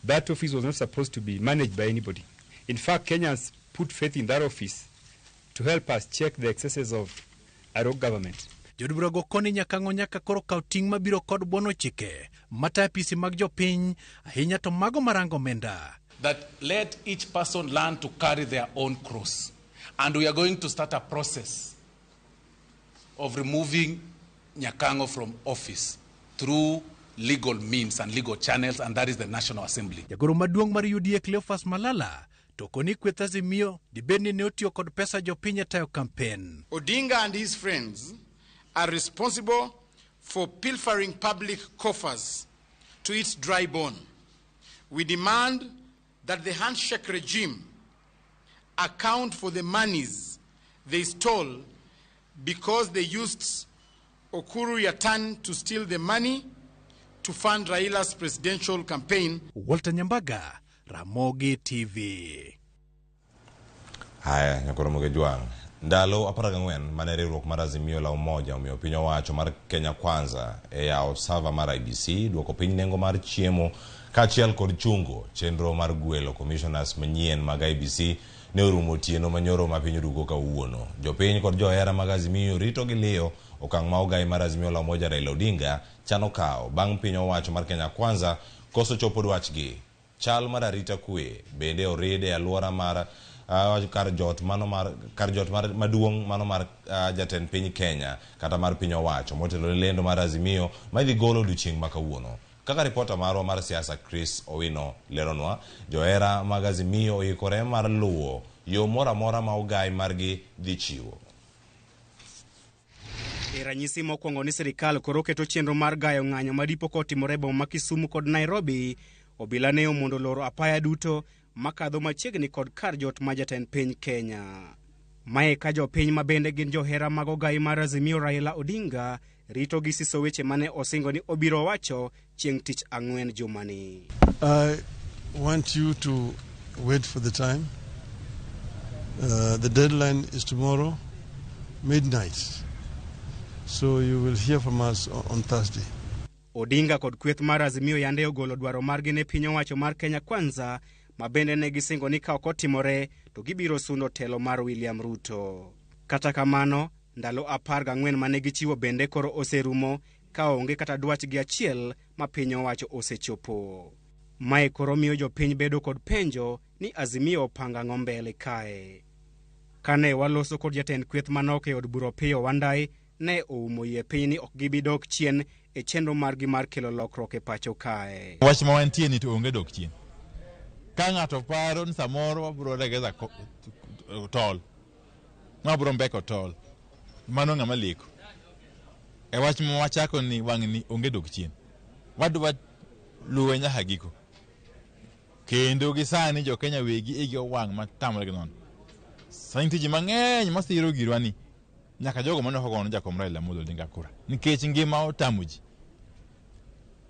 That office was not supposed to be managed by anybody. In fact, Kenyans put faith in that office to help us check the excesses of a rogue government. Jood burago koni Nyakang'o nyaka koro kaw ting' mabiro kod buono chike matayo apisi mag jopiny ahinya to mago marango omenda. That let each person learn to carry their own cross. And we are going to start a process of removing Nyakang'o from office through legal means and legal channels, and that is the National Assembly. Jagoro maduong' mar UDA Cleophas Malala to koni kweth Azimio dibed ni ne otiyo kod pesa jopiny e tayo kampen. Odinga and his friends are responsible for pilfering public coffers to its dry bone. We demand that the handshake regime account for the monies they stole because they used Ukur Yatani to steal the money to fund Raila's presidential campaign. Walter Nyambaga, Ramogi TV. Haya, Nyakoro Jwang'. Ndalo 14 mane riwruok mar Azimio la Umoja omiyo piny owacho mar Kenya Kwanza e yawo server mar IEBC duoko piny nengo mar chiemo kaachiel kod chungo chenro mar gwelo commissioners manyien mag IEBC ne orumo otieno manyoro ma piny orugo kawuono. Jopiny kod johera mag Azimio rito gi liyo okang' ma ogai mar Azimio la Umoja Raila Odinga chano kawo bang' piny owacho mar Kenya Kwanza koso chopo dwachgi. Chal mar arita kwe bende orid e alwora mar kar jot mano mar kar jot mar maduong' mano mar jatend piny Kenya kata mar piny owacho motelo ne lendo mar Azimio ma idhi golo odiochieng' ma kawuono. Kaka ripota marwa mar siasa Chris Owino leronwa, johera mag Azimio oikore mar luwo yo moro amora ma ogai margi dhi chiwo. E ranyisi mokwongo ni sirikal koro keto chenro mar gayo ng'anyo madipo kotimore e boma ma Kisumu kod Nairobi, obila ne omondo loro apaya duto makadho machiegni kod kar jot ma jatend piny Kenya. Mae ka jopiny ma bende gin johera mag ogai mar Azimio Raila Odinga rito gi siso weche mane osingo ni obiro wacho chieng' tich ang'wen jumani. I want you to wait for the time. The deadline is tomorrow, midnight. So you will hear from us on Thursday. Odinga kod kweth mar Azimio yande ogolo dwaro margi ne piny owacho mar Kenya Kwanza ma bende ne gisingo ni ka ok otimore to gibiro sundo telo mar William Ruto. Kata kamano, ndalo 14 mane gichiwo bende koro oserumo ka onge kata dwachgi achiel ma piny owacho osechopo. Mae koro miyo jopiny bedo kod penjo ni Azimio opango ang'o mbele kae. Kane waloso kod jatend kweth manok e od bura Opiyo Wandayi ne oumo yie piny ni ok gibi dok chien e chenro margi mar kelo lokruok e pacho kae. Wach ma wantie ni to onge dok chien. Ka ng'ato paro ni samoro wabiro legeza tol, wabiro mbeko tol, mano ng'ama leko. E wach ma wachako ni wang'ni onge dok chien. Wadwa luwe nyaka giko. Kendo gi sani jo Kenya wegi igi owang' matamre gi nono. Sani nitie ji mang'eny masiro girwa ni nyaka jogo mane ok ogono jakom Raila Amolo Odinga kura nikech ngima otamo ji.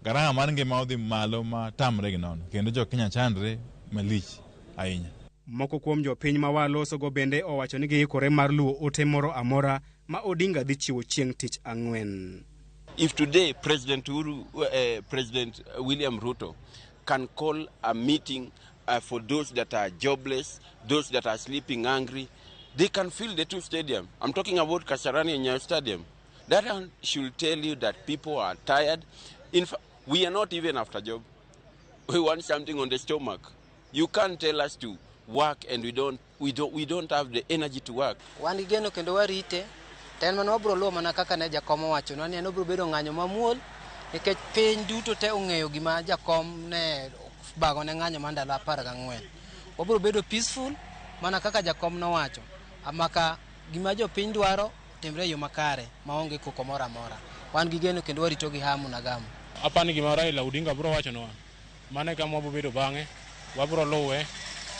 Garama mar ngima odhi malo ma tamre gi nono kendo jo Kenya chandre malich ahinya. Moko kuom jopiny ma walosogo bende owacho ni giikore mar luwo ote moro amora ma Odinga dhi chiwo chieng' tich ang'wen. If today President William Ruto can call a meeting for those that are jobless, those that are sleeping hungry, they can fill the two stadiums. I'm talking about Kasarani and Nyayo Stadium. That one should tell you that people are tired. In fact, we are not even after job. We want something on the stomach. You can't tell us to work and we don't have the energy to work. Wan gi geno kendo warite to en mana wabiro luwo mana kaka ne jakom owachonwa ni en obiro bedo ng'anyo mamuol nikech piny duto te ong'eyo gima jakom ne bago ne ng'anyo mar ndalo 14. Wabiro bedo peaceful mana kaka jakom nowacho maka gima jopiny dwaro timre e yo makare maonge koko moro amora. Wan gi geno kendo warito gi hamu na gamu. Apani gima Raila Odinga biro wachonwa mano e kama wabiro bedo bang'e wabiro luwe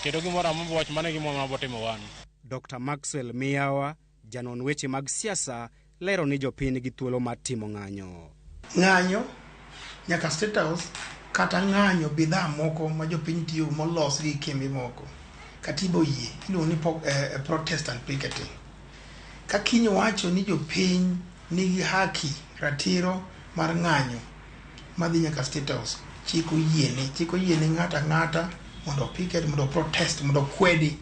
kendo gimoro amora mowacho mano e gima wabiro timo wan. Dr. Maxwell Miyawa, janon weche mag siasa, lero ni jopiny nigi thuolo mar timo ng'anyo. Ng'anyo nyaka State House kata ng'anyo bidhaa moko ma jopiny tiyo molos gi kembe moko. Katiba oyie iluongo ni protest and picketing. Ka kiny wacho ni jopiny nigi haki ratiro mar ng'anyo madhi nyaka State House. Chik oyiene, chik oyiene ng'ato ang'ata mondo opicket, mondo protest, mondo okwedi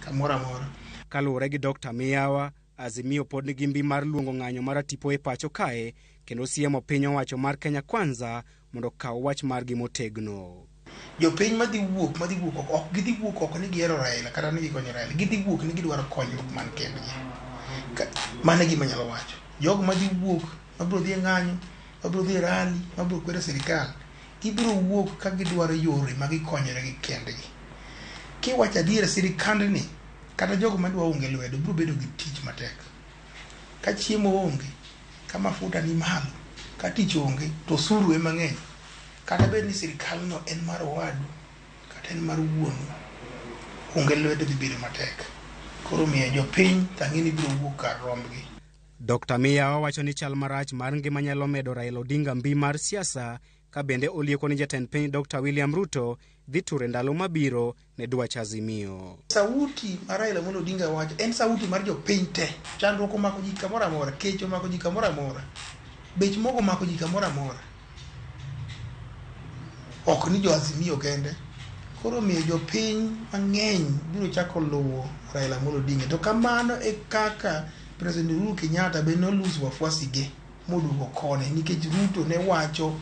kamoro amora. Kaluwore gi Dr. Miyawa, Azimio pod nigi mbi mar luongo ng'anyo mar tipo e pacho kae kendo siemo piny owacho mar Kenya Kwanza mondo okaw wach margi motegno. Jopiny madhi wuok oko ok gidhi wuok oko ni gihero Raila kata ni gikonyo Raila, gidhi wuok ni gidwaro konyruok man kendgi. Mano e gima anyalo wacho. Jogo madhi wuok, mabiro dhi e ng'anyo, mabiro dhi e rally, mabiro kwedo sirikal, gibiro wuok ka gidwaro yore ma gikonyore gi kendgi. Kiwacho adier, sirikandni kata jogo madwa onge lwedo biro bedo gi tich matek. Ka chiemo onge, ka mafuta ni malo, ka tich onge, to osuru ema ng'eny. Kata bed ni sirikalno en mar owadu kata en mar wuonu, onge lwedo dhi bedo matek. Koro miyo jopiny tang'e ni biro wuok kar rombgi. Dr. Miyawa wacho ni chal marach mar ngima nyalo medo Raila Odinga mbi mar siasa ka bende olieko ni jatend piny Dr. William Ruto dhi ture ndalo mabiro ne dwach Azimio. Sauti mar Raila Amolo Odinga wacho en sauti mar jopiny te. Chandruok omako ji kamoro amora, kech omako ji kamoro amora, bech mogo omako ji kamoro amora. Ok ni jo Azimio kende. Koro miyo jopiny mang'eny biro chako luwo Raila Amolo Odinga. To kamano e kaka President Uhuru Kenyatta be nolose wafuasi ge moduogo kone nikech Ruto ne wacho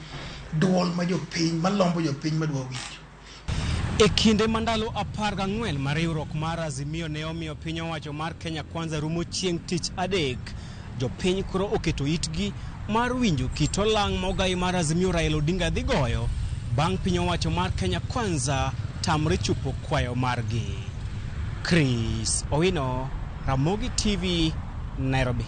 duol ma jopiny malombo jopiny madwa winjo. E kinde ma ndalo 14 ma riwruok mar Azimio ne omiyo piny owacho mar Kenya Kwanza rumo chieng' tich adek, jopiny koro oketo itgi mar winjo kit olang' mogai mar Azimio Raila Odinga dhi goyo bang' piny owacho mar Kenya Kwanza tamre chopo kwayo margi. Chris Owino, Ramogi TV, Nairobi.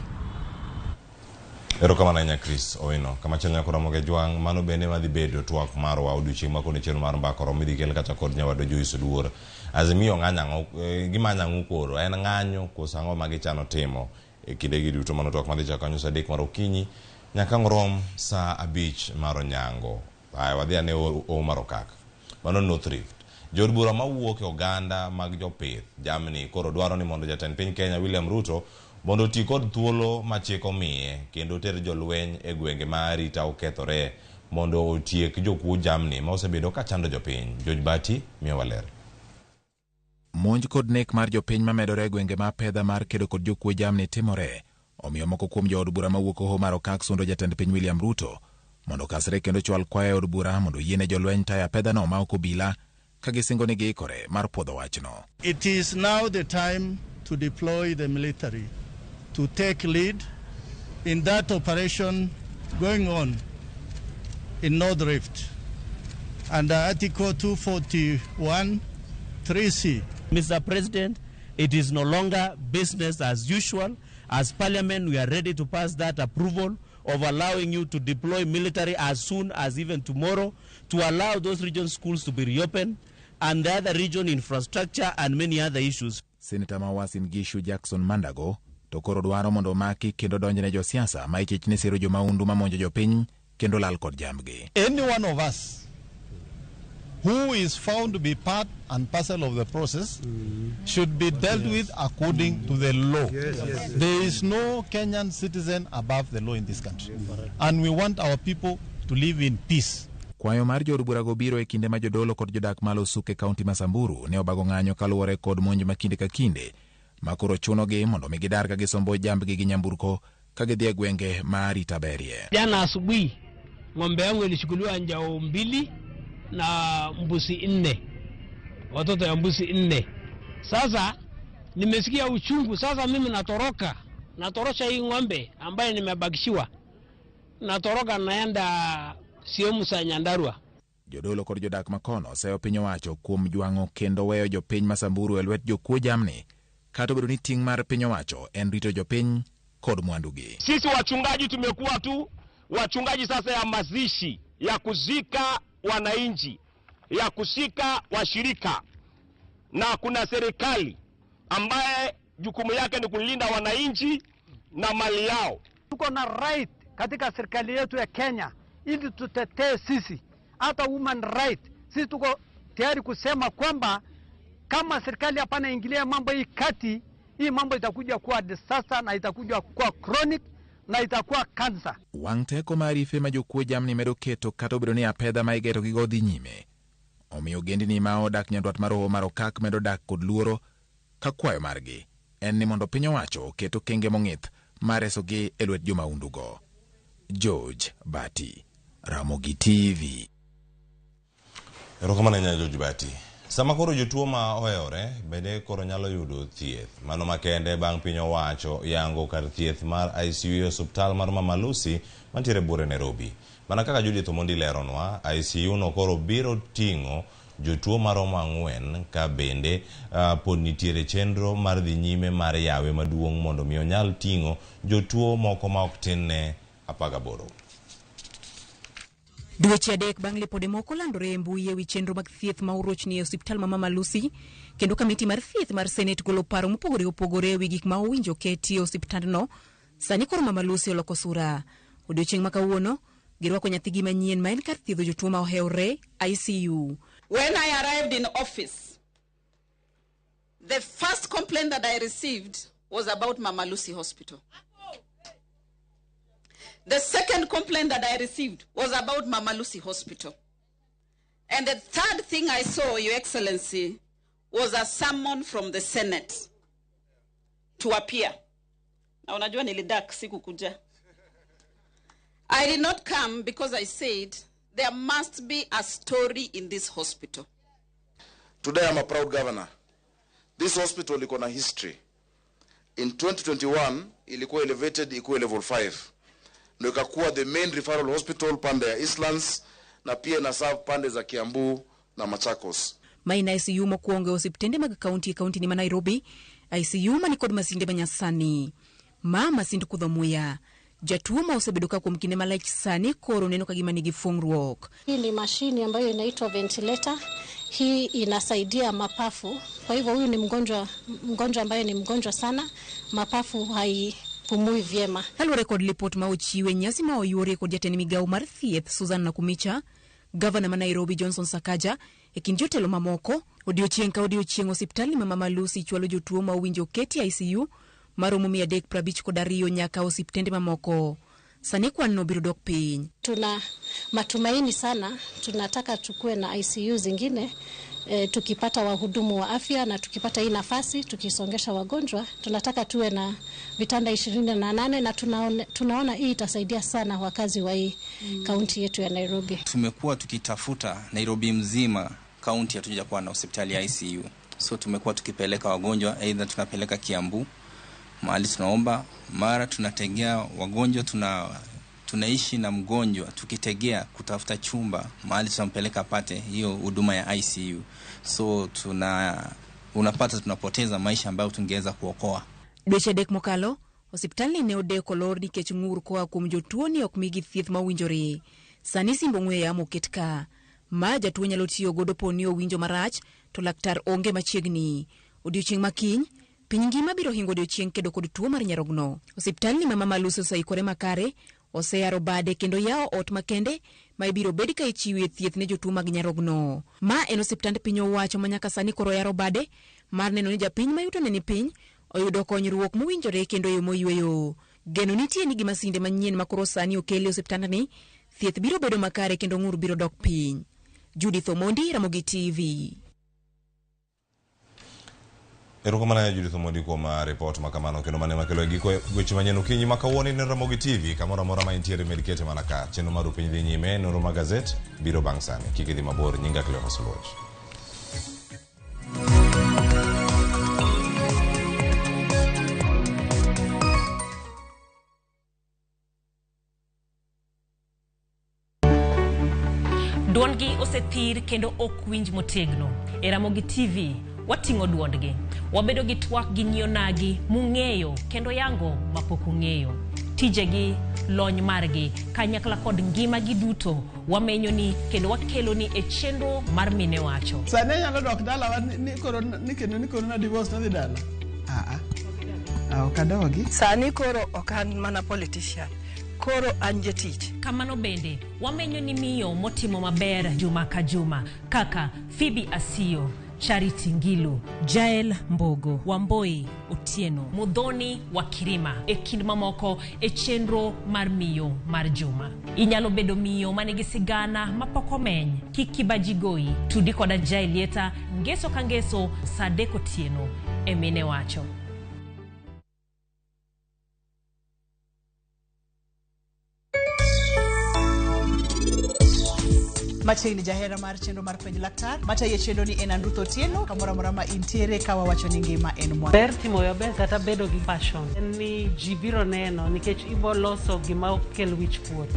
Erokamano ahinya Chris Owino. Kamachielo nyako Ramogi Jwang', mano bende madhi bedo twak marwa odiochieng' ma koni chenro mar mbaka oromo idhi kel kata kod nyawadwa Joyce Oduor. Azimio ng'anyo ang'o, gimanyo ang'o koro? En ng'anyo koso ang'o ma gichano timo e kindegi duto? Mano twak madhi chako kanyo saa 3 mar okinyi nyaka ang' rom saa 5 mar onyango. Aya, wadhi ane Omar Okak. Mano North Rift. Jood bura mawuok e oganda mag jopith jamni koro dwaro ni mondo jatend piny Kenya William Ruto mondo oti kod thuolo ma chik omiye kendo ter jolweny e gwenge ma arita okethore mondo otiek jokuo jamni ma osebedo ka chando jopiny. George Bati miyowa ler. Monj kod nek mar jopiny mamedore e gwenge ma pedha mar kedo kod jokuo jamni timore. Omiyo moko kuom jood bura mawuok Hoho mar Okak sundo jatend piny William Ruto mondo okasre kendo chwal kwayo e od bura mondo oyiene jolweny tayo apedhano ma ok obila ka gisingo ni giikore mar puodho wachno. It is now the time to deploy the military to take lead in that operation going on in North Rift under Article 241 3C. Mr. President, it is no longer business as usual. As Parliament, we are ready to pass that approval of allowing you to deploy military as soon as even tomorrow to allow those region schools to be reopened and the other region infrastructure and many other issues. Senator ma Uasin Gishu Jackson Mandago to koro dwaro mondo omaki kendo donjne josiasa ma ichich ni siro jomaundu mamonjo jopiny kendo lal kod jambgi. Any one of us who is found to be part and parcel of the process should be dealt with according to the law. Yes. There is no Kenyan citizen above the law in this country. And we want our people to live in peace. Kwayo mar jood burago biro e kinde ma jodolo kod jodak malo Suke kaunti ma Samburu ne obago ng'anyo kaluwore kod monj ma kinde ka kinde ma koro chunogi mondo mi gidar ka gisombo jambgi gi nyamburko ka gidhi e gwenge ma arita berie. Jana asubuhi ng'ombe yangu ilichukuliwa njao 2 na mbuzi 4, watoto ya mbuzi 4. Sasa nimesikia uchungu. Sasa mimi natorosha hii ng'ombe ambaye nimebakishiwa, natoroka naenda sehemu za Nyandarua. Jodolo kod jodak makono oseyo piny owacho kuom jwang'o kendo weyo jopiny ma Samburu e lwet jokuo jamni kata obedo ni ting' mar piny owacho en rito jopiny kod mwandugi. Sisi wachungaji tumekuwa tu wachungaji sasa ya mazishi, ya kuzika wananchi, ya kushika washirika, na kuna serikali ambaye jukumu yake ni kulinda wananchi na mali yao. Tuko na right katika serikali yetu ya Kenya ili tutetee sisi hata human right. Sisi tuko tayari kusema kwamba kama serikali hapana ingilia mambo hii kati, hii mambo itakuja kuwa disaster na itakuja kuwa chronic. na itakuwa kansa. Wang' teko mar ife ma jokuo jamni medo keto kata obedo ni apedha ma igetogigo dhi nyime. Omiyo ogendni ma odak nyandwat mar Hoho mar Okak medo dak kod luoro ka kwayo margi en ni mondo piny owacho oket okenge mong'ith mar resogi e lwet jomaundugo. George Bati, Ramogi TV. Erokamano ahinya George Bati. Sama koro jotuo ma ohewore bende koro nyalo yudo thieth. Mano makende bang' piny owacho yango kar thieth mar ICU e osuptal mar Mama Lucy mantiere buore Nairobi. Mana kaka Judith Omondi leronwa, ICU no koro biro ting'o jotuo maromo 4 ka bende pod nitiere chenro mar dhi nyime mar yawe maduong' mondo mi onyal ting'o jotuo moko ma ok tin ne 18. Dweche 3 bang' lipode moko landore e mbui ewi chenro mag thieth ma orochni e osiptal ma Mama Lucy, kendo kamiti mar thieth mar Senate golo paro mopogore opogore ewi gik ma owinjo keti e osiptandno. Sani koro Mama Lucy oloko sura. Odiochieng' ma kawuono, girwako nyathigi manyien ma en kar thiedho jotuo ma ohewore, ICU. When I arrived in office, the first complaint that I received was about Mama Lucy Hospital. The second complaint that I received was about Mama Lucy Hospital. And the third thing I saw, Your Excellency, was a summon from the Senate to appear. Na unajua nilidak sikukuja. I did not come because I said there must be a story in this hospital. Today I'm a proud governor. This hospital iko na history. In 2021 ilikuwa elevated ikuwe level 5. Ndio ikakuwa the main referral hospital pande ya Eastlands na pia ina serve pande za Kiambu na Machakos. Maina ICU mokwongo e osiptende mag kaunti e kaunti ni ma Nairobi, ICU mani kod masinde manyasani. Ma masind kudho muya. Jatuo ma osebedo ka kuom kinde malach sani koro neno ka gima nigi fungruok. Hii ni mashini ambayo inaitwa ventilator. Hii inasaidia mapafu. Kwa hivyo huyu ni mgonjwa ambaye ni mgonjwa sana, mapafu haipumui vyema. Kaluwore kod lipot ma ochiwe nyasi ma oyuore kod jatend migawo mar thieth Susan Nakumicha, gavana ma Nairobi Johnson Sakaja e kind jotelo mamoko, odiochieng' ka odiochieng' osiptal ma Mama Lucy chwalo jotuo ma owinjo keti ICU maromo 352 nyaka osiptende mamoko. Sani kwan no biro dok piny. Tuna matumaini sana, tunataka tukue na ICU zingine. Tukipata wahudumu wa afya na tukipata hii nafasi, tukisongesha wagonjwa, tunataka tuwe na vitanda 28 na tunaona hii itasaidia sana wakazi wa hii kaunti yetu ya Nairobi. Tumekuwa tukitafuta Nairobi mzima, kaunti hatujakuwa na hospitali ya ICU. So tumekuwa tukipeleka wagonjwa, aidha tunapeleka Kiambu, mahali tunaomba, mara tunategea wagonjwa, tunaishi na mgonjwa tukitegea kutafuta chumba mahali tunampeleka apate hiyo huduma ya ICU. So unapata tunapoteza maisha ambayo tungeweza kuokoa. Dweche 3 mokalo, osiptal ne odeko lor nikech ng'ur koa kuom jotuo ni ok migi thieth mowinjore. Sani simbo ong'we yamo oket ka ma jatuo nyalo tiyo godo po ni owinjo marach to laktar onge machiegni. Odiochieng' ma kiny, piny ngima biro hingo odiochieng' kedo kod tuo mar nyarogno. Osiptal ni ma Mama Lucy oseikore makare, oseyaro bade kendo yawo ot makende ma ibiro bed ka ichiwe thieth ne jotuo mag nyarogno. Ma en osiptand piny owacho ma nyaka sani koro yaro bade mar neno ni japiny ma yutone ni piny oyudo konyruok mowinjore kendo e yo moyweyo. Geno nitie ni gi masinde manyien ma koro sani okel e osiptandni, thieth biro bedo makare kendo ng'ur biro dok piny. Judith Omondi, Ramogi TV. Erokamano Judith Omondi kuom ripot ma kamano kendo mane makelo e giko weche manyien okinyi ma kawuono ne Ramogi TV kamoro amora ma intiere med kete mana ka chenro mar piny dhi nyime nonro mag gazet biro bang' sani kik idhi mabor nyinga Cleophas Oluoch. Duondgi osethir kendo ok winj motegno. E Ramogi TV wating'o duondgi. Wabedo gi twak gi nyionagi mung'eyo kendo yango mapok ung'eyo. Tijegi, lony margi, kanyakla kod ngimagi duto wamenyoni kendo wakeloni e chenro mar Mine Wacho. Sani anyalo dok dalawa ni koro ni kendo ni koro na divorce nadhi dala. Ok adogi. Sani koro ok an mana politician. Koro an jatich. Kamano bende wamenyo ni miyo motimo maber juma ka juma kaka Phoebe Asiyo, Charity Ngilu, Jael Mbogo, Wamboi Otieno, Mudhoni wa Kirima e kind mamoko e chenro mar Miyo mar Juma. Inyalo bedo miyo manigi sigana mapok omeny. Kik kibaji goyi. Tudi koda Jael Lieta ngeso ka ngeso saa 3 otieno e Mine Wacho. Machiegni jahera mar chenro mar penj laktar matayo chenro ni en Andruth Otieno kamoro amora ma intiere ka wawacho ni ngima en mwandu. Ber timo maber kata bedo gi passion en ni ji biro neno nikech ibo loso gima ok kel wich kuot.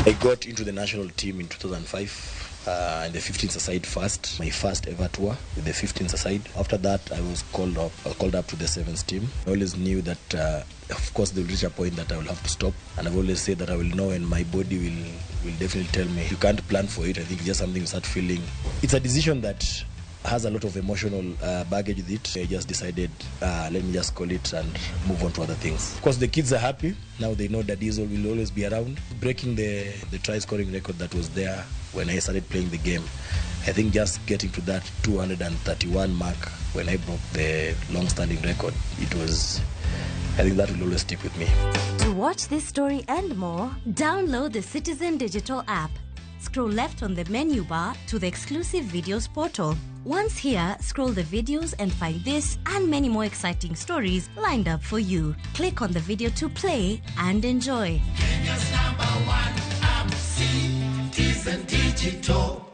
I got into the national team in 2005 in the 15s aside first, my first ever tour with the 15s aside. After that, I was called up to the sevens team. I always knew that, of course, there will reach a point that I will have to stop. And I've always said that I will know, and my body will definitely tell me. You can't plan for it. I think it's just something you start feeling. It's a decision that has a lot of emotional baggage with it. I just decided, let me just call it and move on to other things. Of course, the kids are happy. Now they know that Diesel will always be around. Breaking the try-scoring record that was there when I started playing the game. I think just getting to that 231 mark when I broke the long-standing record, it was, I think that will always stick with me. To watch this story and more, download the Citizen Digital app. Scroll left on the menu bar to the exclusive videos portal. Once here, scroll the videos and find this and many more exciting stories lined up for you. Click on the video to play and enjoy. Kenya's #1 app, Citizen Digital.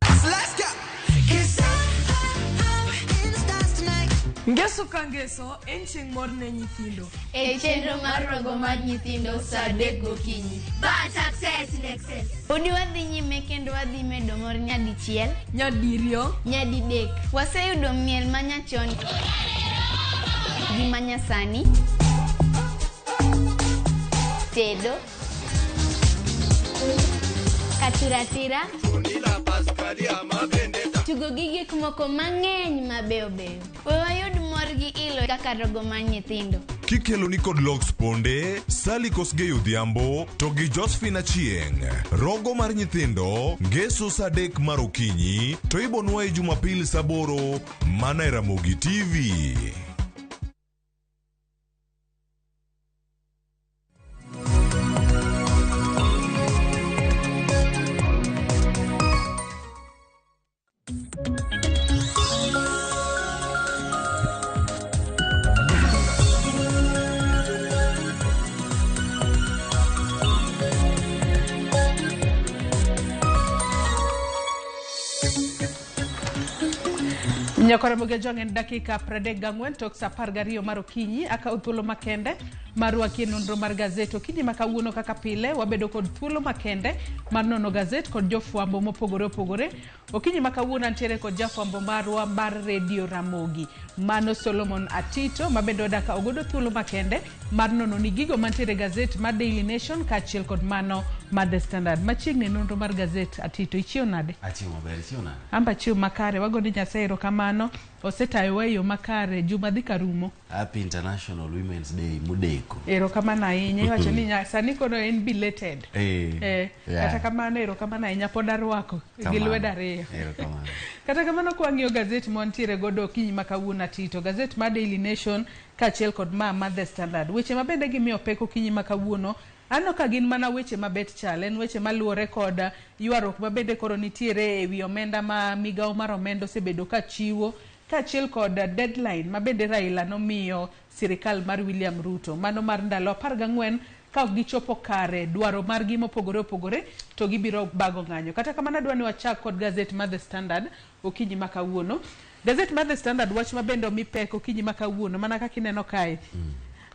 Let's go. Ngeso ka ngeso en chieng' mor ne nyithindo. E chenro mar rogo mar nyithindo saa 3 gokinyi. But success in excess. Podi wadhi nyime kendo wadhi medo mor nyadichiel, nyadiriyo, nyadidek. Waseyudo miel manyachon gi manyasani, tedo, katiratira, tugo gi gik moko mang'eny mabeyo beyo. We wayud mor gi ilo kaka rogo mar nyithindo. Kikelo ni kod Lox Ponde, Sally Kosgei Odhiambo to gi Josephine Achieng'. Rogo mar nyithindo ngeso saa 3 mar okinyi to ibonwa e Jumapil saa 8 mana e Ramogi TV. Nyakora Jong en dakika 34 tok saa 12 mar okinyi akawo thuolo makende mar rwaki e nonro mar gazet okinyi ma kawuono kaka pile wabedo kod thuolo makende mar nono gazet kod jofwambo mopogore opogore. Okinyi ma kawuono antiere kod jafwambo marwa mar Radio Ramogi mano Solomon Atito mabende odaka ogodo thuolo makende mar nono ni gigo mantiere gazet mar Daily Nation kaachiel kod mano mar The Standard. Machiegni nonro mar gazet Atito, ichiew nade? Achiew maber, ichiew nade? Amba chiew makare, wagoni Nyasaye erokamano osetayowa e yo makare, juma dhi karumo. Happy International Women's Day mudeko. Erokamano ahinya, iwacho ni sani koro en belated. Kata kamano erokamano ahinya pod arwako gi lwedo ariyo. Erokamano. Kata kamano kwang'iyo gazet mantiere godo okinyi ma kawuono Atito, gazet mar Daily Nation kaachiel kod ma The Standard. Weche mabende gimiyo pek okinyi ma kawuono aneno ka gin mana weche mabet chal, en weche maluwore kod ywaruok mabende koro nitiere ewi omenda ma migawo mar omenda osebedo ka chiwo kaachiel kod deadline mabende Raila nomiyo sirikal mar William Ruto mano mar ndalo 14 ka ok gichopo kare dwaro margi mopogore opogore to gibiro bago ng'anyo. Kata kamano adwa ni wachak kod gazet mar The Standard okinyi ma kawuono. Gazet mar The Standard wach mabende omi pek okinyi ma kawuono mana kaka ineno kae.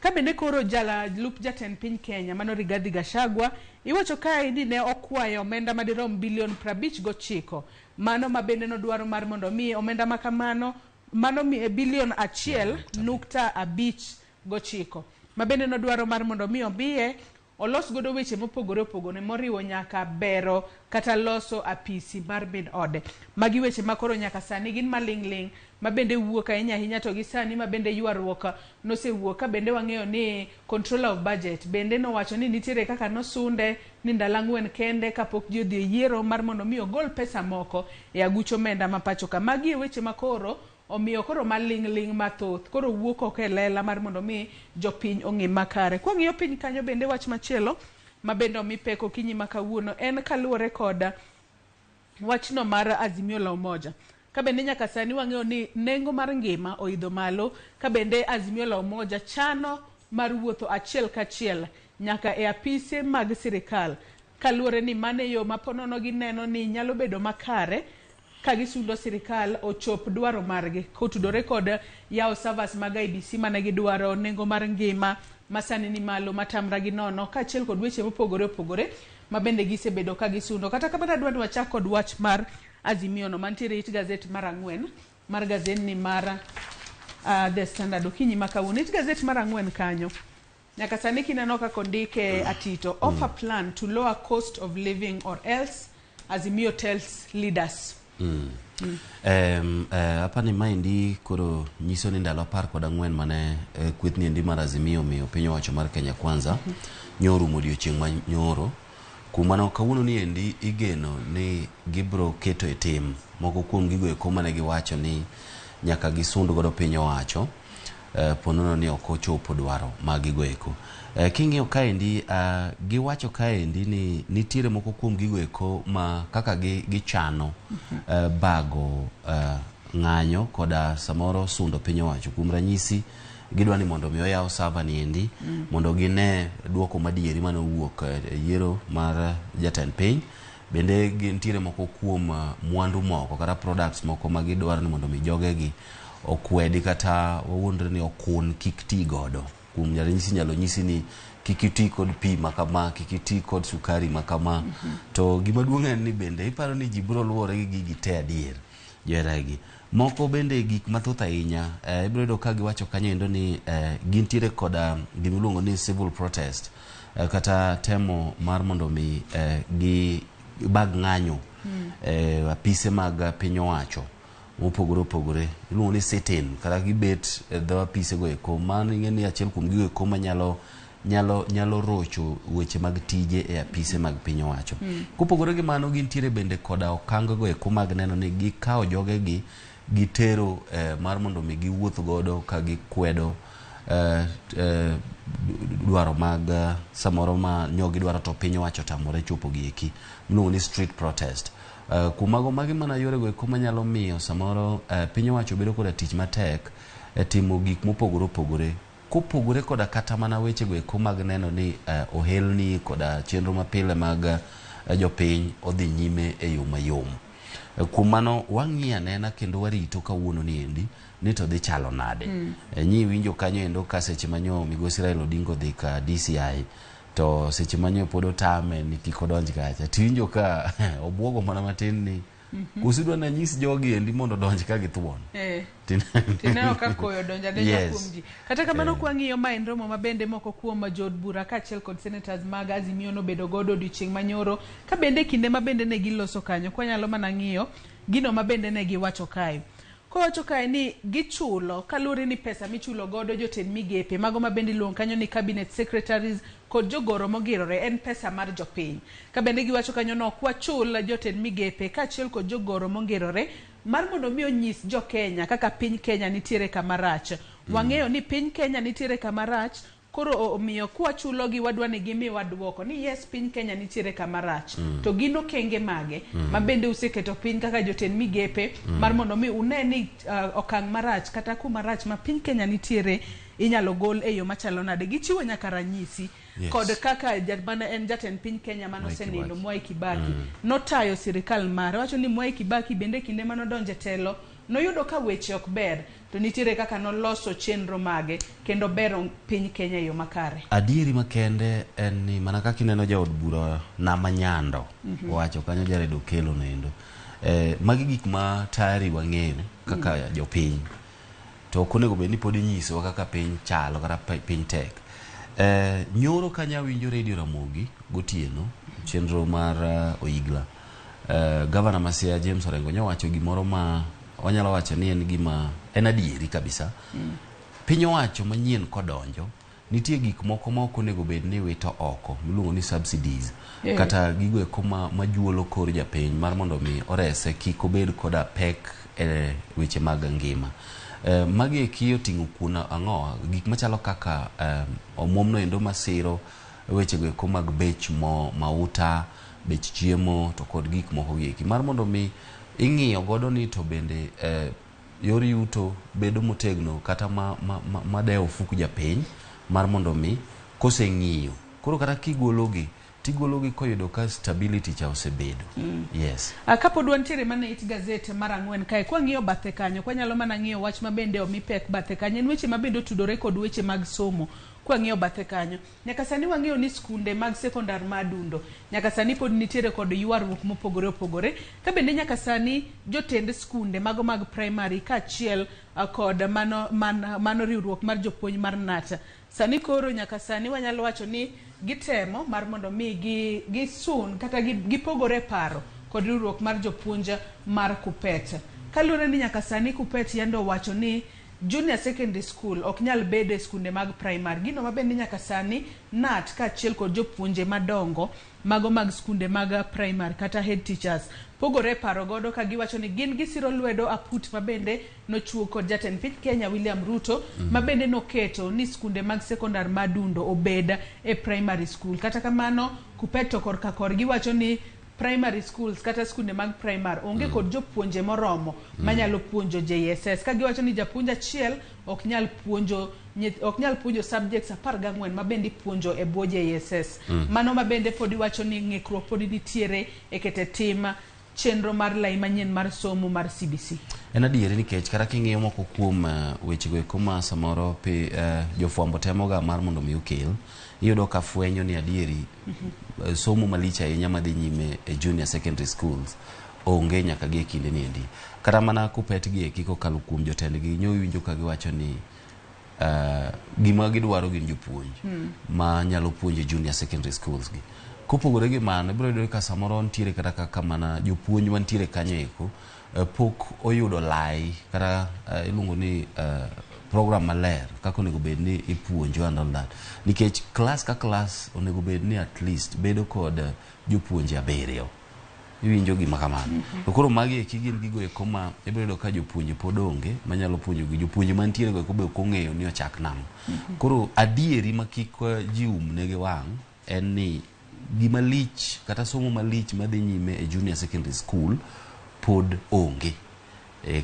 Ka bende koro jalup jatend piny Kenya mano Rigathi Gachagua iwacho kae ni ne okwayo omenda madirom bilion 59 mano mabende nodwaro mar mondo mi omenda makamano mano bilion 1.59 mabende nodwaro mar mondo mi omiye olos godo weche mopogore opogore moriwo nyaka bero kata loso apisi mar min ode. Magi weche ma koro nyaka sani gin maling'ling' ma bende wuok ahinya ahinya to gi sani ma bende ywaruok nosewuok ka bende wang'eyo ni controller of budget bende nowacho ni nitiere kaka nosunde ni ndalo ang'wen kende kapok ji odhi e yiero mar mondo mi ogol pesa moko e aguch omenda ma pacho ka. Magi e weche ma koro omiyo koro maling'ling' mathoth koro wuok oko e lela mar mondo mi jopiny ong'e makare. Kwang'iyo piny kanyo bende wach machielo ma bende omi pek okinyi ma kawuono en kaluwore kod wachno mar Azimio la Umoja. Ka bende nyaka sani wang'eyo ni nengo mar ngima oidho malo ka bende Azimio la Umoja chano mar wuotho achiel kachiel nyaka e apise mag sirikal kaluwore ni mano e yo ma ponono gineno ni nyalo bedo makare ka gisundo sirikal ochop dwaro margi kotudore kod yawo servers mag IEBC mane gidwaro, nengo mar ngima masani ni malo matamra gi nono kaachiel kod weche mopogore opogore ma bende gisebedo ka gisundo. Kata kamano adwa ni wachak kod wach mar Azimio no mantiere it gazet mar ang'wen mar gazetni mar The Standard okinyi ma kawuono. It gazet mar ang'wen kanyo nyaka sani kineno kaka ondike Atito, offer plan to lower cost of living or else Azimio tells leaders. Apani maendi koro nyiso ni ndalo 14 mane kweth niendi mar Azimio omiyo piny owacho mar Kenya Kwanza nyorumo odiochieng' ma nyoro. Kuom mano kawuono ni endi igeno ni gibro keto e tim moko kuom gigo eko mane giwacho ni nyaka gisund godo piny owacho ponono ni ok ochopo dwaro mag gigo eko. King'iyo kaendi giwacho kaendi ni nitiere moko kuom gigo eko ma kaka gichano bago ng'anyo koda samoro sundo piny owacho. Kuom ranyisi gidwa ni mondo mi oyaw server ni endi mondo gine duoko madieri mane owuok e yiero mar jatend piny. Bende gintiere moko kuom mwandu moko kata products moko ma gidwaro ni mondo mi jogegi okwedi kata wawuondre ni okun kik ti godo. Kuom ranyisi nyalo nyisi ni kik iti kod pi makama, kik iti kod sukari makama. To gima duong' en ni bende iparo ni ji biro luwore gi gigi te adier joheragi. Moko bende gik mathoth ahinya ibiro yudo ka giwacho kanyo endo ni gintiere koda gima iluongo ni civil protest kata temo mar mondo mi gi bag ng'anyo apise mag piny owacho mopogore opogore iluongo ni sit-in kata gibet e dho apise go eko. Mano ing'e ni achiel kuom gigo eko manyalo nyalo rocho weche mag tije e apise mag piny owacho. Kopogore gi mano gintiere bende koda okang' go eko mag neno ni gikawo jogegi gitero mar mondo mi giwuoth godo ka gikwedo dwaro mag samoro ma nyo gidwaro to piny owacho otamore chopo gi eki miluongo ni street protest. Kuom mago magi mana yore go eko manyalo miyo samoro piny owacho bedo koda tich matek e timo gik mopogore opogore kopogore koda kata mana weche go eko mag neno ni ohelni koda chenro mapile mag jopiny odhi nyime e yo mayom. Kuom mano wang'iyo anena kendo warito kawuono ni endi ni to dhi chalo nade. Nyi winjo kanyo endo ka seche manyo migosi Raila Odinga odhi ka DCI to seche manyo pod otame ni kik odonj kacha tiwinjo ka obuogo mana matin ni koso idwa nanyis jogi endi mondo odonj ka githuon. Tineno ka koyo donjo adonja kuom ji. Kata kamano kwang'iyo ma en romo ma bende moko kuom jood bura kaachiel kod senators mag Azimio nobedo godo odiochieng' manyoro ka bende kinde ma bende ne giloso kanyo kwanyalo mana ng'iyo gino ma bende ne giwacho kae. Kowacho kae ni gichulo kaluwore ni pesa michulo godo jotend migepe mago ma bende iluongo kanyo ni cabinet secretaries kod jogoro mogirore en pesa mar jopiny. Ka bende giwacho kanyo no ok wachul jotend migepe kaachiel kod jogoro mongirore mar mondo mi onyis jo Kenya kaka piny Kenya nitiere kama rach. Wang'eyo ni piny Kenya nitiere kama rach, koro omiyo kwachulogi wadwa ni gimiwa duoko ni yes piny Kenya nitiere kama rach. To gin okenge mage ma bende useketo piny kaka jotend migepe mar mondo mi une ni okang' marach kata kuma rach ma piny Kenya nitiere inyalo gol e yo machalo nade. Gichiwo nyaka ranyisi kod kaka mane en jatend piny Kenya mane osenindo Mwai Kibaki notayo sirikal mare. Wacho ni Mwai Kibaki bende kinde mane odonjo e telo noyudo ka weche ok ber to nitiere kaka noloso chenro mage kendo bero piny Kenya e yo makare. Adieri makende en ni mana kaka ineno jaod bura Namanyando owacho kanyo Jared Okello noendo. Magi gik ma tayari wang'eyo kaka jopiny to ok onego bed ni pod inyisowa kaka piny chalo kata piny tek. Nyoro kanya winjo Radio Ramogi gotieno chenro mar Oigla, gavana ma Siaya James Orengo nyowacho gimoro ma wanyalo wacho ni en gima en adieri kabisa. Piny owacho manyien kodonjo nitie gik moko ma ok onego bed ni wito oko miluongo ni subsidies kata gigo eko majuolo kor japiny mar mondo mi orese kik obed koda pek e weche mag ngima. Magi eki oting'o kuno ang'o gik machalo kaka omuomno endo masiro wechego eko mag bech mo mauta, bech chiemo to kod gik moko gi eki mar mondo mi ing'iyo godo ni to bende yor yuto bedo motegno kata ma dewo ofuk japiny mar mondo mi koseng'iyo koro kata kigologi tigologi koyudo ka stability cha osebedo. Yes. Kapod wantiere mana e it gazet mar ang'wen kae, kwang'iyo bathe kanyo, kwanyalo mana ng'iyo wach mabende omi pek bathe kanyo, en weche mabende otudore kod weche mag somo. Kwang'iyo bathe kanyo, nyaka sani wang'eyo ni skunde mag sekondar ma Adundo, nyaka sani pod nitiere kod ywaruok mopogore opogore. Ka bende nyaka sani jotend skunde mago mag primary kaachiel kod mano riwruok mar jopuonj mar KNUT. Sani koro nyaka sani wanyalo wacho ni gitemo mar mondo mi gisun kata gipogore paro kod riwruok mar jopuonj mar KUPPET. Kaluwore ni nyaka sani KUPPET yande owacho ni junior secondary school ok nyal bedo e skunde mag primary. Gino mabende nyaka sani KNUT kaachiel kod jopuonje madongo mago mag skunde mag primary kata head teachers pogore e paro godo ka giwacho ni gin gisiro lwedo aput mabende nochiw kod jatend piny Kenya William Ruto mabende noketo ni skunde mag sekondar ma Adundo obed e primary school. Kata kamano KUPPET to korka korgi wacho ni primary schools kata skunde mag primary onge kod jopuonje moromo manyalo puonjo JSS ka giwacho ni japuonj achiel ok nyal puonjo subjects 14 mabende ipuonjo e bwo JSS. Mano mabende pod iwacho ni ng'ikruok pod nitiere e keto tim chenro mar lai manyien mar somo mar CBC. En adieri nikech kata king'iyo moko kuom wechego eko ma samoro jofwambo temoga mar mondo mi okel, iyudo ka fwenyo ni adieri somo malich ahinya madhi nyime e junior secondary schools onge nyaka gi e kinde ni endi. Kata mana KUPPET gi eki kokalo kuom jotendgi nyo iwinjo ka giwacho ni gima gidwaro gin jopuonj ma nyalo puonjo e junior secondary schools gi. Kopogore gi mano, ibiro yudo ka samoro nitiere kata kaka mana jopuonj mantiere kanyo eko pok oyudo lai kata iluongo ni program maler kaka onego bed ni ipuonjo and all that, nikech klas ka klas onego bed ni at least bedo kod jopuonje 7. Iwinjo gima kamano? To koro magi eki gin gigo eko ma ibiro yudo ka jopuonje pod onge manyalo puonjogi. Jopuonje mantiere go eko be ok ong'eyo ni ochak nang'o. Koro adieri ma kik ji umnegi wang' en ni gima lich kata somo malich madhi nyime e junior secondary school pod onge.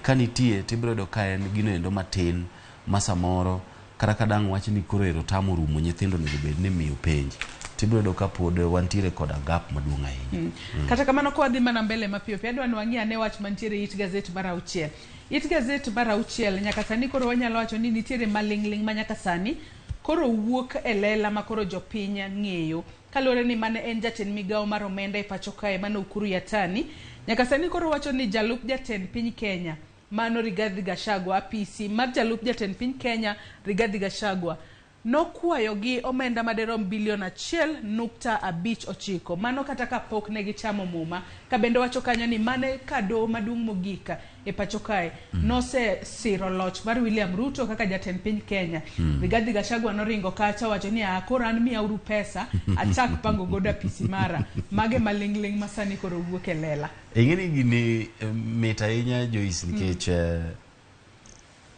Ka nitie tibiro yudo ka en gino endo matin ma samoro kata ka dang' wach ni koro ero tam orumo nyithindo onego bed ni imiyo penj, tibiro yudo ka pod wantiere koda gap maduong' ahinya. Kata kamano ka wadhi mana mbele mapiyo piyo, adwa ni wang'i ane wach mantiere e it gazet mar auchiel. It gazet mar auchiel nyaka sani koro wanyalo wacho ni nitiere maling'ling' ma nyaka sani koro wuok e lela ma koro jopiny ng'eyo. Kaluwore ni mane en jatend migawo mar omenda e pacho kae mano Ukur Yatani, nyaka sani koro wacho ni jalup jatend piny Kenya mano Rigathi Gachagua, apisi mar jalup jatend piny Kenya Rigathi Gachagua nokwayo gi omenda maderom bilion 1.59, mano kata kapok ne gichamo muma. Ka bende wacho kanyo ni mane ka doho maduong' mogik e pacho kae nosesiro loch mar William Ruto kaka jatend piny Kenya. Rigathi Gachagua noringo kacha wacho ni "Ah, koro an miyauru pesa achak pango godo apisi mara." Mage maling'ling' ma sani koro wuok e lela. Ing'e ni gini mit ahinya Joyce, nikech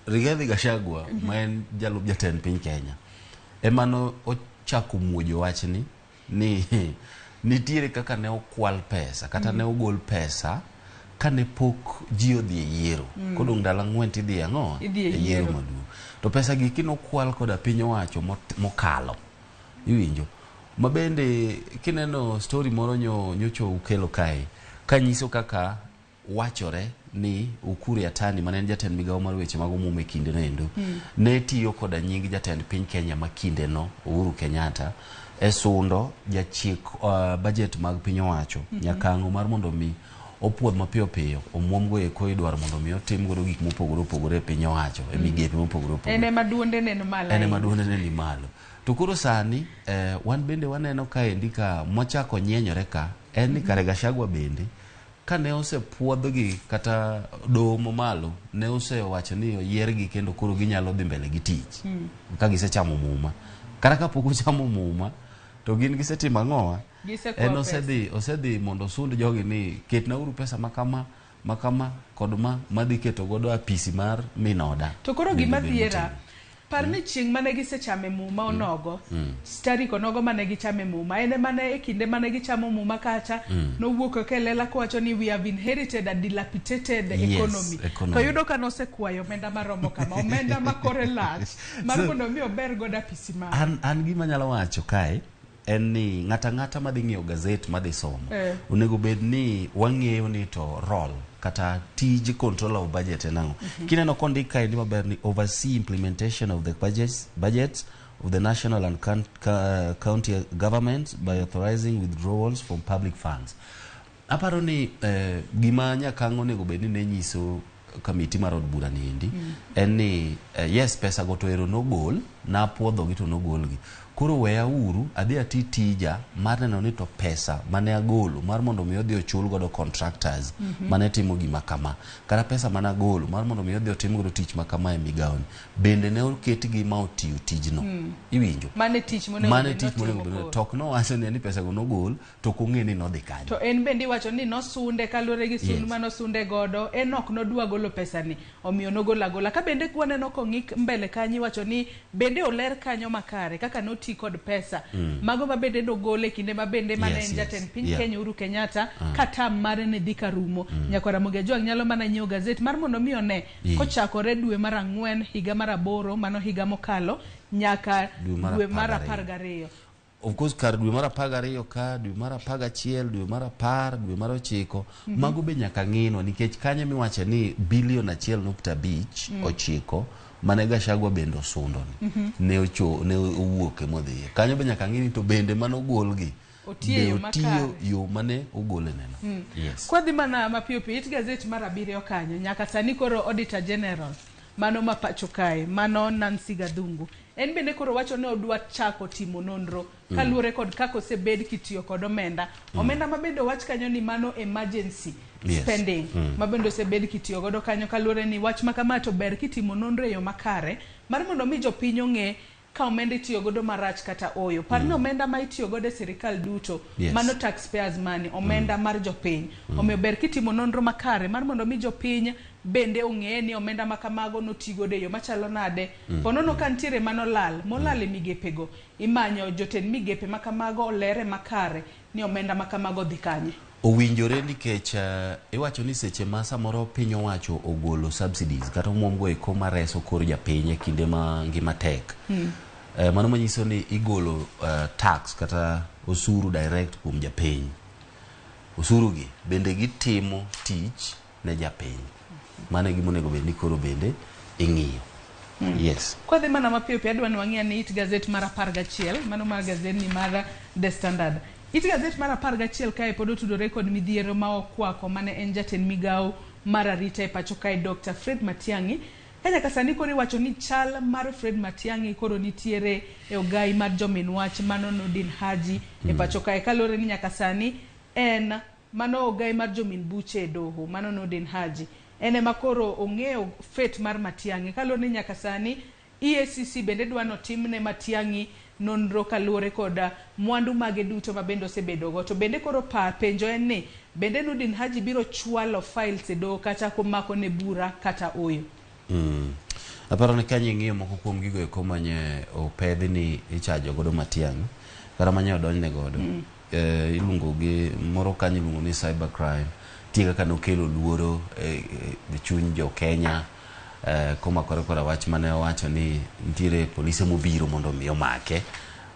Rigathi Gachagua ma en jalup jatend piny Kenya ema no ochako muojo wachni ni nitiere kaka ne okwal pesa kata ne ogol pesa kane pok ji odhi e yiero. Kodong' ndalo 4 tidhi e ang'o? Idhi e e yiero yiero. Maduong'. To pesa gi kinokwal koda piny owacho mokalo iwinjo ma bende kineno story moro nyocho ukelo kae kanyiso kaka wachore ni Ukur Yatani mane en jatend migawo mar weche mag omuom e kindeno endo ne tiyo koda nying jatend piny Kenya ma kindeno Uhuru Kenyatta e sundo jachik budget mag piny owacho nyakang'o mar mondo mi opuodh mapiyo piyo omuom go eko idwaro mondo mi otim godo gik mopogore opogore e piny owacho e migepe mopogore opogore. En ema duonde neno malo. En ema duonde ne ni malo. To koro sani wan bende waneno kaendi ka mwachako nyenyore ka en ni kare Gachagua bende kane osepuodhgi kata doho mamalo ne osewacho ni oyiergi kendo koro ginyalo dhi mbele gi tich ka gisechamo muma. Kata kapok ochamo muma to gin gisetimo ang'owa? En osedhi mondo osund jogi ni ketnauru pesa makama makama kod ma madhi keto godo apisi mar minoda. To koro gima dhiera, par ni chieng' mane gisechame muma onogo, tarik onogo mane gichame muma, en mane e kinde mane gichamo muma kacha, nowuok e lela kowacho ni we have inherited a dilapidated economy. To yudo ka nosekwayo omenda maromo kama, omenda ma kore lach, mar mondo mi ober godo apisi mare. An gima anyalo wacho kae, en ni ng'ata ng'ata madhi ng'iewo gazet madhi somo onego bed ni wang'eyo ni to role kata tij control of budget en ang'o. Kineno kondik kaendi maber ni oversee implementation of the budgets of the national and county governments by authorizing withdrawals from public funds. Aparo ni gima Nyakang'o onego bed ni ne nyiso kamiti mar od bura niendi en ni yes, pesa go to ero nogol, napuodhogi to nogolgi. Koro weya uru adhi ati tija mar neno ni to pesa mane agolo mar mondo mi odhi ochul godo contractors mane timo gima kama, kata pesa mane agolo mar mondo mi odhi otim godo tich ma kama e migawoni, bende ne oketgi ma otiyo tijno. Iwinjo? Mane tich monego bed. To ok nowacho ni pesa go nogol to ok ong'e ni nodhi kanye. To en bende iwacho ni nosunde kaluwore gi sund manosunde godo, en ok nodwa golo pesa ni, omiyo nogolo agola. Ka bende waneno kong'ik mbele kanyo iwacho ni bende oler kanyo makare kaka noti kod pesa. Mago ma bende nogole kinde ma bende mane en jatend piny Kenya Uhuru Kenyatta ka tam mare ne dhi karumo. Nyakwar Ramogi Ajwang' nyalo mana nyiewo gazet mar mondo mi one kochakore dwe mar 4 higa mar 8 mano higa mokalo nyaka dwe mar 12. Of course, kar dwe mar 12 ka, dwe mar 11, dwe mar 10, dwe mar 9, mago be nyaka ng'inwa nikech kanyo miwacho ni bilion 1.5 ochiko mane Gachagua bende osundo ni ne owuok e modhiye. Kanyo be nyaka ng'ini to bende manogolgi otiyo yo mane ogole neno. Yes. Kwadhi mana mapiyo piyo it gazet mar 7 kanyo nyaka sani koro Auditor General mano ma pacho kae mano Nancy Gathungu en bende koro wacho ni odwa chako timo nonro kaluwore kod kaka osebed kitiyo kod omenda. Omenda ma bende owach kanyo ni mano emergency spending ma bende osebed kitiyo godo kanyo kaluwore ni wach ma kama to ber kitimo nonro e yo makare mar mondo mi jopiny ong'e ka omenda itiyo godo marach kata oyo. Par ni omenda ma itiyo godo e sirikal duto mano taxpayers money, omenda mar jopiny. Omiyo ber kitimo nonro makare mar mondo mi jopiny bende ong'e ni omenda ma kamago noti godo e yo machalo nade. Ponono ka nitiere manolal, molal e migepego, imanyo jotend migepe ma kamago olere makare ni omenda ma kamago dhi kanye. Owinjore nikech iwacho ni seche ma samoro piny owacho ogolo subsidies kata omuom go eko mareso kor japiny e kinde ma ngima tek. Mano manyiso ni igolo tax kata osuru direct kuom japiny. Osuru gi bende gitimo tich ne japiny. Mano e gima onego bed ni koro bende ing'iyo. Yes. Kwadhi mana mapiyo piyo adwa ni wang'i ni it gazet mar 11, mano mar gazet ni mar The Standard. It gazet mar 11 kae pod otudore kod midhiero ma okwako mane en jatend migawo mar arita e pacho kae Dr. Fred Matiang'i. Ka nyaka sani koro iwacho ni chal mar Fred Matiang'i koro nitiere e ogai mar jomin wach mano Nordin Haji e pacho kae kaluwore ni nyaka sani en mano ogai mar jomin buche e doho mano Nordin Haji. En ema koro ong'eyo fate mar Matiang'i kaluwore ni nyaka sani EACC bende dwa notimne Matiang'i nonro kaluwore kod mwandu mage duto ma bende osebedogo. To bende koro penjo en ni bende Nordin Haji biro chwalo files e doho kata komako ne bura kata oyo. Aparo ni kanyo ing'iyo moko kuom gigo eko manye opedhi ni ichajo godo Matiang'i kata manye odonjne godo. Iluongo gi moro kanyo iluongo ni cyber crime. Tie kaka nokelo luoro e chuny jo Kenya komakore koda wach mane owacho ni nitiere polise mobiro mondo mi omake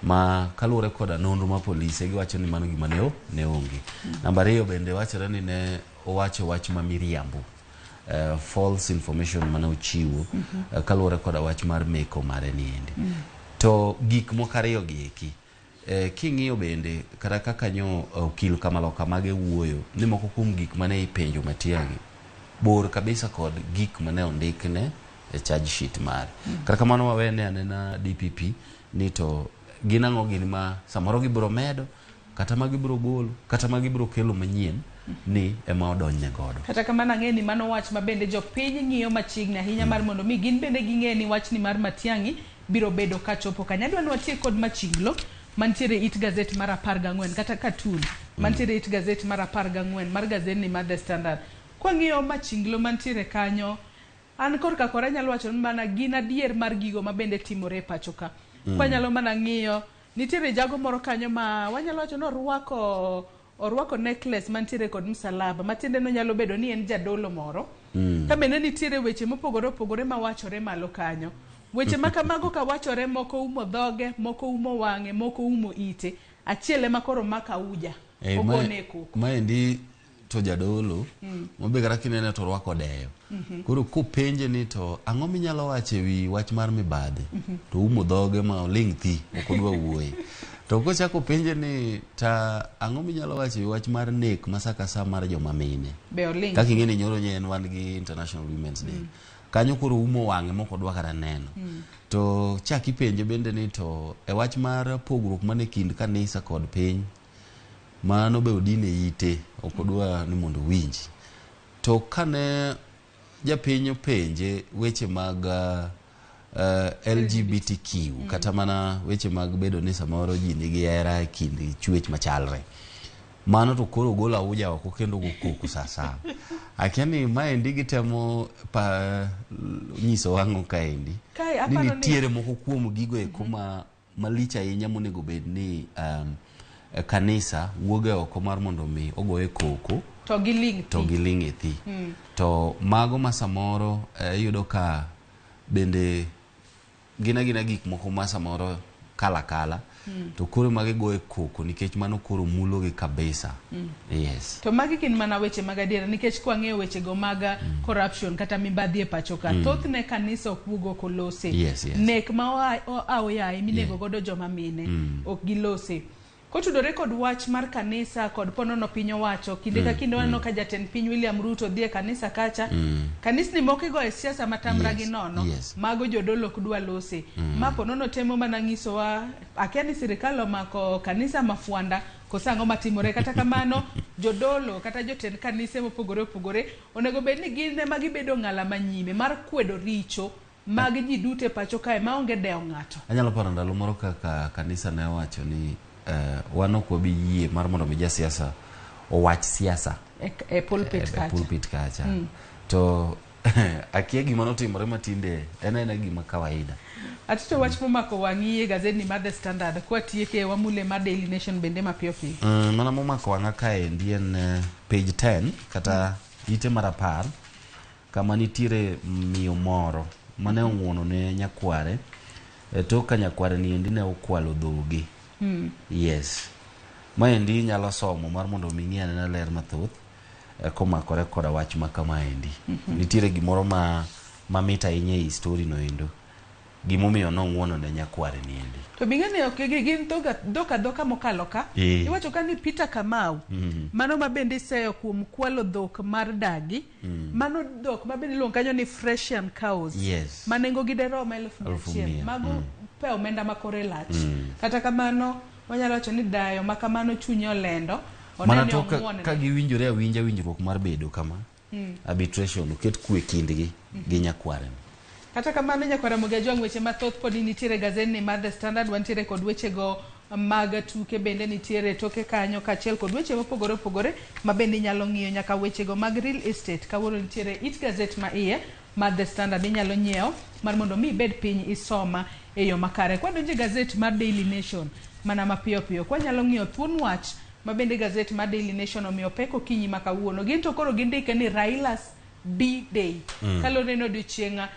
ma kaluwore koda nonro ma polise giwacho ni mano gima ne onge. Namba 2 bende wachore ni ne owacho wach ma miriambo, false information mane ochiwo kaluwore koda wach mar meko mare niendi. To gik moko ariyo gi eki King'iyo bende kata kaka nyo okil Kamaloka mage wuoyo ni moko kuom gik mane ipenjo Matiang'i bor kabisa kod gik mane ondikne e charge sheet mare. Kata kamano wawene anena DPP ni to gin ang'o gin ma samoro gibiro medo kata ma gibiro golo kata ma gibiro kelo manyien ni ema odonjne godo. Kata kamano ang'e ni mano wach ma bende jopiny ng'iyo machiegni ahinya mar mondo mi gin bende ging'e ni wachni mar Matiang'i biro bedo kachopo kanye. Adwa ni watiek kod machinglo mantiere it gazet mar 14 kata katun mantiere it gazet mar 14 mar gazetni mar The Standard. Kwang'iyo machinglo mantiere kanyo, an korka kora anyalo wacho ni mana gin adier mar gigo ma bende timore e pacho ka. Kwanyalo mana ng'iyo, nitiere jago moro kanyo ma wanyalo wacho ni orwako necklace mantiere kod msalaba, matiende ni onyalo bedo ni en jadolo moro. Ka bende nitiere weche mopogore opogore mawachore malo kanyo. Weche ma kamago ka wachore, moko umo dhoge, moko umo wang'e, moko umo ite. Achiel ema koro maka uja. Ogone koko. Maendi to jadolo mabe kata kinene to orwako deyo. Koro kopenje ni to ang'o minyalo wacho ewi wach mar mibadhi to umo dhoge ma oling' thi ok odwa wuoye. To kochako penje ni ta ang'o minyalo wacho ewi wach mar nek ma sa ka sa mar joma mine. Be oling'. Kaka ing'e ni nyoro nye en wan gi International Women's Day. Kanyo koro umo wang'e mok odwa kata neno. To chak ipenje bende ni to e wach mar pogruok mane kind kanisa kod piny, mano be odine ite, ok odwa ni mondo owinji. To kane japiny openje weche mag LGBTQ kata mana weche mag bedo ni samoro ji nigi hera e kind chwech machalre, mano to koro golo auja oko kendo go koko sa sawa. Akia ni maendi gitemo pa nyiso ang'o kaendi Kae ni aparo ni nitiere moko kuom gigo eko ma malich ahinya monego bed ni kanisa wuoge oko mar mondo mi ogoye koko To giling' to thi. giling' e thi. To mago ma samoro iyudo ka bende gin agina gik moko ma samoro kala kala to koro magi goye koko nikech mano koro mulogi kabisa. Yes. To magi gin mana weche mag adiera nikech kwang'iyo wechego mag corruption kata mibadhi e pacho ka, thothne kanisa ok wuog oko lose. Yes, yes. Nek ma oa minego godo joma mine ok gilose. Kotudore kod wach mar kanisa kod ponono piny owacho, kinde ka kinde waneno ka jatend piny William Ruto dhi e kanisa kacha. Kanisni moko igoye siasa matamra gi nono, mago jodolo ok dwa lose. Ma ponono temo mana nyisowa, akia ni sirikal omako kanisa mafwanda koso ang'o matimore. Kata kamano, jodolo kata jotend kanise mopogore opogore onego bed ni gin ema gibedo ng'ala manyime mar kwedo richo mag ji duto e pacho kae maonge dewo ng'ato. Anyalo paro ndalo moro kaka kanisa ne owacho ni wan ok wabi yie mar mondo mi jasiasa owach siasa E pulpit kacha. pulpit kacha. To akia gima notimore matinde en aena gima kawaida. Atito wach momako wang'i e gazetni mar The Standard kwatieke wamule mar Daily Nation bende mapiyo piyo. Mana momako wang'a kaendi en page 10 kata ite mar 10 kama nitiere miyo moro mane ong'uono ne nyakware tok ka nyakware ni endi ne okwalo dhoge. Yes. Maendi inyalo somo mar mondo mi ing'e anena ler mathoth komakore koda wach ma kamaendi. Nitiere gimoro ma mamit ahinya ei story no endo. Gimomiyo nong'uono ne nyakware ni endi. To bing'e ni ok gin dhok adhoka mokalo ka. Iwacho ka ni Peter Kamau, mano ma bende iseyo kuom kwalo dhok mar dagi, mano dhok ma bende iluongo kanyo ni Fresian cows. Yes. Ma nengo gi derom elfu Elfu achiel. mia. Mago pe omenda ma kore lach. Kata kamano wanyalo wacho ni dayo ma kamano chunye olendo. Mana Onene to ong'uon ka ne. giwinjore awinja winjruok mar bedo kama. Arbitration oket kwe kindgi gi nyakware. Kata kamano nyakwara Ramogi Ajwang' weche mathoth pod nitiere gazetni mar The Standard, wantiere kod wechego mag tuke bende nitiere toke kanyo kaachiel kod weche mopogore opogore ma bende inyalo ng'iyo nyaka wechego mag real estate. Kawuono nitiere it gazet ma iye mar The Standard inyalo nyiewo mar mondo mi ibed piny isoma e yo makare. Kwadonjo e gazet mar Daily Nation mana mapiyo piyo, kwanyalo ng'iyo thuon wach ma bende gazet mar Daily Nation omiyo pek okinyi ma kawuono. Gin to koro gindike ni Raila's D-Day. Kaluwore ni odiochieng'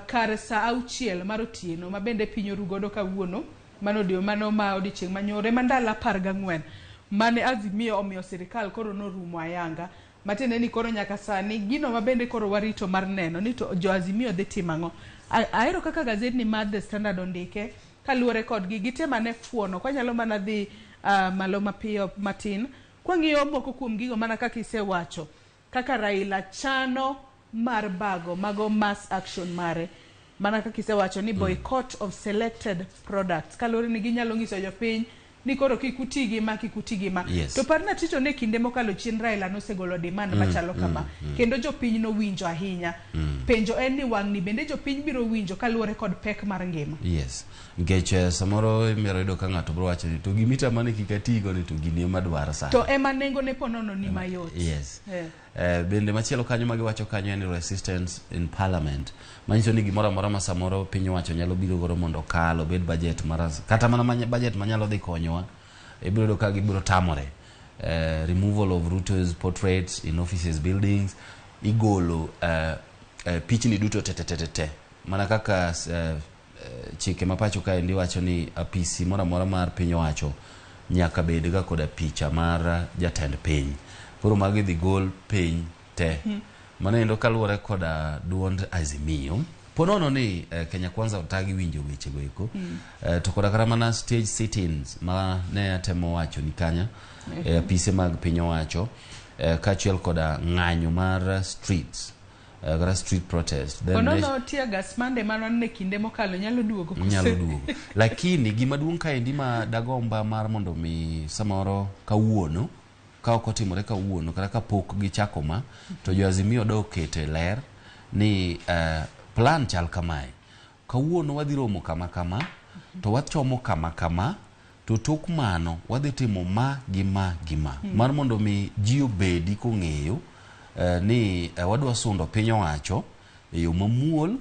kar sa 6 mar otieno ma bende piny oru godo kawuono, mano ma odiochieng' manyoro ma ndalo 14 mane Azimio omiyo sirikal koro norumo ayanga. Matiende ni koro nyaka sani gino ma bende koro warito mar neno ni to jo Azimio dhi timo ang'o. Ahero kaka gazetni mar The Standard ondike. kaluwore kodgi gitem ane fuono kwanyalo mana dhi malo mapiyo matin kwang'iyo moko kuom gigo mana kaka isewacho kaka Raila chano mar bago mago mass action mare mana kaka isewacho ni boycott of selected products kaluwore ni ginyalo nyiso jopiny ni koro kik uti gi ma kik uti gi ma to parna Tito ne kinde mokalo chien Raila nosegolo demand machalo kama kendo jopiny nowinjo ahinya penjo en ni wang'ni bende jopiny biro winjo kaluwore kod pek mar ngima. Yes, nikech samoro imero yudo ka ng'ato biro wacho ni to gimitama ni kik atigo ni to gini ema dwaro sani to ema nengo ne ponono ni mayot. Yes. Bende machielo kanyo magiwacho kanyo en resistance in parliament manyiso ni gimoro amora ma samoro piny owacho nyalo biro godo mondo okal obed budget mar kata mana budget manyalo dhi konyowa ibiro yudo ka gibiro tamore. Removal of Ruto's portraits in offices buildings, igolo pichni duto te mana kaka chike ma pacho kaendi wacho ni apisi moro amora mar piny owacho nyaka bed ga koda picha mar jatend piny. Koro magi dhi gol piny te. Mano endo kaluwore koda duond Azimio. Ponono ni Kenya Kwanza otagi winjo weche go eko. To koda kata mana stage sittings ma ne atemo wacho ni kanya apise mag piny owacho kaachiel koda ng'anyo mar streets kata street protest. Ponono tear gas mande mano ne kinde mokalo nyalo duogo. Nyalo duogo. Lakini gima duong' kaendi ma dagomba mar mondo mi samoro kawuono ka ok otimore kawuono kata kapok gichako ma to jo Azimio dok kete ler ni plan chal kamae. Kawuono wadhi romo kama kama to wachomo kama kama to tok mano wadhi timo ma gi ma gi ma. Mar mondo mi ji obedi kong'eyo ni wadwa sundo piny owacho e yo mamuol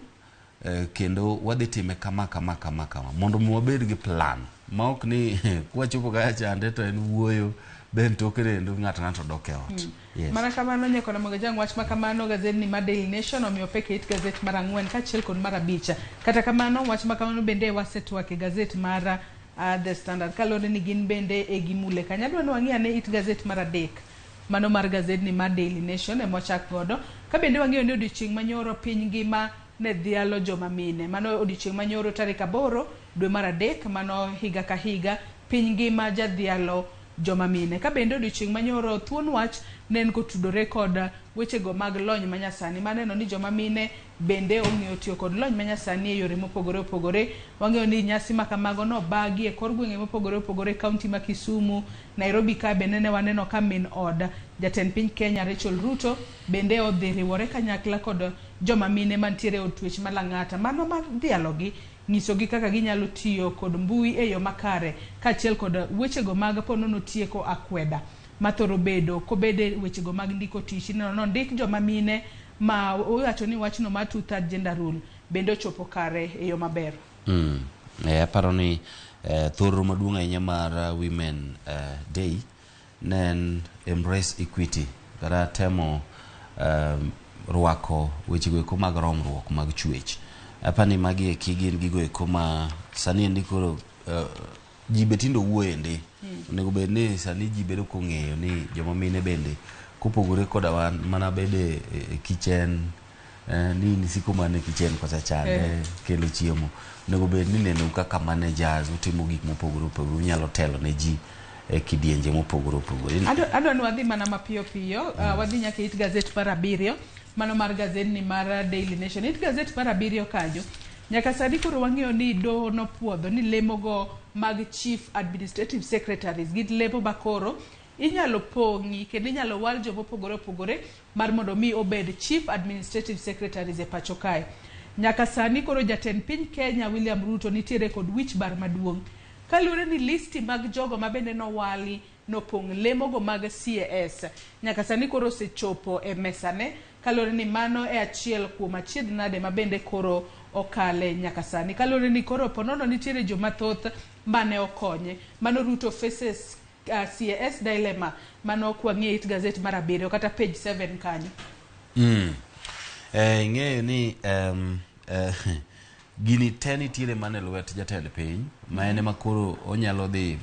kendo wadhi time kama kama kama kama mondo mi wabed gi plan ma ok ni kwachopo kacha chande to en wuoyo then toke endo ng'ato ng'ato dok e ot. Yes. Mana kamano nyakona Mogajang wach ma kamano gazet ni ma Daily Nation omiyo pek e it gazet mar 4 kaachiel kod mar 5. Kata kamano wach ma kamano bende wasetwak e gazet mar The Standard kaluwore ni gin bende e gimule kanyo. Adwa ni wang'i ane it gazet mar 3 mano mar gazet ni mar Daily Nation ema wachak godo. Ka bende wang'iyo ni odiochieng' manyoro piny ngima ne dhialo joma mine. Mano odiochieng' manyoro tarik 8 dwe mar 3 mano higa ka higa piny ngima jadhialo joma mine. Ka bende odiochieng' manyoro thuon wach ne en kotudore kod wechego mag lony manyasani. Maneno ni joma mine bende ong'eyo tiyo kod lony manyasani e yore mopogore opogore. Wang'eyo ni nyasi ma kamago nobagi e kor gwenge mopogore opogore, kaunti ma Kisumu, Nairobi ka bende ne waneno ka min od jatend piny Kenya Rachel Ruto bende odhi riwore kanyakla kod joma mine mantiere e od twech ma Lang'ata. Mano mar dhialogi nyisogi kaka ginyalo tiyo kod mbui e yo makare kaachiel kod wechego mag ponono tieko akweda mathoro bedo kobede wechego mag ndiko tich. Ineno nondik joma mine ma owacho ni wachno mar 2/3 gender rule bende ochopo kare e yo maber. Aparo ni thoro maduong' ahinya mar Women Day ne en embrace equity kata temo rwako wechego eko mag romruok mag chwech. Apani magi eki gin gigo eko ma sani endi koro ji be tindo wuoyo endi. Onego bed ni sani ji bedo kong'eyo ni joma mine bende kopogore koda wan mana bede e kitchen ni nisiko mana e kitchen kocha chande kelo chiemo. Onego bed ni neno kaka managers utimo gik mopogore opogore unyalo telo ne ji e kidienje mopogore opogore. Adwa ni wadhi mana mapiyo piyo wadhi nyaka it gazet mar 7 mano mar gazet ni mar Daily Nation. It gazet mar 7 kanyo nyaka sani koro wang'eyo ni doho nopuodho ni lemogo mag chief administrative secretaries gin lemo makoro inyalo pong'i kendo inyalo wal jomopogore opogore mar mondo mi obed chief administrative secretaries e pacho kae. Nyaka sani koro jatend piny Kenya William Ruto nitiere kod wich bar maduong' kaluwore ni listi mag jogo mabende nowali nopong' lemogo mag CAS nyaka sani koro osechopo e mesane kaluwore ni mano e achiel kuom achiedh nade mabende koro okale nyaka sani. Kaluwore ni koro ponono nitiere joma thoth mane okonye. Mano Ruto faces CAS dilemma mano kwang'iyo it gazet mar 7 kata page 7 kanyo. Ing'eyo ni gini te nitiere mana e lwet jatend piny ma en ema koro onyalo dhi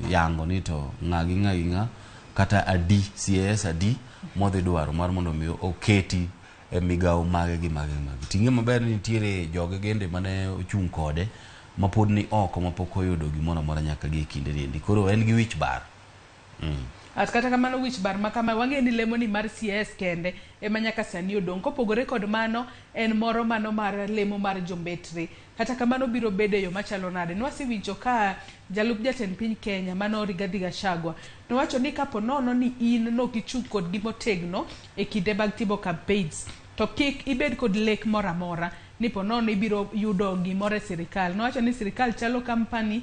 yango ni to ng'a gi ng'a gi ng'a kata adi CAS adi modhi dwaro mar mondo mi oketi e migawo mage gi mage mage. Ting'e maber ni nitiere joge gende mane ochung' kode ma pod ni oko mapok oyudo gimoro amora nyaka gi e kinde ni endi. Koro en gi wich bar. At kata kamano wich bar ma kama wang'e ni lemo ni mar CS kende ema nyaka sani odong'. Kopogore kod mano, en moro mano mar lemo mar jombetre. Kata kamano biro bedo e yo machalo nade? Nwasewinjo ka jalup jatend piny Kenya mano Rigathi Gachagua nowacho ni kapo nono ni in nok ichung' kodgi motegno e kinde mag timo campaigns to kik ibed kod lek moro amora ni po nono ibiro yudo gimoro e sirikal. Nowacho ni sirikal chalo company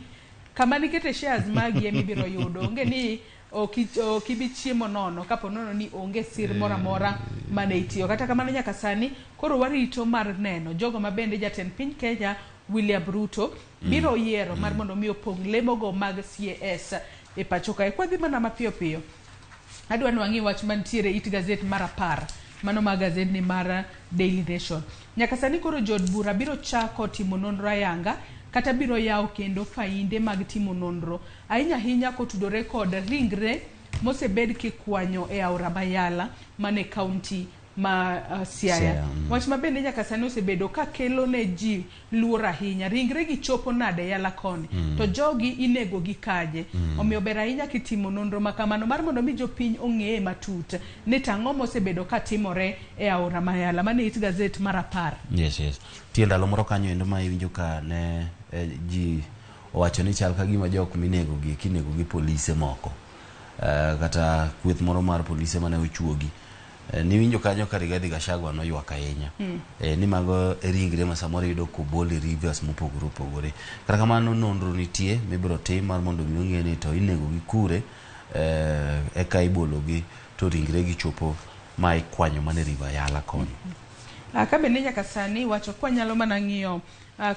kama nikete shares magi ema ibiro yudo. Onge ni ok ibi chiemo nono kapo nono ni onge sir moro amora mane itiyo. Kata kamano nyaka sani koro warito mar neno jogo ma bende jatend piny Kenya William Ruto biro yiero mar mondo mi opong' lemogo mag CAS e pacho kae. Kwadhi mana mapiyo piyo, adwa ni wang'i wach mantiere it gazet mar 10, mano mar gazet ni mar Daily Nation. Nyaka sani koro jood bura biro chako timo nonro ayanga kata biro yawo kendo fainde mag timo nonro ahinya ahinya kotudore kod ringre mosebed kikwanyo e aora Mayala mane kaunti ma Siaya. Wach ma bende nyaka sani osebedo ka kelo ne ji luor ahinya. Ringre gi chopo nade Yala koni? To jogi inego gi kaje? Omiyo ber ahinya kitimo nonro ma kamano mar mondo mi jopiny ong'eye matut ni tang'o mosebedo ka timore e aora Mayala. Mane it gazet mar 10. Yes, yes. Tie ndalo moro kanyo endo ma iwinjo ka ne ji owacho ni chal ka gima jok minego gi kinego gi polise moko. Kata kweth moro mar polise mane ochuogi. Niwinjo kanyo ka Rigathi Gachagua noywak ahinya. Ni mago ringre ma samoro iyudo kobol e rivers mopogore opogore. Kata kamano nonro nitie mibiro tim mar mondo mi ong'e ni to inego gi kure, eka ibologi to ringre gi chopo ma ikwanyo mana e river Yala koni. Ka bende nyaka sani wacho kwa nyalo mana ng'iyo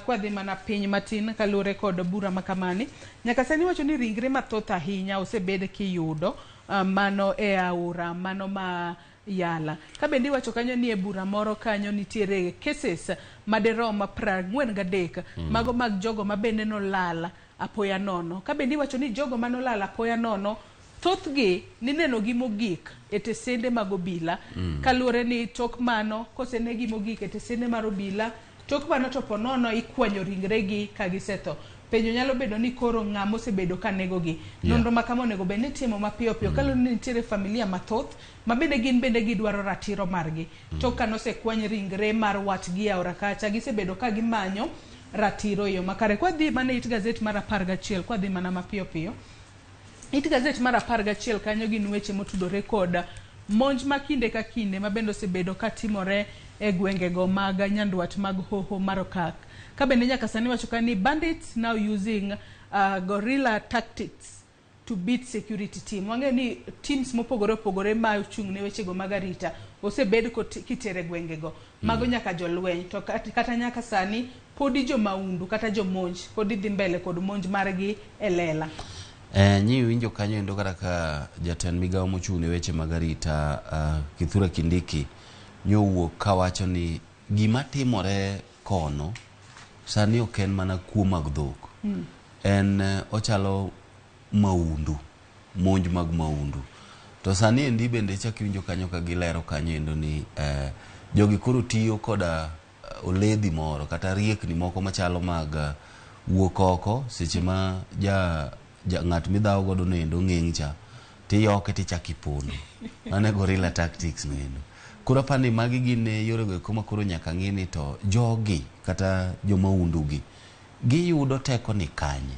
kwadhi mana piny matin kaluwore kod bura ma kamani. Nyaka sani wacho ni ringre mathoth ahinya osebed kiyudo mano e aora mano ma Yala. Ka bende iwacho kanyo ni e bura moro kanyo nitiere cases maderom 43 mago mag jogo ma bende nolal apoya nono. Ka bende iwacho ni jogo manolal apoya nono thothgi nineno gi mogik e tesende mag obila. Kaluwore ni tok mano kosenegi mogik e tesende mar obila, tok mano to ponono ikwanyo ringregi ka gisetho. Penjo nyalo bedo ni koro ng'ama osebedo ka negogi. Nonro ma kama onego bed ni itimo mapiyo piyo kaluwore ni nitiere familia mathoth ma bende gin bende gidwaro ratiro margi. Tok ka nosekwany ringre mar watgi e aora kacha, gisebedo ka gimanyo ratiro e yo makare. Kwadhi mana it gazet mar 11, kwadhi mana mapiyo piyo. It gazet mar 11 kanyo gin weche motudore kod monj ma kinde ka kinde ma bende osebedo ka timore e gwengego mag Nyandwat mag Hoho mar Okak. Ka bende nyaka sani wacho ka ni bandits now using guerrilla tactics to beat security team. Wang'eyo ni teams mopogore opogore ma ochung' ne wechego mag arita osebed kitere gwengego. Mago nyaka jolweny to kata nyaka sani podi jomaundu kata jomonj podi dhi mbele kod monj margi e lela. Nyi winjo kanyo endo kata ka jatend migawo mochung' ne weche mag arita Kithure Kindiki nyowuok kawacho ni gima timore kono sani ok en mana kuo mag dhok. En ochalo maundu, monj mag maundu. To sani endi bende chak iwinjo kanyo ka gilero kanyo endo ni jogi koro tiyo koda oledhi moro kata riekni moko machalo mag wuok oko seche ma ja ng'at midhawo godo no endo ng'eng' cha tiyoke tichak ipondo. Mano e guerrilla tactics no endo. Koro apani magi gin yorego eko ma koro nyaka ng'i ni to jogi kata jomaundu gi giyudo teko ni kanye?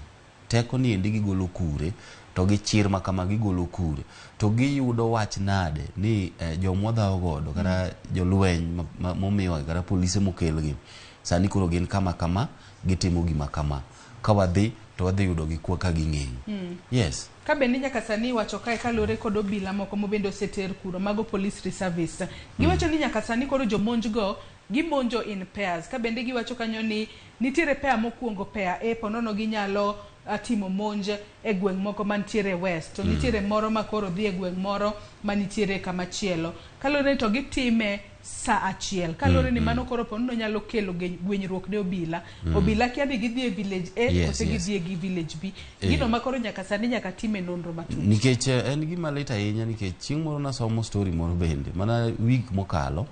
Teko ni endi gigolo kure? To gi chir ma kama gigolo kure? To giyudo wach nade ni jomwadhawo godo kata jolweny momiwa kata polise mokelgi sani koro gin kama kama gitimo gima kama ka wadhi to wadhi yudo gi kwa ka ging'eng'. Yes. Ka bende nyaka sani iwacho kae kaluwore kod obila moko mobende oseter kuro mago police reservists. Giwacho ni nyaka sani koro jomonj go gimonjo in pairs. Ka bende giwacho kanyo ni nitiere pair mokwongo pair A ponono ginyalo timo monj e gweng' moko mantiere west to nitiere moro ma koro dhi e gweng' moro manitiere kama chielo. Kaluwore ni to gitime saa achiel. Kaluwore ni mano koro ponono nyalo kelo gwenyruok ne obila. Obila kia ni gidhi e village A kose gidhi e gi village B. Gino ma koro nyaka sani nyaka time nonro matut. Nikech en gima lit ahinya nikech chieng' moro nasomo story moro bende mana week mokalo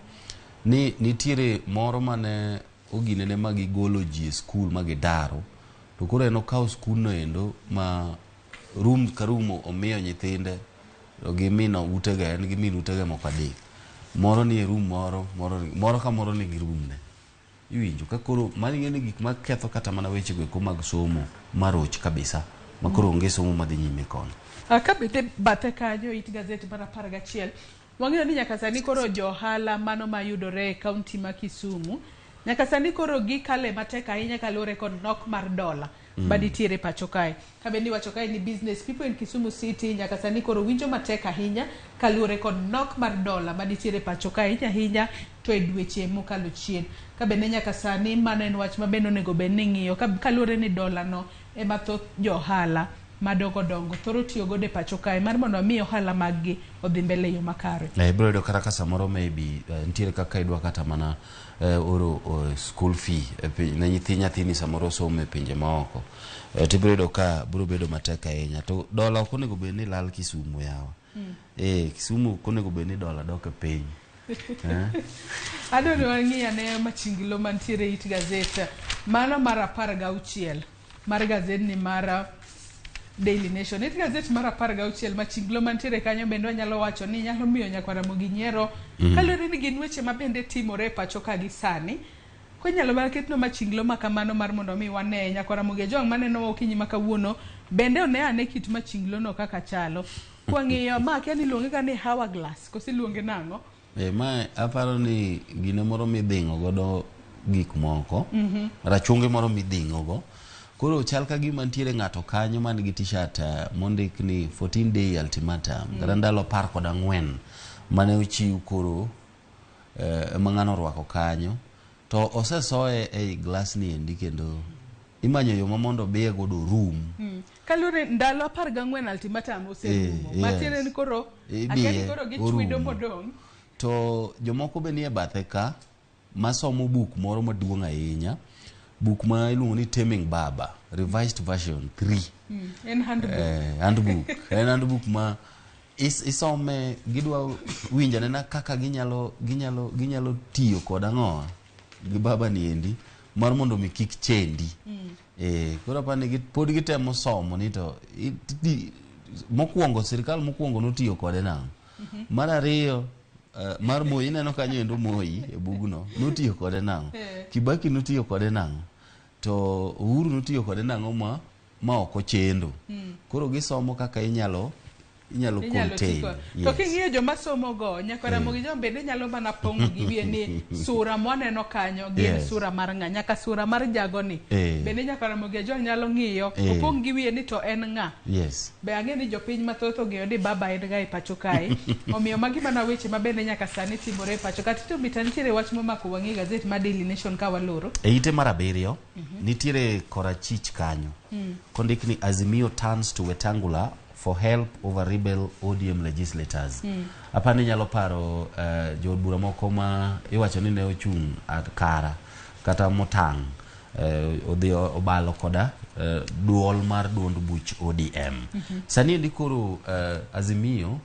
ni nitiere moro mane oginene ma gigolo ji e skul ma gidaro To koro en okawo skundno endo ma room ka room omiyo nyithinde to gi min utege, en gi min utege moko adek. Moro nie room moro, moro, moro ka moro nigi room ne. Iwinjo ka koro mano ing'e ni gik maketho kata mana weche go eko mag somo maroch kabisa ma koro onge somo madhi nyime kono. Ka bende bathe kanyo it gazet mar 11 wang'eyo ni nyaka sani koro jo ohala mano mayudore e kaunti ma Kisumu nyaka sani koro gikale matek ahinya kaluwore kod nok mar dola ma nitiere pacho kae. Ka bende iwacho kae ni business people in Kisumu City nyaka sani koro winjo matek ahinya kaluwore kod nok mar dola ma nitiere pacho kae ahinya ahinya to e dweche mokalo chien. Ka bende nyaka sani mano en wach ma bende onego bed ni ing'iyo kaluwore ni dola no ema thoth jo ohala madongo dongo thoro tiyo godo e pacho kae mar mondo mi ohala mag gi odhi mbele e yo makare. Ibiro yudo kata ka samoro maybe nitiere kaka idwa kata mana oro school fee ne nyithi nyathini samoro somo e pinje maoko. Tibiro yudo ka biro bedo matek ahinya. To dola ok onego bed ni lal Kisumu yawa. Kisumu ok onego bed ni dola dok e piny. Adwa ni wang'i ane machinglo mantiere it gazet mano mar 16 mar gazet ni mar Daily Nation. It gazet mar 16 machinglo mantiere kanyo bende wanyalo wacho ni nyalo miyo nyakwar Ramogi nyiero kaluwore ni gin weche ma bende timore e pacho ka gi sani. Koro inyalo mana ketnwa machinglo ma kamano mar mondo mi wane nyakwar Ramogi Ojwang' maneno okinyi ma kawuono bende one ane kit machinglo no kaka chalo. Kwang'iyo ma akia ni iluonge ga ni hourglass koso iluonge nang'o? Ma aparo ni gine moro midhing'o godo gik moko. Rachungi moro midhing'o go. Koro chal ka gima nitiere ng'ato kanyo man gi t-shirt mondik ni 14 day ultimatum. Kata ndalo 14 mane ochiw koro ma ng'ano orwako kanyo. To osesoye ei glass ni endi kendo imanyo yo ma mondo obiye godo orum. Kaluwore ndalo 14 ultimatum oserumo. Matiende ni koro akia ni koro gichwido modong'. To jomoko be nie bathe ka masomo buk moro maduong' ahinya. Buk ma iluongo ni Taming Baba, revised version 3. En handbook. Handbook. En handbook ma isome gidwa winjo anena kaka ginyalo tiyo kod ang'owa gi baba ni endi mar mondo mi kik chendi. Koro apani pod gitemo somo ni to mokwongo sirikal mokwongo notiyo kode nang'o. Mar ariyo mar Moi ineno kanyo endo Moi e bugno notiyo kode nang'o. Kibaki notiyo kode nang'o. To Uhuru notiyo kode nang'o ma ok ochendo. Koro gisomo kaka inyalo contain. To king'iyo joma somo go nyakwar Ramogi Ojwang' bende nyalo mana pong'o gi wiye ni sura mwaneno kanyo gin sura mar ng'a nyaka sura mar jagoni. Bende nyakwar Ramogi Ojwang' nyalo ng'iyo opong' gi wiye ni to en ng'a. Be ang'e ni jopiny mathoth ong'eyo ni baba en ng'a e pacho kae. Omiyo magi mana weche ma bende nyaka sani timore e pacho ka. Tito Mita nitiere wach momako wang'i e gazet mar Daily Nation ka waloro. E ite mar 7 nitiere korachich kanyo. Kondik ni Azimio turns to Wetangula for help over rebel ODM legislators. Apani nyalo paro jood bura moko ma iwacho ni ne ochung' kara kata motang' odhi obalo koda duol mar duond buch ODM. Sani endi koro Azimio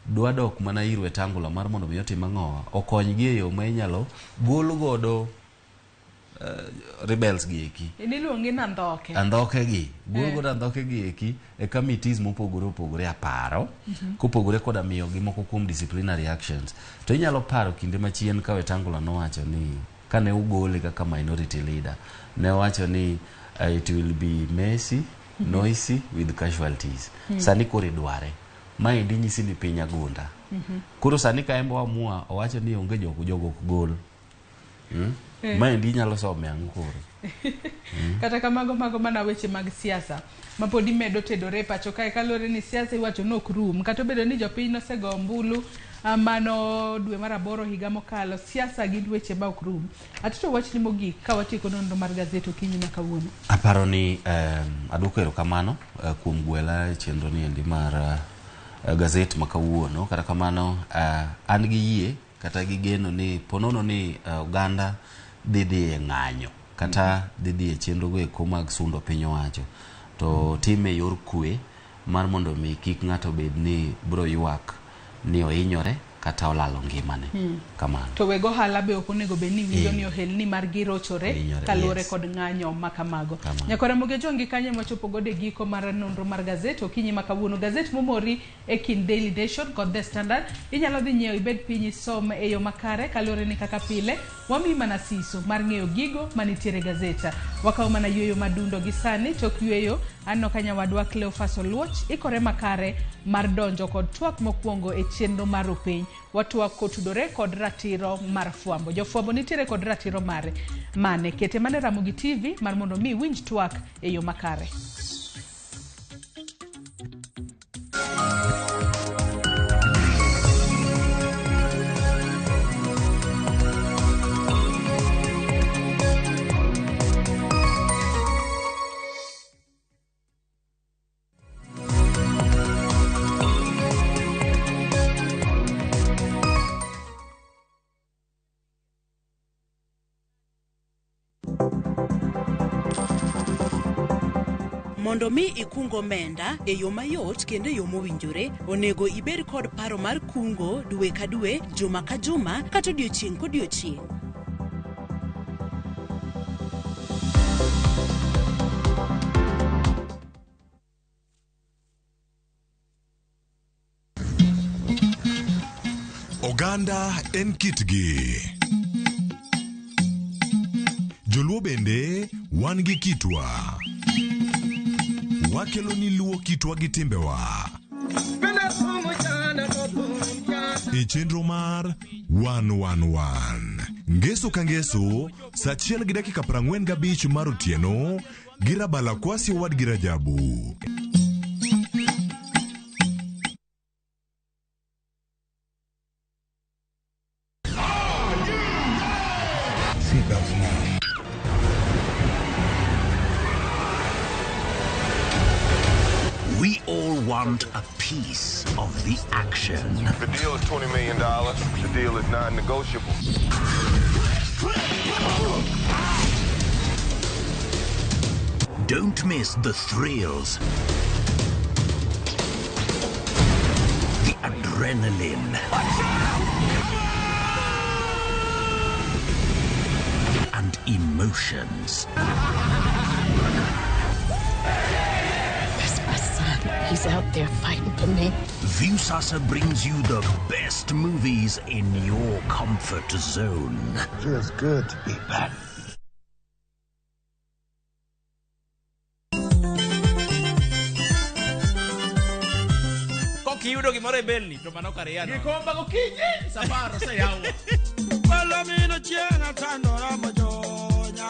dwa dok mana ir Wetangula mar mondo mi otim ang'owa okonygi e yo ma inyalo gol godo rebels gi eki. Iluongi ni andhoke. Andhoke gi. Gol godo andhoke gi eki e committees mopogore opogore aparo. Kopogore koda miyo gi moko kuom disciplinary actions. To inyalo paro kinde machien ka Wetangula nowacho ni kane ugole kaka minority leader, ne owacho ni it will be messy, noisy with casualties. Sani koro idware. Maendi nyisi ni piny agunda. Koro sani ka embo amua owacho ni onge jogo ok gol. Maendi inyalo some ang'o koro? Kata kamago mago mana weche mag siasa ma pod imedo tedore e pacho kae kaluwore ni siasa iwacho ni ok rum kata obedo ni jopiny nosego ombulu mano dwe mar 8 higa mokalo siasa gin weche ma ok rum. Atito wachni mogik ka watieko nonro mar gazet okinyi ma kawuono. Aparo ni aduoko erokamano kuom gwela e chenro ni endi mar gazet ma kawuono. Kata kamano an gi yie kata gi geno ni ponono ni oganda dhi e ng'anyo kata dhi e chenro go eko mag sundo piny owacho to time yor kwe mar mondo mi kik ng'ato bed ni bro ywak ni ohinyore kata olalo ngimane. Kamano. To weg ohala be ok onego bed ni winjo ni ohelni margi rochore Hinyore, kaluwore yes. kod ng'anyo ma kamago. Kamano. Nyakora Mogejongi kanyo ema wachopo godo e giko mar nonro mar gazet okinyi ma kawuono. Gazet momori e kind Daily Nation kod The Standard inyalo dhi nyiewo ibed piny isom e yo makare kaluwore ni kaka pile wamiyi mana siso mar ng'eyo gigo manitiere e gazet. Wakawo mana yueyo madundo gi sani tok yueyo aneno ka nyawadwa Cleophas Oluoch ikore makare mar donjo kod twak mokwongo e chenro mar opiny. Watwak kotudore kod ratiro mar fwambo. Jofwambo nitiere kod ratiro mare mane kete mane Ramogi TV mar mondo mi iwinj twak e yo makare. Mondo mi ikung omenda e yo mayot kendo e yo mowinjore, onego ibed kod paro mar kungo dwe ka dwe, juma ka juma, kata odiochieng' kodiochieng'. Oganda en kitgi. Joluo bende wan gi kitwa. Wakelo ni luo kitwa gi timbewa. E chenro mar 111. Ngeso ka ngeso, saa 1:45 mar otieno, gi Rabala Kwasi owadgi Rajabu. Seatbelts now. We all want a piece of the action. The deal is $20 million. The deal is non-negotiable. Don't miss the thrills, the adrenaline, and emotions. That's my son. He's out there fighting for me. Viusasa brings you the best movies in your comfort zone. Feels good to be back. Kokiyudo gimoro e belni to mano kar yano. Gikomba gokinyi safar oseyawo. Palomino chieng' atandora mojonya.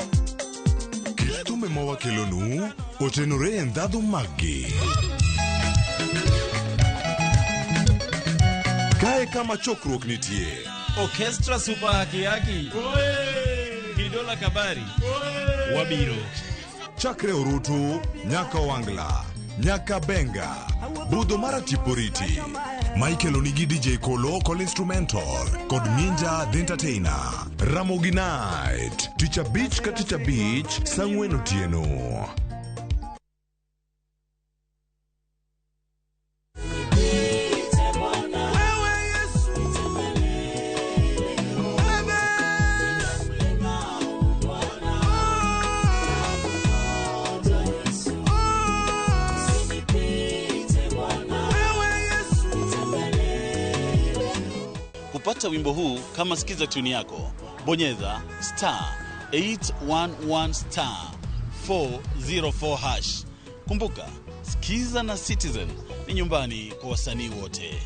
Kit thumbe mawakelonu otenore e ndhadhu maggi. Kae kama chokruok nitie. Orchestra Super Haki Haki. Kidola Kabari. Wabiro. Chakre Orutu, nyaka Wangla, nyaka Benga, budho mar Atiporiti. Michael onigi DJ Kolo Kol Instrumental kod Minja The Entertainer. Ramogi Night, tich abich ka tich abich, saa 4 otieno. Kupata wimbo huu kama sikiza tuni yako, bonyeza star 811 star 404 hash. Kumbuka, Sikiza na Citizen ni nyumbani kwa wasanii wote.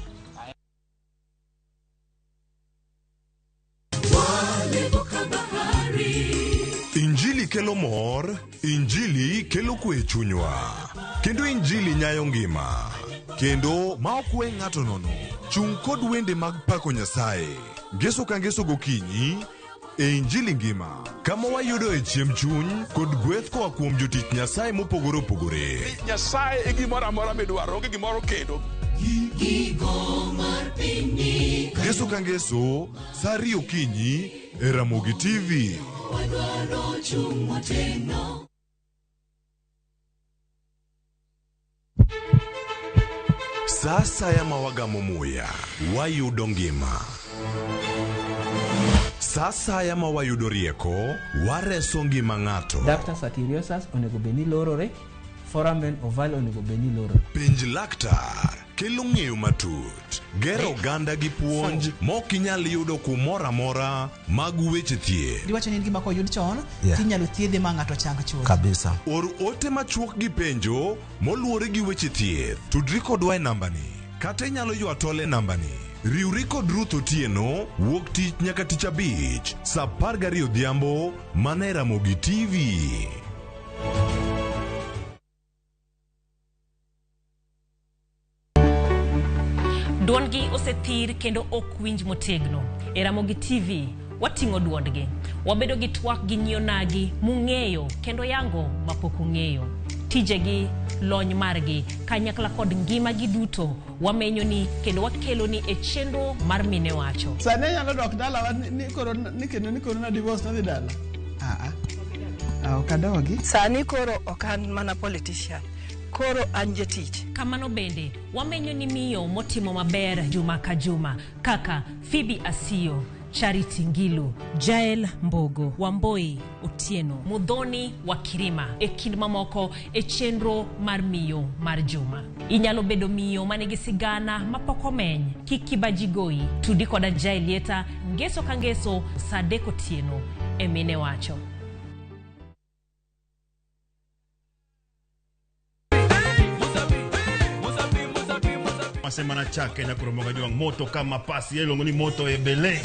Injili kelo mor, Injili kelo kwe e chunywa. Kendo Injili nyayo ngima. Kendo ma ok we ng'ato nono. Chung' kod wende mag pako Nyasaye. Ngeso ka ngeso gokinyi e Injili ngima. Kama wayudo e chiemb chuny kod gweth koa kuom jotich Nyasaye mopogore opogore. Nyasaye e gimoro amora midwaro, onge gimoro kendo. Ngeso ka ngeso, saa 2 okinyi e Ramogi TV. Sa asaya ma wagamo muya, wayudo ngima. Sa asaya ma wayudo rieko, wareso ngima ng'ato. Ductus arteriosus onego bed ni lorore, foramen ovale onego bed ni lorore. Penj laktar kelo ng'eyo matut, gero oganda gi puonj mok inyal yudo kumoro amora mag weche thieth. Diwacho ni en gima koyud chon Yeah. tinyalo thiedhe ma ng'ato chang chuth. Kabisa. Or ote machuok gi penjo moluwore gi weche thieth. Tudri kodwa e nambani kata inyalo ywa tol e nambani. Riwri kod Ruth Otieno wuok tich nyaka tich abich saa 12 odhiambo mana e Ramogi TV. Duondgi osethir kendo ok winj motegno. E Ramogi TV, wating'o duondgi. Wabedo gi twak gi nyionagi mung'eyo kendo yango mapok ung'eyo. Tijegi, lony margi, kanyakla kod ngimagi duto wamenyoni kendo wakeloni e chenro mar Mine Wacho. Sani anyalo dok dalawa ni koro ni kendo ni koro na divorce nadhi dala. Ah ah. Ok adogi. Sani koro ok an mana politician, koro an jatich. Kamano bende, wamenyo ni miyo motimo maber juma ka juma kaka Phoebe Asiyo, Charity Ngilu, Jael Mbogo, Wamboi Otieno, Mudhoni wa Kirima e kind mamoko e chenro mar miyo mar juma. Inyalo bedo miyo manigi sigana mapok omeny. Kik kibaji goyi. Tudi koda Jael Lieta ngeso ka ngeso saa 3 otieno e Mine Wacho. Masema na chake na kuromoga jwang moto kama pasi iluongo ni moto ebele.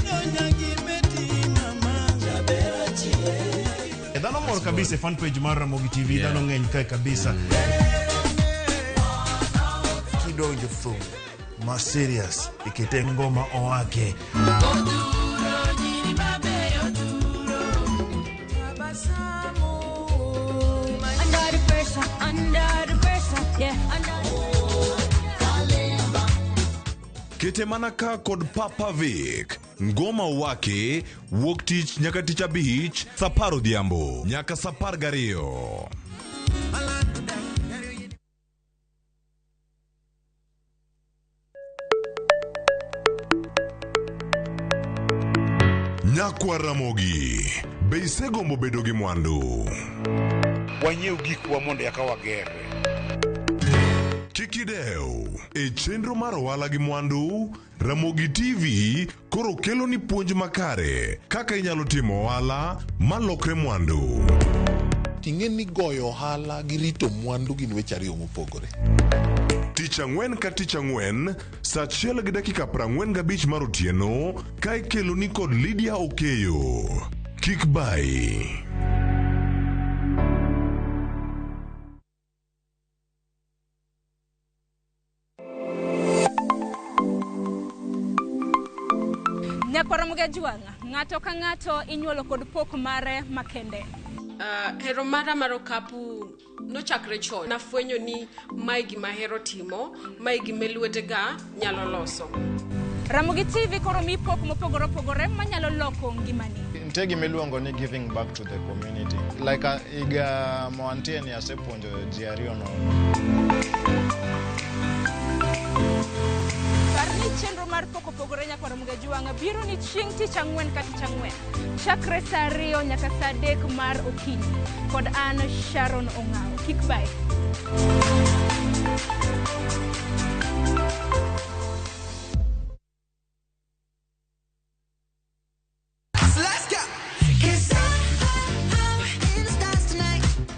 Dhano mor kabisa e fan page mar Ramogi TV, dhano ng'eny kae kabisa. Kidonjo thum ma serious ikete ngoma owake. Under the pressure, under the pressure, yeah, under. Kete mana ka kod Papa Vic. Ngoma wake wuok tich nyaka tich abich saa 10 odhiambo nyaka saa 12. Nyakwa Ramogi, be isegombo bedo gi mwandu? Wanyiew gikwa mondo eka wagerre. Kik idew, e chenro mar ohala gi mwandu, Ramogi TV koro kelo ni puonj makare kaka inyalo timo ohala malokre mwandu. Ting'e ni goyo ohala gi rito mwandu gin weche ariyo mopogore. Tich ang'wen ka tich ang'wen, saa 1:45 mar otieno, ka ikelo ni kod Lydia Okeyo. Kik bayi. Nyakwar Ramogi Ajwang', ng'ato ka ng'ato inyuolo kod pok mare makende. Hero mara mar okapu nochakre chon. Nafwenyo ni mae gima ahero timo, mae gima lwetega nyalo loso. Ramogi TV koro mi pok mopogore opogore manyalo loko ngimani. Nitie gima iluongo ni giving back to the community. Like higa moantie ni asepuonjo ji ariyo nono. Par ni chenro mar pok opogore Nyakwar Ramogi Ajwang' biro ni chieng' tich ang'wen ka tich ang'wen. Chakre saa 2 nyaka saa 3 mar okinyi. Kod an Sharon Ong'awo. Kik bayi.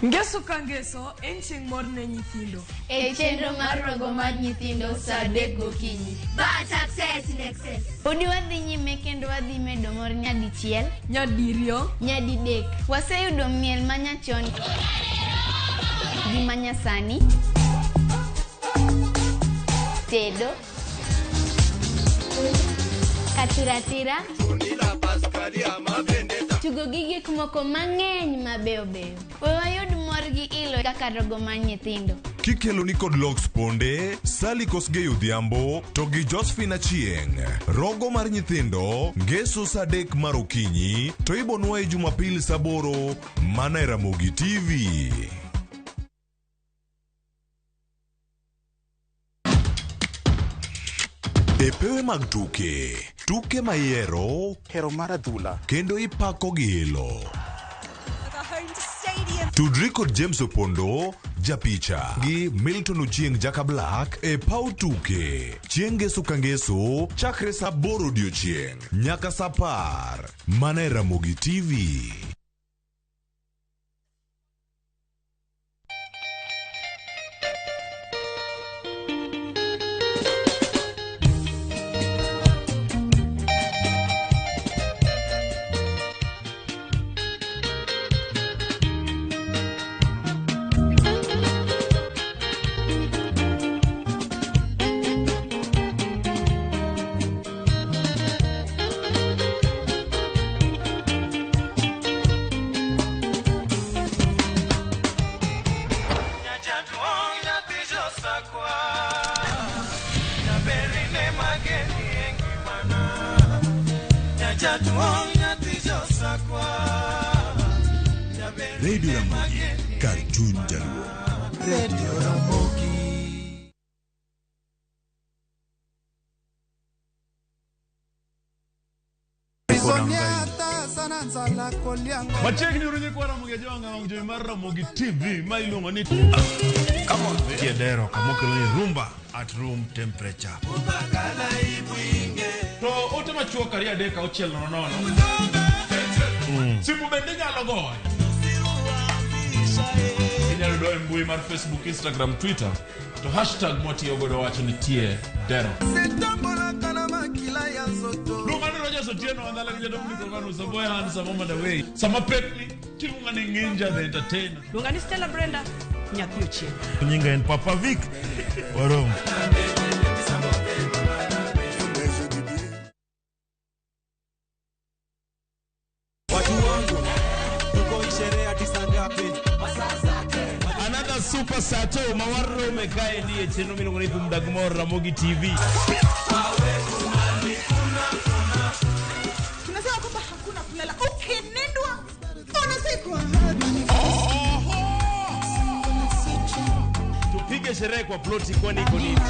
Ngeso ka ngeso en chieng' mor ne nyithindo. E chenro mar rogo mar nyithindo saa 3 gokinyi. But success in excess. Podi wadhi nyime kendo wadhi medo mor nyadichiel, nyadiriyo, nyadidek. Waseyudo miel manyachon gi manyasani, tedo, katiratira, tugo gi gik moko mang'eny mabeyo beyo. We wayud mor gi ilo kaka rogo mar nyithindo. Kikelo ni kod Lox Ponde, Sally Kosgei Odhiambo to gi Josephine Achieng'. Rogo mar nyithindo, ngeso saa 3 mar okinyi to ibonwa e Jumapil saa 8 mana e Ramogi TV. Pewe mag tuke, tuke ma ihero, hero mar adhula kendo ipako gi ilo. Tudri kod James Opondo, japicha gi Milton Ochieng Jaka Black e paw tuke chieng' ngeso ka ngeso chakre saa 8 odiochieng' nyaka saa 10 mana e Ramogi TV. Radio Ramogi, kar chuny jaluo. Radio Ramogi. Machiegni uru nyikwa Ramogi Ajwang' wang' jowi mar Ramogi TV ma iluongo ni Kiedero kamokelo ni rumba at room temperature. To ote machuok 2 3 6 0 0. Simu bende inyalo goyo. Inyalo yudo e mbui mar Facebook, Instagram, Twitter to hashtag mwatiyo godo wacho ni tie dero. Luonga ni Rogers Otieno Andala gi jadong Mikogano Saboya Hands Moment Away. Sama pekni tiluonga ni Nginja the Entertainer. Luonga ni Stella Brenda, nyathi Ochieng. Nyinga en Papa Vic. Warom. Another super sato mawarome kae ni e chenro miluongo ni Thum Dag Mor Ramogi TV. Tunasema kwamba hakuna kulala, ukinindwa unazikwa. Tupige sherehe kwa ploti kwani iko nini?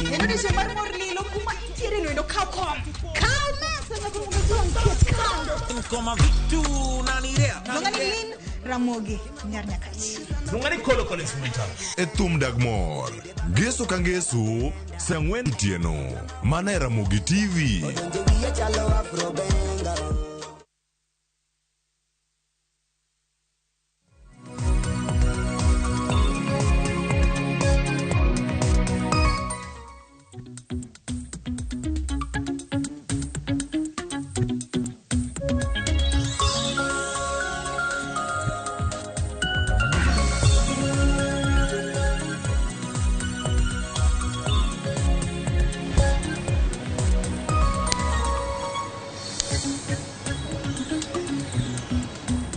Kendo odiochieng' mar mor lilo kuma intiere no endo kaw kom. Kaw mesa nyaka mondo ket kando. Luonga ni Lynn Ramogi Nyar Nyakach. Luonga ni Kolo Collins Mwita. E thum dag mor, ngeso ka ngeso, saa 4 otieno, mana e Ramogi TV.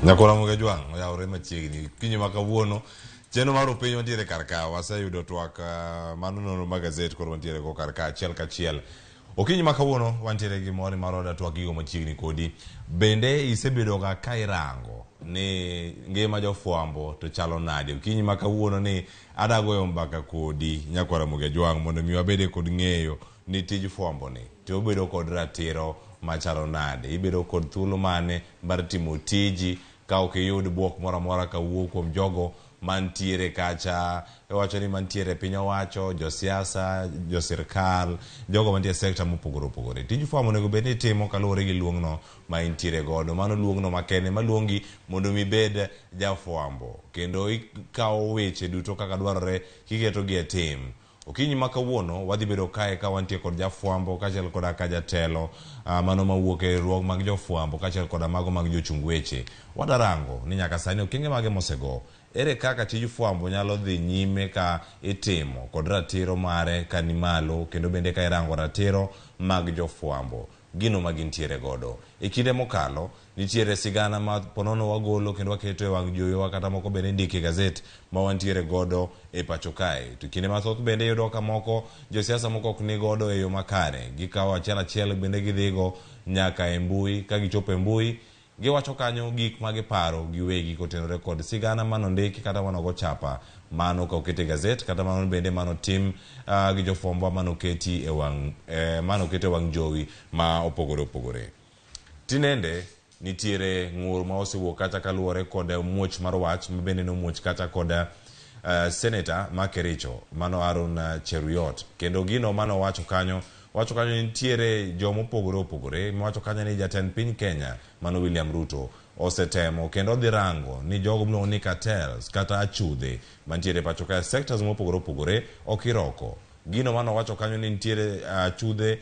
Nyakora Ramogi Ajwang' oyawore machiegni kinyi ma kawuono chenro mar openj mantiere kar ka waseyudo twak mano nonro mag gazet koro wantiere go kar ka achiel kachiel. Okinyi ma kawuono wantiere gi mor mar oda twak gigo machiegni kodi. Bende isebedo ga ka irango ni ngima jofwambo to chalo nade? Okinyi ma kawuono ni ada goyo mbaka kodi Nyakora Ramogi Ajwang' mondo mi wabede kod ng'eyo ni tij fwambo ni to obedo kod ratiro machalo nade? Ibedo kod thuolo mane mar timo tiji ka ok iyud bwok moro amora kawuok kuom jogo mantiere kacha, iwacho ni mantiere piny owacho, josiasa, josirkal, jogo mantie e sekta mopogore opogore. Tij fwambo onego bed ni itimo kaluwore gi luongno ma intiere godo. Mano luongno makende maluongi mondo mi ibed jafwambo kendo ikawo weche duto kaka dwarore kiketogi e tim. Okinyi ma kawuono wadhi bedo kae ka wantie kod jafwambo kaachiel koda ka jatelo mano mawuok e riwruok mag jofwambo kaachiel koda mago mag jochung weche. Wadarango ni nyaka sani okenge mage mosego, ere kaka tij fwambo nyalo dhi nyime ka itimo kod ratiro mare ka ni malo kendo bende ka irango ratiro mag jofwambo gino ma gintiere godo. E kinde mokalo nitiere sigana ma ponono wagolo kendo waketo e wang' jowiwa kata moko bende indiko e gazet ma wantiere godo e pacho kae. To kinde mathoth bende iyudo ka moko josiasa moko ok ni godo e yo makare. Gikawo achiel achiel bende gidhigo nyaka e mbui, ka gichopo e mbui Giwacho kanyo gik ma giparo giwegi kotenore kod sigana manondiki kata manogo chapa mano ka oket e gazet kata mano bende manotim gi jofwambo manoketi e wang' manoketi e wang' jowi ma opogore opogore. Tinende nitiere ng'ur ma osewuok kacha kaluwore kod muoch mar wach ma bende nomuoch kacha kod seneta ma Kericho mano Aaron Cheruiyot. Kendo gino manowacho kanyo, wacho kanyo ni nitiere jomopogore opogore miwacho kanyo ni jatend piny Kenya mano William Ruto osetemo kendo odhi rango ni jogo miluongo ni cartels kata achudhe mantiere pacho kae sectors mopogore opogore ok iroko. Gino manowacho kanyo ni nitiere achudhe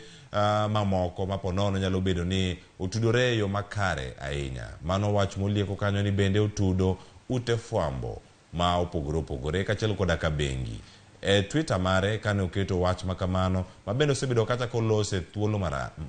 mamoko ma ponono nyalo bedo ni otudore e yo makare ahinya. Mano wach molieko kanyo ni bende otudo ute fwambo ma opogore opogore kaachiel koda ka bengi. E Twitter mare kane oketo wach makamano ma bende osebedo kacha kolose thuolo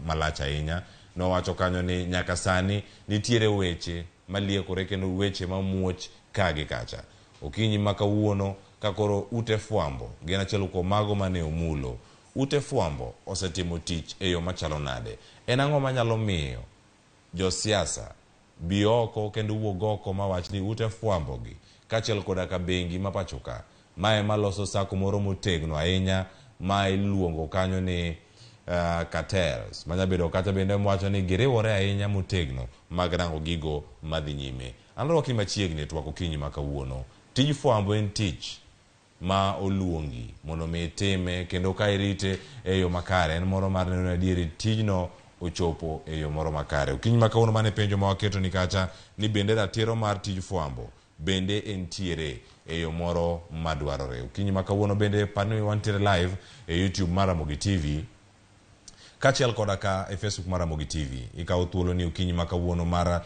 malach ahinya, nowacho kanyo ni nyaka sani nitiere weche maliekore kendo weche mamuoch ka gi kacha. Okinyi ma kawuono ka koro ute fwambo gin achiel kuom mago mane omulo. Ute fwambo osetimo tich e yo machalo nade? En ang'o manyalo miyo josiasa bi oko kendo wuog oko mawach ni ute fwambo gi kaachiel koda ka bengi ma pacho ka mae maloso sako moro motegno ahinya ma iluongo kanyo ni cartels manyabedo kata bende wacho ni giriwore ahinya motegno mag rango gigo madhi nyime. An rwaki machiegni e twak okinyi ma kawuono. Tij fwambo en tich ma oluongi mondo mi itime kendo ka irite e yo makare en moro mar neno ni adieri tijno ochopo e yo moro makare. Okinyi ma kawuono mane penjo ma waketo ni kacha ni bende ratiro mar tij fwambo bende entiere e yo moro madwarore. Okinyi ma kawuono bende par ni wantiere live e YouTube mar Ramogi TV kaachiel koda ka e Facebook mar Ramogi TV. Ikawo thuolo ni okinyi ma kawuono mar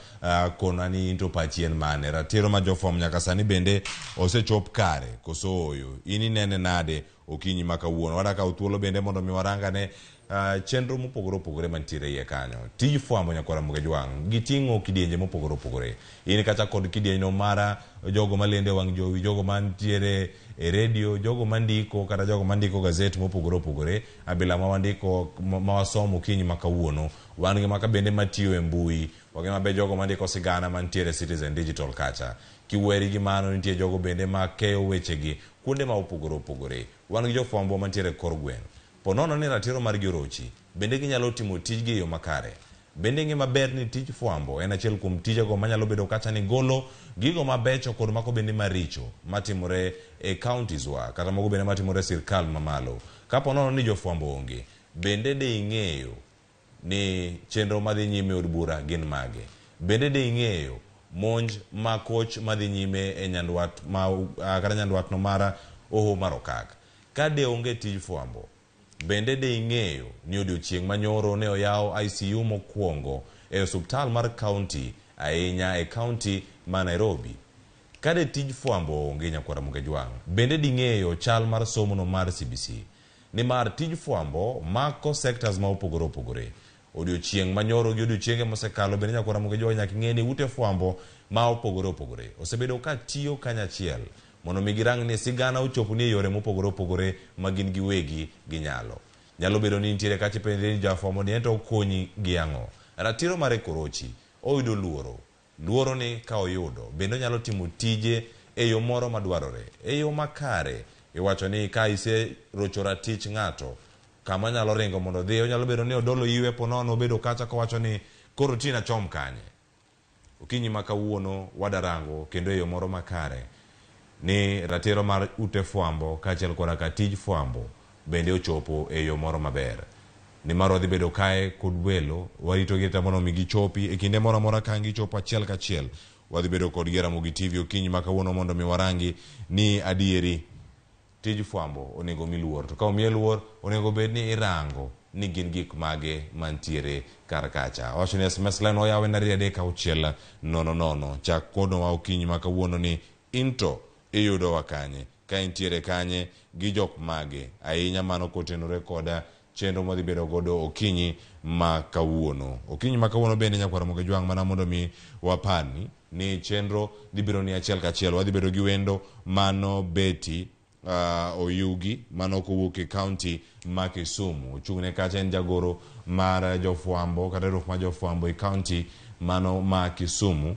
kona ni into pachi en mane. Ratiro ma jofwambo nyaka sani bende osechop kare koso ooyo. In inene nade okinyi ma kawuono. Wadwa kawo thuolo bende mondo mi warangane chenro mopogore opogore mantiere iye kanyo. Tij fwambo nyakwar Ramogi Jwang' giting'o kidienje mopogore opogore. In kacha kod kidieny mar jogo malendo e wang' jowi, jogo mantiere e redio, jogo mandiko kata jogo mandiko gazet mopogore opogore. Abila ma wandiko ma wasomo okinyi ma kawuono. Wan gi maka bende matiyo e mbui. Wan gi mabe jogo mandiko sigana mantiere Citizen Digital kacha. Kiweri gi mano nitie jogo bende ma keyo wechegi kuonde ma opogore opogore. Wan gi jofwambo mantiere kor gweng'. Ponono ni ratiro margi orochi, bende ginyalo timo tijgi e yo makare. Bende ng'e maber ni tij fwambo en achiel kuom tijego manyalo bedo kacha ni golo gigo mabecho kod mago bende maricho matimore e counties wa kata mago bende matimore e sirkal mamalo. Kapo nono ni jofwambo onge, bende de ing'eyo ni chenro madhi nyime e od bura gin mage? Bende de ing'eyo monj ma koch madhi nyime e nyandwat ma kata nyandwat no mar Hoho mar Okak? Ka de onge tij fwambo, bende de ing'eyo ni odiochieng' manyoro ne oyaw ICU mokwongo e osuptal mar county ahinya e county ma Nairobi? Ka de tij fwambo onge nyakwar Ramogi Jwang', bende ding'eyo chal mar somo no mar CBC? Nimar tij fwambo mako sectors ma opogore opogore. Odiochieng' manyoro gi odiochienge mosekalo bende nyakwar Ramogi Jwang' nyaka ing'e ni ute fwambo ma opogore opogore osebedo ka tiyo kanyachiel mondo mi girang ni sigana ochopo ni e yore mopogore opogore ma gin giwegi ginyalo. Nyalo bedo ni nitiere kacha ipenjri ni jafwambo ni ento okonyi gi ang'o? Ratiro mare korochi, oyudo luoro. Luoro ni ka oyudo, bende onyalo timo tije e yo moro madwarore, e yo makare. Iwacho ni ka iserocho ratich ng'ato, kama onyalo ringo mondo odhi, onyalo bedo ni odolo iwe ponono obedo kacha kowacho ni koro tinde achom kanye. Okinyi ma kawuono wadarango kendo e yo moro makare ni ratiro mar ute fwambo kaachiel koda ka tij fwambo bende ochopo e yo moro maber. Nimar wadhi bedo kae kod welo, warito gi mondo mi gichopi e kinde moro amora ka gichopo achiel kachiel. Wadhi bedo kodgi e Ramogi TV okinyi ma kawuono mondo mi warangi ni adieri tij fwambo onego mi luor. To ka omiye luor, onego bed ni irango ni gin gik mage mantiere kar kacha. Awacho ni SMS line oyaw en 2 3 6 0 0. Chak konowa okinyi ma kawuono ni into iyudowa kanye, ka intiere kanye gi jok mage ahinya mano kotenore koda chenro mwadhi bedo godo okinyi ma kawuono. Okinyi ma kawuono bende nyakwar Ramogi Jwang' mana mondo mi waparni ni chenro dhi bedo ni achiel kachiel. Wadhi bedo gi wendo mano Betty Oyugi mano kowuok e kaunti ma Kisumu. Ochung'ne kacha en jagoro mar jofwambo kata riwruok mar jofwambo e kaunti mano ma Kisumu.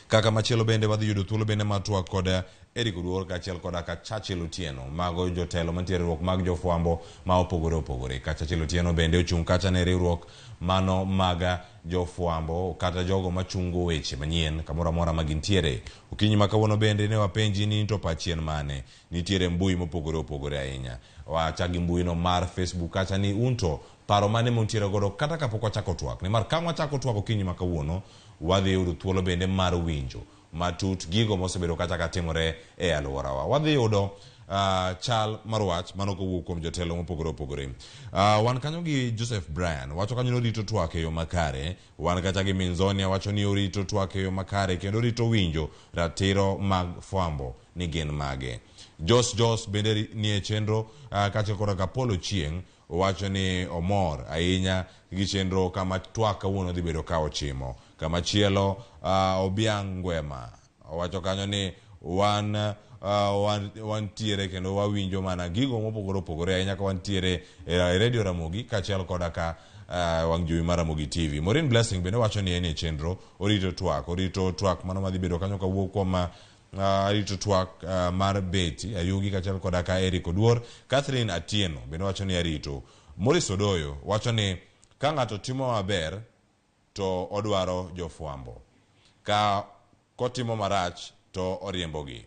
Kaka machielo bende wadhi yudo thuolo bende mar twak kod Eric Oduor kaachiel koda ka Churchill Otieno. Mago jotelo mantie e riwruok mag jofwambo ma opogore opogore. Ka Churchill Otieno bende ochung' kacha ne riwruok mano mag jofwambo kata jogo machungo weche manyien kamoro amora ma gintiere. Okinyi ma kawuono bende ne wapenji ni to pachi en mane? Nitiere mbui mopogore opogore ahinya. Wachak gi mbui no mar Facebook kacha ni unto paro mane muntiere godo kata kapok wachako twak. Nimar ka wachako twak okinyi ma kawuono, wadhi yudo thuolo bende mar winjo matut gigo mosebedo kacha katimore e alworawa. Wadhi yudo chal mar wach mano kowuok kuom jotelo mopogore opogore. Wan kanyo gi Joseph Bryan, wacho kanyo ni orito twak e yo makare. Wan kacha gi Minzonia wacho ni orito twak e yo makare kendo orito winjo ratiro mag fwambo ni gin mage. Jos Jos bende nie chenro kaachiel koda ka Paul Ochieng' owacho ni omor ahinya gi chenro kama twak kawuono dhi bedo ka ochimo. Kama chielo Obiang Ngwema owacho kanyo ni wan wantiere kendo wawinjo mana gigo mopogore opogore ahinya ka wantiere e Radio Ramogi kaachiel koda ka wang' jowi mar Ramogi TV. Maureen Blessing bende wacho ni en e chenro orito twak, orito twak mano madhi bedo kanyo kawuok kuom arito twak mar Betty Ayugi kaachiel koda ka Eric Oduor. Catherine Atieno bende wacho ni arito. Maurice Odoyo wacho ni ka ng'ato timo maber to odwaro jofwambo, ka kotimo marach to oriembogi.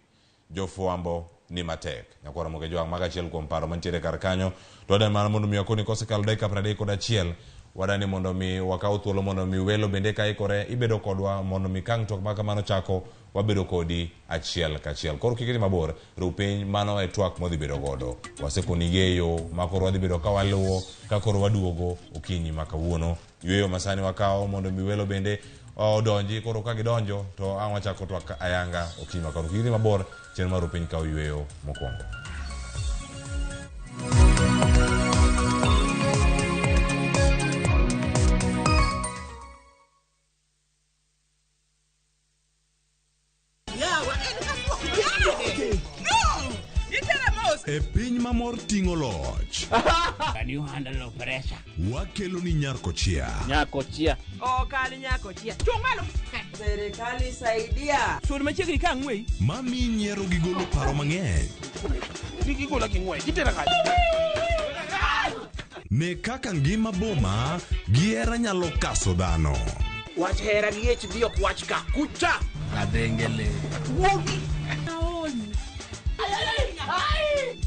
Jofwambo ni matek. Nyakwar Ramogi Ojwang', mago achiel kuom paro mantiere kar kanyo. To wadwa mana mondo mi akoni kosekalo dakika 31, wadwa ni mondo mi wakaw thuolo mondo mi welo bende ka ikore ibedo kodwa mondo mi kang' twak ma kamano chako wabedo kodi achiel kachiel. Koro kik idhi mabor, ru piny mano e twak mwadhi bedo godo. Wasekoni geyo ma koro wadhi bedo ka waluwo ka koro waduogo okinyi ma kawuono. Yueyo masani wakawo mondo mi welo bende odonji, koro ka gidonjo to ang' wachako twak ayanga okinyi ma kawuono. Kik idhi mabor, chenro mar ru piny kawo yueyo mokwongo. E piny ma mor ting'o loch. Can you handle pressure? Wakelo ni Nyarkochia. Nyakochia. Okal nyakochia. Chung' malo. Serikali saidia. Sud machiegni ka ang'weyi. Mami nyiero gi golo paro mang'eny. Kik igola gi ng'wech. Itera kanye? Ne kaka ngima boma gi hera nyalo kaso dhano. Wach hera gi HD ok wach ka. Kucha. Kadhengele. Wuogi.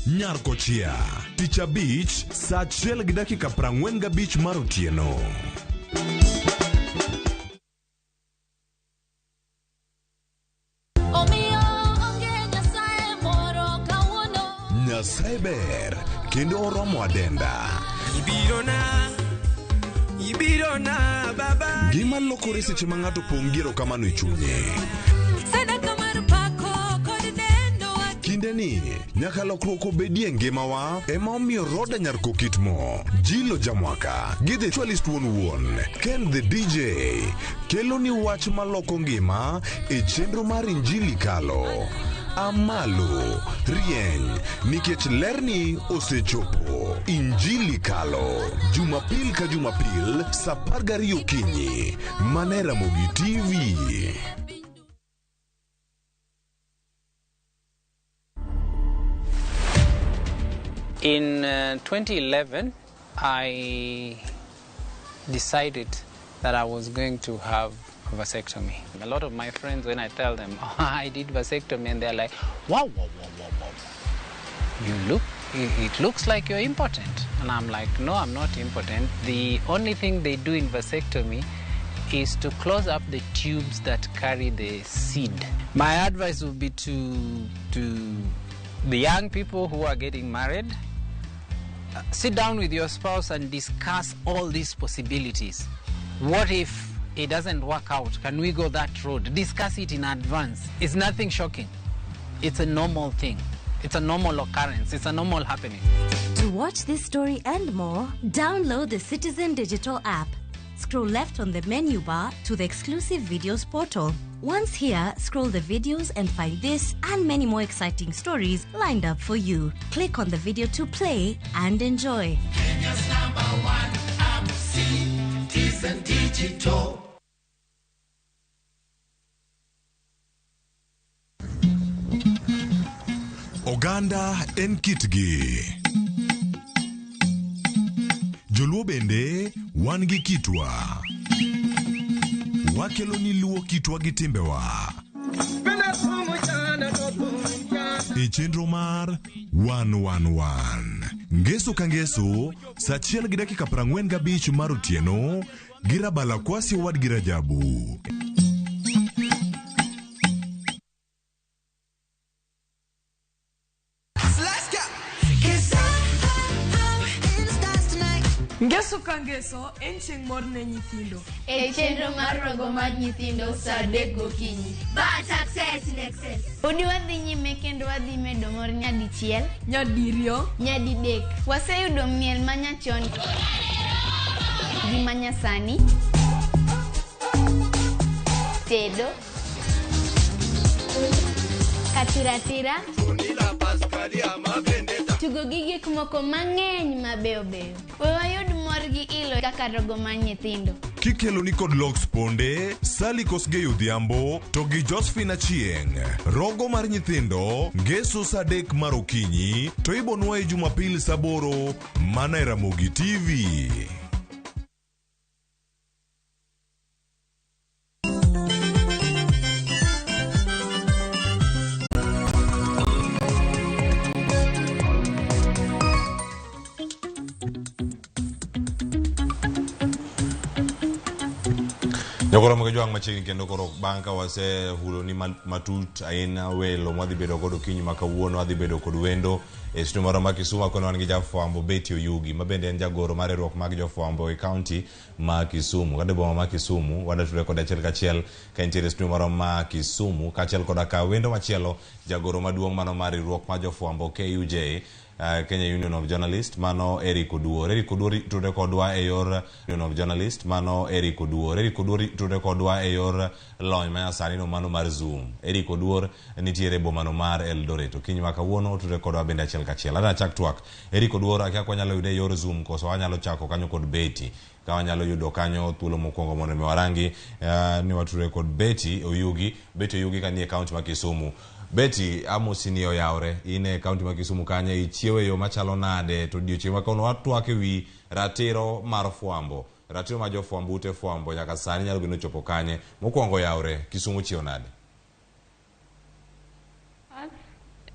Nyarkochia. Tich abich, saa 1:45 mar otieno. Omiyo onge Nyasaye moro kawuono. Nyasaye ber kendo oromo adenda. Ibiro na baba. Ngima lokore seche ma ng'ato pong' gi erokamano e chunye. Sadaka mar pako kod neno Kinde ni nyaka lokruok obedie ngimawa ema omiyo Roda Nyarkokitmo, Jilo Jamwaka gi The Actualist wuon wuon, Ken the DJ kelo ni wach maloko ngima e chenro mar Injili Kalo. Amalo, rieny, nikech lerni osechopo. Injili Kalo, Jumapil ka Jumapil, saa 12 okinyi, mana e Ramogi TV. In 2011, I decided that I was going to have a vasectomy. A lot of my friends, when I tell them, oh, I did vasectomy, and they're like, wow, wow, wow, wow, wow. It looks like you're impotent. And I'm like, no, I'm not impotent. The only thing they do in vasectomy is to close up the tubes that carry the seed. My advice would be to the young people who are getting married, sit down with your spouse and discuss all these possibilities. What if it doesn't work out? Can we go that road? Discuss it in advance. It's nothing shocking. It's a normal thing. It's a normal occurrence. It's a normal happening. To watch this story and more, download the Citizen Digital app. Scroll left on the menu bar to the exclusive videos portal. Once here, scroll the videos and find this and many more exciting stories lined up for you. Click on the video to play and enjoy. Kenya's number one app, Citizen Digital. Oganda en kitgi. Joluo bende wan gi kitwa. Wakelo ni luo kitwa gi timbewa. E chenro mar 111. Ngeso ka ngeso, saa 1:45 mar otieno, gi Rabala Kwasi owadgi Rajabu. Ngeso ka ngeso en chieng' mor ne nyithindo. E chenro mar rogo mar nyithindo saa 3 gokinyi. Bad success in excess. Podi wadhi nyime kendo wadhi medo mor nyadichiel, nyadiriyo, nyadidek. Waseyudo miel manyachon gi manyasani, tedo, katiratira, tugo gi gik moko mang'eny mabeyo beyo. We wayud mor gi ilo kaka rogo mar nyithindo. Kikelo ni kod Lox Ponde, Sally Kosgei Odhiambo to gi Josephine Achieng'. Rogo mar nyithindo, ngeso saa 3 mar okinyi, to ibonwaye Jumapil saa 8 mana e Ramogi TV. Jokoro mag jwang' machiegni kendo koro bang' ka wasehulo ni matut ahinya welo mwadhi bedo godo okinyi ma kawuono, wadhi bedo kod wendo e studio marwa ma Kisumu. Kono wan gi jafwambo Betty Oyugi ma bende en jagoro mar riwruok mag jofwambo e kaunti ma Kisumu kata e boma ma Kisumu. Wadwa kode achiel kachiel ka entiere e studio marwa ma Kisumu, kaachiel koda ka wendo machielo jagoro maduong' mano mar riwruok mar jofwambo KUJ, Kenya Union of Journalists, mano Eric Oduor. Eric Oduor tudre kodwa e yor Union of Journalists, mano Eric Oduor. Eric Oduor tudre kodwa e yor lony manyasani no mano mar Zoom. Eric Oduor nitiere e bomano mar Eldoret. Okinyi ma kawuono tudre kodwa bende achiel kachiel. Adwa chak twak. Eric Oduor akia kwa wanyalo yude e yor Zoom koso wanyalo chako kanyo kod Betty. Ka wanyalo yudo kanyo thuolo mokwongo mondo mi warangi ni watudre kod Betty Oyugi. Betty Oyugi kanie kaunti ma Kisumu. Betty, amosi ni oyawre. In e kaunti ma Kisumu kanye ichiewe yo machalo nade to odiochieng' ma kawuono watwak e wi ratiro mar fwambo. Ratiro mar jofwambo, ute fwambo nyaka sani nyalo bedo ni ochopo kanye. Mokwongo oyawre, Kisumu chiewo nade?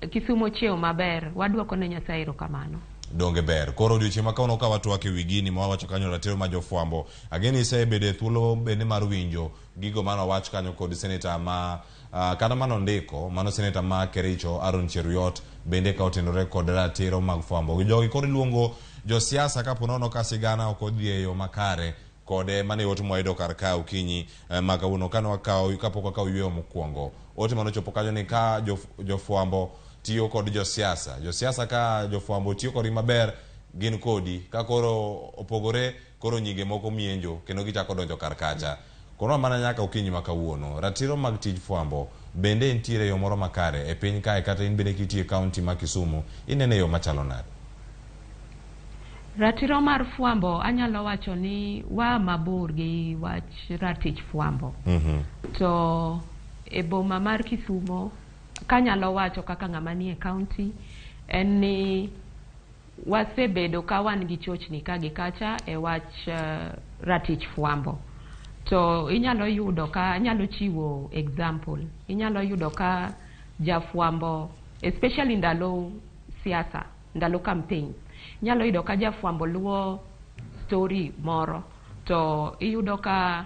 Kisumu chiewo maber, wadwoko ne Nyasaye erokamano. Donge ber. Koro odiochieng' ma kawuono ka watwak e wi gini ma wawacho kanyo ratiro mar jofwambo. Ageni isebedo e thuolo bende mar winjo gigo mane owach kanyo kod seneta ma kata mano ndiko mano seneta ma Kericho Aaron Cheruiyot bende ka otenore kod ratiro mag fwambo. Jogi koro iluongo josiasa kapo nono ka sigana ok odhi e yo makare kode mane ote mwayudo kar ka okinyi ma kawuono kane wakawo kapok wakawo yweyo mokwongo. Ote mane ochopo kanyo ni ka jofwambo tiyo kod josiasa. Josiasa ka jofwambo tiyo kodgi maber gin kodi ka koro opogore koro nyinge moko mienjo kendo gichako donjo kar kacha. Kono mana nyaka okinyi ma kawuono ratiro mag tij fwambo bende nitiere yo moro makare e piny kae kata in bende kitiyo e kaunti ma Kisumu inene yo machalo nade? Ratiro mar fwambo anyalo wacho ni waa mabor gi wach ratich fwambo. To e boma mar Kisumo kanyalo wacho kaka ng'ama nie kaunti en ni wasebedo ka wan gi chochni ka gi kacha e wach ratich fwambo. To inyalo yudo ka anyalo chiwo example. Inyalo yudo ka jafwambo especially ndalo siasa, ndalo campaign. Inyalo yudo ka jafwambo luwo story moro to iyudo ka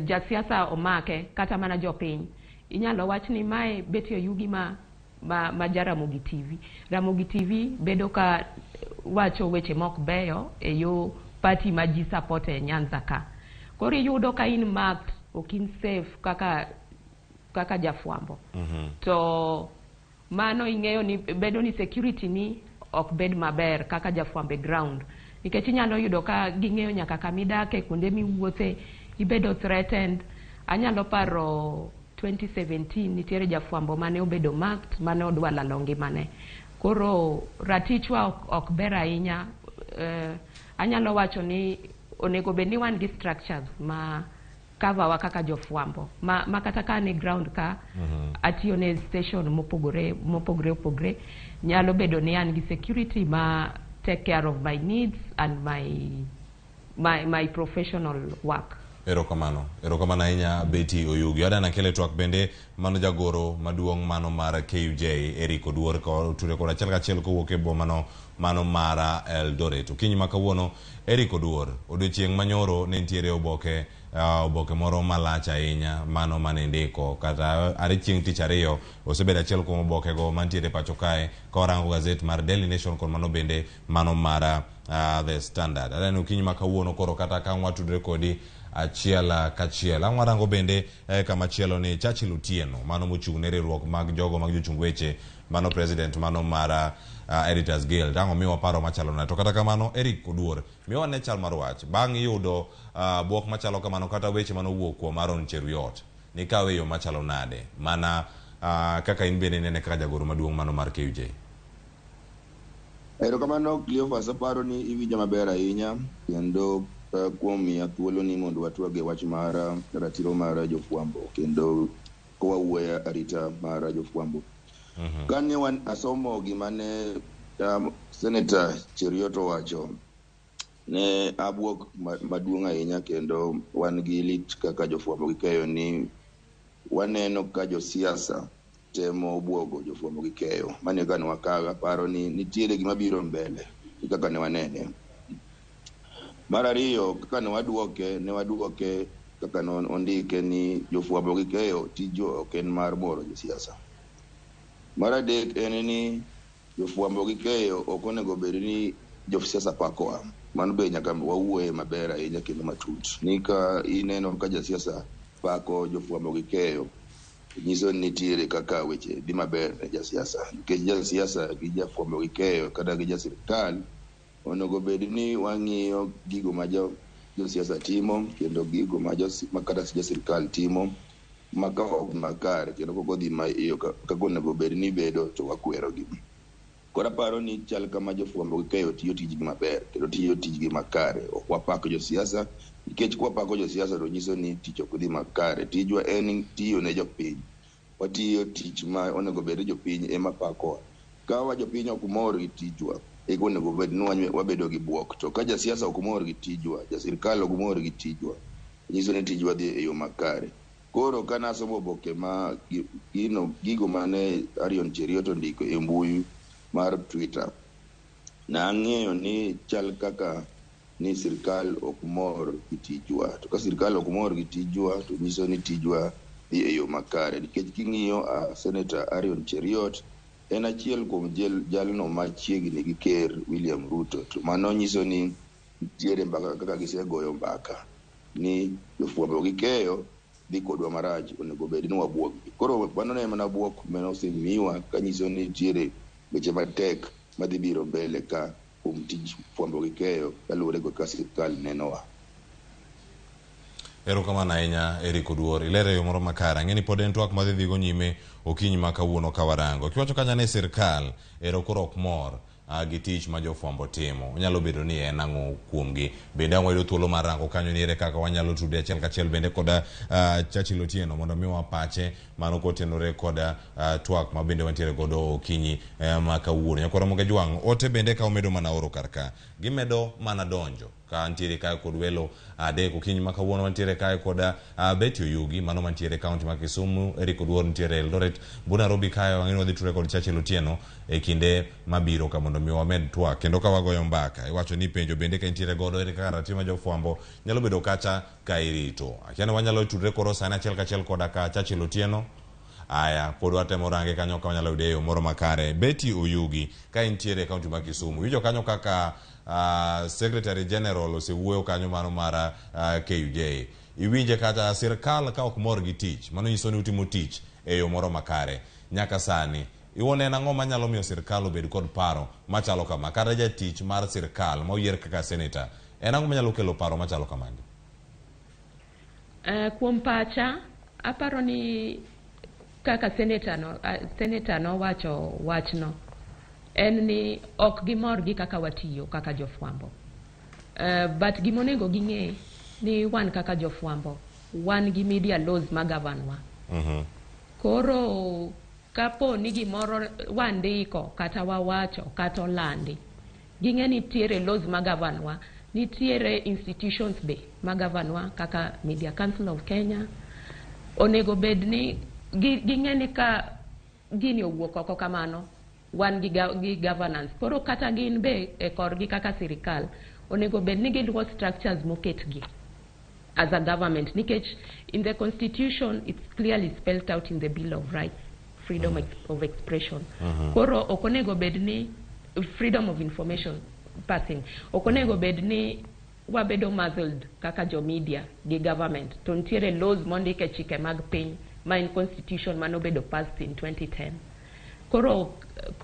jasiasa omake kata mana jopiny. Inyalo wach ni mae Betty Oyugi ma Jaramogi TV. Ramogi TV bedo ka wacho weche mok beyo e yo party ma ji support e Nyanza ka. Koro iyudo ka in marked, ok in safe kaka jafwambo. To mano ing'eyo ni bedo ni security ni ok bed maber kaka jafwambo e ground. Nikech inyalo yudo ka ging'eyo nyaka kama idake, kuonde miwuothe, ibedo threatened. Anyalo paro 2017 nitiere jafwambo mane obedo marked mane odwa lalo ngimane. Koro ratichwa ok ber ahinya. Anyalo wacho ni onego bed ni wan gi structures ma cover wa kaka jofwambo ma kata ka an e ground ka atiyo ne station mopogore mopogore opogore, nyalo bedo ni an gi security ma take care of my needs and my professional work. Erokamano, erokamano ahinya, Betty Oyugi. Adana kele twak bende mano jagoro maduong' mano mar KUJ, Eric Oduor, ka otudre kod achiel kachiel kowuok e bomano mano mar Eldoret. Okinyi ma kawuono, Eric Oduor, odiochieng' manyoro ne nitiere oboke moro malach ahinya mano mane ndiko kata are chieng' tich ariyo osebedo achiel kuom obokego mantiere pacho kae ka warango gazet mar Daily Nation kod mano bende mano mar The Standard. Adani okinyi ma kawuono koro kata ka watudre kodi achiel kachiel. Ang' warango bende kamachielo ni Churchill Otieno mano mochung' ne riwruok mag jogo mag jochung weche, mano president mano mar Editors Guild, ang' omiwa paro machalo nade? To kata kamano, Eric Oduor, miwa ne chal mar wach bang' yudo buok machalo kamano kata weche manowuok kuom Aaron Cheruiyot nikawe e yo machalo nade mana kaka in bende inene kaka jagoro maduong' mano mar KUJ? Erokamano, Cleophas, aparo ni iwinja maber ahinya kendo kuom miya thuolo ni mondo watwag e wach mar ratiro mar jofwambo kendo kowawuoyo arita mar jofwambo. Kane wan asomo gima ne Senator Cheruiyot owacho, ne abuok maduong' ahinya kendo wan gi lit kaka jofwambo gi keyo ni waneno ka josiasa temo buogo jofwambo gi keyo. Mano e kaka ne wakawe, aparo ni nitiere gima biro mbele gi kaka ne wanene. Mar ariyo, kaka ne waduoke kaka ne ondike ni jofwambo gi keyo tijwa ok en mar moro josiasa. Mar adek en ni jofwambo gi keyo ok onego bed ni josiasa pakowa. Mano be nyaka wawuoye maber ahinya kendo matut. Ni ka ineno ka jasiasa pako jofwambo gi keyo, nyiso ni nitiere kaka weche dhi maber ne jasiasa. Nikech jasiasa gi jafwambo gi keyo kata gi jasirikal onego bed ni wang'iyo gigo ma josiasa timo kendo gigo ma kata jasirikal timo ma ka ok makare kendo kok odhi kaka onego bed ni bedo to wakwerogi. Koro aparo ni chal kama jofwambo gi keyo tiyo tijgi maber kendo tiyo tijgi makare. Ok wapak josiasa nikech kwapako josiasa to nyiso ni tich ok dhi makare. Tijwa en tiyo ne jopiny. Watiyo tich ma onego bed ni jopiny ema pakowa. Ka wa jopiny ok mor gi tijwa, eka onego bed ni wabedo gi buok. To ka jasiasa ok mor gi tijwa, jasirikal ok mor gi tijwa, nyiso ni tijwa dhi e yo makare. Koro ka nasomo oboke ma gino gigo mane Arion Cheruiyot ondiko e mbui mar Twitter, nang'eyo ni chal kaka ni sirikal ok mor gi tijwa. To ka sirikal ok mor gi tijwa to nyiso ni tijwa dhi e yo makare. Nikech king'iyo Senator Arion Cheruiyot en achiel kuom jalno machiegni gi ker William Ruto. To mano nyiso ni nitiere mbaka kaka gisegoyo mbaka ni jofwambo gi keyo dhi kodwa marach, onego bed ni wabuog gi. Koro mano ne mana buok mane osemiwa kanyiso ni nitiere weche matek madhi biro mbele ka kuom tij fwambo gi keyo kaluwore kod kaka sirikal nenowa. Erokamano ahinya, Eric Oduor. Ilero e yo moro makare. Ang'e ni pod en twak madhi dhigo nyime okinyi ma kawuono ka warango. Kiwacho kanyo ni sirkal ero koro ok mor gi tich ma jofwambo timo. Onyalo bedo ni en ang'o kuomgi. Bende ang' wayudo thuolo mar rango kanyo ni ere kaka wanyalo tude achiel kachiel bende kod Churchill Otieno mondo miwa pache mano kotenore kod twak ma bende wantiere godo okinyi ma kawuono. Nyakwar Ramogi Jwang', ote bende ka omedo mana oro kar ka. Gimedo mana donjo ka ntiere kae kod welo adek okinyi ma kawuono. Wantiere kae kod Betty Oyugi mano mantiere e kaunti ma Kisumu, Eric Oduor nitiere Eldoret, bu Nairobi kae wang'e ni wadhi tudre kod Churchill Otieno e kinde mabiro ka mondo mi wamed twak kendo ka wagoyo mbaka. Iwacho ni penjo bende ka intiere godo, ere kaka ratiro ma jofwambo nyalo bedo kacha ka irito. Akia ni wanyalo tudre koro sani achiel kachiel koda ka Churchill Otieno. Aya, pod watemo range kanyo ka wanyalo yude e yo moro makare. Betty Oyugi, ka intiere e kaunti ma Kisumu, iwinjo kanyo kaka Secretary General osewuoyo kanyo mano mar KUJ. Iwinje kata sirkal ka ok mor gi tich, mano nyiso ni utimo tich e yo moro makare. Nyaka sani, Iwuon en ang'o manyalo miyo sirkal obed kod paro machalo kama? Kata jatich mar sirkal ma oyier kaka senator, en ang'o manyalo kelo paro machalo kamagi? Kuom pacha, aparo ni kaka senator no, senator nowacho wachno, en ni ok gimor gi kaka watiyo kaka jofwambo. But gimonego ging'e ni wan kaka jofwambo, wan gi media laws ma govern wa. Koro kapo ni gimoro wandiko kata wawacho kata olandi, ging'e nitiere laws ma govern wa, nitiere institutions be ma govern wa kaka Media Council of Kenya. Onego bed ni ging'e ni ka gini owuok oko kamano, wan gi governance. Koro kata gin be e korgi kaka sirikal, onego bed ni giluwo structures moketgi as a government, nikech in the constitution it's clearly spelled out in the Bill of Rights, freedom of expression. Koro ok onego bed ni freedom of information passing, ok onego bed ni wabedo muzzled kaka jo media gi government, to nitiere laws mondik e chike mag piny ma en constitution manobedo passed in 2010. Koro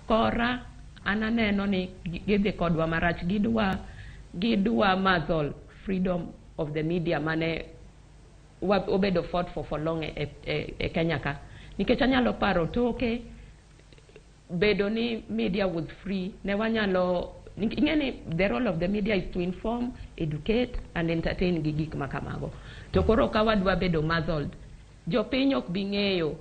kora an aneno ni gidhi kodwa marach, gidwa muzzle freedom of the media mane obedo fought for long e Kenya ka, nikech anyalo paro toke bedo ni media was free, ne wanyalo ing'e ni the role of the media is to inform, educate and entertain gi gik ma kamago. To koro ka wadwa bedo muzzled, jopiny ok bi ng'eyo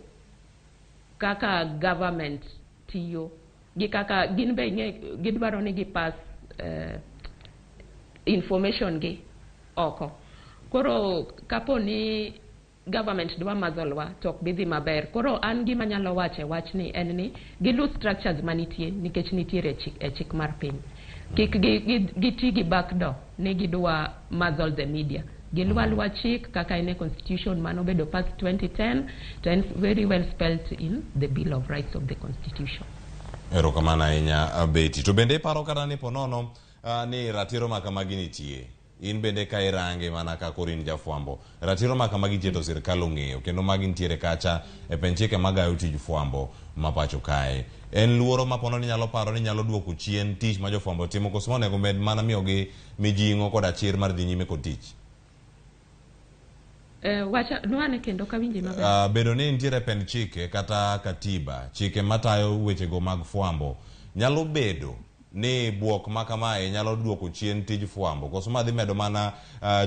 kaka government tiyo gi kaka gin be ing'e gidwaro ni gipass information gi oko. Koro kapo ni government dwa muzzle wa, to ok bi dhi maber. Koro an gima anyalo wacho e wachni en ni gilu structures manitie, nikech nitiere e chik mar piny. Kik giti gi backdoor ni gidwa muzzle the media. Gilu aluwa chik kaka en e constitution manobedo passed 2010, to en very well spelled in the Bill of Rights of the Constitution. Erokamano ahinya, Betty. To bende iparo kata ni ponono ni ratiro ma kamagi nitie? In bende ka irange mana ka koro in jafwambo, ratiro ma kamagi nitie to sirkal ong'eyo, kendo magi nitiere kacha e pen chike magayo tij fwambo ma pacho kae. En luoro ma pono ni nyalo paro ni nyalo duoko chien tich ma jofwambo timo, koso onego med mana miyogi mijing'o koda chir mar dhi nyime kod tich? Wacha nwane kendo kawinji maber. Bedo ni nitiere pen chike kata katiba, chike matayo wechego mag fwambo, nyalo bedo ni buok ma kamae nyalo duoko chien tij fwambo, koso ma dhi medo mana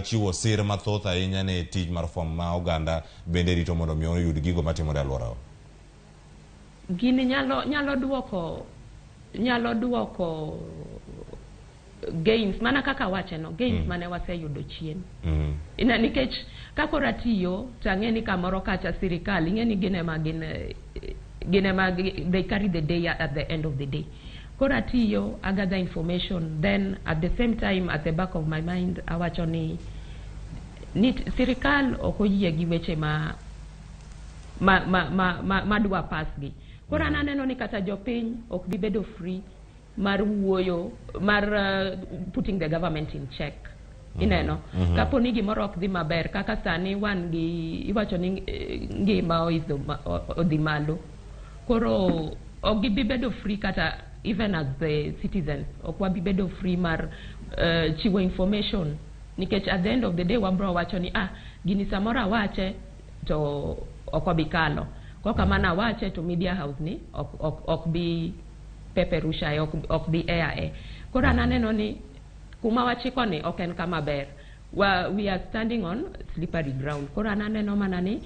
chiwo sir mathoth ahinya ne tij mar fwambo ma oganda bende rito mondo mi oyud gigo matimore e alworao? Gini nyalo duoko gains mana kaka wache no gains mane waseyudo chien. Ina nikech ka koro atiyo to ang'e ni kamoro kacha sirikal ing'e ni gin ema gin gin ema they carry the day at the end of the day. Koro atiyo, I gather information, then at the same time at the back of my mind awacho ni sirikal ok oyie gi weche ma dwa pass gi. Koro an aneno ni kata jopiny ok bi bedo free mar wuoyo mar putting the government in check. Ineno kapo ni gimoro ok dhi maber, kaka sani wan gi iwacho ni ngima oidho odhi malo, koro ok gibi bedo free kata even as the citizens ok wabi bedo free mar chiwo information, nikech at the end of the day wabro wacho ni ah, gini samoro awache to ok obi kalo kok kamano awache to media house ni ok bi peperusha e ok bi air e. Koro an aneno ni kuma wachiko ni ok en kama ber we are standing on slippery ground. Koro an aneno mana ni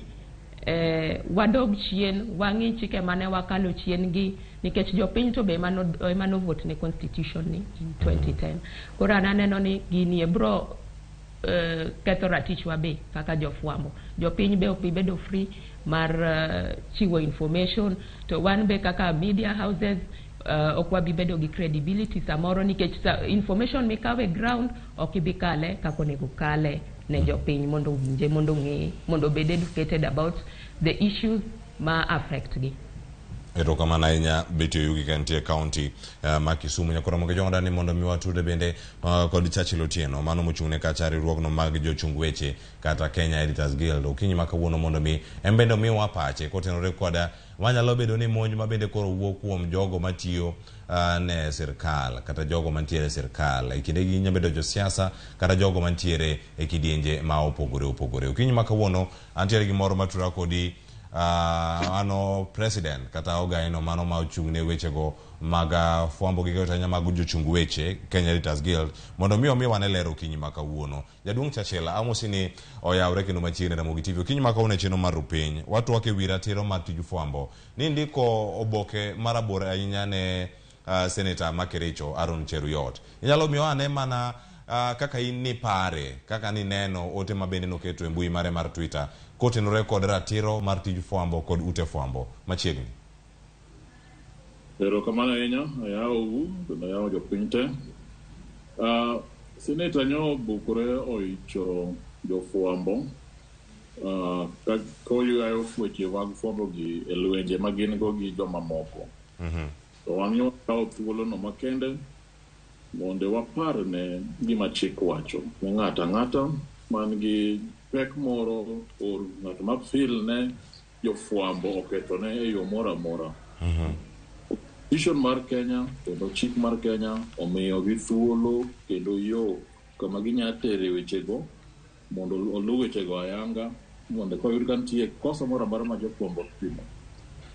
wadog chien, wang'i chike mane wakalo chien gi, nikech jopiny to be ema no vote ne constitution ni in 2010. Koro an aneno ni gini e bro ketho ratichwa be kaka jofwambo. Jopiny be ok bi bedo free mar chiwo information, to wan be kaka media houses ok wabi bedo gi credibility samoro, nikech information mikawo e ground ok ibi kale kaka onego kale ne jopiny mondo owinje, mondo ong'e, mondo obed educated about the issues ma affect gi. Erokamano ahinya Betty Oyugi ka entie e kaunti ma Kisumu. Nyakoro Mogi Jongoda ni mondo mi watude bende kod Churchill Otieno mano mochung' ne kacha riwruogno mag jochung weche kata Kenya Editors Guild okinyi ma kawuono mondo mi en bende omiwa pache kotenore koda wanyalo bedo ni monj ma bende koro wuok kuom jogo matiyo ne sirkal kata jogo mantiere e sirkal e kindegi nyalo bedo josiasa kata jogo mantiere e kidienje ma opogore opogore. Okinyi ma kawuono antiere gi moro matura kodi ano president kata ogaino mano ma ochung' ne wechego mag fwambo gi keyo tanya mag jochung weche Kenya Editors Guild mondo mi omi wane ler okinyi ma kawuono. Jaduong' Churchill amosi ni oyawre kendo machiegni Ramogi TV. Okinyi ma kawuono e chenro mar Rupiny watwak e wi ratiro mar tij fwambo. Ni ndiko oboke marabor ahinya ne Senator ma Kericho Aaron Cheruiyot. Inyalo miyo ane mana kaka in nipare, kaka nineno ote ma bende noketo e mbui mare mar Twitter kotenore kod ratiro mar tij fwambo kod ute fwambo machiegni. Erokamano ahinya, ayawou kendo ayawo jopiny te. Seneta nyo obukore oicho jofwambo koywayo weche mag fwambo gi e lwenje ma gin go gi jomamoko. To wan wakawo thuolono makende mondo wapar ne gima chik wacho ne ng'ato ang'ata man gi pek moro or ng'at ma feel ne jofwambo okethone e yo moro amora. Constitution mar Kenya kendo chik mar Kenya omiyogi thuolo kendo yo kama ginya tere wechego mondo oluw wechego ayanga mondo koyud ka nitie kosa moro amora ma jofwambo otimo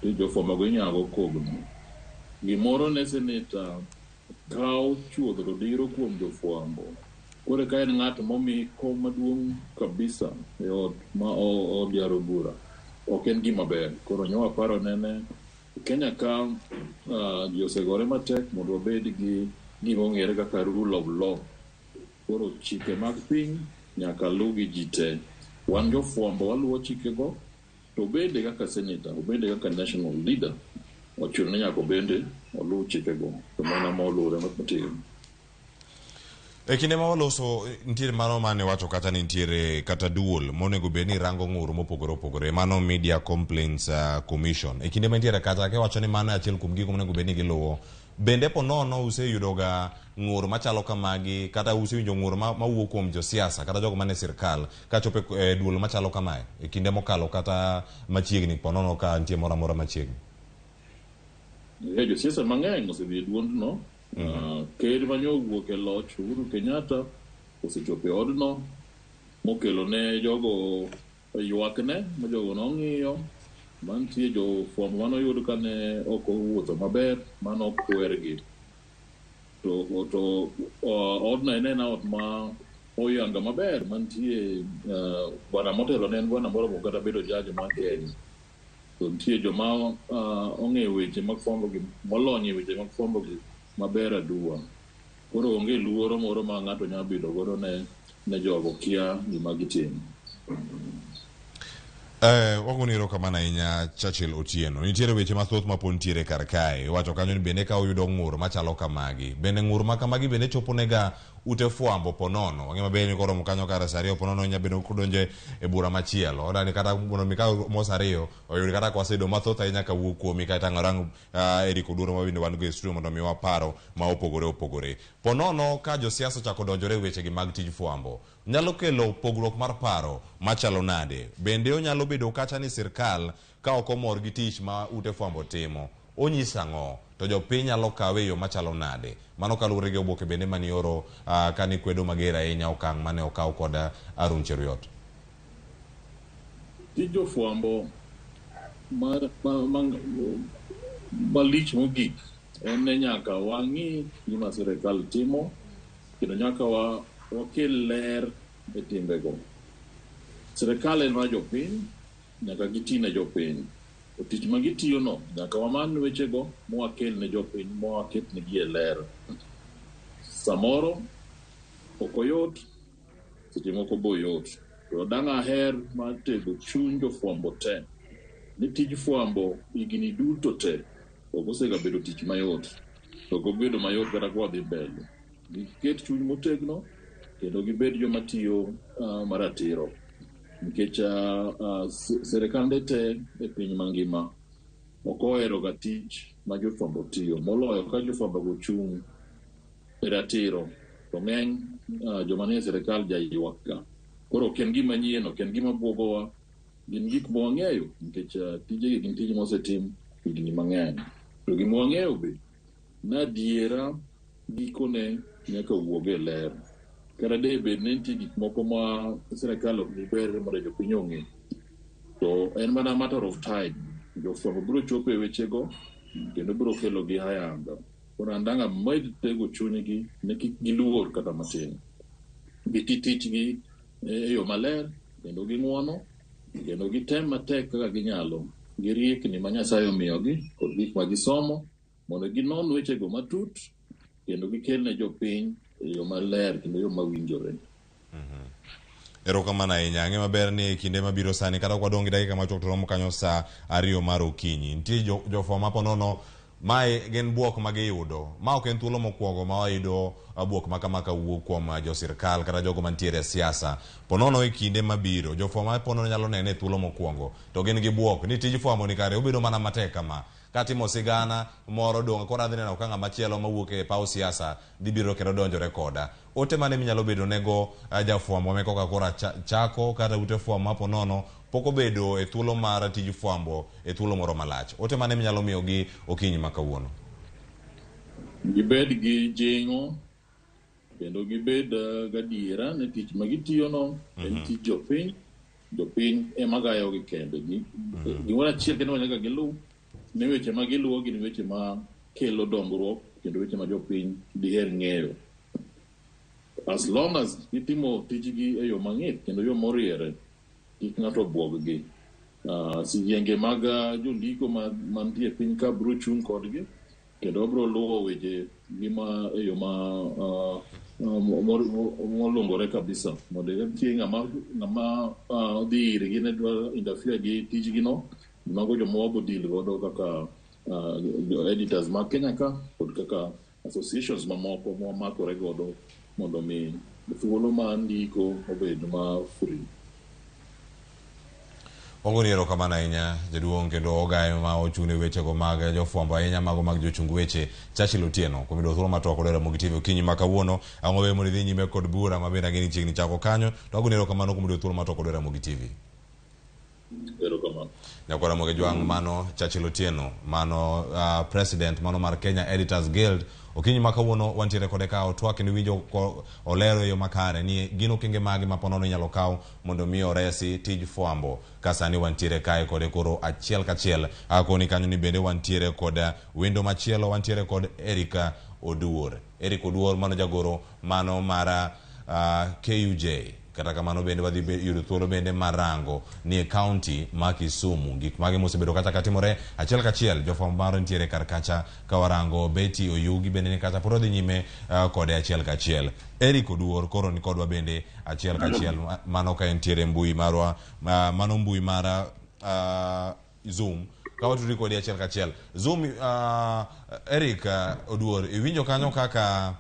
to jofwambo go inyalo go kogno. Gimoro ne seneta kawo chuodho to diro kuom jofwambo. Koro ka en ng'at momi kom maduong' kabisa e ot ma od yaro bura, ok en gima ber. Koro nyo waparo nene Kenya ka ji osegore matek mondo wabed gi gima ong'ere kaka rule of law. Koro chike mag piny nyaka luw gi ji te. Wan jofwambo waluwo chikego, to bende kaka senator, obende kaka national leader, ochuno ni nyaka obende oluw chikego. To mana moluwore matin. E kinde ma waloso nitiere mano mane wacho kata ni nitiere kata duol monego bed ni rango ng'ur mopogore opogore mano Media Complaints Commission. E kinde mantiere kata kiwacho ni mano e achiel kuom gigo monego bed ni giluwo. Bende po nono useyudoga ng'ur machalo kamagi kata usewinjo ng'ur mawuok kuom josiasa kata jogo mane sirkal kachopo e duol machalo kamae e kinde mokalo kata machiegni po nono ka nitie moro amora machiegni. Josiasa mang'eny osedhi e duondno. Ker mane owuok e loch Uhuru Kenyatta osechopo e odno mokelo ne jogo ywakne ma jogo nong'iyo mantie jofwambo manoyud ka ne ok owuotho maber manokwergi. To odno en ena ot ma oyanga maber mantie bwana motelo ne en bwana moromo kata bedo judge mar Kenya. To nitie joma ong'eyo weche mag fwambo gi molony e weche mag fwambo gi maber aduwa. Koro onge luoro moro ma ng'ato nyalo bedo godo ne jogo kia gima gitimo. Wagoni erokamano ahinya Churchill Otieno. Nitiere weche mathoth ma pod nitiere kar kae. Iwacho kanyo ni bende ka oyudo ng'ur machalo kamagi. Bende ng'ur ma kamagi bende chopo nega ute fwambo po nono. Wang'e maber ni koromo kanyo kar saa ariyo po nono inya bedo kodonje e bura machielo. Odani kata mondo mi ka mos ariyo oyud kata kwaseyudo mathoth ahinya kawuok kuomi kaeto ang' orang Eric Oduor ma bende wan go e studio mondo mi waparo ma opogore opogore. Po nono ka josiasa ochako donjore e wechegi mag tij fwambo, nyalo kelo pogruok mar paro machalo nade? Bende onyalo bedo kata ni sirkal ka ok omor gi tich ma ute fwambo timo, onyiso ang'o? To jopiny nyalo kawe e yo machalo nade? Mano kaluwore gi oboke bende manioro kani kwedo mager ahinya okang' mane okaw kod Aaron Cheruiyot. Tij jofwambo malich mogik en ni nyaka wang'i gima sirikal timo kendo nyaka wakel ler e timbego. Sirikal en mar jopiny, nyaka giti ne jopiny. To tich ma gitiyo no nyaka wamany wechego mwakel ne jopiny mwaket negi e ler. Samoro ok oyot, seche moko bo yot. To dang' aher mar tego chuny jofwambo te ni tij fwambo higni duto te ok osegabedo tich mayot. To ok obedo mayot kata kwadhi mbele. Giket chuny motegno kendo gibed joma tiyo maratiro. Nikech sirikande te e piny mangima Ok ohero ga tich ma jofwambo tiyo, moloyo ka jofwambo go chung' e ratiro to ng'eny joma nie sirikal jaywak ga. Koro ok en gima nyien, ok en gima buogowa, gin gik ma wang'eyo nikech tijegi gin tije mosetim higni mang'eny. To gima wang'eyo be, ni adiera gikone nyaka wuog e ler. Kata de bed ni nitie gik moko ma sirikal ok diber mondo jopiny ong'e, to en mana matter of time. Jofwambo biro chopo e wechego kendo biro kelogi ayanga. Koro an dang' amed tego chunygi ni kik giluor kata matin. Giti tichgi e yo maler kendo gi ng'uono kendo gitem matek kaka ginyalo gi riekni ma Nyasaye omiyogi kod gik ma gisomo mondo ginon wechego matut kendo gikel ne jopiny e yo maler kendo yo mawinjore. Erokamano ahinya. Ang'e maber ni e kinde mabiro sani kata ok wadong' gi dakika machuok to romo kanyo saa 2 mar okinyi. Nitie jofwambo ma ponono mae gin buok ma giyudo. Ma ok en thuolo mokwongo ma wayudo buok ma kama kawuok kuom jo sirkal kata jogo mantiere e siasa. Ponono e kinde mabiro, jofwambo ma ponono nyalo nene e thuolo mokwongo to gin gi buok ni tij fwambo ni kare obedo mana matek kama. Katimo sigana moro dong' koro adhi neno ka ng'ama chielo mawuok e paw siasa dhi biro kendo donjore koda. Ote mane minyalo bedo nego jafwambo ma koka koro chako kata ute fwambo ma ponono pok obedo e thuolo mar tij fwambo e thuolo moro malach. Ote mane minyalo miyogi okinyi ma kawuono? Gibed gi jing'o kendo gibed gadiera ni tich ma gitiyono en tij jopiny. Jopiny ema gayogi kende. Gimoro achiel kende ma nyaka giluw ni weche ma giluwo gin weche ma kelo dongruok kendo weche ma jopiny diher ng'eyo. As long as gitimo tijgi e yo mang'ith kendo yo moriere, kik ng'ato buog gi. Sijienge mag jondiko mantie e piny ka biro chung' kodgi kendo wabiro luwo weche gi ma e yo ma molungore kabisa mondo ka nitie ng'ama dhi irgi ne dwa interfere gi tijgi no, mago joma wabo deal godo kaka editors mag Kenya ka kod kaka associations mamoko mwamakore godo mondo mi thuolo mar ndiko obed ma free. Wagoni erokamano ahinya jaduong' kendo ogaye ma ochung' ne wechego mag jofwambo ahinya mago mag jochung weche Churchill Otieno kuom yudo thuolo mar twak kod Ramogi TV okinyi ma kawuono. Ang'o weyo mondo idhi nyime kod bura ma bende ang'e ni chiegni chako kanyo. To wagoni erokamano kuom yudo thuolo mar twak kod Ramogi TV. Erokamano. Nyakwar Ramogi Jwang', mano Churchill Otieno, mano president mano mar Kenya Editors Guild. Okinyi ma kawuono wantiere kode ka otwak kendo iwinjo ko olero e yo makare ni gin okenge mage ma ponono inyalo kaw mondo mi oresi tij fwambo. Ka sani wantiere kae kode koro achiel kachiel koni kanyo ni bende wantiere kod wendo machielo, wantiere kod Erika Oduor. Eric Oduor mano jagoro mano mar KUJ. Kata kamano bende wadhi yudo thuolo bende mar rango ni e county ma Kisumu gik mage mosebedo kacha katimore achiel kachiel. Jofwambo maro nitiere kar kacha ka warango Betty Oyugi bende ni kacha pod odhi nyime kode achiel kachiel. Eric Oduor koro ni kodwa bende achiel kachiel mano ka entiere mbui marwa mano mbui mar Zoom ka watudri kodi achiel kachiel. Zoom, Eric Oduor, iwinjo kanyo kaka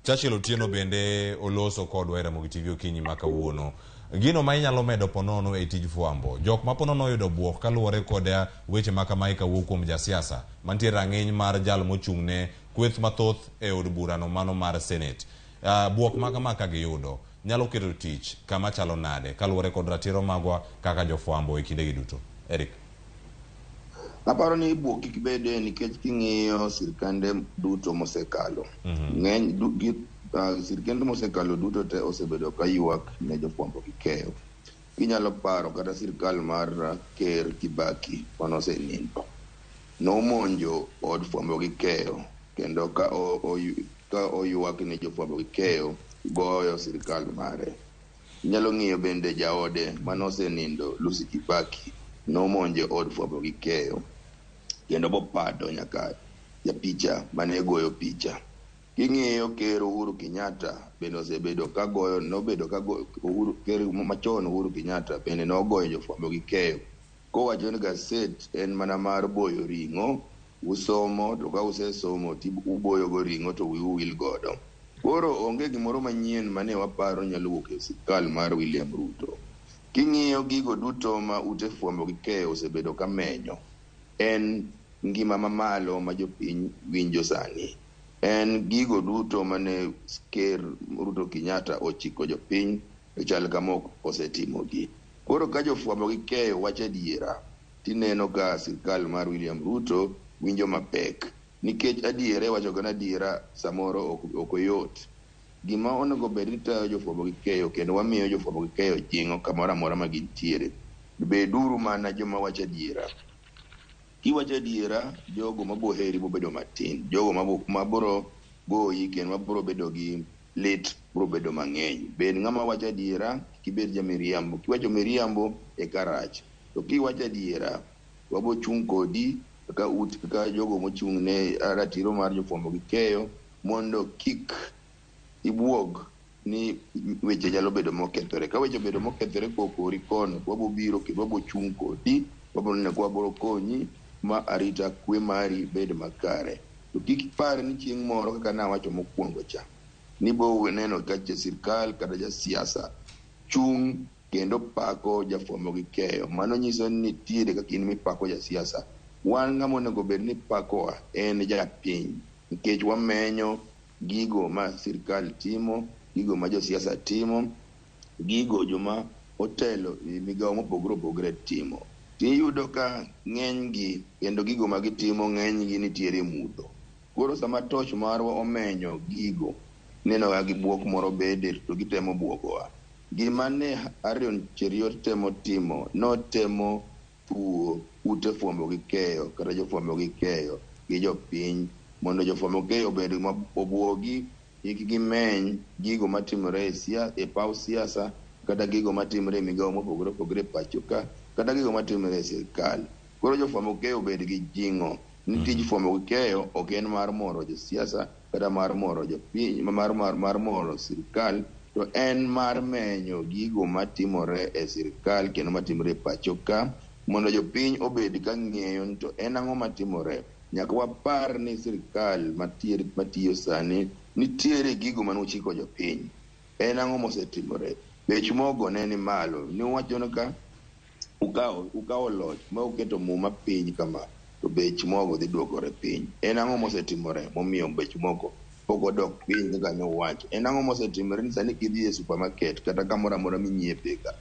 Churchill Otieno bende oloso kodwa e Ramogi TV okinyi ma kawuono. Gino ma inyalo medo ponono e tij fwambo. Jok ma ponono oyudo buok kaluwore kod weche ma kamae kawuok kuom jasiasa mantie rang'iny mar jal mochung' ne kweth mathoth e od burano mano mar Senate. Buok ma kama ka giyudo nyalo keto tich kama chalo nade kaluwore kod ratiro magwa kaka jofwambo e kindegi duto. Eric. Aparo ni buok kik bede nikech king'iyo sirkande duto mosekalo, ng'eny sirkende mosekalo duto te osebedo ka ywak ne jofwambo gi keyo. Kinyalo paro kata sirkal mar Ker Kibaki manosenindo, nomonjo od fwambo gi keyo kendo ka oywak ni jofwambo gi keyo goyo sirkal mare. Inyalo ng'iyo bende jaode manosenindo Lucy Kibaki nomonjo od fwambo gi keyo kendo bopado nyaka japicha mane goyo picha. King'iyo Ker Uhuru Kenyatta bende osebedo ka goyo, nobedo ka go, Uhuru, Ker machon Uhuru Kenyatta bende nogoyo jofwambo gi keyo kowacho ni gaset en mana mar boyo ring'o, usomo to ka usesomo to uboyo go ring'o to wiu wil godo. Koro onge gimoro manyien mane waparo nyalo wuok e sirkal mar William Ruto. King'iyo gigo duto ma ute fwambo gi keyo osebedo ka menyo, En ngima mamalo ma jopiny winjo sani. En gigo duto mane Ker Ruto Kenyatta ochiko jopiny to chal kama ok osetimogi. Koro ka jofwambo gi keyo wacho adiera, tineno ka sirkal mar William Ruto winjo mapek. Nikech adiera iwacho ga ni adiera samoro ok oyot. Gima onego bed ni tayo jofwambo gi keyo kendo wamiyo jofwambo gi keyo jing'o kamoro amora ma gintiere. Beduru mana joma wacho adiera. Kiwacho adiera, jogo mabo heri bobedo matin. Jogo maboro goyi kendo maboro bedo gi lit biro bedo mang'eny. Bed ng'ama wacho adiera, kik ibed ja miriambo. Kiwacho miriambo eka rach. To kiwacho adiera, wabo chung' kodi kaka ut kaka jogo mochung' ne ratiro mar jofwambo gi keyo mondo kik ibuog ni weche nyalo bedo mokethore. Ka weche obedo mokethore kokori kono, wabo biro kendo wabo chung' kodi, wabo neno ka wabiro konyi ma arita kwe mari bed makare. To kik ipar ni chieng' moro kaka nawacho mokwongo cha, ni bo neno ka sirkal kata jasiasa chung' kendo pako jafwambo gi keyo. Mano nyiso ni nitiere kaka in mipako jasiasa. Wan ng'ama onego bed ni pakowa en japiny, nikech wamenyo gigo ma sirkal timo, gigo ma josiasa timo, gigo joma otelo e migawo mopogore opogore timo. Tiyudo ka ng'enygi kendo gigo ma gitimo ng'enygi nitiere mudho. Koro sama toch marwa omenyo gigo, ineno ka gibuok moro bede to gitemo buogowa. Gima ne Arion Cheruiyot temo timo, notemo thuo ute fwambo gi keyo kata jofwambo gi keyo gi jopiny mondo jofwambo gi keyo obed ma obuogi, kik gimeny gigo matimore e paw siasa kata gigo matimore e migawo mopogore opogore e pacho ka kata gigo matimore e sirkal. Koro jofwambo gi keyo obed gi jing'o ni tij fwambo gi keyo ok en mar moro josiasa kata mar moro jopiny, mar moro sirkal, to en mar menyo gigo matimore e sirkal kendo matimore e pacho ka mondo jopiny obed ka ng'eyo ni to en ang'o matimore. Nyaka wapar ni sirkal matiyo sani nitiere gigo mane ochiko jopiny. En ang'o mosetimore? Bech mogo ne ni malo. Niwacho ni ka ukawo loch ma uketo muma piny kama, to bech mogo dhi duokore piny. En ang'o mosetimore momiyo bech mogo pok odok piny kaka ne uwacho? En ang'o mosetimore ni sani kidhi e supermarket kata kamoro amora minyiepe ka,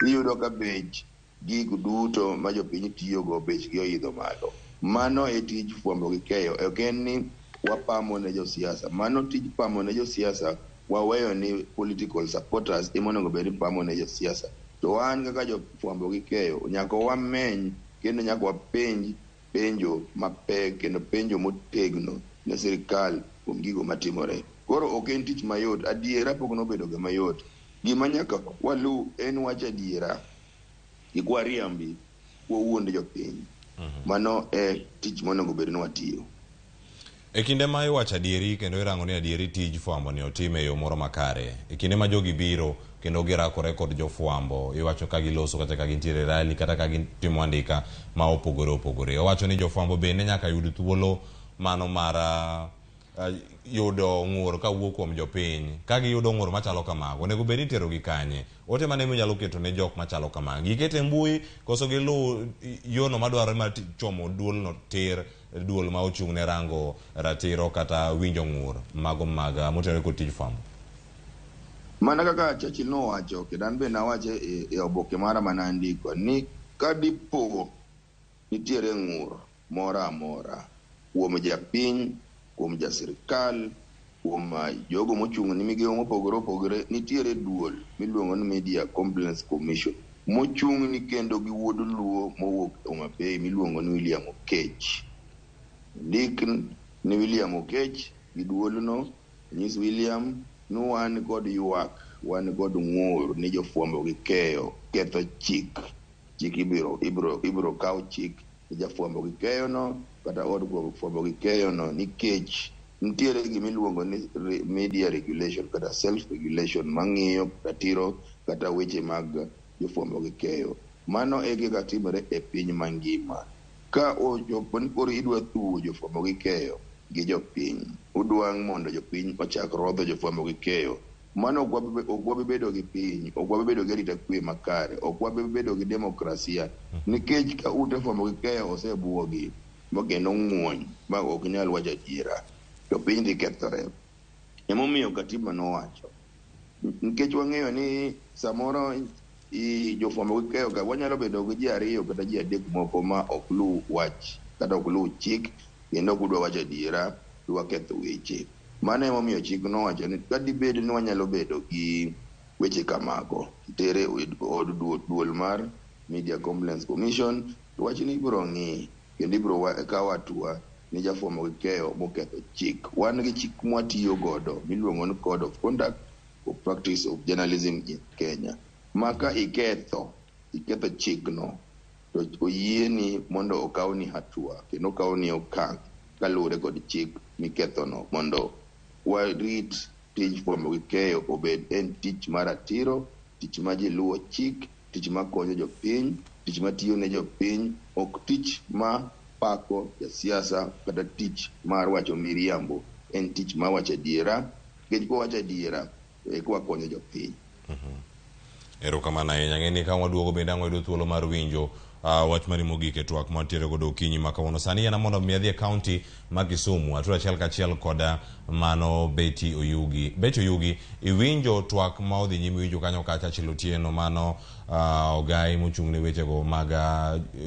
iyudo ka bech gigo duto ma jopiny tiyogo bechgi oidho malo. Mano e tij fwambo gi keyo. Ok en ni wapamo ne josiasa. Mano tij pamo ne josiasa waweyo ni political supporters ema onego bed ni pamo ne josiasa. To wan kaka jofwambo gi keyo nyaka wameny kendo nyaka wapenj penjo mapek kendo penjo motegno ne sirkal kuom gigo matimore. Koro ok en tich mayot. Adiera pok nobedo ga mayot. Gima nyaka walu en wach adiera. Kik wariambi, wawuond jopiny. Mano e tich monego bed ni watiyo. E kinde ma iwacho adieri kendo irango ni adieri tij fwambo ni otime e yo moro makare, e kinde ma jogi biro kendo girakore kod jofwambo, iwacho ka giloso kata ka gintiere rally kata ka gitimo andika ma opogore opogore. Owacho ni jofwambo bende nyaka yud thuolo mano mar yudo ng'ur kawuok kuom jopiny. Ka giyudo ng'ur machalo kamago, onego bed ni iterogi kanye? Ote mane minyalo keto ne jok machalo kamago? Gikete e mbui koso giluw yono madwarore mar chomo duolno tir, duol ma ochung' ne rango ratiro kata winjo ng'ur mago mag motenore kod tij fwambo? Mana kaka Churchill nowacho, kendo an be nawache e oboke mara mane andiko, ni ka dipo nitiere ng'ur moro amora kuom japiny, kuom jasirkal, kuom jogo mochung' ne migewo mopogore opogore, nitiere duol miluongo ni Media Complaints Commission mochung' ni kendo gi wuod Luo mowuok Homa Bay miluongo ni William Okech. Ndik ni William Okech gi duolno, nyis William ni wan kod ywak, wan kod ng'ur ni jofwambo gi keyo ketho chik. Chik ibiro kaw chik ni jafwambo gi keyo no kata od fwambo gi keyo no, nikech nitiere gima iluongo ni media regulation kata self regulation mang'iyo ratiro kata weche mag jofwambo gi keyo. Mano e gika timore e piny mangima. Ka ochopo ni koro idwa thuwo jofwambo gi keyo gi jopiny, udwa mondo jopiny ochak rodho jofwambo gi keyo, Mano ok wabi bedo gi piny, ok wabi bedo gi arita kwe makare, ok wabi bedo gi demokrasia. Nikech ka ute fwambo gi keyo osebuogi ma kendo ng'uony ma ok nyal wacho adiera, to piny dhi kethore. Emomiyo katiba nowacho, nikech wang'eyo ni samoro jofwambo gi keyo ka wanyalo bedo gi ji 2 kata ji 3 moko ma ok luw wach kata ok luw chik kendo ok dwa wacho adiera, dwa ketho weche. Mano emomiyo chik nowacho ni ka dibed ni wanyalo bedo gi weche kamago, tere od duol mar Media Complaints Commission, to wachni ibiro ng'i kendo ibiro kaw hatua ni jafwambo gi keyo moketho chik. Wan gi chik mwatiyo godo miluongo ni Code of Conduct for Practice of Journalism in Kenya. Ma ka iketho chikno, to oyieni mondo okawni hatua kendo okawni okang' kaluwore kod chik mikethono, mondo warit tij fwambo gi keyo obed en tich mar ratiro, tich ma ji luwo chik, tich ma konyo jopiny, tich ma tiyo ne jopiny, ok tich ma pako jasiasa kata tich mar wacho miriambo. En tich mar wacho adiera, nikech kwawacho adiera to eka wakonyo jopiny. Erokamano ahinya. Ng'e ni ka waduogo bende ang' wayudo thuolo mar winjo wach mari mogik e twak mantiere godo okinyi ma kawuono. Sani yiena mondo mi adhi e kaunti ma Kisumu, atur achiel kachiel koda mano Betty Oyugi. Betty Oyugi, iwinjo twak ma odhi nyime, iwinjo kanyo kacha Achille Otieno, mano ogai mochung' ne wechego mag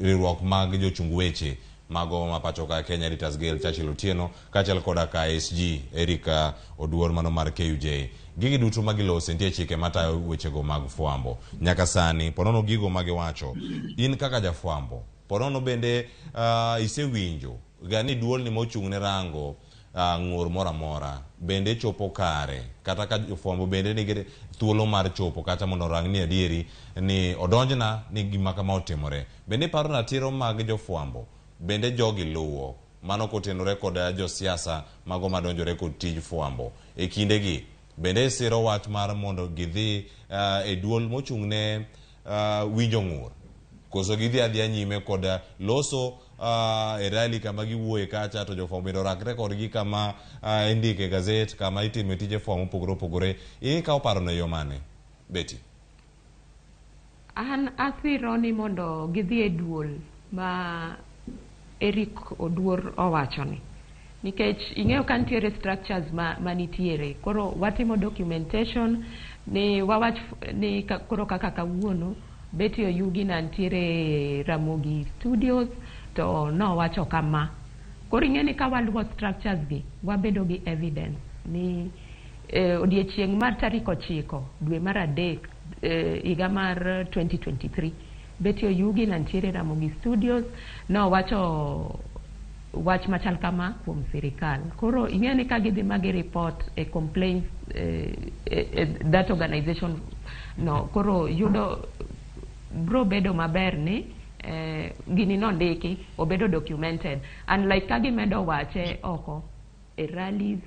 riwruok mag jochung weche mago ma pacho ka Kenya Editors Guild, Churchill Otieno, kaachiel koda ka SG Eric Oduor mano mar KUJ. Gigi duto magilose nitie chike matayo wechego mag fwambo. Nyaka sani ponono gigo magiwacho, in kaka jafwambo, ponono bende isewinjo ga ni duol ni mochung' ne rango ng'ur moro amora bende chopo kare, kata ka jofwambo bende nigi thuolo mar chopo kata mondo orang ni adieri ni odonjna ni gima kama otimore. Bende iparo ratiro mag jofwambo bende jogi luwo mano kotenore kod josiasa mago madonjore kod tij fwambo e kindegi? Bende siro wach mar mondo gidhi e duol mochung' ne winjo ng'ur, koso gidhi adhiya nyime kod loso e rally kama giwuoye kacha to jofwambo bende orakre kodgi kama indike gazet, kama itime tije fwambo mopogore opogore? Ikawo parono e yo mane, Betty? An asiro ni mondo gidhi e duol ma Eric Oduor owachoni, nikech ing'eyo ka nitiere structures ma nitiere. Koro watimo documentation ni wawach ni koro kaka kawuono Betty Oyugi na nitiere Ramogi Studios to nowacho kama. Koro ing'e ni ka waluwo structures gi, wabedo gi evidence ni odiechieng' mar tarik 9 dwe mar 3 higa mar 2023 Betty Oyugi na nitiere Ramogi Studios nowacho wach machal kama kuom sirikal. Koro ing'e ni ka gidhi ma gi report e complaints that organization no, koro yudo bro bedo maber ni gini nondiki, obedo documented. Unlike ka gimedo wache oko e rallies,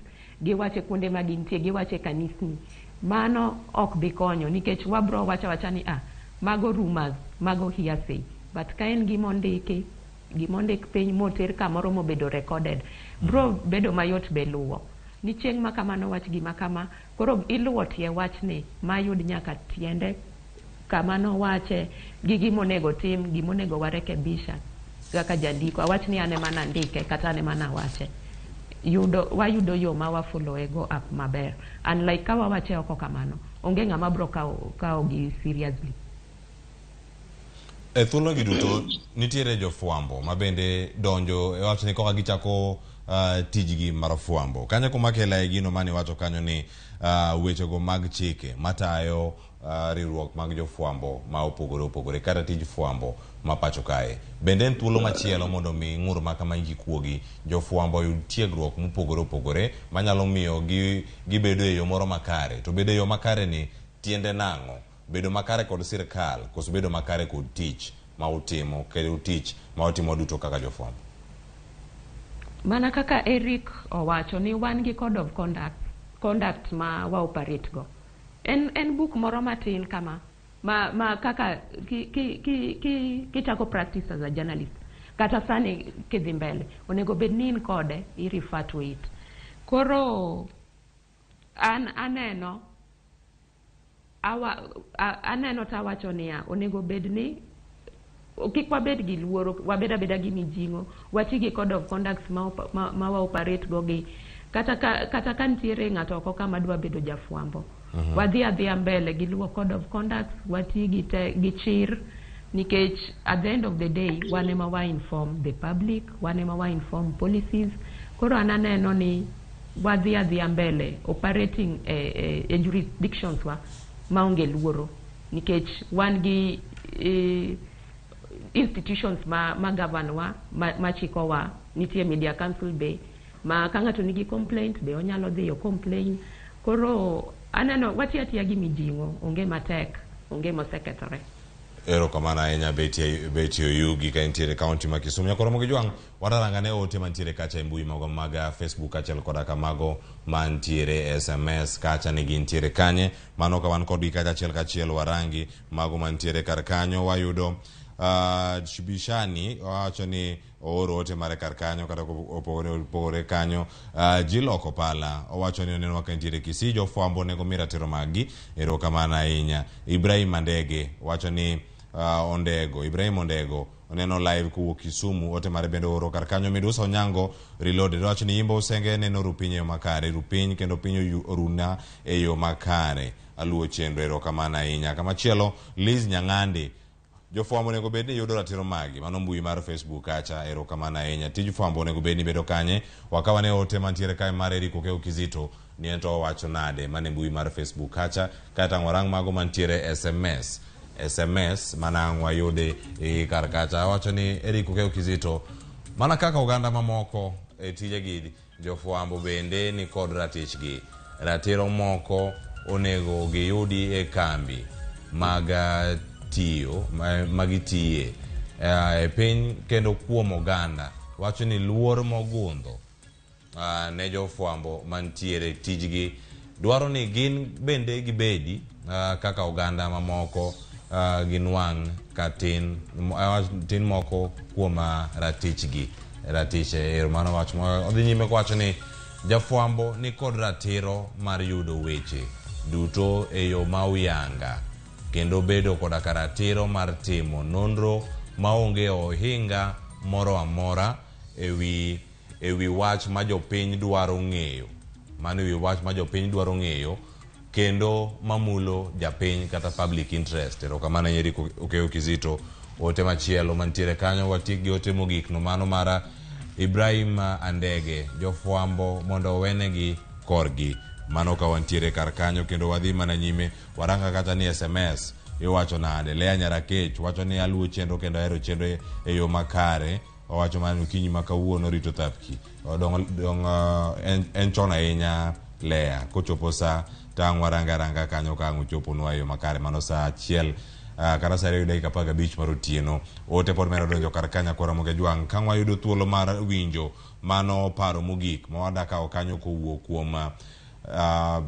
giwache kuonde ma gintie, giwache kanisni, mano ok bi konyo nikech wabro wacho awacha ni mago rumors, mago hearsay. But ka en gimondiki, gimondik piny moter kamoro mobedo recorded, bro bedo mayot be luwo ni chieng' ma kamano wach gima kama. Koro iluwo tie wachni mayud nyaka tiende kama nowache gi gimonego tim, gimonego warekebisha kaka jandiko. Awach ni an ema nandike kata an ema nawache, wayudo yo ma wafollow go up maber. Unlike ka wawache oko kamano, onge ng'ama bro kawo gi seriously. E thuologi duto nitiere jofwambo ma bende donjo e wach ni koka gichako tijgi mar fwambo. Kanyo kuma kela e gino mane iwacho kanyo ni wechego mag chike matayo riwruok mag jofwambo ma opogore opogore kata tij fwambo ma pacho kae. Bende en thuolo machielo mondo mi ng'ur ma kama gikuogi jofwambo oyud tiegruok mopogore opogore manyalo miyo gibedo e yo moro makare. To bedo e yo makare ni tiende nang'o? Bedo makare kod sirkal koso bedo makare kod tich ma utimo, kendo tich ma utimo duto kaka jofwambo? Mana kaka Eric owacho ni wan gi code of conduct ma wa operate go. En book moro matin kama ma kaka kichako practice as a journalist, kata sani kidhi mbele onego bed ni in kode, i refer to it. Koro an aneno Aneno tawacho niya, onego bed ni kik wabed gi luoro, wabed abeda gi mijing'o, wati gi code of conduct ma wa operate go gi kata ka nitiere ng'ato oko kama dwa bedo jafwambo, wadhi adhiya mbele gi luwo code of conduct, wati gi chir, nikech at the end of the day wan ema wa inform the public, wan ema wa inform policies. Koro an aneno ni wadhi adhiya mbele operating e jurisdictions wa maonge luoro, nikech wan gi institutions ma govern wa, ma chikowa. Nitie media council be ma ka ng'ato nigi complaint be onyalo dhiyo complain. Koro aneno watiyo atiya gi mijing'o, onge matek, onge mosekethore. Erokamano ahinya, Betty Oyugi, ka intiere e kaunti ma Kisumu. Nyakoro Ramogi Jwang', watarangane ote mantiere kacha e mbui mago mag Facebook kaachiel koda kamago mantiere e SMS kacha ni gintiere kanye. Mano ka wan kodgi kacha achiel kachiel, warangi mago mantiere kar kanyo. Wayudo Shibishani wacho ni ooro ote mare kar kanyo kata opogore opogore kanyo. Jiloko pala owacho ni oneno ka nitiere Kisii, jofwambo onego mi ratiro mag-gi. Erokamano ahinya. Ibrahim Andege wacho ni Ondego, Ibrahim Ondego oneno live kowuok Kisumu, ote mare bende ooro kar kanyo. Midusa Onyango Reloaded wacho ni Imbo Usenge neno ru piny e yo makare, ru piny kendo piny oruna e yo makare. Aluwo chenro, erokamano ahinya. Kamachielo, Liz Nyang'ande, jofwambo onego bed ni yudo ratiro magi. Mano mbui mar Facebook kacha, erokamano ahinya. Tij fwambo onego bed ni bedo kanye? Wakaw ane ote mantiere kae mar Eric Okeo Kizito ni en to owacho nade mane mbui mar Facebook kacha. Kaeto ang' warang mago mantiere SMS. SMS mana ang' wayudi e kar kacha. Awacho ni Eric Okeo Kizito, mana kaka oganda mamoko e tijegi, jofwambo bende ni kod ratichgi. Ratiro moko onego giyudi e kambi mag tiyo magitiye e piny kendo kuom oganda. Wacho ni luor mogundho ne jofwambo mantiere tijgi dwaro ni gin bende gibedi kaka oganda mamoko, ginwang' katin tin moko kuom ratichgi ratiche. Ero mano wach odhi nyime kowacho ni jafwambo ni kod ratiro mar yudo weche duto e yo ma uyanga kendo bedo koda ka ratiro mar timo nonro maonge ohinga moro amora ewi wach ma jopiny dwaro ng'eyo. Mano ewi wach ma jopiny dwaro ng'eyo kendo mamulo japiny kata public interest. Erokamano Eric Okeyo Kizito. Ote machielo mantiere kanyo, watiek gi ote mogik no, mano mar Ibrahim Andege, jofwambo mondo owenegi korgi. Mano ka wantiere kar kanyo kendo wadhi mana nyime waranga kata ni SMS iwacho nade. Lea Nyarakech wacho ni aluwo chenro kendo ahero chenro e yo makare. Owacho mana ni okinyi ma kawuono rito thapki dong, dong, en chon ahinya Lea kochopo sa tang' waranga aranga kanyo ka ang' ochoponwa e yo makare. Mano sa 1 kata sa 2:15 mar otieno. Ote pod medo donjo kar kanya kora Ramogi Jwang' ka wayudo thuolo mar winjo mano paro mogik ma wada kawo kanyo kowuok kuom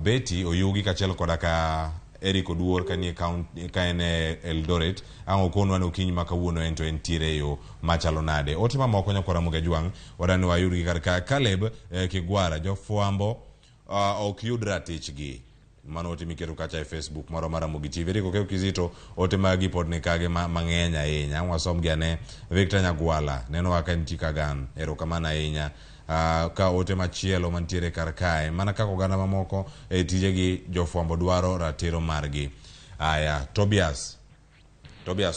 Betty Oyugi kaachiel koda ka Eric Oduor kanie ka en e Eldoret. Ang' okonwa ni okinyi ma kawuono en to entiere e yo machalo nade. Ote mamoko nyakwar Ramogi Jwang' wadani wayudgi kar ka. Caleb Kigwara, jofwambo ok yud ratichgi. Mano ote miketo kacha e Facebook moro mar Ramogi TV. Eric Okeyo Kizito, ote magi pod ni kage mang'eny ahinya. Ang' wasomgi ane. Victor Nyagwala neno ka nitie Kagan, erokamano ahinya. Ka ote machielo mantiere kar kae, mana kaka oganda mamoko e tijegi, jofwambo dwaro ratiro margi. Aya, Tobias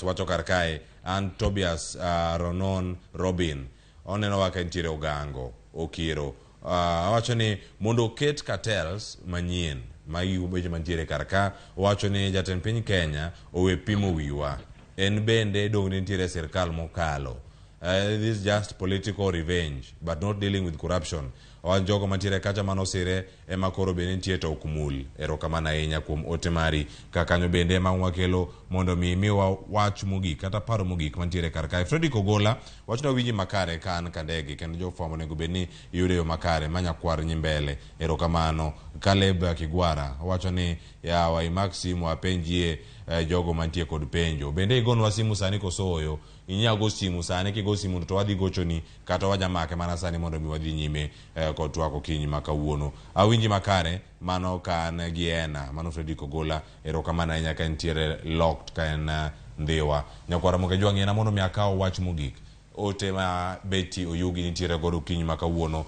wacho kar kae, an Tobias Ronon Robin, oneno ka nitiere Ogango Okiro. Owacho ni mondo oket cartels manyien magi weche mantiere kar ka. Owacho ni jatend piny Kenya owe pimo wiwa, en bende dong ne nitiere e sirkal mokalo. This is just political revenge but not dealing with corruption. Owacho jogo mantiere kacha manosire ema koro bende nitie to ok mul. Erokamano ahinya kuom ote mari. Ka kanyo bende ema wakelo mondo mi miwa wach mogik kata paro mogik mantiere kar kae. Fredrick Ogola wacho ni winji makare ka an Kandege kendo jofwambo onego bed ni yudo yo makare ma nyakwar nyimbele. Erokamano. Caleb Kigwara wacho ni yawa imak simu apenjie jogo mantie kod penjo. Bende igonwa simu sani koso oyo? Inya go simu sani, kigo simu to wadhi gochoni kata wajamake mana sani mondo mi wadhi nyime. kod twak okinyi ma kawuono. Awinji makare mano ka an gi ena mano Fredrick Ogola erokamano ahinya ka entiere locked ka en Ndhiwa. Nyakwar Ramogi Ajwang' yiena mondo mi akaw wach mogik ote ma Betty Oyugi nitiere godo okinyi ma kawuono.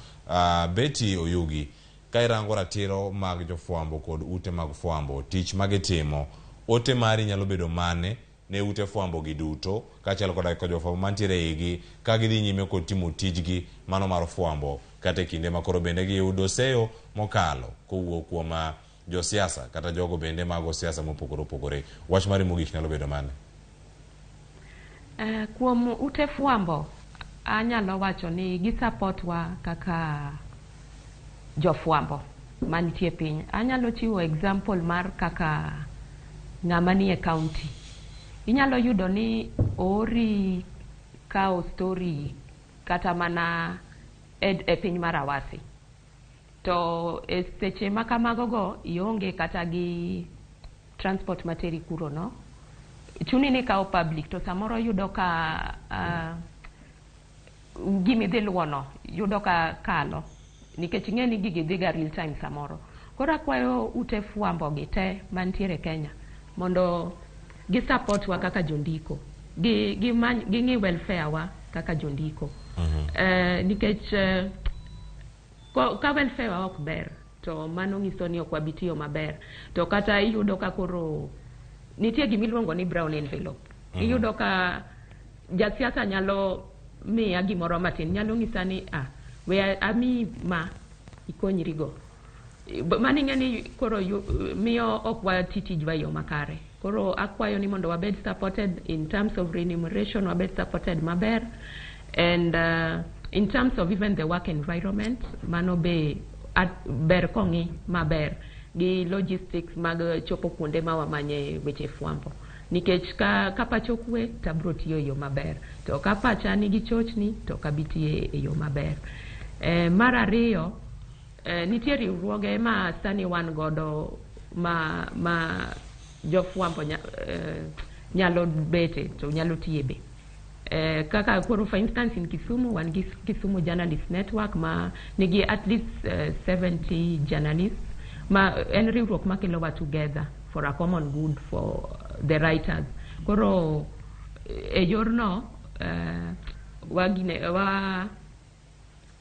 Betty Oyugi, ka irango ratiro mag jofwambo kod ute mag fwambo, tich magitimo, ote mari nyalo bedo mane ne ute fwambo gi duto kaachiel koda kod jofwambo mantiere eigi ka gidhi nyime kod timo tijgi mano mar fwambo kata e kinde ma koro bende giyudo seyo mokalo kowuok kuom josiasa kata jogo bende mago siasa mopogore opogore. Wach mari mogik nyalo bedo mane? Kuom ute fwambo anyalo wacho ni gi support wa kaka jofwambo mantie piny. Anyalo chiwo example mar kaka ng'ama nie county. Inyalo yudo ni oori kawo story kata mana e piny mar Awasi. To e seche ma kamago go ionge kata gi transport materi kuro no. Chuni ni ikawo public to samoro yudo ka gimidhi luwo no yudo ka kalo nikech ing'e ni gigi dhi ga real time samoro. Koro akwayo ute fwambo gi te mantiere Kenya mondo gi support wa kaka jondiko. Gi gimany ging'i welfare wa kaka jondiko. Nikech ka welfare wa ok ber to mano nyiso ni ok wabi tiyo maber. To kata iyudo ka koro nitie gimiluongo ni brown envelope. Iyudo ka jasiasa nyalo miya gimoro matin, nyalo nyisa ni we amiyi ma ikonyri go. Mano ing'e ni koro miyo ok wati tijwa e yo makare. Koro akwayo ni mondo wabed supported in terms of remuneration, wabed supported maber and in terms of even the work environment, mano be ber kong'i maber gi logistics mag chopo kuonde ma wamanye weche fwambo. Nikech ka pacho kwe to abro tiyo e yo maber, to ka pacha nigi chochni to ok abi tiyo e yo maber. Mar ariyo, nitie riwruoge ma sani wan godo ma jofwambo nyalo bete to nyalo tiye be. Kaka koro for instance in Kisumu wan gi Kisumu Journalist Network ma nigi at least 70 journalists ma en riwruok makelowa together for a common good for the writers. Koro e yorno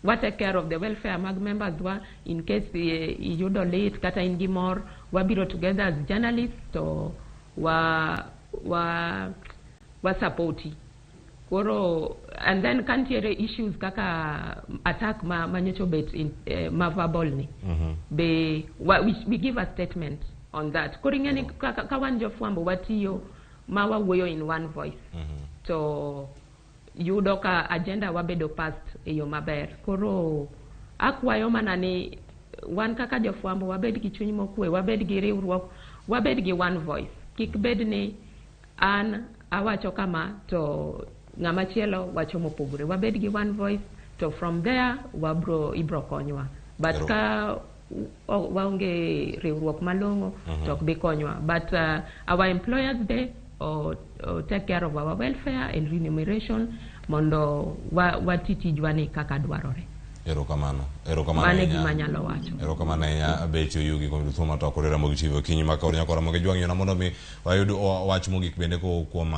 wa take care of the welfare mag members wa in case iyudo lit kata in gi mor, wabiro together as journalists to wa support-i. Koro and then ka nitiere issues kaka attack ma nyocha obet ma verbal ni be we give a statement on that. Koro ing'e ni ka wan jofwambo watiyo ma wawuoyo in one voice to yudo ka agenda wabedo passed e yo maber. Koro akwayo mana ni wan kaka jofwambo wabed gi chuny mokwe, wabed gi riwruok, wabed gi one voice. Kik bed ni an awacho kama to ng'ama chielo wacho mopogore. Wabed gi one voice to from there wabro ibro konywa. But ka waonge riwruok malong'o to ok bi konywa. But our employers be o take care of our welfare and remuneration mondo wati tijwa ni kaka dwarore. Erokamano. Erokamano Mano e ahinya. gima anyalo wacho. Erokamano ahinya Betty Oyugi kuom yudo thuolo mar twak kod Ramogi TV okinyi ma kawuono. Nyakwa Ramogi Ajwang' yiena mondo mi wayud wach mogik bende kowuok kuom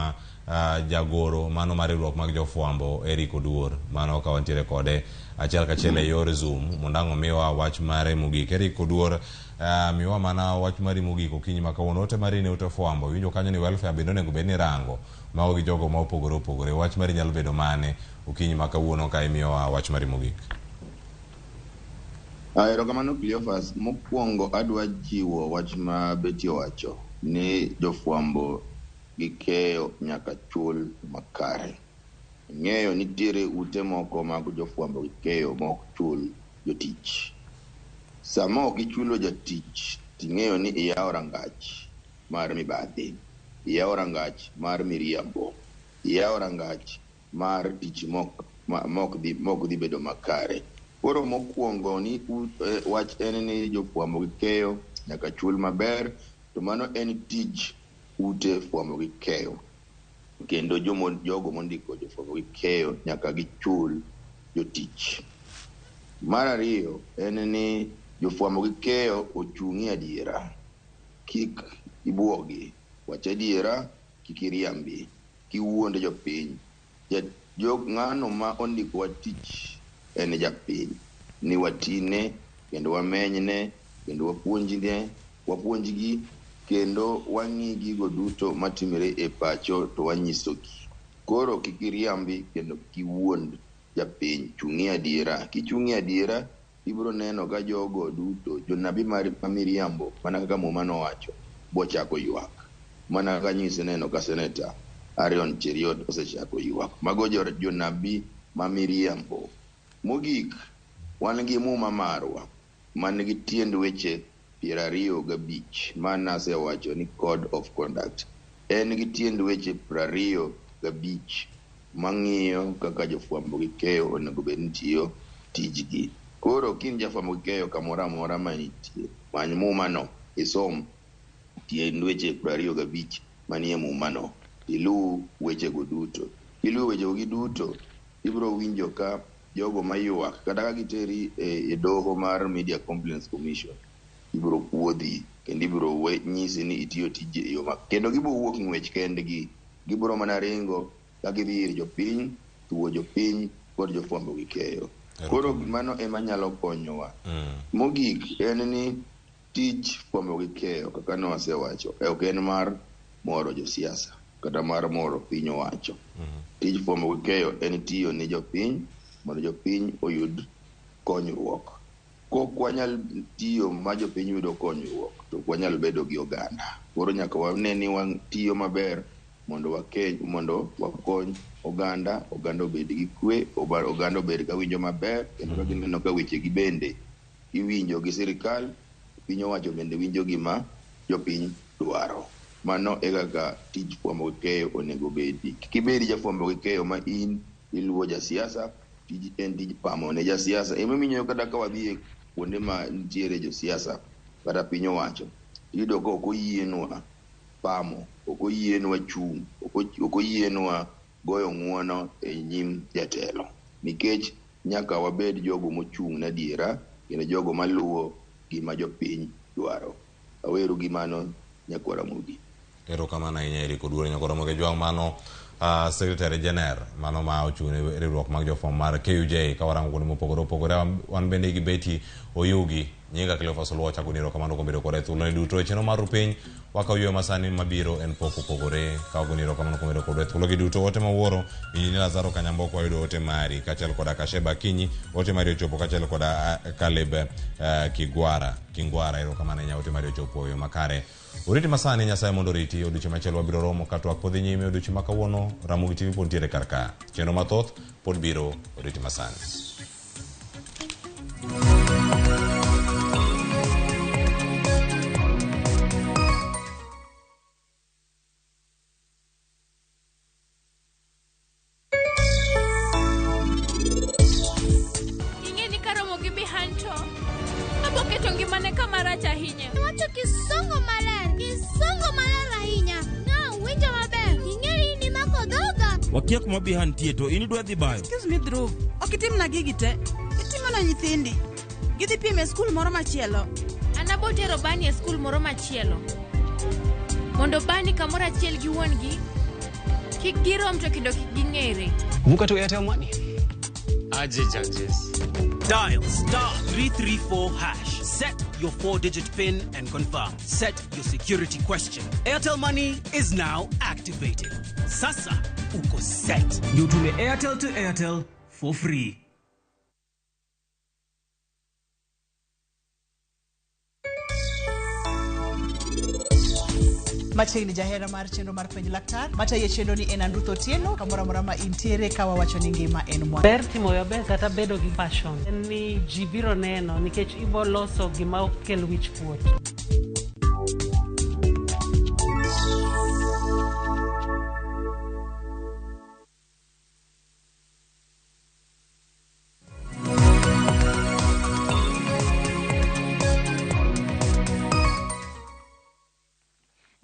jagoro mano mar riwruok mag jofwambo Eric Oduor mano ka wantiere kode achiel kachiel e yor Zoom mondo ang' omiwa wach mare mogik. Eric Oduor, miwa mana wach mari mogik okinyi ma kawuono. Ote mari ne ute fwambo iwinjo kanyo ni welfare bende onego bed ni rango mago gi jogo ma opogore opogore. Wach mari nyalo bedo mane okinyi ma kawuono ka imiyowa wach mari mogik? Erokamano Cleophas. Mokwongo adwa jiwo wach ma Betty owacho ni jofwambo gi keyo nyaka chul makare. Ing'eyo nitiere ute moko mag jofwambo gi keyo ma ok chul jotich. Sama ok ichulo jatich ting'eyo ni iyawo rangach mar mibadhi, iyawo rangach mar miriambo, iyawo rangach mar tich mok dhi bedo makare. Koro mokwongo ni wach en ni jofwambo gi keyo nyaka chul maber, to mano en tij ute fwambo gi keyo. Kendo jogo mondiko jofwambo gi keyo nyaka gichul jotich. Mar ariyo en ni jofwambo gi keyo ochung'ie adiera. Kik ibuogi, wach adiera, kik iriambi, kiwuond jopiny. Ng'ano ma ondikowa tich en japiny, ni watine kendo wamenyne kendo wapuonjgi kendo wang'i gigo duto matimore e pacho to wanyisogi. Koro kik iriambi kendo kik iwuond japiny, chung'ie adiera. Kichung'ie adiera, ibiro neno ka jogo duto, jonabi ma miriambo, mana kaka Muma nowacho, bochako ywak. Mana kaka nyise neno ka Seneta Arion Cheriot osechako ywak. Mago jonabi ma miriambo. Mogik, wan gi Muma marwa, man gi tiend weche 25 ma nasewacho ni Code of Conduct. En gi tiend weche 25 mang'iyo kaka jofwambo gi keyo onego bed ni tiyo tijgi. Koro kin jafwambo gi keyo kamoro amora ma nitie, many Muma no, isom tiend weche 25 manie Muma no, iluw wechego duto. Iluw wechego gi duto, ibiro winjo ka jogo maywak kata ka giteri e doho mar Media Complaints Commission, ibiro kuodhi kendo ibiro nyisi ni itiyo tije e yo ma kendo gibiro wuok ng'wech kendgi, gibiro mana ringo ka gidhi ir jopiny, tuo jopiny kod jofwambo gi keyo. Koro mano ema nyalo konyowa. Mogik en ni tij fwambo gi keyo kaka ne wasewacho ok en mar moro josiasa kata mar moro piny owacho. Tij fwambo gi keyo en tiyo ni jopiny mondo jopiny oyud konyruok. Kok wanyal tiyo ma jopiny yudo konyruok, to ok wanyal bedo gi oganda. Koro nyaka wane ni watiyo maber mondo wakony oganda, oganda obed gi kwe, oganda obed ka winjo maber, kendo ka gineno ka wechegi bende iwinjo gi sirikal, piny owacho bende winjo gima jopiny dwaro. Mano e kaka tij fwambo gi keyo onego bedi. Kik ibed jafwambo gi keyo ma in iluwo jasiasa, tij en tij pamo ne jasiasa. Emomiyo kata ka wadhi e kuonde ma nitiere josiasa kata piny owacho, iyudo ka ok oyienwa pamo, ok oyienwa chung', ok oyienwa goyo ng'uono e nyim jatelo, nikech nyaka wabed jogo mochung' ne adiera kendo jogo maluwo gima jopiny dwaro. Aweru gi mano, nyakwar Ramogi. Erokamano ahinya Eric Oduor, nyakwar Ramogi Jwang'. Mano Secretary General mano ma ochung' ne riwruok mag jofwambo mar KUJ ka warango kuonde mopogore opogore. Wan bende gi Betty Oyugi, nyinga Cleophas Oluoch, agoni erokamano kuom bedo koda e thuoloni duto. E chenro mar Rupiny wakawo yweyo masani mabiro en pok opogore. Ka wagoni erokamano kuom bedo kodwa e thuologi duto. Ote mawuoro Injinia Lazaro Kanyamboko wayudo ote mari kaachiel koda Kasheba Akinyi, ote mari ochopo kaachiel koda Caleb Kingwara, erokamano ahinya, ote mari ochopo e yo makare. Oriti masani, Nyasaye mondo oriti. Odiochieng' machielo wabiro romo ka twak podhi nyime. Odiochieng' ma kawuono Ramogi TV pod nitiere kar ka. Chenro mathoth pod biro. Oriti masani. Ing'e ni karomo gi Bihanto, abo keto ngimane kama rach ahinya. Iwacho kisungu maler ahinya. No, winjo maber. Ing'e ni nimako dhoga. Wakia kuma Bihan nitie to in idwa dhi bayo. Excuse me, Dhruv. Ok itimna gigi te. Itimo na nyithindi. Gidhi piem e skul moro machielo. An abo tero Bani e skul moro machielo. Mondo Bani kamoro achiel gi wuon-gi kik girom to kendo kik ging'ere. Vuka to Airtel Money. Aje judges. Dial star 334 hash. Set your 4-digit PIN and confirm. Set your security question. Airtel Money is now activated. Sasa uko set. Ndio utume Airtel to Airtel for free. Machiegni jahera mar chenro mar Penj Laktar, matayo chenro ni en Andruth Otieno, kamoro amora ma intiere ka wawacho ni ngima en mwandu. Ber timo maber kata bedo gi passion en ni ji biro neno nikech ibo loso gima ok kel wich kuot.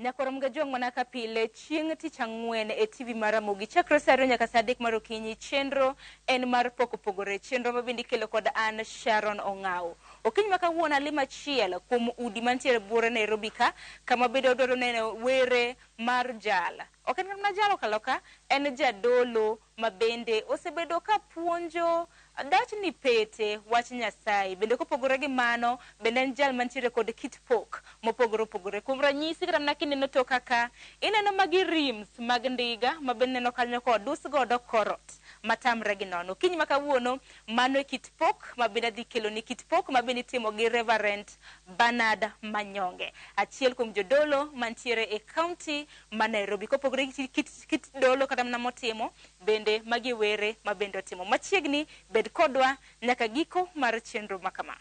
Nyakwar Gajwang' mana ka pile chieng' tich ang'wen e TV mar Ramogi chakre saa 2 nyaka saa 3 mar okinyi. Chenro en mar pok opogore, chenro ma bende ikelo kod an Sharon Ong'aw. Okinyi ma kawuono alimo achiel kuom udi mantiere buore Nairobi ka, kama bende odwaro neno were mar jal. Ok en mana jal okalo ka, en jadolo ma bende osebedo ka puonjo dachni pete wach Nyasaye. Bende kopogore gi mano, bende en jal mantiere kod kit pok mopogore opogore. Kuom ranyisi kata mana kineno toka ka, ineno magi rims mag ndiga ma bende ineno kanyo kodus godo korot matamre gi nono. Okinyi ma kawuono, mano e kit pok ma bende adhi keloni, kit pok ma bende itimo gi Reverend Bernard Manyonge, achiel kuom jodolo mantiere e county ma Nairobi. Kopogore gi kit dolo kata mana motimo, bende magi were ma bende otimo. Machiegni, bed kodwa nyaka giko mar chenro ma kama.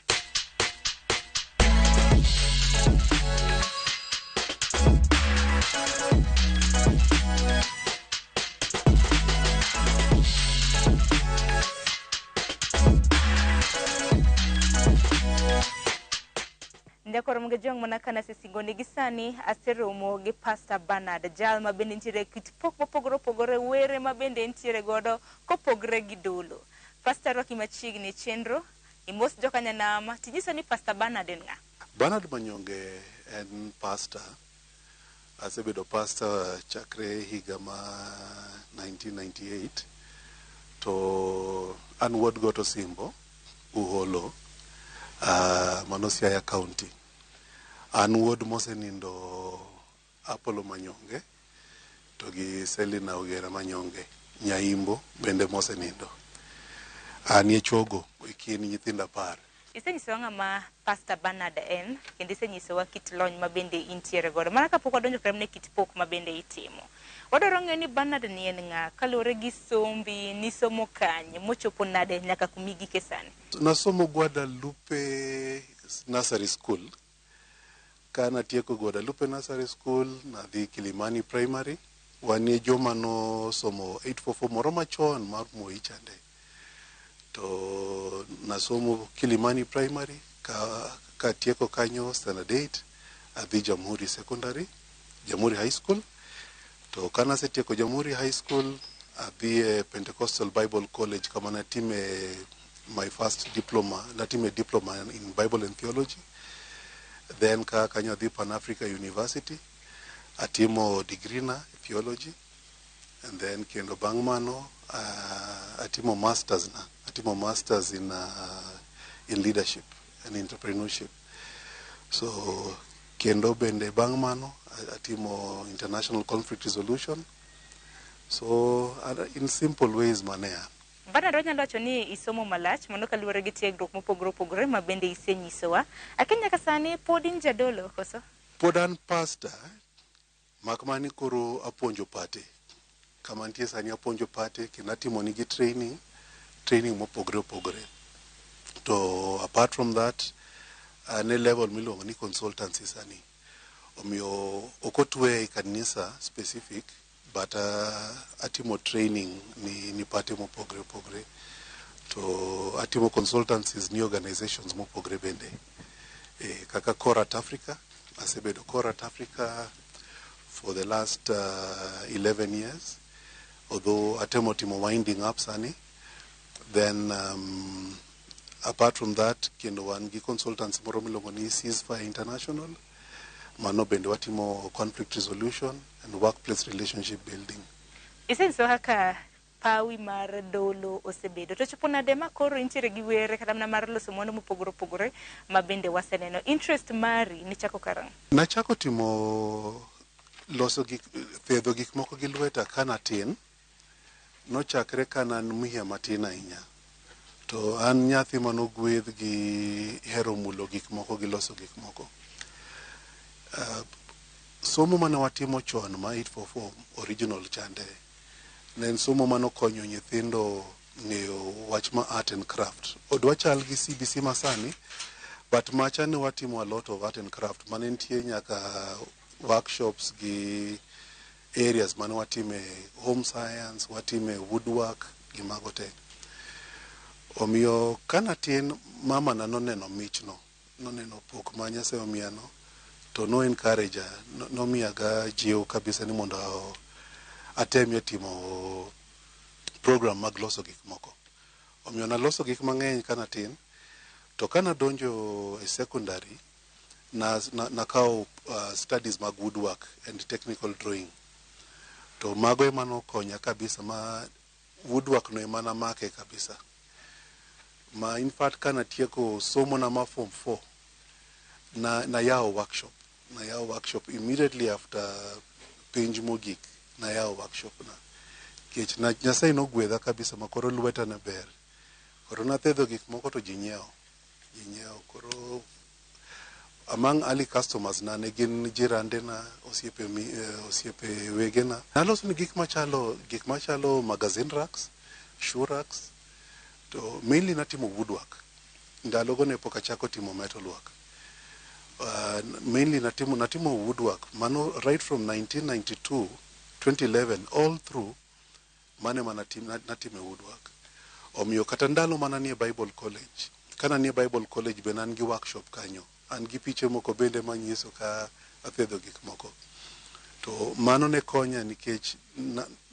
Nyakoro Mgejong mana kana sesingoni gi sani aseromo gi Pastor Bernard, jal ma bende nitiere kit pok mopogore opogore, were ma bende nitiere godo kopogre gi dolo. Pastor rwaki machiegni e chenro, imos jokanyanam, tinyiso ni Pastor Bernard en ng'a? Bernard Manyonge en pastor. Asebedo pastor chakre higa ma 1998 to an wuod Got Osimbo, Uholo, mano Siaya County. An wuod mosenindo Apollo Manyonge to gi Selina Ogera Manyonge, Nyaimbo bende mosenindo. Anie chogo e kind nyithindo 10. Isenyisowa ng'ama Pastor Bernard en, kendo isenyisowa kit lony ma bende intiere godo. Mana kapok wadonjo kata mana e kit pok ma bende itimo. Wadwaro ng'eyo ni Bernard ni en ng'a, kaluwore gi sombi, nisomo kanye, mochopo nade nyaka kuma igike sani? Nasomo Guadalupe Nursery School. Ka natieko Guadalupe Nursery School, nadhi Kilimani Primary. Wanie joma nosomo 844 moro machon mar Moi chande. To nasomo Kilimani Primary, katieko kanyo standard 8, adhi Jamhuri Secondary, Jamhuri High School. To kanasetieko Jamhuri High School, adhi e Pentecostal Bible College kama natime my first diploma, natime diploma in Bible and Theology. Then ka kanyo adhi Pan Africa University, atimo degree na theology. And then kendo bang' mano, atimo masters na, atimo masters in leadership and entrepreneurship. So kendo bende bang' mano atimo international conflict resolution. So in simple ways mane an. Bernard, wanyalo wacho ni isomo malach mano kaluwore gi tiegruok mopogore opogore ma bende isenyisowa. Akia nyaka sani pod in jadolo koso? Pod an pastor, mak mana ni koro apuonjo pate. Kama nitie sani apuonjo pate kendo atimo nigi training mopogore opogore. To apart from that, an e level miluongo ni consultancy sani. Omiyo ok otwe e kanisa specific, but atimo training ni pate mopogore opogore. To atimo consultancies ni organizations mopogore bende. Kaka Korat Africa, asebedo Korat Africa for the last 11 years, although atemo timo winding up sani. Then apart from that, kendo wan gi consultants moro miluongo ni Ceasefire International, mano bende watimo conflict resolution and workplace relationship building. Isenyisowa kaka pawi mar dolo osebedo. To chopo nade ma koro intiere gi were kata mana mar loso mwandu mopogore opogore ma bende waseneno. Interest mari nichako karang'o? Nachako timo loso gik, thedho gik moko gi lweta ka natin. Nochakre ka ne an miya matin ahinya. To an nyathi manogwedh gi hero mulo gik moko gi loso gik moko. Somo mane watimo chon ma 844 original chande, ne en somo manokonyo nyithindo ng'eyo wach ma art and craft. Odwa chal gi CBC masani, but macha ne watimo a lot of art and craft. Mane nitie nyaka workshops gi areas mane watime home science, watime woodwork gi mago te. Omiyo kanatin, mama na noneno michno, noneno pok ma Nyasaye omiyano, To no encourage nomiyaga jiw kabisa ni mondo atemie timo program mag loso gik moko. Omiyo naloso gik mang'eny kanatin, to kanadonjo e secondary, nakawo studies mag woodwork and technical drawing. To mago ema nokonya kabisa ma woodwork no ema namake kabisa. Ma in fact kanatieko somo na ma form 4, nayawo workshop. Nayawo workshop immediately after penj mogik, nayawo workshop na. Nikech na Nyasaye nogwedha kabisa ma koro lweta ne ber. Koro nathedho gik moko to ji nyiewo. Ji nyiewo. Koro among early customers na ne gin jirande na, osiepe, osiepe wegena. Naloso ni gik machalo magazine racks, shoe racks, to mainly natimo woodwork. Ndalogo ne pok achako timo metal work. Mainly natimo woodwork. Mano right from 1992, 2011, all through, mane mana natime woodwork. Omiyo kata ndalo mana nie Bible College, kana nie Bible College be an gi workshop kanyo. An gi piche moko bende manyiso ka athedho gik moko. To mano ne konya nikech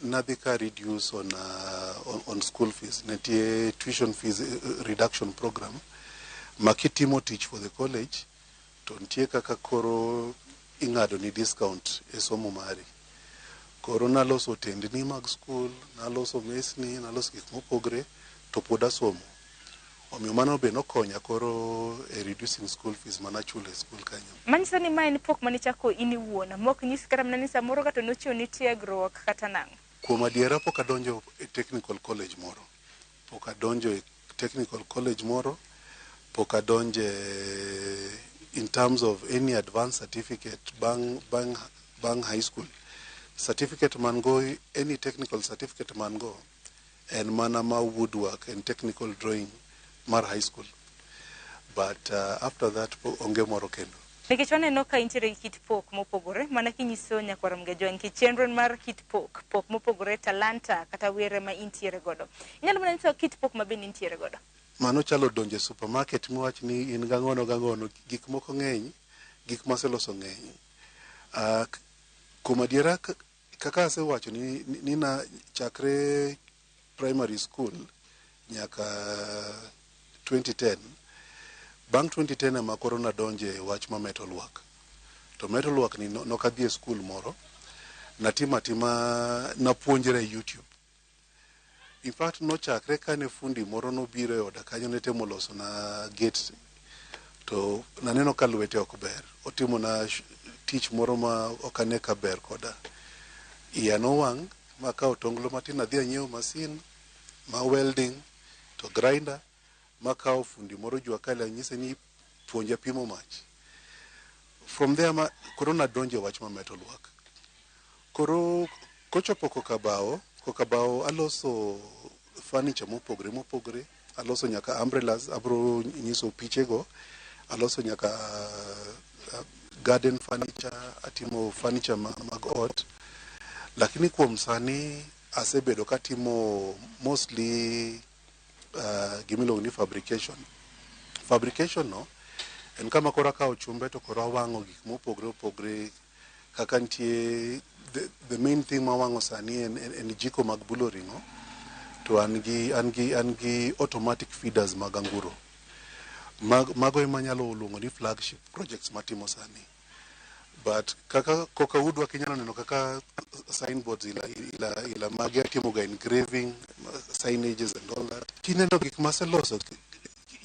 nadhi ka reduce on school fees. Nitie tuition fees reduction program ma kitimo tich for the college to nitie kaka koro ing'ado ni discount e somo mari. Koro naloso otendni mag skul, naloso mesni, naloso gik mopogre to pod asomo. Omiyo mano be nokonya koro e reducing school fees manachulo e skul kanyo. Manyiso ni ma en pok manichako in iwuon, mok nyis kata mana ni samoro kata nochiwoni tiegruok kata nang'o. Kuom adiera pok adonjo e technical college moro. Pok adonjo e technical college moro, pok adonjo e in terms of any advanced certificate bang' high school. Certificate man go, any technical certificate man go, en mana ma woodwork and technical drawing mar high school. But after that onge moro kendo. Nikech waneno ka intiere gi kit pok mopogore, mana kinyiso nyakwar Mgejwa nikech chenro en mar kit pok, pok mopogore, talanta kata were ma intiere godo. Inyalo mana nyisowa kit pok ma bende intiere godo? Mano chalo donjo e supermarket miwach ni in gang'ono gang'ono, gik moko ng'eny, gik maseloso ng'eny. Kuom adiera kaka asewacho ni na chakre primary school nyaka 2010, bang' 2010 ema koro nadonje e wach ma metal work. To metal work ni nok adhi e skul moro, natimo atima, napuonjra e YouTube. In fact, nochakre kane fundi moro nobiro e oda kanyo ne temo loso na gate to naneno ka lwete ok ber. Otimo na tich moro ma ok ane ka ber koda. Iya nowang' makawo tonglo matin adhi anyiewo masin ma welding to grinder makawo fundi moro jua kali anyise ni puonja pimo mach. From there ma koro nadonjo e wach ma metal work. Koro kochopo kokabao aloso furniture mopogre mopogre, aloso nyaka umbrellas, abro nyiso pichego, aloso nyaka garden furniture, atimo furniture mag ot. Lakini kuom sani asebedo katimo mostly gimiluongo ni fabrication. Fabrication no en kama koro akawo chumbe to koro awang'o gik mopogre opogre kaka nitie the main thing mawang'o sani en jiko mag bulo ring'o to an gi automatic feeders mag anguro. Mago ema anyalo luongo ni flagship projects matimo sani. But kaka koka woodwork inyalo neno kaka signboards ila magi atimo ga engraving, signages and all that. Kineno gik maseloso,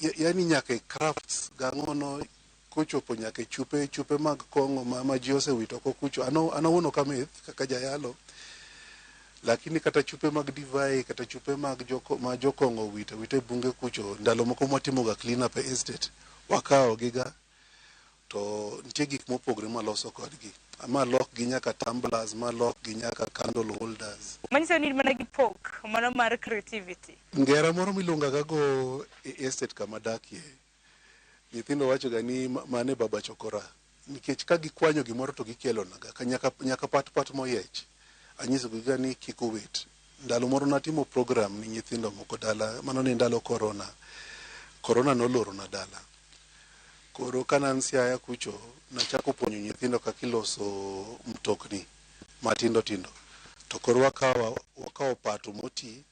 yani nyaka e crafts gang'ono kochopo nyaka e chupe mag kong'o ma ji osewito oko kucho. An awuon ok ameth kaka jayalo. Lakini kata chupe mag divai, kata chupe mag ma jokong'o owito awita e bunge kucho, ndalo moko mwatimo ga clean up e estate, wakawo gi ga, to nitie gik mopogre maloso kodgi. Malok gi nyaka tumblers, malok gi nyaka candle holders. Manyiso ni in mana gi pok, mano mar creativity. Ngera moro miluonga ga go e estate kama adakie, nyithindo wacho ga ni mane baba chokora. Nikech ka gikwanyo gimoro to gikelo naga, ka nyaka pat pat moyiech. Anyiso gi ga ni kik uwit. Ndalo moro natimo program ni nyithindo moko dala, mano ne ndalo corona. Corona noloro na dala. Koro ka ne an Siaya kucho, nachako puonjo nyithindo kaka iloso mtokni matindo tindo. To koro wakawo opato moti,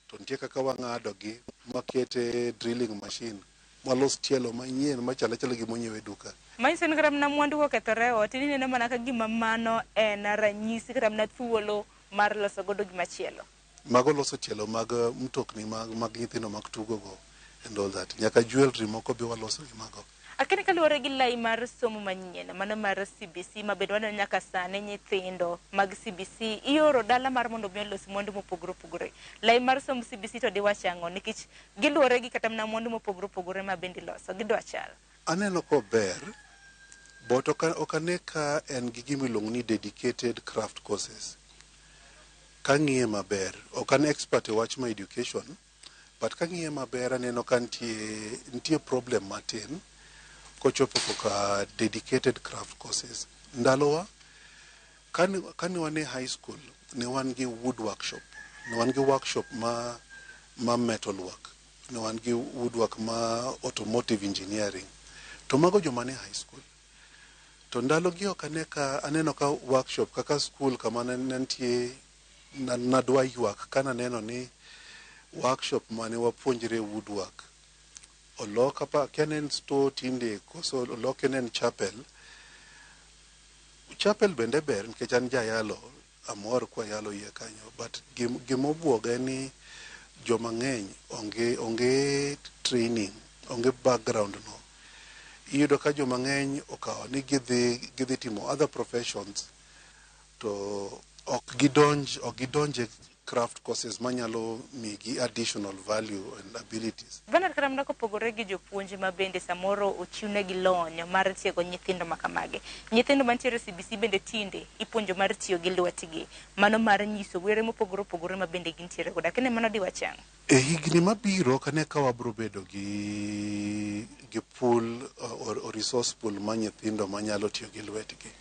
to nitie kaka wang'adogi makete drilling machine, walos tielo manyien machalo achala gi monyiew e duka. Manyiso ni kata mana mwandu kokethore e ot, ineno mana ka gima mano en ranyisi kata mana thuolo mar loso godo gimachielo. Mago loso tielo mag mtokni mag nyithindo mag tugo go and all that. Nyaka jewelry moko be waloso gi mago. Akeni kaluwore gi lai mar somo manyien, mano mar CBC, ma bende waneno nyaka sani nyithindo mag CBC ioro dala mar mondo mi olos mwandu mopogore opogore. Lai mar somb CBC to diwach ang'o? Nikech giluwore gi kata mana mwandu mopogore opogore ma bende iloso. Gidwa chal. Aneno kober, but ok ane ka en gi gima iluongo ni dedicated craft courses. Kang'iye maber, ok an expert e wach ma education, but kang'iye maber aneno ka nitie problem matin kochopo koka dedicated craft courses. Ndalowa, kane wan e high school, ne wan gi wood workshop, ne wan gi workshop ma metal work, ne wan gi woodwork ma automotive engineering. To mago joma ne high school. To ndalogi ok ane ka aneno ka workshop kaka school kama ne nitie nadwa ywak ka naneno ni workshop mane wapuonjre woodwork olok akia ne en store tinde koso oloke ne en chapel. Chapel bende ber nikech an jayalo, amor kwayalo iye kanyo, but gimobuoga en ni joma ng'eny onge training, onge background no. Iyudo ka joma ng'eny okawo ni gidhi timo other professions to ok gidonj e craft courses manyalo migi additional value and abilities. Bernard, kata mana kopogore gi jopuonj ma bende samoro ochiwnegi lony mar tiego nyithindo ma kamagi. Nyithindo mantiere CBC bende tinde ipuonjo mar tiyo gi lwetgi. Mano mar nyiso were mopogore opogore ma bende gintiere godo. Akene mano diwach ang'o? E higni mabiro ok ane ka wabro bedo gi pool or resource pool ma nyithindo manyalo tiyo gi lwetgi.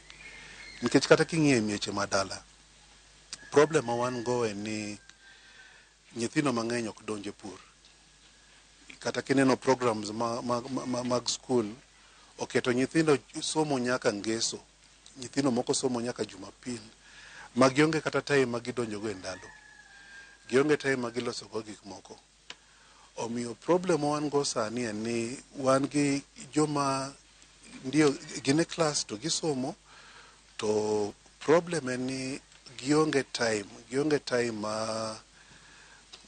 Nikech kata king'iyo e mieche madala, problem ma wan go en ni nyithindo mang'eny ok donj e pur. Kata kineno programs mag school oketo nyithindo somo nyaka ngeso, nyithindo moko somo nyaka Jumapil, ma gionge kata time ma gidonjo go e ndalo. Gionge time ma giloso go gik moko. Omiyo problem ma wan go sani en ni wan gi joma ndio gin e class to gisomo, to problem en ni gionge time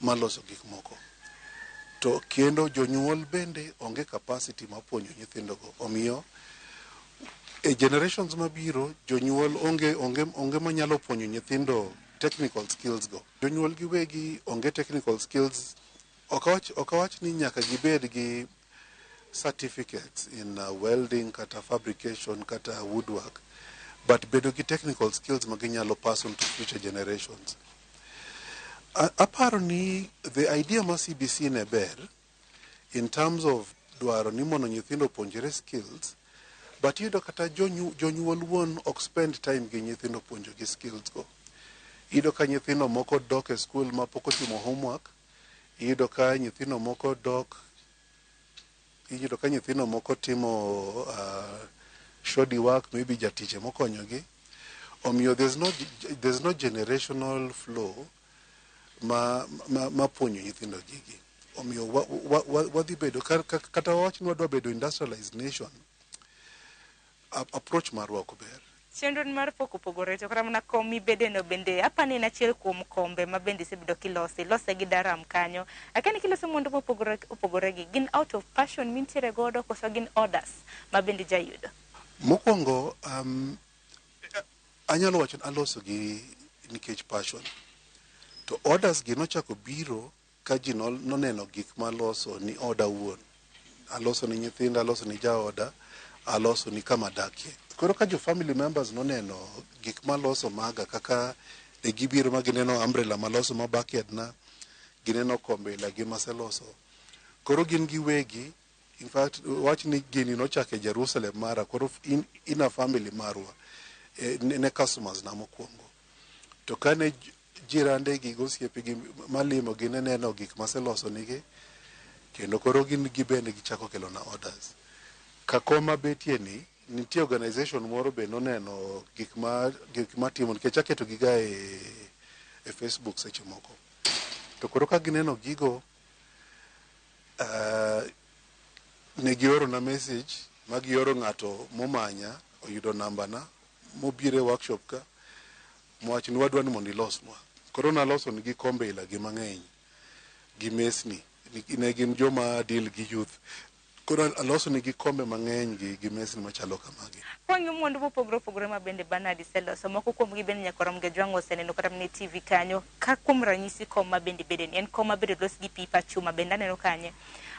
ma loso gik moko. To kendo jonyuol bende onge capacity mar puonjo nyithindo go. Omiyo e generations mabiro jonyuol onge manyalo puonjo nyithindo technical skills go. Jonyuol giwegi onge technical skills. Ok awach ni nyaka gibed gi certificates in welding kata fabrication kata woodwork, but bedo gi technical skills ma ginyalo pass on to future generations. Aparo ni the idea mar CBC ne ber in terms of dwaro ni mondo nyithindo opuonjre skills, but iyudo kata jonyuol wuon ok spend time gi nyithindo puonjo gi skills go. Iyudo ka nyithindo moko dok e school ma pok otimo homework, iyudo ka nyithindo moko dok, iyudo ka nyithindo moko timo shoddy work, maybe jatich emokonyogi. Omiyo there's no generational flow ma puonjo nyithindo gigi. Omiyo wadhi bedo kata wawach ni wadwa bedo industrialized nation, approach marwa ok ber. Chenro mar pok opogore to kata mana kom mibedeno bende apani en achiel kuom kombe ma bende isebedo kiloso, ilose gi Durham kanyo. Akia ni kiloso mwandu mopogore opogore gi, gin out of passion mintiere godo koso gin orders ma bende ijayudo? Mokwongo, anyalo wacho ni aloso gi nikech passion. To orders gi nochako biro ka ji noneno gik maloso ni oda wuon. Aloso ni nyithinda, aloso ni jaoda, aloso ni kama adakie. Koro ka jo family members noneno gik maloso maga kaka ne gibiro ma gineno umbrella maloso ma backyard na, gineno kombe la gi maseloso. Koro gin giwegi, in fact, wach ni gini nochako e Jerusalem mara, koro in a family marwa, ne customers na mokwongo. To kane jirande gi gosiepe gi malimo gi ne neno gik maseloso nigi, kendo koro gin gibende gichako kelona orders. Kakoma betie ni nitie organization moro be noneno gik ma gik matimo nikech aketo giga e, e Facebook seche moko. To koro ka gineno gigo ne gioro na message ma gioro ng'ato momanya oyudo namba na mobiro e workshop ka mowacho ni wadwa ni mondo ilosnwa. Koro naloso nigi kombe ila gi mang'eny gi mesni ne gin joma deal gi youth. Koro aloso nigi kombe mang'eny gi, gi mesni machalo kamagi. Kwang'iyo mwandu mopogore opogore ma bende Bernard iseloso, moko kuomgi bende nyaka rom gi Jwang' oseneno kata mana e TV kanyo, ka kuom ranyisi kom ma bende bede ni en kom ma bende olos gi pipa chuma bende aneno kanye.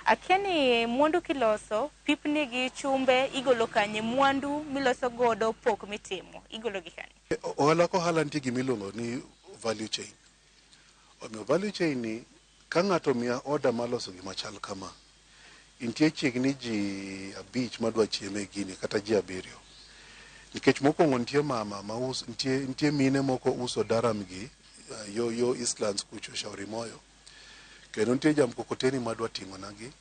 Akia ni mwandu kiloso, pipni gi chumbe igolo kanye, mwandu miloso godo pok mitimo, igolo gi kanye? Ohala ka ohala nitie gima iluongo ni value chain. Omiyo value chain ni ka ng'ato omiya order mar loso gima chal kama, nitie chiegni ji abich madwa chiemo e gini kata ji abiriyo. Nikech mokwongo nitie mama ma us, nitie, nitie mine moko uso daram gi yo, yo Eastlands kucho Shauri Moyo. Kendo nitie ja mkokoteni madwa ting'o nagi.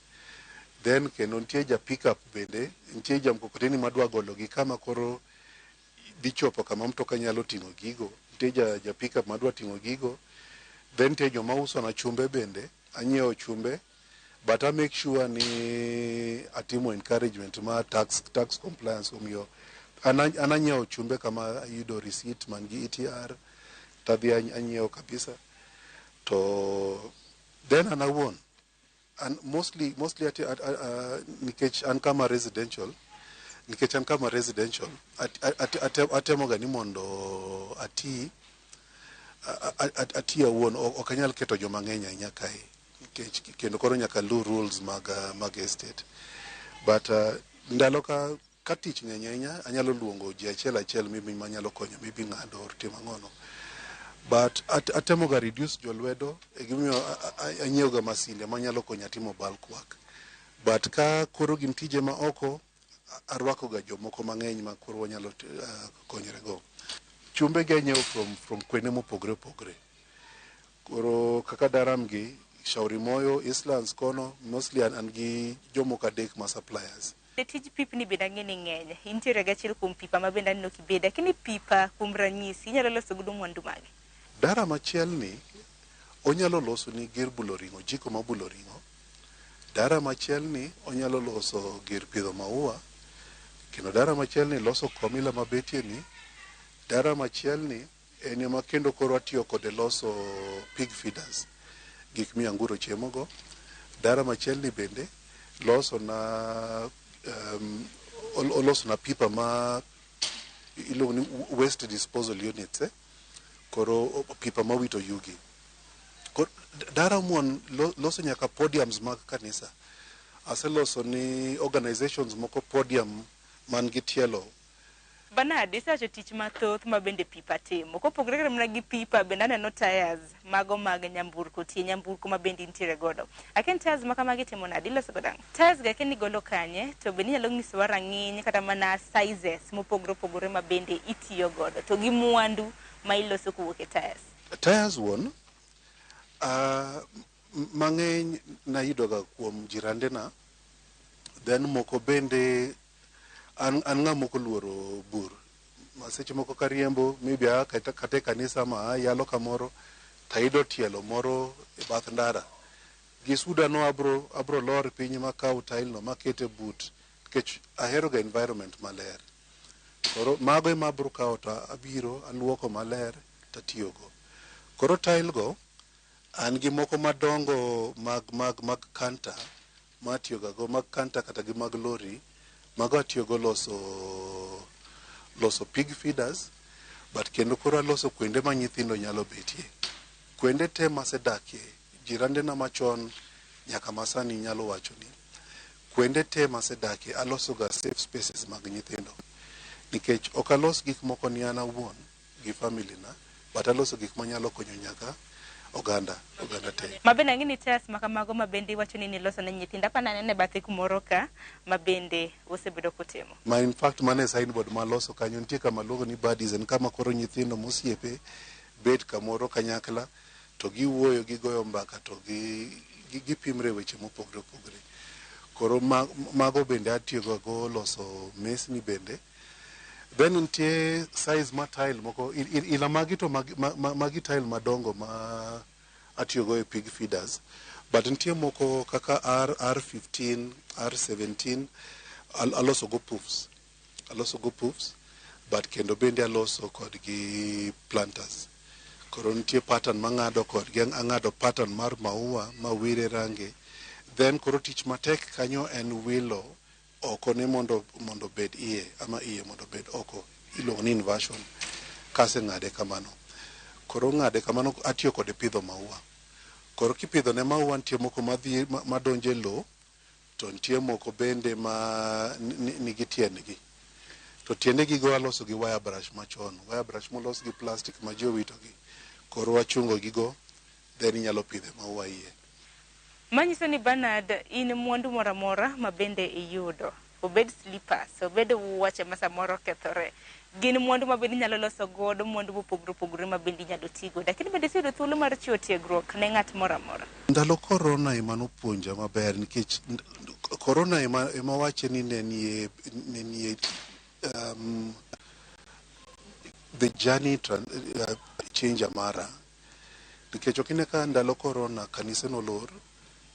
Then kendo nitie ja pickup bende, nitie ja mkokoteni madwa golo gi kama koro dhi chopo kama mtoka nyalo ting'o gigo. Nitie ja, ja pickup madwa ting'o gigo. Then nitie joma uso na chumbe bende, anyiewo chumbe but I make sure ni atimo encouragement ma tax, tax compliance omiyo an an anyiewo chumbe kama ayudo receipt man gi ETR tadhi anyiewo kabisa to then an awuon an mostly mostly ati, at, nikech an kama residential nikech an kama residential at, at, at, atemo ga ni mondo ati ati awuon ok anyal keto joma ng'eny ahinya kae nikech kendo koro nyaka lu rules mag mag estate but ndalo ka ka tich ng'eny ahinya anyalo luongo ji achiel achiel maybe manyalo konyo maybe ng'ado or timo ang'ono but atemo ga reduce jolwedo e gimomiyo anyiewo ga masinde manyalo konya timo bulk work but ka koro gin tije ma oko arwako ga jomoko mang'eny ma koro wanyalo konyore go. Chumbe gi anyiewo from, from kwene mopogore opogore. Koro kaka daram gi Shauri Moyo, Eastlands kono, mostly an, an gi jomoko adek ma suppliers. E tij pipni bende ang'e ni ng'eny. Intiere gi achiel kuom pipa ma bende aneno kibede. Lakini pipa kuom ranyisi inyalo loso godo mwandu mage? Daram achiel ni onyalo loso ni gir bulo ring'o, jiko ma bulo ring'o. Daram achiel ni onyalo loso gir pidho maua. Kendo daram achiel ni loso komila mabetie ni. Daram achiel ni en ema kendo koro atiyo kode loso pig feeders, gik mi anguro chiemo go. Daram achiel ni bende loso na oloso na pipa ma iluongo ni waste disposal units, eh? Koro pipa ma wito yugi. Koro daram wuon loso nyaka podiums mag kanisa. Aseloso ni organizations moko podium man gi tielo. Bernard, isewacho tich mathoth ma bende pipa timo. Kopogore kata mana gi pipa, bende aneno tires mago mag nyamburko, tie nyamburko ma bende intiere godo. Akia ni tires ma kamagi itimo nade, iloso godo ang'o? Tires gi akia ni igolo kanye, to bende inyalo nyisowa rang'iny kata mana sizes mopogore opogore ma bende itiyo godo, to gi mwandu ma iloso kowuok e tires. Tires wuon, mang'eny nayudoga kuom jirandena, then moko bende an, an ng'ama ok oluoro bur. Ma seche moko kariembo, maybe aa kata, kata e kanisa ma ayalo kamoro, tayudo tielo moro e bath ndara. Gi suda no abro, abro lor piny makaw tile no maket e but, nikech ahero ga environment maler. Koro mago ema abro kawo to abiro aluoko maler tatiyogo. Koro tile go, an gi moko madongo mag, mag, mag kanta matiyo ga go, mag kanta kata gi mag lori, mago atiyogo loso, loso pig feeders, but kendo koro aloso kuonde ma nyithindo nyalo betie. Kuonde te masedakie, jirandena machon nyaka masani nyalo wacho ni kuonde te masedakie aloso ga safe spaces mag nyithindo. Nikech ok alos gik moko ni an awuon gi family na, but aloso gik manyalo konyo nyaka oganda, oganda te. Ma bende ang'e ni tires ma kamago ma bende iwacho ni niloso ne nyithindo. Apa naneno e bathe kumoro ka ma bende osebedo kutimo. Ma in fact mano e signboard maloso kanyo, nitie kama luongo ni buddies, en kama koro nyithindo mosiepe bet kamoro kanyakla to giwuoyo, gigoyo mbaka to gi, gipimre weche mopogore opogore. Koro mago bende atiyogo go loso mesni bende. Then nitie size ma tile moko ila magi to magi tile madongo ma atiyogo e pig feeders. But nitie moko kaka R, R15, R17 aloso go poofs. Aloso go poofs, but kendo bende aloso kodgi planters. Koro nitie pattern mang'ado kodgi, ang'ado pattern mar maua mawire range. Then koro tich matek kanyo en wilo oko ne mondo bed iye ama iye mondo bed oko. Iluongo ni inversion. Kaseng'ade kamano. Koro ng'ade kamano atiyo kode pidho maua. Koro kipidho ne maua nitie moko madhi madonjo e lowo, to nitie moko bende ma nigi tiendgi. To tiendegi go aloso gi wire brush machon. Wire brush molos gi plastic ma ji owito gi. Koro wachungo gigo, then inyalo pidhe maua iye. Manyiso ni Bernard, in mwandu moro amora ma bende iyudo, obed slippers, obed wuoche ma samoro okethore, gin mwandu ma bende inyalo loso godo, mwandu mopogore opogore ma bende inyalo ti godo. Lakini bende iseyudo thuolo mar chiwo tiegruok ne ng'at moro amora. Ndalo corona ema nopuonja maber nikech corona ema wache ni ne nie the journey changer mara. Nikech ok ine ka ndalo corona kanise nolor,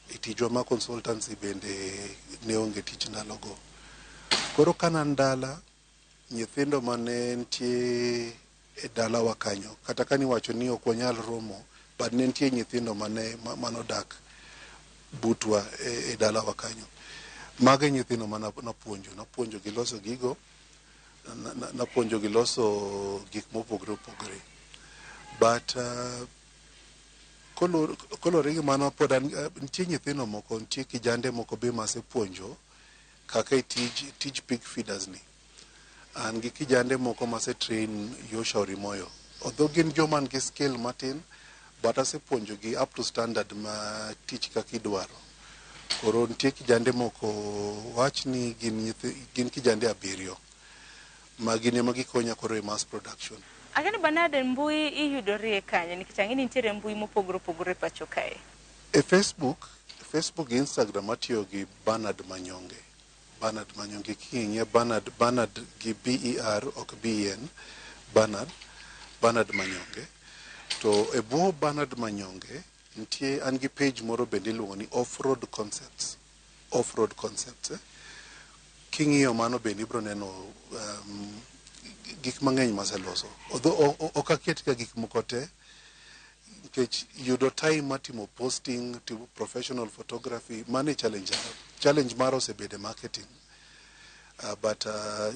e tijwa ma consultancy bende ne onge tich ndalogo. Koro ka ne dala, nyithindo mane nitie e dalawa kanyo, kata ka niwacho ni ok wanyal romo, but ne nitie nyithindo mane manodak butwa e dalawa kanyo. Mago e nyithindo mana napuonjo, napuonjo gi loso gigo, napuonjo gi loso gik mopogore opogore. But kolore gi mano pod an, nitie nyithindo moko, nitie kijande moko be masepuonjo kaka e tij pig feeders ni. An gi kijande moko mase train yo Shauri Moyo. Although gin joma nigi skill matin, but asepuonjo gi up to standard ma tich kaka idwaro. Koro nitie kijande moko, wach ni gin kijande 7 ma gin ema gikonya koro e mass production. Akeni Bernard, mbui iyudorie kanye? Nikech ang'e ni nitiere mbui mopogore opogore e pacho kae. E Facebook gi Instagram atiyo gi Bernard Manyonge. Bernard Manyonge king'iyo Bernard gi B-E-R ok B-E-N, Bernard Manyonge. To e bwo Bernard Manyonge nitie an gi page moro bende iluongo ni Off-Road Concepts. Off-Road Concepts. King'iyo mano bende ibiro neno gik mang'eny maseloso. Although ok aket ga gik moko te, nikech yudo time mar timo posting, timo professional photography, mano e challenge. Challenge mara osebedo e marketing. But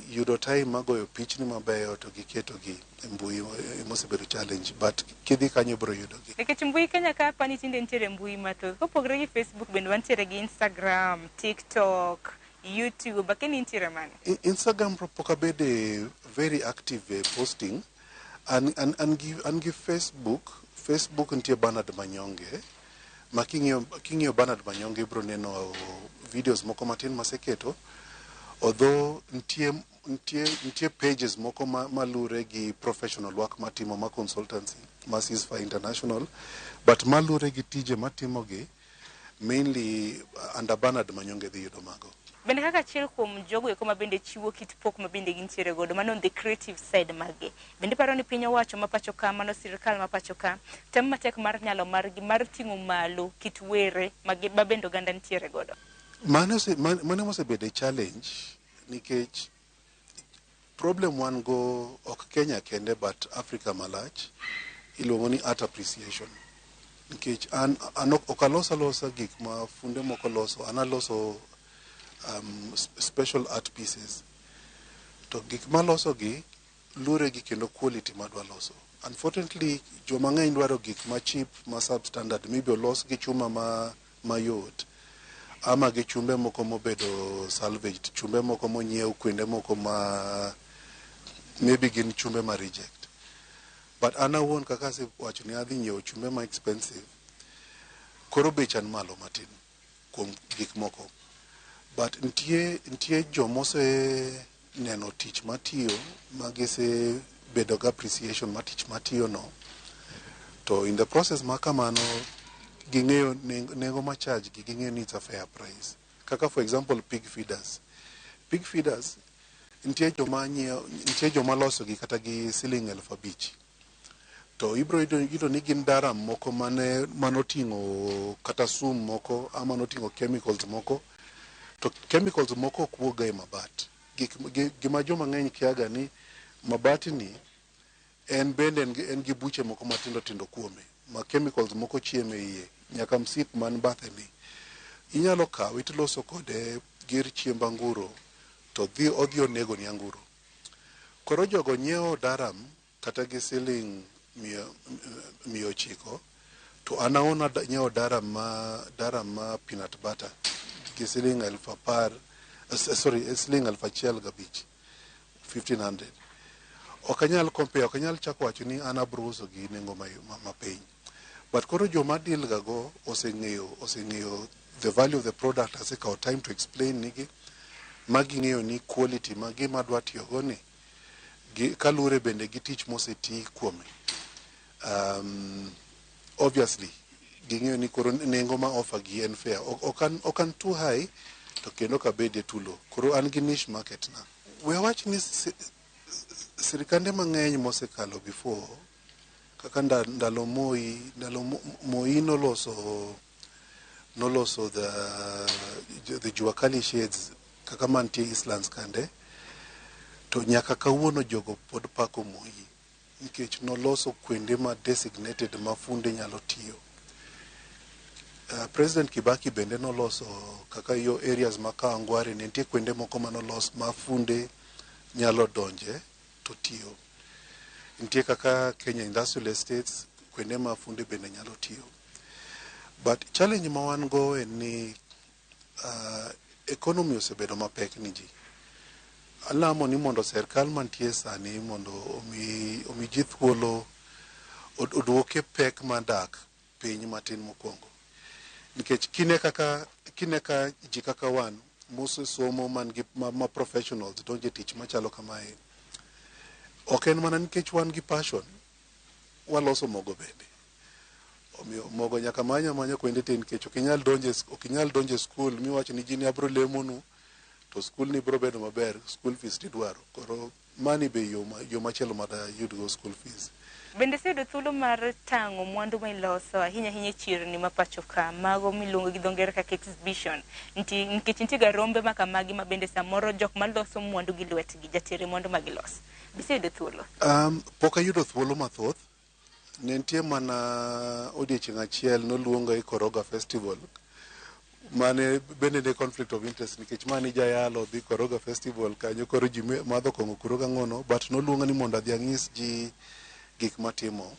yudo time mar goyo pichni mabeyo to giketo gi e mbui emosebedo challenge, but kidhi kanyo ibiro yudo gi. Nikech mbui Kenya ka apani tinde nitiere mbui mathoth. Kopogore gi Facebook bende wantiere gi Instagram, TikTok, YouTube, akeni nitiere mane? Instagram pok abede very active e posting. An gi Facebook nitie Bernard Manyonge. Ma king'iyo Bernard Manyonge ibiro neno videos moko matin maseketo. Although nitie pages moko malure gi professional work matimo ma consultancy, ma Ceasefire International, but malure gi tije matimo gi mainly under Bernard Manyonge dhi yudo mago. Bende kaka achiel kuom jogo eko ma bende chiwo kit pok ma bende gintiere godo, mano on the creative side mage. Bende paro ni piny owacho ma pacho ka, mano sirikal ma pacho ka, tem matek mar nyalo margi mar ting'o malo kit were ma bende oganda nitiere godo. Mano osebedo e challenge nikech problem wan go ok Kenya kende but Africa malach iluongo ni art appreciation. Nikech an ok alos alosa gik ma funde moko loso, an aloso special art pieces. To gik maloso gi lure gi kendo quality madwa loso. Unfortunately, joma ng'eny dwaro gik ma cheap, ma substandard, maybe olos gi chuma mayot, ama gi chumbe moko mobedo salvaged, chumbe moko monyiew kuonde moko ma maybe gin chumbe ma reject. But an awuon kaka asewacho ni adhi nyiewo chumbe ma expensive, koro becha ni malo matin kuom gik moko. But nitie jomose neno tich matiyo, ma gisebedo gi appreciation mar tich matiyo no. To in the process ma kamano, ging'eyo nengo ma charge gi, ging'eyo ni it's a fair price. Kaka for example pig feeders. Pig feeders nitie joma nyiewo, nitie joma loso gi kata gi siling 5,000. To ibro yudo ni gin daram moko mane manoting'o kata sum moko ama noting'o chemicals moko to chemicals moko ok wuog ga e mabat. Gik, gima joma ng'eny kiaga ni mabati ni en bende en gi buche moko matindo tindo kuome ma chemicals moko chiemo e iye nyaka msip man bathe ni inyalo kawe tiloso kode gir chiemb anguro to dhi odhi onego ni anguro. Koro jogo nyiewo daram kata gi siling 900 to an awuon nyiewo daram ma peanut butter gi siling 10,000, sorry, siling 1,500, 1500. Ok anyal compare, ok anyal chako wacho ni an abro uso gi nengo mapiny. But koro joma deal ga go oseng'eyo the value of the product, asekawo time to explain nigi ma ging'eyo ni quality ma gima adwa tiyogo ni gi, kaluwore bende gi tich moseti kuome. Obviously ging'eyo ni koro nengo ma offer gi en fair. Ok an too high to kendo ok abedie too low. Koro an gi niche market na. We awach ni sirikande mang'eny mosekalo before kaka ndalo Moi, ndalo Moi noloso the Jua Kali shades kaka mantie Eastlands kande, to nyaka kawuono jogo pod pako Moi nikech noloso kuonde ma designated ma funde nyalo tiyo. President Kibaki bende noloso kaka yo areas ma Kawangware ne nitie kuonde moko manolos ma funde nyalo donje to tiyo. Nitie kaka Kenya Industrial Estates kuonde ma funde bende nyalo tiyo. But challenge ma wan go en ni economy osebedo mapek ni ji. Alamo ni mondo sirkal mantie sani mondo omi ji thuolo oduoke pek mar dak piny matin mokwongo. Nikech kine ka ji kaka wan mosesomo man gi ma professionals donjo e tich machalo kamae. Ok en mana nikech wan gi passion, waloso mogo bende. Omiyo mogo nyaka many amanya kuonde te nikech ok inyal donjo e skul miwach ni ji ni abro lemonu to skul ni bro bedo maber, school fees tidwaro. Koro mani be yo machielo madayudgo school fees. Bende iseyudo thuolo mar tang'o mwandu ma iloso ahinya ahinya e chirni ma pacho ka, mago miluongo gi dho ngere kaka exhibition. Nikech nitie ga rombe ma kamagi ma bende samoro jok maloso mwandu gi lwetgi jatere mwandu ma giloso. Be iseyudo thuolo? Pok ayudo thuolo mathoth. Ne nitie mana odiechieng' achiel noluonga e Koroga Festival. Mane bende ne conflict of interest nikech mane jayalo dhi Koroga Festival kanyo koro ji madho kong'o kuro gang'ono, but noluonga ni mondo adhi anyis ji gik matimo.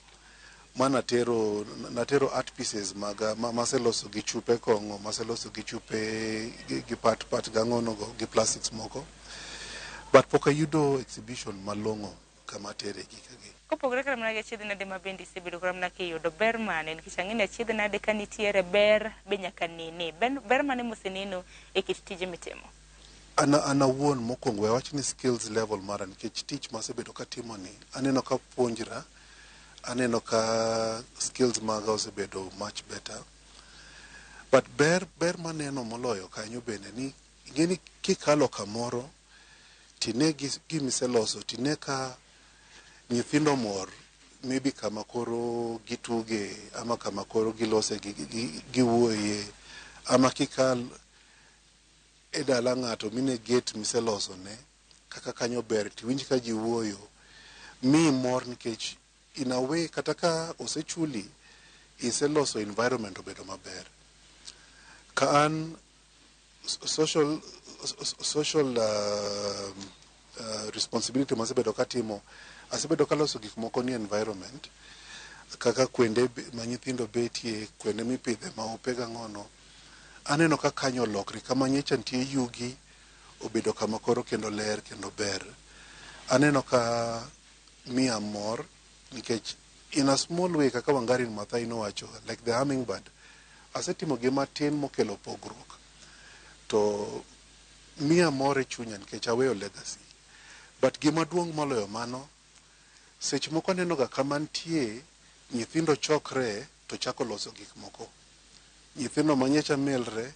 Ma natero art pieces maga maseloso gi chupe kong'o, maseloso gi chupe gi pat gang'ono go gi plastics moko. But pok ayudo exhibition malong'o kama tere gika gi. Kopogore kata mana gi achiedh nade ma bende isebedo kata mana kiyudo ber mane? Nikech ang'e ni achiedh nade ka nitiere ber be nyaka nene. Ber mane moseneno e kit tije mitimo? An awuon mokwongo we awach ni skills level mara nikech tich masebedo katimo ni aneno ka puonjra, aneno ka skills maga osebedo much better. But ber maneno moloyo kanyo bende ni ing'e ni kikalo kamoro tine gimiseloso, tine ka nyithindo mor maybe kama koro gituge ama kama koro gilose giwuoye ama kikal e dala ng'ato mine gate miseloso ne kaka kanyo ber tiwinj ka ji wuoyo mi mor nikech in a way kata ka osechuli iseloso environment obedo maber. Ka an social responsibility masebedo katimo, asebedo kaloso gik moko ni environment kaka kuonde ma nyithindo betie, kuonde mipidhe maupe gang'ono. Aneno ka kanyo olokre, kama nyocha nitie yugi obedo kama koro kendo ler kendo ber. Aneno ka miya mor nikech in a small way kaka Wangari Maathai nowacho, like the hummingbird, asetimo gima tin mokelo pogruok. To miya mor e chunya nikech aweyo legacy. But gima duong' moloyo mano, seche moko aneno ga kama nitie nyithindo chokre to chako loso gik moko. Nyithindo ma nyocha milre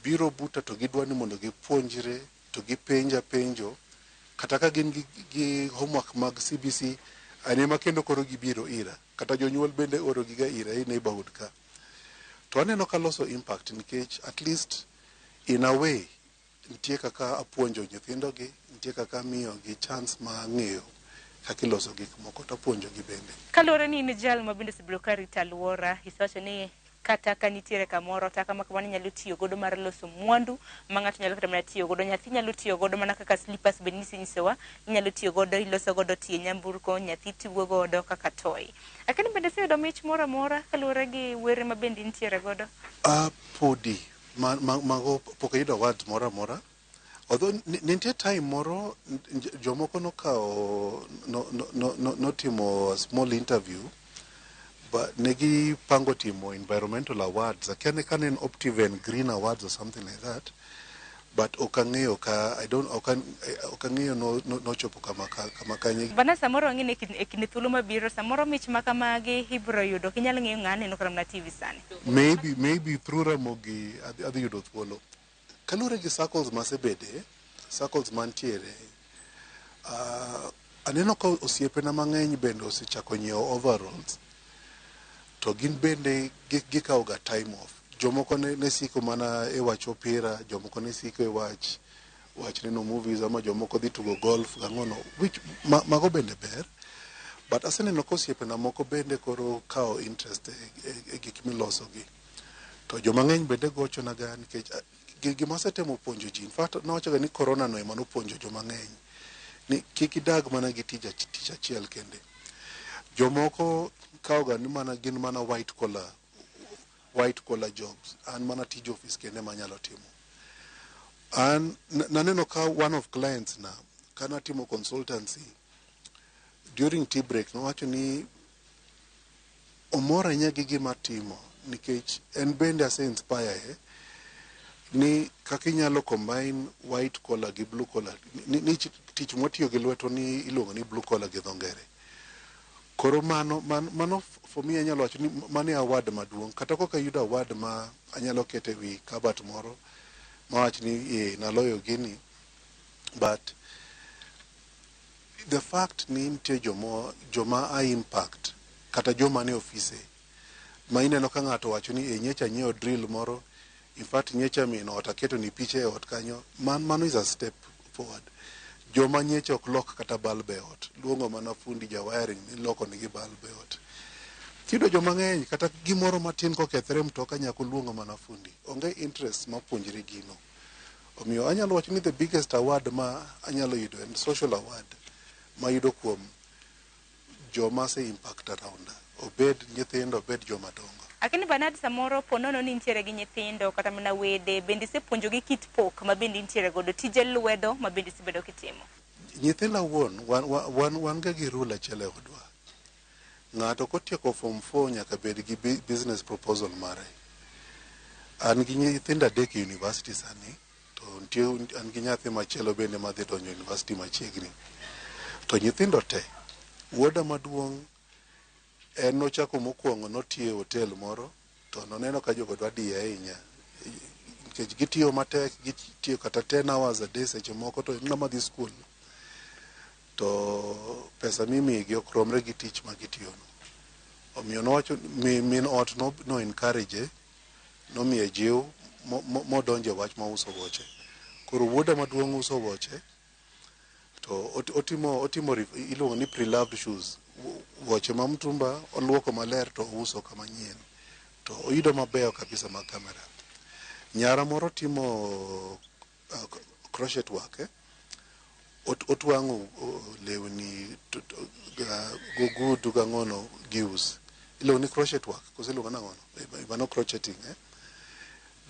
biro buta to gidwa ni mondo gipuonjre to gipenja penjo kata ka gin gi homework mag CBC an ema kendo koro gibiro ira kata jonyuol bende oro giga ira e neighborhood ka to aneno ka loso impact nikech at least in a way nitie kaka apuonjo nyithindogi nitie kaka amiyogi chance ma ng'eyo kaka iloso gik moko to apuonjogi bende. Kaluwore ni in jal ma bende osebedo ka rito alwora, isewacho ni kata ka nitiere kamoro taka ma kamano inyalo tiyo godo mar loso mwandu ma ng'ato nyalo kata mana tiyo godo, nyathi nyalo tiyo godo mana kaka slippers bende nisenyisowa, inyalo tiyo godo iloso godo tie nyamburko, nyathi tugo godo kaka toy. Lakini bende iseyudo mich moro amora kaluwore gi were ma bende intiere godo? Podi mago pok ayudo awards moro amora. Although nitie time moro jomoko nokawo notimo a small interview but negi pango timo environmental awards akia ni kane en Optiven Green Awards or something like that but ok ang'eyo ka I don't ok ang'eyo nochopo kama kanye. Bana samoro wang'e ni e kinde thuolo mabiro samoro mich ma kamagi ibiro yudo ok inyal ng'eyo ng'a neno kata mana TV sani. Maybe through Ramogi adhi yudo thuolo. Kaluwore gi circles masebede, circles mantiere, aneno ka osiepena mang'eny bende osechako nyiewo overalls to gin bende gikawo ga time off. Jomoko ne siko mana e wach opira, jomoko ne siko e wach neno movies ama jomoko dhi tugo golf gang'ono, which mago bende ber. But aseneno ka osiepena moko bende koro kawo interest e gik miloso gi. To joma ng'eny bende gochonaga nikech gima asetemo puonjo ji, in fact nawachoga ni corona no ema nopuonjo joma ng'eny ni kik idag mana gi tich achiel kende. Jomoko kawoga ni mana gin mana white collar jobs, an mana tij office kende manyalo timo. An naneno ka one of clients na kanatimo consultancy during tea break nowacho ni omor ahinya gi gima atimo nikech en bende ase inspire ni kaka inyalo combine white collar gi blue collar ni tich mwatiyo gi lweto ni iluongo ni blue collar gi dho ngere. Koro mano for me anyalo wacho ni mano e award maduong' kata kok ayudo award ma anyalo keto e wi kabat moro mawach ni naloyo gini, but the fact ni nitie joma a impact kata joma nie ofise ma ineno ka ng'ato wacho ni nyecha anyiewo drill moro, in fact nyecha min ot aketo ni picha e ot kanyo, mano is a step forward. Joma nyecha ok lok kata bulb e ot, luongo mana fundi ja wiring ni loko nigi bulb e ot. Tiyudo joma ng'eny kata gimoro matin kokethre mtoka nyaka oluongo mana fundi, onge interest ma puonjre gino. Omiyo anyalo wacho ni the biggest award ma anyalo yudo en social award mayudo kuom joma ose impact around, obed nyithindo obed joma dongo. Akini Bernard, samoro po nono ni intiere gi nyithindo kata mana wede, bende isepuonjogi kit pok ma bende intiere godo, tije lwedo ma bende isebedo kitimo? Nyithinda wuon, wan ga gi rule achiel e odwa. Ng'ato kotieko form 4 nyaka bed gi business proposal mare. An gi nyithindo 3 e university sani, to nitie an gi nyathi machielo bende madhi donjo university machiegni. To nyithindo te, wuoda maduong' en nochako mokwongo notiyo e hotel moro to noneno ka jogo dwa diye ahinya nikech gitiyo matek, gitiyo kata 10 hours a day seche moko to en ng'ama dhi school to pesa mimigi ok romre gi tich ma gitiyono. Omiyo nowacho min ot no encourage, nomiye jiw modonjo e wach ma uso wuoche. Koro wuoda maduong' uso wuoche to otimo iluongo ni pre-loved shoes, wuoche ma mtumba oluoko maler to ouso kama nyien to oyudo mabeyo kabisa mag camera. Nyara moro timo crochet work, otwang'o lewni gogudu gang'ono gius, iluongo ni crochet work koso iluongo nang'ono mano crocheting.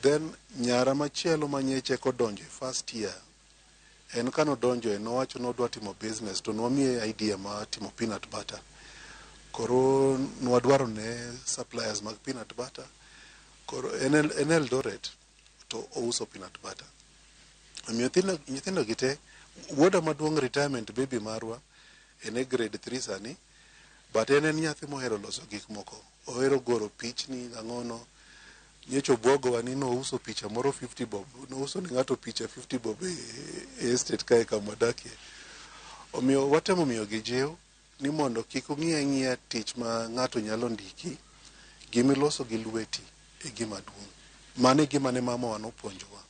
Then nyara machielo manyeche kodonjo e first year, en kanodonjo nowacho nodwa timo business to nwamiye idea mar timo peanut butter. Koro nwadwaro ne suppliers mag peanut butter, koro en Eldoret to ouso peanut butter. Omiyo nyithindo gi te, wuoda maduong' retirement baby marwa en e grade 3 sani, but en nyathi mohero loso gik moko, ohero goro pichni gang'ono. Nyocha obwogowa ni nouso picha moro 50 bob, nouso ne ng'ato picha 50 bob e, e estate kae kama wadakie. Omiyo watemo miyogi jiw ni mondo kik ung'i ang'iya tich ma ng'ato nyalo ndiki, gimiloso gi lweti e gima duong'. Mano e gima ne mamawa nopuonjowa.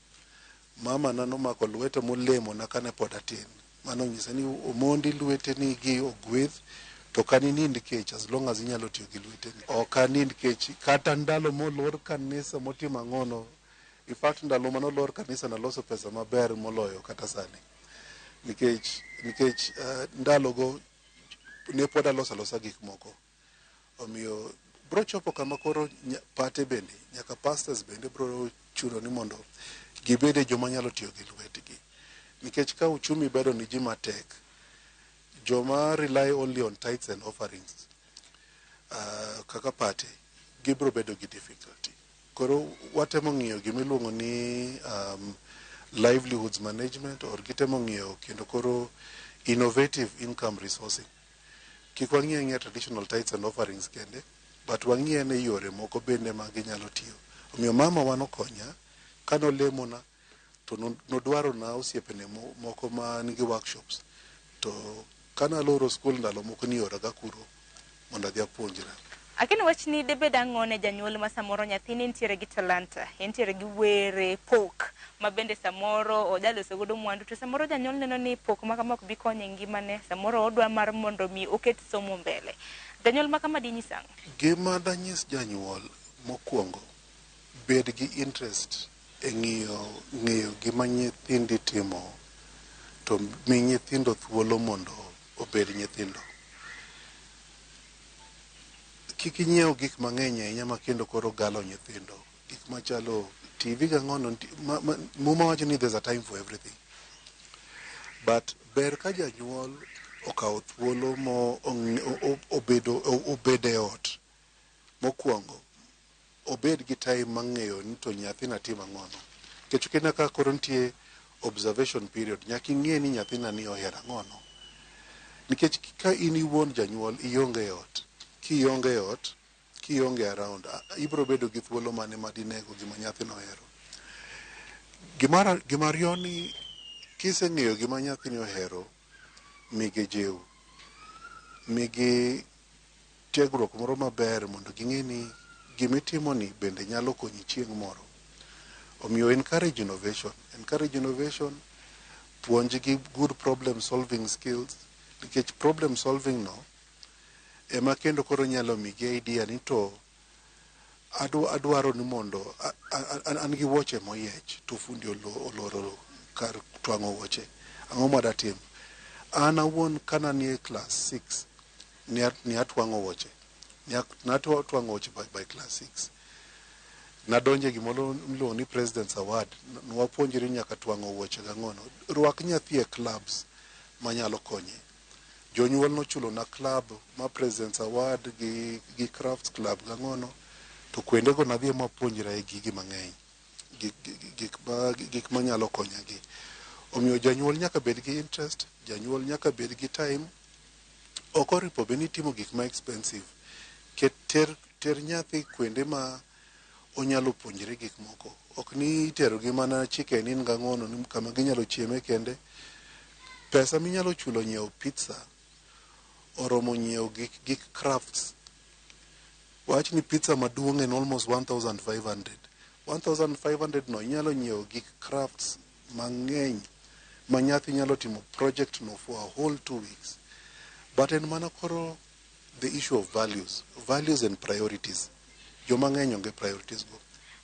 Mama na nomako lweta molemona kane pod atin. Mano onyisa ni omondi lweteni gi ogwedh to ok aninind kech as long as inyalo tiyo gi lweteni. Ok anind kech kata ndalo molor kanisa motimo ang'ono. In fact ndalo manolor kanisa naloso pesa maber moloyo kata sani. Nikech, nikech uh, ndalogo ne pod aloso alosa gik moko. Omiyo bro chopo kama koro pate bende nyaka pastors bende bro chuno ni mondo gibede joma nyalo tiyo gi lwetgi. Nikech ka uchumi bedo ni ji matek, joma rely only on tithes and offerings uh, kaka pate gibro bedo gi difficulty. Koro watemo ng'iyo gimiluongo ni um, livelihoods management or gitemo ng'iyo kendo koro innovative income resourcing. Kik wang'i ang'iya traditional tithes and offerings kende, but wang'i ane yore moko bende ma ginyalo tiyo. Omiyo mama wa nokonya, kanolemona, to nodwaro na osiepene moko ma nigi workshops. To kanaloro skul ndalo moko nioraga kuro mondo adhi apuonjra. Akini wachni debed ang'o ne janyuol ma samoro nyathine nitiere gi talanta, entiere gi were, pok, ma bende samoro ojaloso godo mwandu, to samoro janyuol neno ni pok ma kama ok bi konye e ngimane, samoro odwa mar mondo mi oket somo mbele. Janyuol ma kama dinyis ang'o? Gima danyis janyuol mokwongo, bed gi interest e ng'iyo ng'eyo gima nyithindi timo to mi nyithindo thuolo mondo obed nyithindo. Kik inyiew gik mang'eny ahinya ma kendo koro galo nyithindo. Gik machalo TV gang'ono, Muma wacho ni there's a time for everything. But ber ka janyuol okawo thuolo mo obedo obedo e ot mokwongo obed gi time mar ng'eyo ni to nyathina timo ang'ono. Nikech kena ka koro nitie observation period, nyaka ing'e ni nyathina ni ohero ang'ono. Nikech ka in iwuon janyuol ionge e ot, kionge e ot, kionge around, ibiro bedo gi thuolo mane ma dinego gima nyathino ohero. Gima riyo ni kiseng'eyo gima nyathini ohero, migi jiw. Migi tiegruok moro maber mondo ging'e ni gimitimo ni bende nyalo konyi chieng' moro. Omiyo encourage innovation. Encourage innovation, puonjgi good problem solving skills, nikech problem solving no ema kendo koro nyalo migi idea ni to adwaro ni mondo an gi wuoche moyiech to fundi oloro kar twang'o wuoche. Ang'o ma datim? An awuon kana nie class 6 ne atwang'o wuoche. Ne atwang'o wuoche by class 6. Nadonje gimoro miluongo ni President's Award. Nwapuonjre nyaka twang'o wuoche gang'ono. Rwak nyathi e clubs manyalo konye. Jonyuol nochulo na club ma President's Award gi, gi Crafts Club gang'ono. To kuondego nadhi mapuonjra e gigi mang'eny. Gik, gik, ma, gik manyalo konya gi. Omiyo janyuol nyaka bed gi interest, janyuol nyaka bed gi time. Ok oripo bed ni itimo gik ma expensive. Ket ter, ter nyathi kuonde ma onyalo puonjre gik moko. Ok ni itero gi mana Chicken Inn gang'ono ni kama ginyalo chieme kende. Pesa minyalo chulo nyiewo pizza oromo nyiewo gik, gik crafts. Wach ni pizza maduong' en almost 1500. 1500 no inyalo nyiewo gik crafts mang'eny ma nyathi nyalo timo project no for a whole 2 weeks. But en mana koro the issue of values, values and priorities. Joma ng'eny onge priorities go.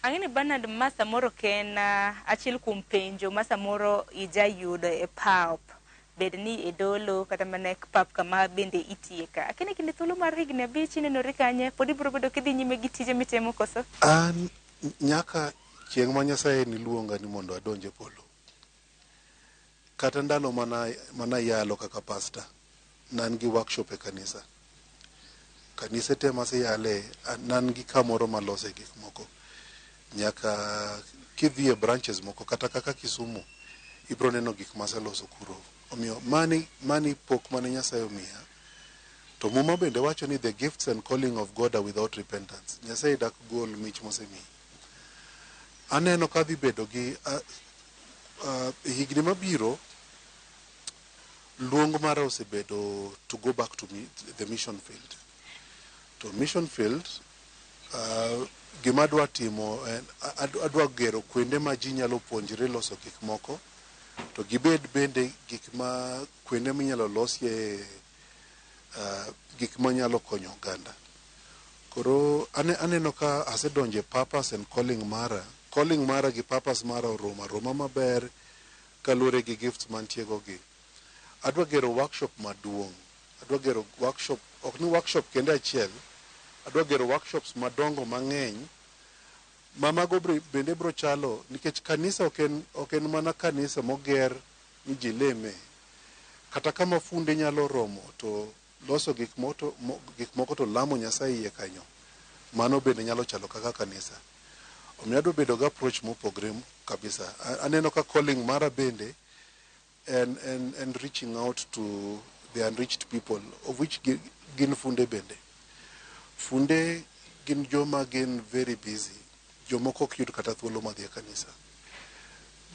Ang'e ni Bernard ma samoro ok en achiel kuom penjo ma samoro ijayudo e pap bed ni e dolo kata mana e pap kama bende itiye ka. Akini kinde thuolo mar higni 5 inenori kanye pod ibiro bedo kidhi nyime gi tije mitimo koso? An nyaka chieng' ma Nyasaye niluonga ni mondo adonj e polo. Kata ndalo mana, mana yalo kaka pastor, ne an gi workshop e kanisa. Kanise te maseyale, ne an gi kamoro malose gik moko. Nyaka kidhi e branches moko kata kaka Kisumu, ibiro neno gik maseloso kuro. Omiyo mani, mani pok mane Nyasaye omiya. To Muma bende wacho ni the gifts and calling of God are without repentance. Nyasaye dak gol mich mosemiyi. Aneno ka dhi bedo gi higni mabiro luong mara osebedo to go back to the mission field. To mission field gima adwa timo en adwa gero kuonde ma ji nyalo puonjre loso gik moko to gibed bende gik ma kuonde minyalo losie gik manyalo konyo oganda. Koro aneno ka asedonjo e purpose and calling mara. Calling mara gi purpose mara oromo aroma maber kaluwore gi gifts mantie go gi. Adwa gero workshop maduong'. Adwa gero workshop, ok ni workshop kende achiel, adwa gero workshops madongo mang'eny ma mago bende biro chalo nikech kanisa ok en mana kanisa moger ni ji leme. Kata kama funde nyalo romo to loso gik moko to lamo Nyasaye iye kanyo. Mano bende nyalo chalo kaka kanisa. Omiyo adwa bedo gi approach mopogre kabisa. Aneno ka calling mara bende en reaching out to the unreached people, of which gin funde bende. Funde gin joma gin very busy. Jomoko ok yud kata thuolo mar dhi e kanisa.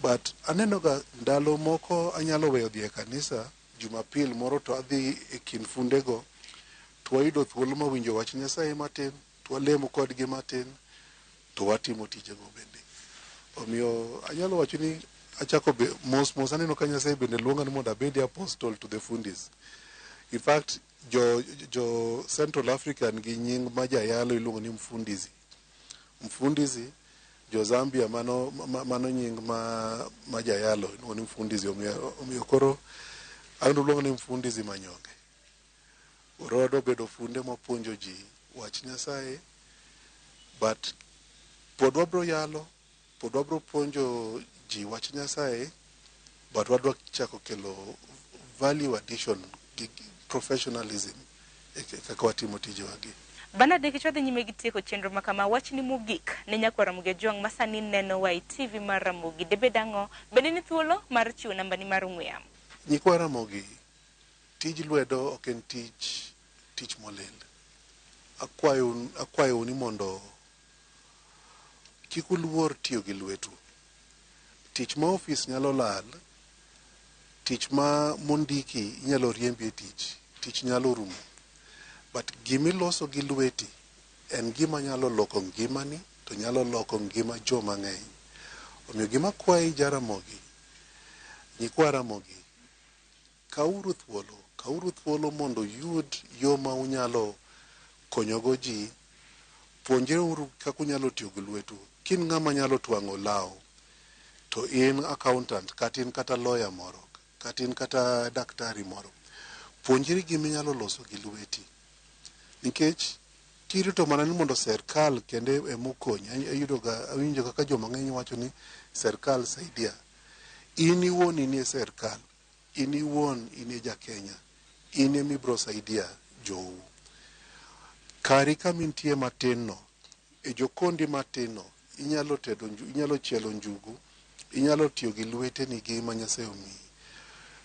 But aneno ga ndalo moko anyalo weyo dhi e kanisa Jumapil moro to adhi e kind fundego to wayudo thuolo mar winjo wach Nyasaye matin, to walemo kodgi matin, to watimo tijego bende. Omiyo anyalo wacho ni achako be mos mos aneno ka Nyasaye bende luonga ni mondo abedi apostle to the fundis. In fact, jo Central African gi nying ma jayalo iluongo ni mfundizi. Mfundizi, jo Zambia mano nying ma jayalo iluongo ni mfundizi. Omiyo koro an luongo ni mfundizi Manyonge. Koro adwa bedo funde mapuonjo ji wach Nyasaye, but pod wabro yalo, pod wabro puonjo ji wach Nyasaye, but wadwa chako kelo value addition gi professionalism e kaka watimo tijewa gi. Bernard, nikech wadhi nyime gi tieko chenro ma kama, wachni mogik ne nyakwar Ramogi Ojwang' ma sani nenowa e TV mar Ramogi, debed ang'o? Bende ni thuolo mar chiwo nambani mar ong'we yamo? Nyikwa Ramogi, tij lwedo ok en tich molil. Akwayou ni mondo kik uluor tiyo gi lwetu. Tich ma ofis nyalo lal, tich ma mondiki inyalo riembi e tich, tich nyalo rumo. But gimiloso gi lweti en gima nyalo loko ngimani to nyalo loko ngima joma ng'eny. Omiyo gima kwayi Jaramogi, nyikwa Ramogi, kauru thuolo mondo uyud yo ma unyalo konyogo ji, puonjreuru kaka unyalo tiyo gi lwetu. Kin ng'ama nyalo twang'o law, to in accountant, kata in kata lawyer moro, kata in kata daktari moro, puonjri gima inyalo loso gi lweti. Nikech kirito mana ni mondo serikal kende emokonyi, awinjo kaka joma ng'eny wacho ni serikal saidia. In iwuon in e serikal, in iwuon in e ja Kenya, in ema ibiro saidia jou. Kari kama intie matin no, e jokondi matin no, inyalo tedo, inyalo chielo njugu, inyalo tiyo gi lweteni gi ma Nyasaye omiyi.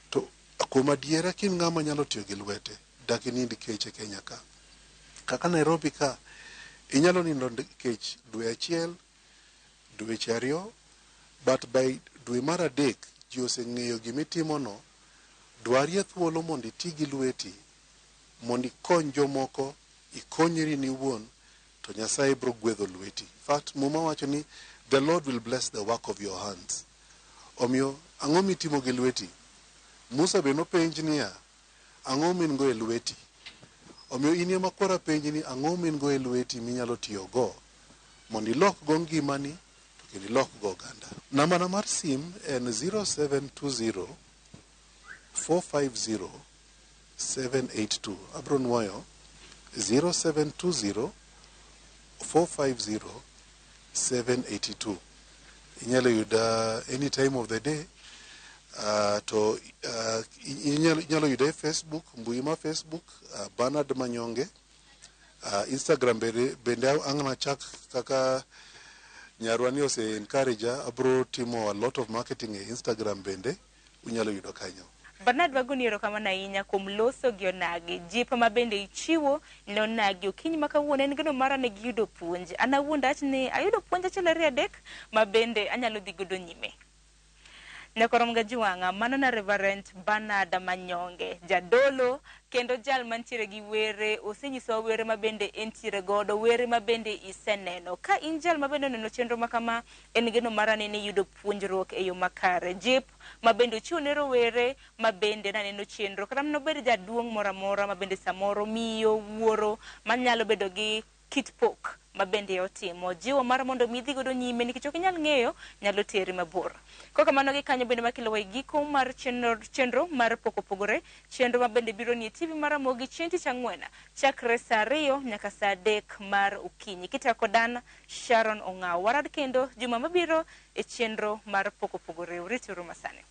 To kuom adiera ka in ng'ama nyalo tiyo gi lwete, dak inind kech e Kenya ka. Kaka Nairobi ka, inyalo nindo kech dwe achiel, dweche ariyo, but by dwe mar adek, ji oseng'eyo gimitimono, dwarie thuolo mondo iti gi lweti, mondo ikony jomoko, ikonyri ni iwuon, to Nyasaye biro gwedho lweti. In fact, Muma wacho ni the Lord will bless the work of your hands. Omiyo, ang'o mitimo gi lweti? Musa be nopenj niya, ang'o ma in go e lweti? Omiyo in ema koro apenji ni ang'o ma in go e lweti minyalo tiyogo mondo ilok go ngimani to kendo ilok go oganda. Nambana mar sim en 0720 450 782. Abro nuoyo 0720 450 782. Inyalo yuda any time of the day. To inyalo yuda e Facebook, mbui ma Facebook, Bernard Manyonge. Instagram bende ang' nachak kaka nyarwa ni ose encourage, abro timo a lot of marketing e Instagram bende, unyalo yudo kanyo. Bernard wagoni erokamano ahinya kuom loso gi onagi. Jip ma bende ichiwo ne onagi okinyi ma kawuono en geno mara ne giyudo puonj. An awuon dawach ni ayudo puonj achiel ariyo adek ma bende anyalo dhi godo nyime. Nyakorom Gajuwang'a, mano na Reverend Bernard Manyonge, jadolo kendo jal mantiere gi were, osenyisowa were ma bende entiere godo, were ma bende iseneno. Ka in jal ma bende oneno chenro ma kama, en geno mara ni iyudo puonjruok e yo makare. Jip ma bende ochiwo ne rowere ma bende naneno chenro, kata mana obed jaduong' moro amora ma bende samoro miyo, wuoro, manyalo bedo gi kit pok ma bende otimo. Jiwo mar mondo mi idhi godo nyime nikech ok inyal ng'eyo nyalo teri mabor. Kokamano gi kanyo bende makelo wa e giko mar chenro mar pok opogore, chenro ma bende biro ni e TV mar Ramogi chieng' tich ang'wen chakre saa 2 nyaka saa 3 mar okinyi. Kitako dan Sharon Ong'aw. Warad kendo juma mabiro e chenro mar pok opogore. Urituru masani.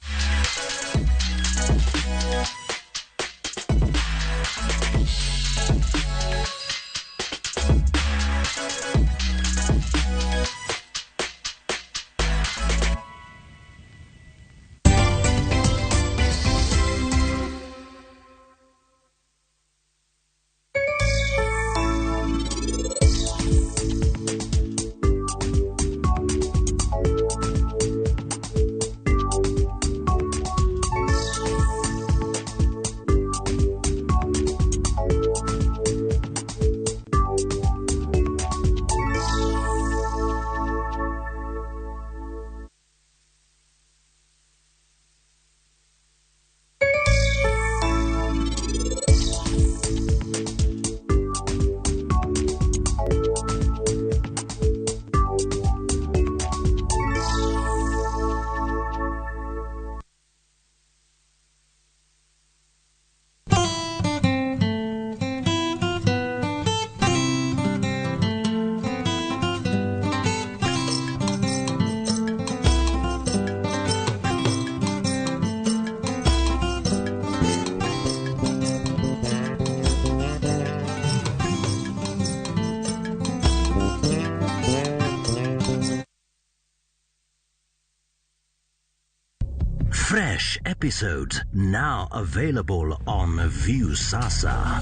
Fresh episodes now available on Viusasa.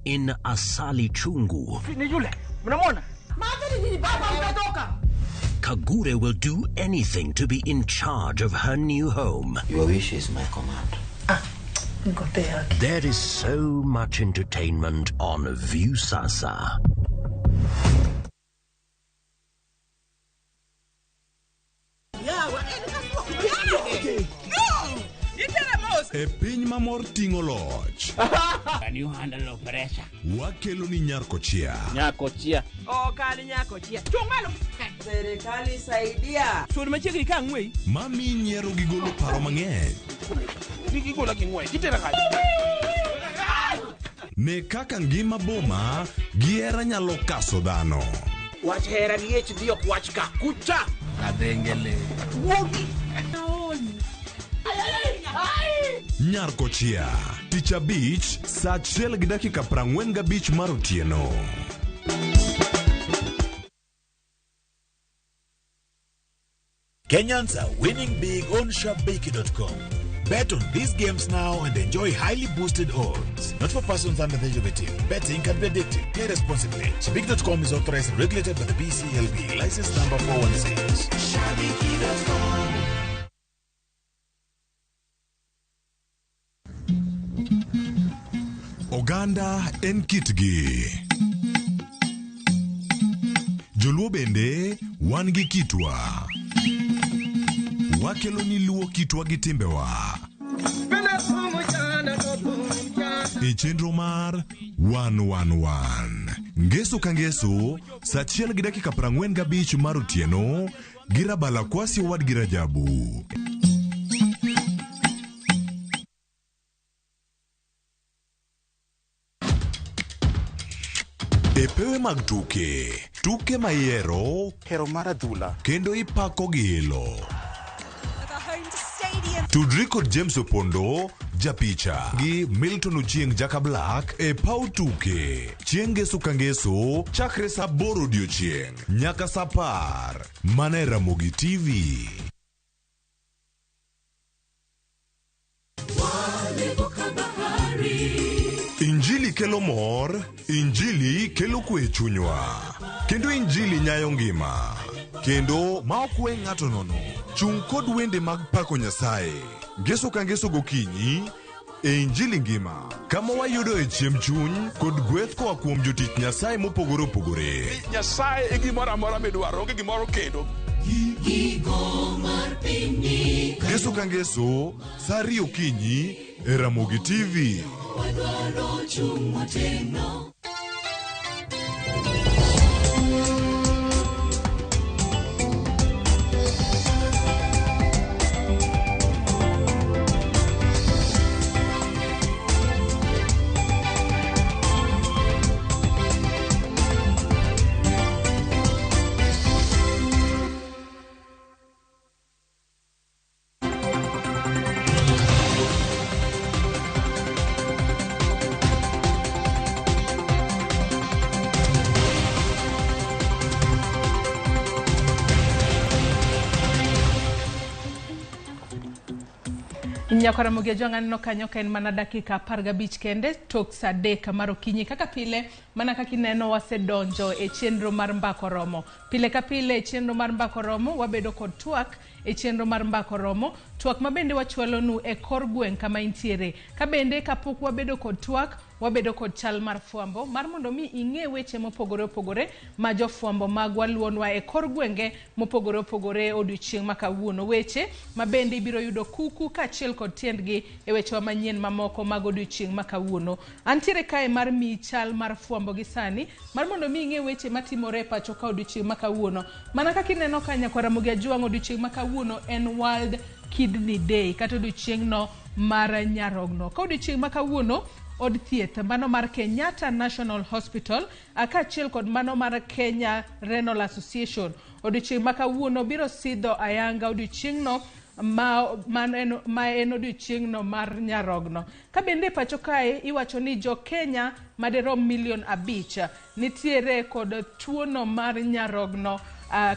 In Asali Chungu, Kagure will do anything to be in charge of her new home. Your wish is my command. There is so much entertainment on Viusasa. E piny ma mor ting'o loch. Can you handle pressure? Wakelo ni Nyarkochia. Nyakochia. Okal nyakochia. Chung' malo. Serikali saidia. Sud machiegni ka ang'wei. Mami nyiero gi golo paro mang'eny. Kik igola gi ng'wech. Itera kanye? Ne kaka ngima boma gi hera nyalo kaso dhano. Wach hera gi HD ok wach ka. Kucha. Kadhengele. Wuogi. Nyarkochia. Tich abich saa 1:45 mar otieno. Kenyans are winning big on Shabiki.com. Bet on these games now and enjoy highly boosted odds. Not for persons under the age of 18. Betting can be addictive. Play responsibly. Shabiki.com is authorized and regulated by the BCLB. License number 416. Shabiki.com. Oganda en kitgi. Joluo bende wan gi kitwa. Wakelo ni luo kitwa gi timbewa. E chenro mar 111. Ngeso ka ngeso, saa 1:45 mar otieno, gi Rabala Kwasi owadgi Rajabu. E pewe mag tuke, tuke ma ihero, hero mar adhula, kendo ipako gi ilo. Tudri kod James Opondo, japicha, gi Milton Ochieng Jaka Black e paw tuke. Chieng' ngeso ka ngeso, chakre saa 8 odiochieng' nyaka saa 10. Mana e Ramogi TV. kelo mor, Injili kelo kwe e chunywa. Kendo Injili nyayo ngima. Kendo ma ok we ng'ato nono. Chung' kod wende mag pako Nyasaye. Ngeso ka ngeso gokinyi e Injili ngima. Kama wayudoe chiemb chuny kod gweth koa kuom jotich Nyasaye mopogore opogore. Nyasaye e gimoro amora midwaro, onge gimoro kendo. Ngeso ka ngeso, sa ariyo okinyi e Ramogi TV. Wadwaro chung' motegno. Nyakwara Ramogi Ajwang' aneno kanyo ka en mana dakika 15 kende tok saa 3 mar okinyi. Kaka pile, mana kaka ineno wasedonjo e chenro mar Mbako Romo. Pile ka pile e chenro mar Mbako Romo wabedo kod twak e chenro mar Mbako Romo, twak ma bende wachwalonu e kor gweng' kama intiere. Ka bende kapok wabedo kod twak, wabedo kod chal mar fwambo mar mondo mi ing'e weche mopogore opogore ma jofwambo magwa luonwa e kor gwenge mopogore opogore odiochieng' ma kawuono. Weche ma bende ibiro yudo kuku kaachiel kod tiendgi e wechewa manyien mamoko mag odiochieng' ma kawuono. Antiere kae mar miyi chal mar fwambo gi sani mar mondo mi ing'e weche matimore e pacho ka odiochieng' ma kawuono. Mana kaka ineno ka nyakwar Ramogi Ajwang' odiochieng' ma kawuono en World Kidney Day kata odiochieng'no mar nyarogno. Ka odiochieng' ma kawuono od thieth mano mar Kenyatta National Hospital kaachiel kod mano mar Kenya Renal Association odiochieng' ma kawuono biro sidho ayanga odiochieng'no ma en odiochieng'no mar nyarogno. Ka bende pacho kae iwacho ni jo Kenya madirom milion 5 nitiere kod tuono mar nyarogno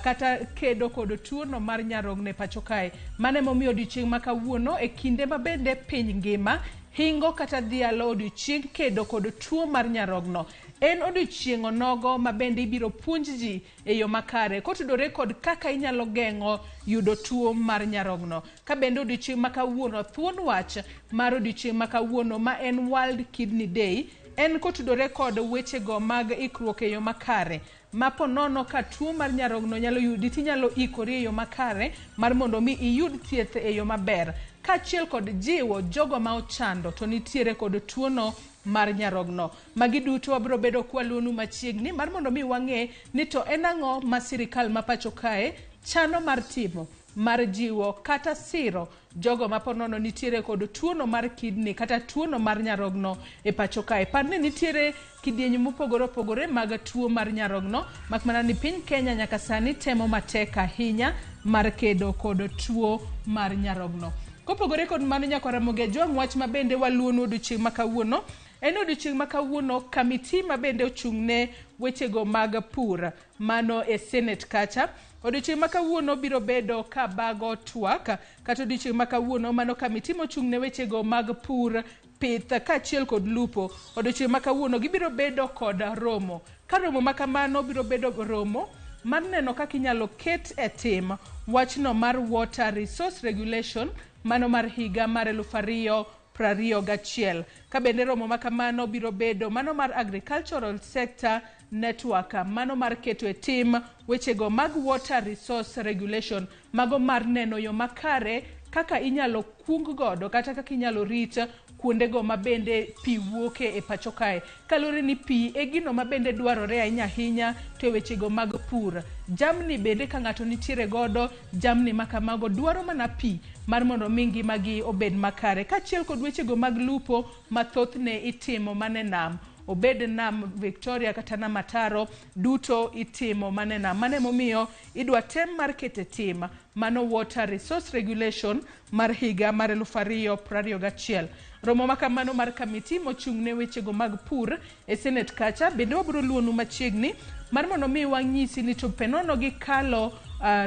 kata kedo kod tuono mar nyarogno e pacho kae. Mano emomiyo odiochieng' ma kawuono e kinde ma bende piny ngima hingo kata dhialo odiochieng' kedo kod tuo mar nyarogno. En odiochieng' onogo ma bende ibiro puonj ji e yo makare kotudore kod kaka inyalo geng'o yudo tuo mar nyarogno. Ka bende odiochieng' ma kawuono thuon wach mar odiochieng' ma kawuono ma en World Kidney Day en kotudore kod wechego mag ikruok e yo makare. Ma po nono ka tuo mar nyarogno nyalo yudi tinyalo ikori e yo makare mar mondo mi iyud thieth e yo maber. Kaachiel kod jiwo jogo ma ochando to nitiere kod tuono mar nyarogno. Magi duto wabiro bedo kwaluonu machiegni mar mondo mi wang'e ni to en ang'o ma sirikal ma pacho kae chano mar timo mar jiwo kata siro jogo ma po nono nitiere kod tuono mar kidney kata tuono mar nyarogno e pacho kae. Par ni nitiere kidieny mopogore opogore mag tuo mar nyarogno, mak mana ni piny Kenya nyaka sani temo matek ahinya mar kedo kod tuo mar nyarogno. Kopogore kod mano nyakwar Ramogi Ajwang' wach ma bende waluonu odiochieng' ma kawuono en odiochieng' ma kawuono kamiti ma bende ochung'ne wechego mag pur mano e Senate kacha. Odiochieng' ma kawuono biro bedo ka bago twak kata odiochieng' ma kawuono mano kamiti mochung'ne wechego mag pur, pith kaachiel kod lupo. Odiochieng' ma kawuono gibiro bedo kod romo. Ka romo ma kamano biro bedo romo mar neno kaka inyalo ket e tim wachno mar Water Resource Regulation mano mar higa mar 2021. Ka bende romo ma kamano biro bedo mano mar Agricultural Sector Network mano mar keto e tim wechego mag Water Resource Regulation mago mar neno yo makare kaka inyalo kung godo kata kaka inyalo rit kuondego ma bende pi wuoke e pacho kae. Kaluwore ni pi e gino ma bende dwarore ahinya ahinya to e wechego mag pur. Jamni bende ka ng'ato nitiere godo, jamni ma kamago dwaro mana pi mar mondo mi ngimagi obed makare. Kaachiel kod wechego mag lupo ma thothne itimo mana e nam. Obed nam Victoria kata nam Ataro, duto itimo mana e nam. Mano emomiyo idwa tem mar keto e tim mano Water Resource Regulation mar higa mar 2021. Romo ma kamano mar kamiti mochung'ne wechego mag pur e Senate kacha bende wabiro luonu machiegni mar mondo mi wanyisi ni to penono gikalo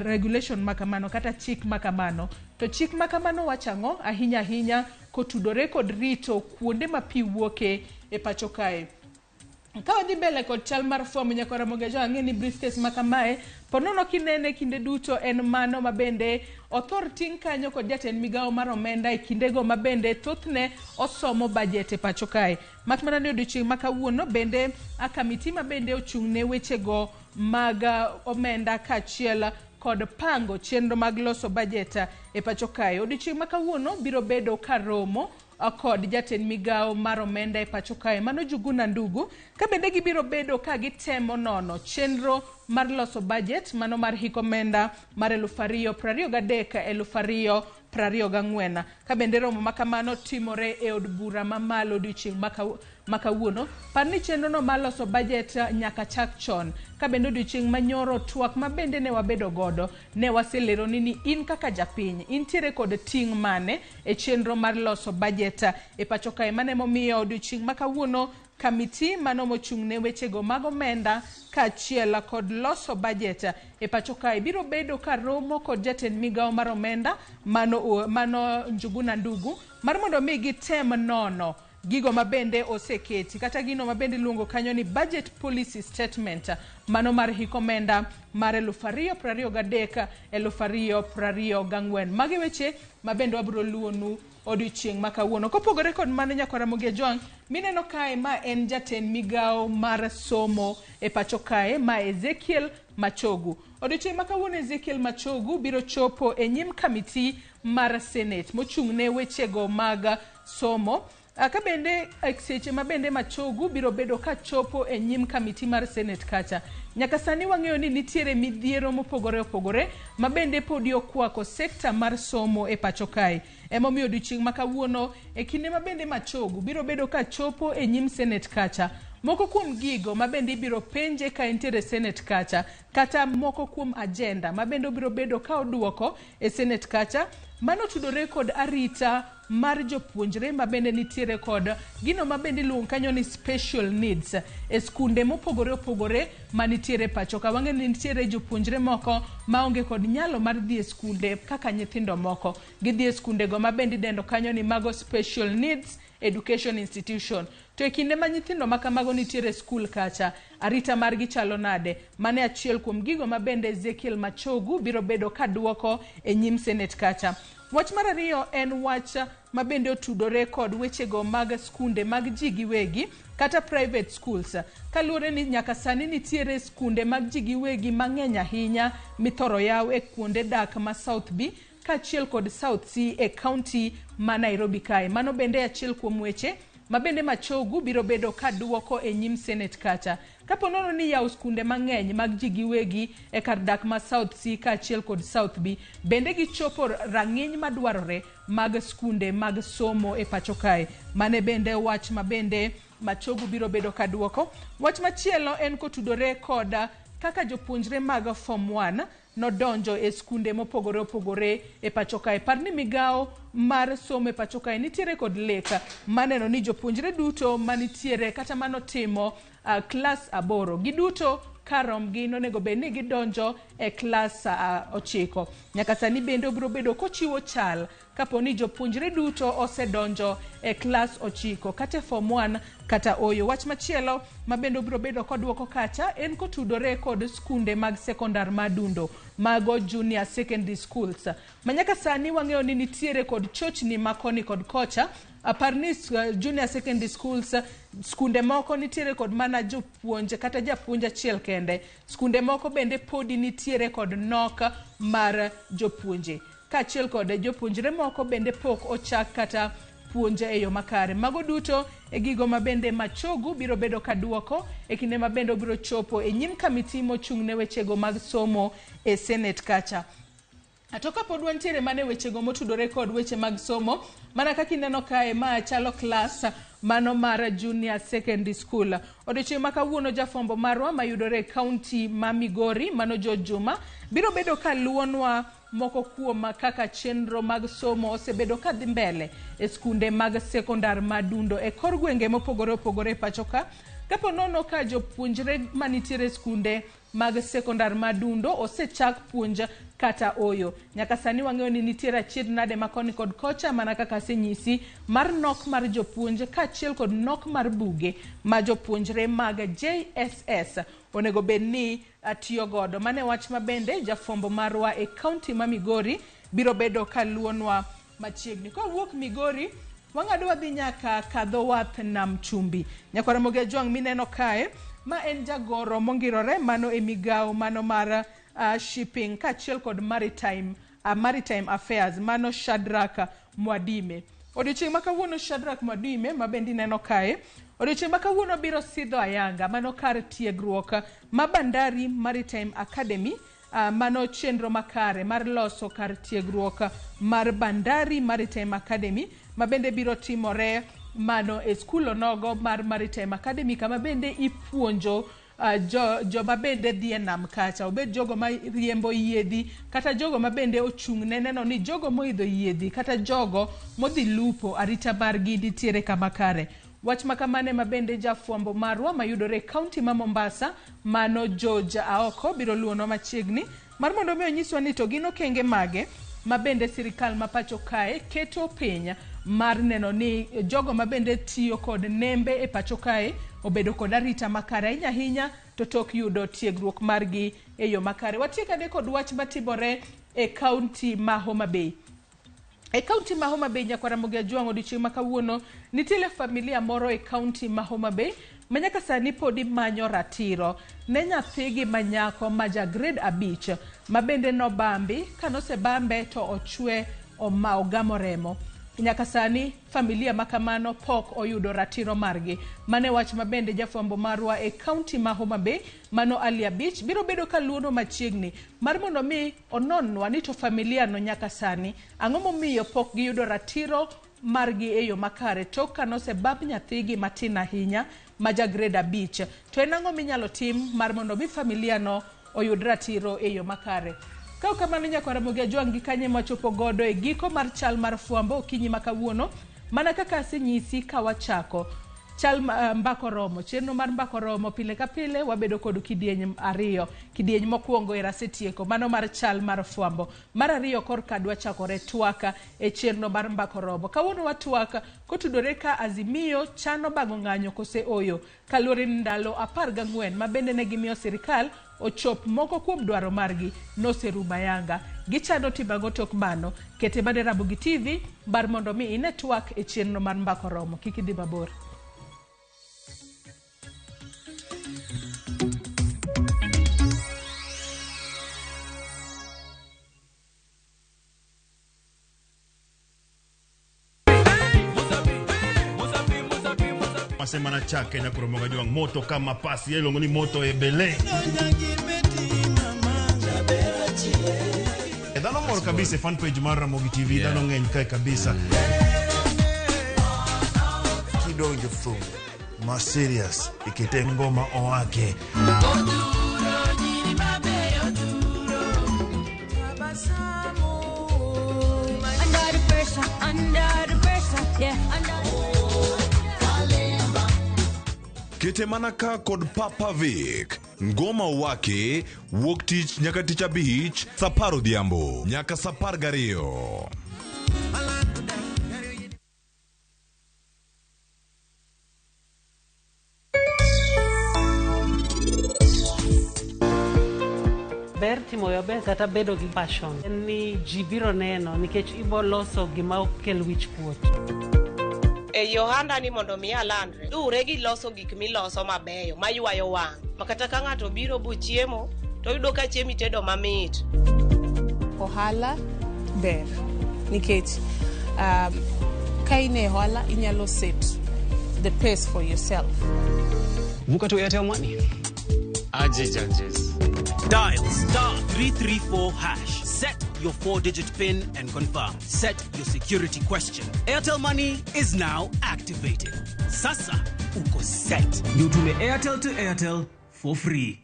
regulation ma kamano kata chik ma kamano. To chik ma kamano wacho ang'o ahinya ahinya kotudore kod rito kuonde ma pi wuoke e pacho kae. Ka wadhi mbele kod chal mar fwambo nyaka Ramogi Ajwang' ang'e ni briefcase ma kamae po nono kinene kinde duto en mano ma bende othor ting' kanyo kod jatend migawo mar omenda e kindego ma bende thothne osomo bajet e pacho kae. Mak mana ni odiochieng' ma kawuono bende a kamiti ma bende ochung' ne wechego mag omenda kaachiel kod pango chenro mag loso bajet e pacho kae. Odiochieng' ma kawuono biro bedo ka romo kod jatend migawo mar omenda e pacho kae mano Njuguna Ndugu ka bende gibiro bedo ka gitemo nono chenro mar loso bajet mano mar hik omenda mar 2023 2024 ka bende romo ma kamano timore e od bura mamalo odiochieng' ma kawuono. Par ni chenro no mar loso bajet nyaka chak chon ka bende odiochieng' manyoro twak ma bende ne wabedo godo ne waseleroni ni in kaka japiny intiere kod ting' mane e chenro mar loso bajet e pacho kae. Mano emomiyo odiochieng' ma kawuono kamiti mano mochung' ne wechego mag omenda kaachiel kod loso bajet e pacho kae biro bedo ka romo kod jatend migawo mar omenda mano Njuguna Ndugu mar mondo mi gitem nono gigo mabende oseketi kata gino mabende iluongo kanyo ni budget policy statement mano mar hik omenda mar 2023 2024. Magi weche mabende wabiro luwonu odiochieng' ma kawuono. Kopogore kod mano nyaka Ramogi Ajwang' mineno kae ma en jatend migawo mar somo e pacho kae ma Ezekiel Machogu. Odiochieng' ma kawuono Ezekiel Machogu biro chopo e nyim kamiti mar Senate mochung' ne wechego mag somo. Ka bende seche ma bende Machogu biro bedo ka chopo e nyim kamiti mar Senate kacha. Nyaka sani wang'eyo ni nitiere midhiero mopogore opogore ma bende podi okwako sekta mar somo e pacho kae. Emomiyo odiochieng' ma kawuono e kinde ma bende Machogu biro bedo ka chopo e nyim Senate kacha. Moko kuom gigo ma bende ibiro penje ka entiere Senate kacha kata moko kuom agenda ma bende obiro bedo ka oduoko e Senate kacha mano tudore kod arita mar jopuonjre ma bende nitiere kod gino ma bende iluongo kanyo ni special needs e skunde mopogore opogore manitiere pacho ka. Wang'eyo ni nitiere jopuonjre moko maonge kod nyalo mar dhi e skunde kaka nyithindo moko. Gidhi e skundego ma bende idendo kanyo ni mago special needs education institution. To e kinde ma nyithindo ma kamago nitiere skul kacha, arita margi chalo nade? Mane achiel kuom gigo ma bende Ezekiel Machogu biro bedo ka duoko e nyim Senate kacha. Wach mar ariyo en wach ma bende otudore kod wechego mag skunde mag ji giwegi kata private schools. Kaluwore ni nyaka sani nitiere skunde mag ji giwegi mang'eny ahinya mithoro yaw e kuonde dak ma South B kaachiel kod South C e county ma Nairobi kae. Mano bende achiel kuom weche ma bende Machogu biro bedo ka duoko e nyim Senate kacha. Kapo nono ni yawo skunde mang'eny mag ji giwegi e kar dak ma South C kaachiel kod South B, bende gichopo rang'iny madwarore mag skunde mag somo e pacho kae. Mane bende wach ma bende Machogu biro bedo ka duoko. Wach machielo en kotudore kod kaka jopuonjre mag Form 1 nodonjo e skunde mopogore opogore e pacho kae. Par ni migawo mar somo e pacho kae nitiere kod lek maneno ni jopuonjre duto manitiere kata manotimo klas 8 giduto karomgi nonego bed ni gidonjo e klas 9. Nyaka sani bende obiro bedo kochiwo chal kapo ni jopuonjre duto osedonjo e klas 9 kata e Form 1 kata oyo. Wach machielo ma bende obiro bedo koduoko kacha en kotudore kod skunde mag sekondar madundo mago junior secondary schools. Ma nyaka sani wang'eyo ni nitiere kod chochni ma koni kod kocha. Apar ni junior secondary schools skunde moko nitiere kod mana jopuonj kata japuonj achiel kende. Skunde moko bende podi nitiere kod nok mar jopuonje. Kaachiel kod jopuonjre moko bende pok ochak kata puonje e yo makare. Mago duto e gigo ma bende Machogu biro bedo ka duoko e kinde ma bende obiro chopo e nyim kamiti mochung' ne wechego mag somo e Senate kacha. To kapod wantiere mane wechego motudore kod weche mag somo, mana kaka ineno kae ma chalo klas mano mar junior secondary school. Odiochieng' ma kawuono jafwambo marwa mayudore e county ma Migori mano George Juma biro bedo ka luwonwa moko kuom kaka chenro mag somo osebedo ka dhi mbele e skunde mag sekondar madundo e kor gwenge mopogore opogore e pacho ka. Kapo nono ka jopuonjre manitiere skunde mag sekondar madundo osechak puonj kata oyo. Nyaka sani wang'eyo ni nitiere achiedh nade ma koni kod kocha mana kaka asenyisi mar nok mar jopuonj kaachiel kod nok mar buge ma jopuonjre mag JSS onego bed ni tiyo godo. Mano e wach ma bende jafwambo marwa e kaunti ma Migori biro bedo kaluonwa machiegni. Kowuok Migori, wang'ado wadhi nyaka kadho wath Nam Chumbi. Nyakwar Ramogi Ajwang' mineno kae, ma en jagoro mongirore mano e migawo mano mar shipping kaachiel kod maritime affairs mano Shadrack Mwadime. Odiochieng' ma kawuono Shadrack Mwadime ma bende ineno kae, odiochieng' ma kawuono biro sidho ayanga mano kar tiegruok ma Bandari Maritime Academy. Mano chenro makare mar loso kar tiegruok mar Bandari Maritime Academy ma bende biro timore mano e skul onogo mar Maritime Academy kama bende ipuonjo joma bende dhi e nam kacha, obed jogo ma riembo yiedhi kata jogo ma bende ochung' ne neno ni jogo moidho yiedhi kata jogo modhi lupo arita margi nitiere kama kare. Wach ma kamano ema bende jafwambo marwa mayudore e kaunti ma Mombasa mano George Aoko biro luonwa machiegni mar mondo mi onyiswa ni to gin okenge mage ma bende sirikal ma pacho kae keto piny mar neno ni jogo ma bende tiyo kod nembe e pacho kae obedo kod arita makare ahinya ahinya to tok yudo tiegruok margi e yo makare. Watiek ane kod wach matimore e kaunti ma Homa Bay. E kaunti ma Homa Bay, Nyakwar Ramogi Ajwang', odiochieng' ma kawuono nitiere familia moro e kaunti ma Homa Bay ma nyaka sani podi manyo ratiro ne nyathigi ma nyako ma ja grade 5 ma bende nobambi kanosebambe to ochwe oma ogamo remo. Nyaka sani familia ma kamano pok oyudo ratiro margi. Mane wach ma bende jafwambo marwa e kaunti ma Homa Bay mano Ali Abich biro bedo kaluono machiegni mar mondo mi ononnwa ni to familia no nyaka sani ang'o momiyo pok giyudo ratiro margi e yo makare tok kanosebab nyathigi matin ahinya ma ja grade 5. To en ang'o minyalo tim mar mondo mi familia no oyud ratiro e yo makare? Ka ok kamano Nyakwar Ramogi Ajwang' gi kanye mwachopo godo e giko mar chal mar fwambo okinyi ma kawuono mana kaka asenyisi ka wachako chal mbako romo, chenro mar mbako romo pile ka pile wabedo kod kidieny ariyo. Kidieny mokwongo era asetieko mano mar chal mar fwambo, mar ariyo korka dwa chakore twaka e chenro mar mbako romo. Kawuono watwak kotudore ka Azimio chano bago ng'anyo kose oyo kaluwore ni ndalo 14 ma bende ne gimiyo sirikal ochop moko kuom dwaro margi noserumo ayanga. Gichano timo tok mano. Kete bade Ramogi TV bar mondo mi ine twak e chenro mar mbako romo. Kik idhi mabor. Masema na chake na kuromoga juang moto kama pasi yelongo ni moto ebele. Dhano mor kabisa fan page mar Ramogi TV, dhano ng'eny kae kabisa. Kidonjo thum ma serious ikete ngoma owake. Under the pressure, under the pressure, yeah, under. Kete mana ka kod Papa Vic. Ngoma wake wuok tich nyaka tich abich saa 10 odhiambo nyaka saa 12. Ber timo maber kata bedo gi passion en ni ji biro neno nikech ibo loso gima ok kel wich kuot. E Yohana ni mondo mi alandre luwre gi loso gik miloso mabeyo maywayo wang' ma kata ka ng'ato biro bu chiemo to yudo ka chiemo itedo mamit. Ohala ber nikech ka in e ohala inyalo set the pace for yourself. Vuka to Airtel Money. Aje judges. Dial star 334 hash. Set your 4-digit PIN and confirm. Set your security question. Airtel Money is now activated. Sasa uko set. Ndio Airtel to Airtel for free.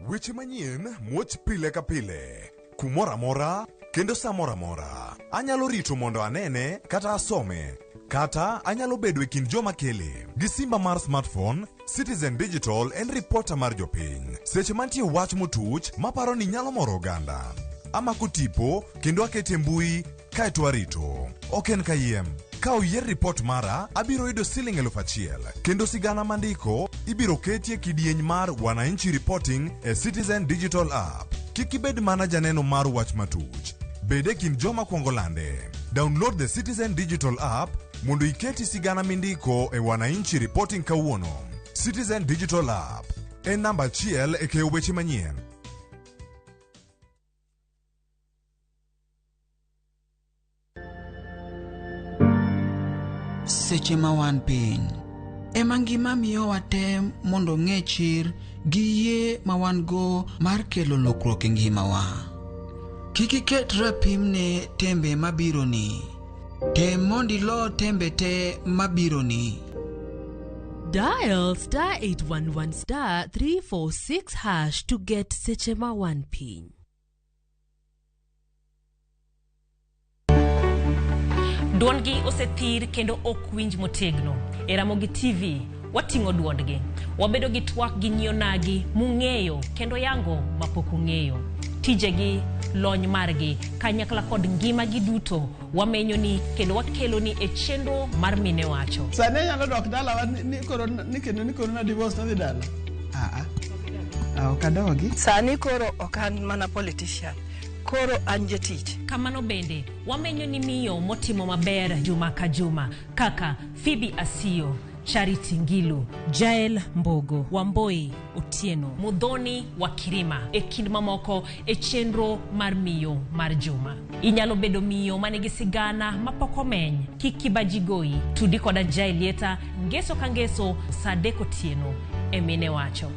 Weche manyien muoch pile ka pile, kumoro amora kendo sa moro amora. Anyalo rito mondo anene kata asome. Kata anyalo bedo e kind joma kele. Gi simba mar smartphone, Citizen Digital en ripota mar jopiny. Seche mantie wach motuch maparo ni nyalo moro oganda. Amako tipo kendo akete mbui kaeto arito. Ok en kayiem. Ka oyier ripot mara, abiro yudo siling 1000 kendo sigana mandiko ibiro ketie kidieny mar Wananchi Reporting e Citizen Digital App. Kik ibed mana janeno mar wach matuch. Bed e kind joma kwongo lande. Download the Citizen Digital App mondo iketi sigana mindiko e Wananchi Reporting kawuono. Citizen Digital App en namba achiel e keyo weche manyien. Seche ma wan piny ema ngima miyowa tem mondo ng'e chir gi yie ma wan-go mar kelo lokruok e ngimawa. Kik iket rapim ne tembe mabironi. Tem mondo ilo tembe te mabironi. Dial star 811 star 346 hash to get seche ma wan piny. Duondgi osethir kendo ok winj motegno. E Ramogi TV, wating'o duondgi. Wabedo gi twak gi nyionagi mung'eyo kendo yango mapok ung'eyo. Tijegi, lony margi, kanyakla kod ngimagi duto wamenyoni kendo wakeloni e chenro mar Mine Wacho. Sani anyalo dok dalawa ni koro ni kendo ni koro na divorce nadhi dala. Ok adogi. Sani koro ok an mana politician. Koro an jatich. Kamano bende, wamenyo ni miyo motimo maber juma ka juma kaka Phoebe Asiyo, Charity Ngilu, Jael Mbogo, Wamboi Otieno, Mudhoni wa Kirima e kind mamoko e chenro mar miyo mar juma. Inyalo bedo miyo manigi sigana mapok omeny, kik kibaji goyi, tudi koda Jael Lieta ngeso ka ngeso saa 3 otieno e Mine Wacho.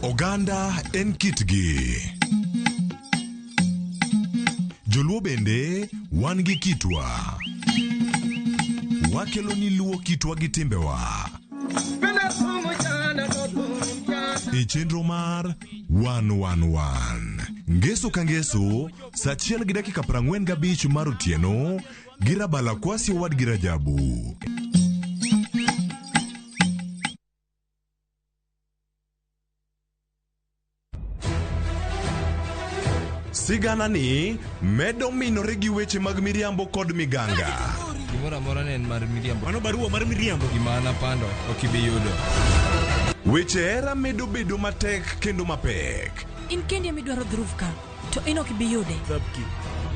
Oganda en kitgi. Joluo bende wan gi kitwa. Wakelo ni luo kitwa gi timbewa. E chenro mar 111. Ngeso ka ngeso, saa 1:45 mar otieno, gi Rabala Kwasi owadgi Rajabu. Sigana ni medo minore gi weche mag miriambo kod miganga. Gimoro amora ne en mar miriambo. Mano barua mar miriambo. Gima an apando ok ibi yudo. Weche hera medo bedo matek kendo mapek. In kendi ema idwaro dhruv ka, to in ok ibi yude.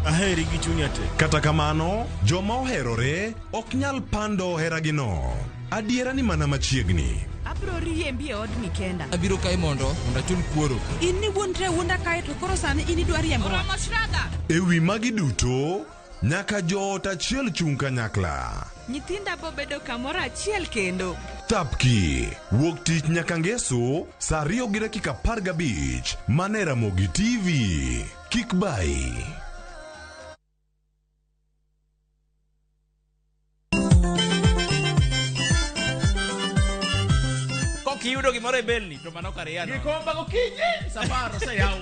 Aheri gi chunya te. Kata kamano, joma oherore ok nyal pando heragino. Adiera ni mana machiegni. Abiro riembi e odni kenda. Abiro kae mondo achul kuoro. In ni wuondre wuonda kae to koro sani in idwa riembowa. Oromo Shraga! E wi magi duto, nyaka joot achiel chung' kanyakla. Nyithinda bo bedo kamoro achiel kendo. Thapki, wuok tich nyaka ngeso, saa 2:15, mana e Ramogi TV. Kik bayi. Kiyudo gimoro e belni to mano kar yano. Gikomba gokinyi safar oseyawo.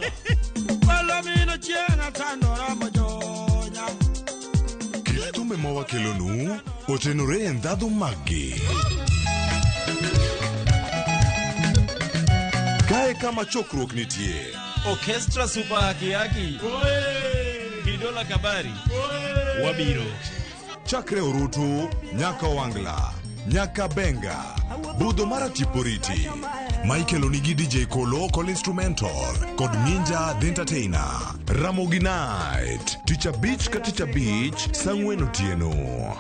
Palomino chieng' atandora mojonya. Kit thumbe ma wakelonu otenore e ndhadhu maggi. Kae kama chokruok nitie. Orchestra Super Haki Haki. Kidola Kabari. Wabiro. Chakre Orutu nyaka Wangla, nyaka Benga, budho mar Atiporiti. Michael onigi DJ Kolo kod instrumental kod Ninja the Entertainer. Ramogi Night, tich abich ka tich abich, saa 4 otieno.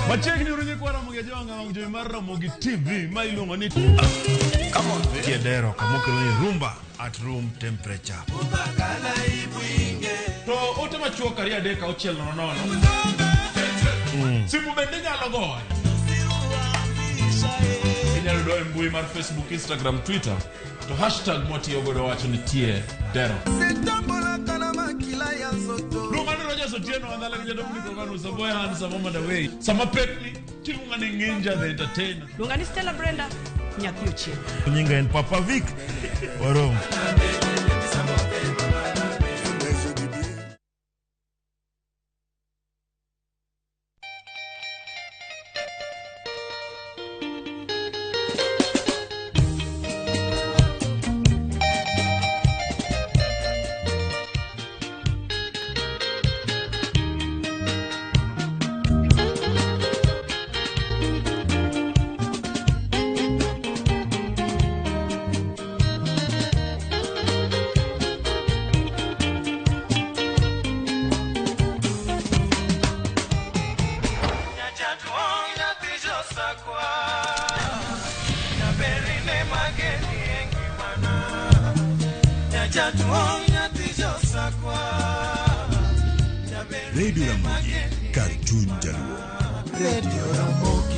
Machiegni uru nyikwa Ramogi Ajwang' wang' jowi mar Ramogi TV ma iluongo ni Kiedero kamokelo ni rumba at room temperature. To ote machuok 2 3 6 0 0. Simu bende nyalo goyo. Inyalo doyo mbui mar Facebook, Instagram, Twitter to hashtag mwatiyo godo wacho ni tie dero. Lumani Rogers Otieno andala gi Dominic Oganu Saboya handsome Omar Away. Sama pekni Tiluonga ni Nginja the Entertainer. Luonga ni Stella Brenda, nyathi ochieng. Nyinga en Papa Vic. Warom. Radio Ramogi, kar chuny Jaluo. Radio Ramogi.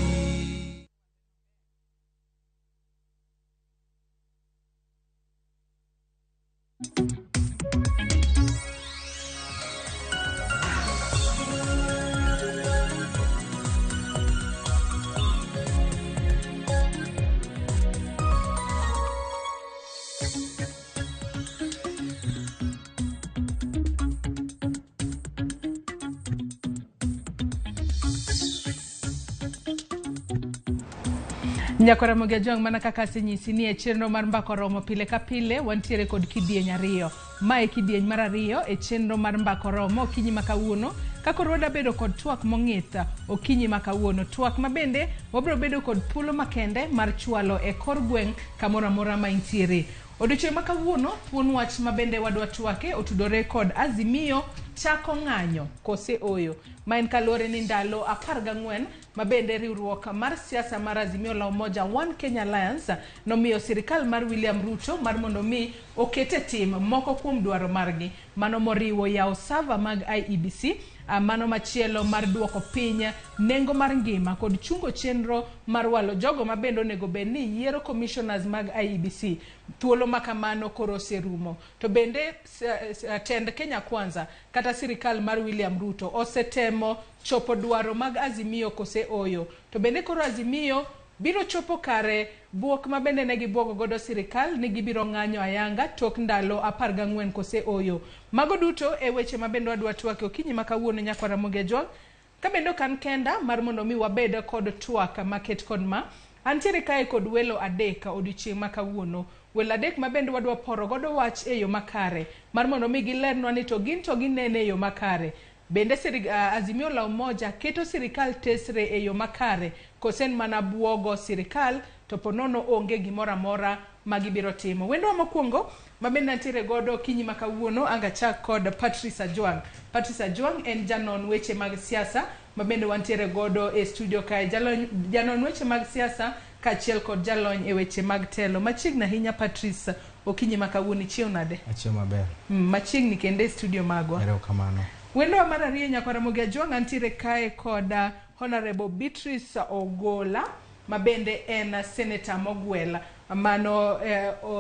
Nyakwara Ramogi Ajwang' mana kaka asenyisi ni e chenro mar Mbaka Oromo pile ka pile wantiere kod kidieny ariyo. Mae kidieny mar ariyo e chenro mar Mbaka Oromo okinyi ma kawuono ka koro wadwa bedo kod twak mong'ith okinyi ma kawuono. Twak ma bende wabiro bedo kod thuolo makende mar chwalo e kor gweng' kamoro amora ma intiere. Odiochieng' ma kawuono thuon wach ma bende wadwa twake otudore kod Azimio chako ng'anyo kose oyo. Ma en kaluwore ni ndalo 14 ma bende riwruok mar siasa mar Azimio la Umoja One Kenya Alliance nomiyo sirikal mar William Ruto mar mondo mi okete tim moko kuom dwaro margi. Mano moriwo yawo sava mag IEBC, mano machielo mar duoko piny nengo mar ngima kod chungo chenro mar walo jogo ma bende onego bed ni yiero commissioners mag IEBC. Thuolo ma kamano koro oserumo. To bende tend Kenya Kwanza kata sirikal mar William Ruto osetemo chopo dwaro mag Azimio kose oyo. To bende koro Azimio biro chopo kare buok ma bende ne gibuogo godo sirikal ni gibiro ng'anyo ayanga tok ndalo 14 kose oyo. Mago duto e weche ma bende wadwa twake okinyi ma kawuono nyakwara Ramogi Ajwang'. Ka bende ok an kenda mar mondo mi wabed kod twak maket kod ma, antiere kae kod welo adek odiochieng' ma kawuono. Welo adek ma bende wadwa poro godo wach e yo makare mar mondo mi gilernwa ni to gin to ginene e yo makare. Bende Azimio la Umoja keto sirikal tesre e yo makare kose en mana buogo sirikal to ponono onge gimoro amora ma gibiro timo. Wendo mokwongo ma bende antiere godo okinyi ma kawuono angachak kod Patrice Ajwang'. Patrice Ajwang' en janon weche mag siasa ma bende wantiere godo e studio kae. Janon weche mag siasa kaachiel kod jalony e weche mag telo. Machiegni ahinya Patrice, okinyi ma kawuono ichiew nade? Achiew maber. Machiegni kendo e studio magwa. Erokamano. Wendo mar ariyo nyakwara Ramogi Ajwang' antiere kae kod Honorable Beatrice Ogola ma bende en senator mogwel. Mano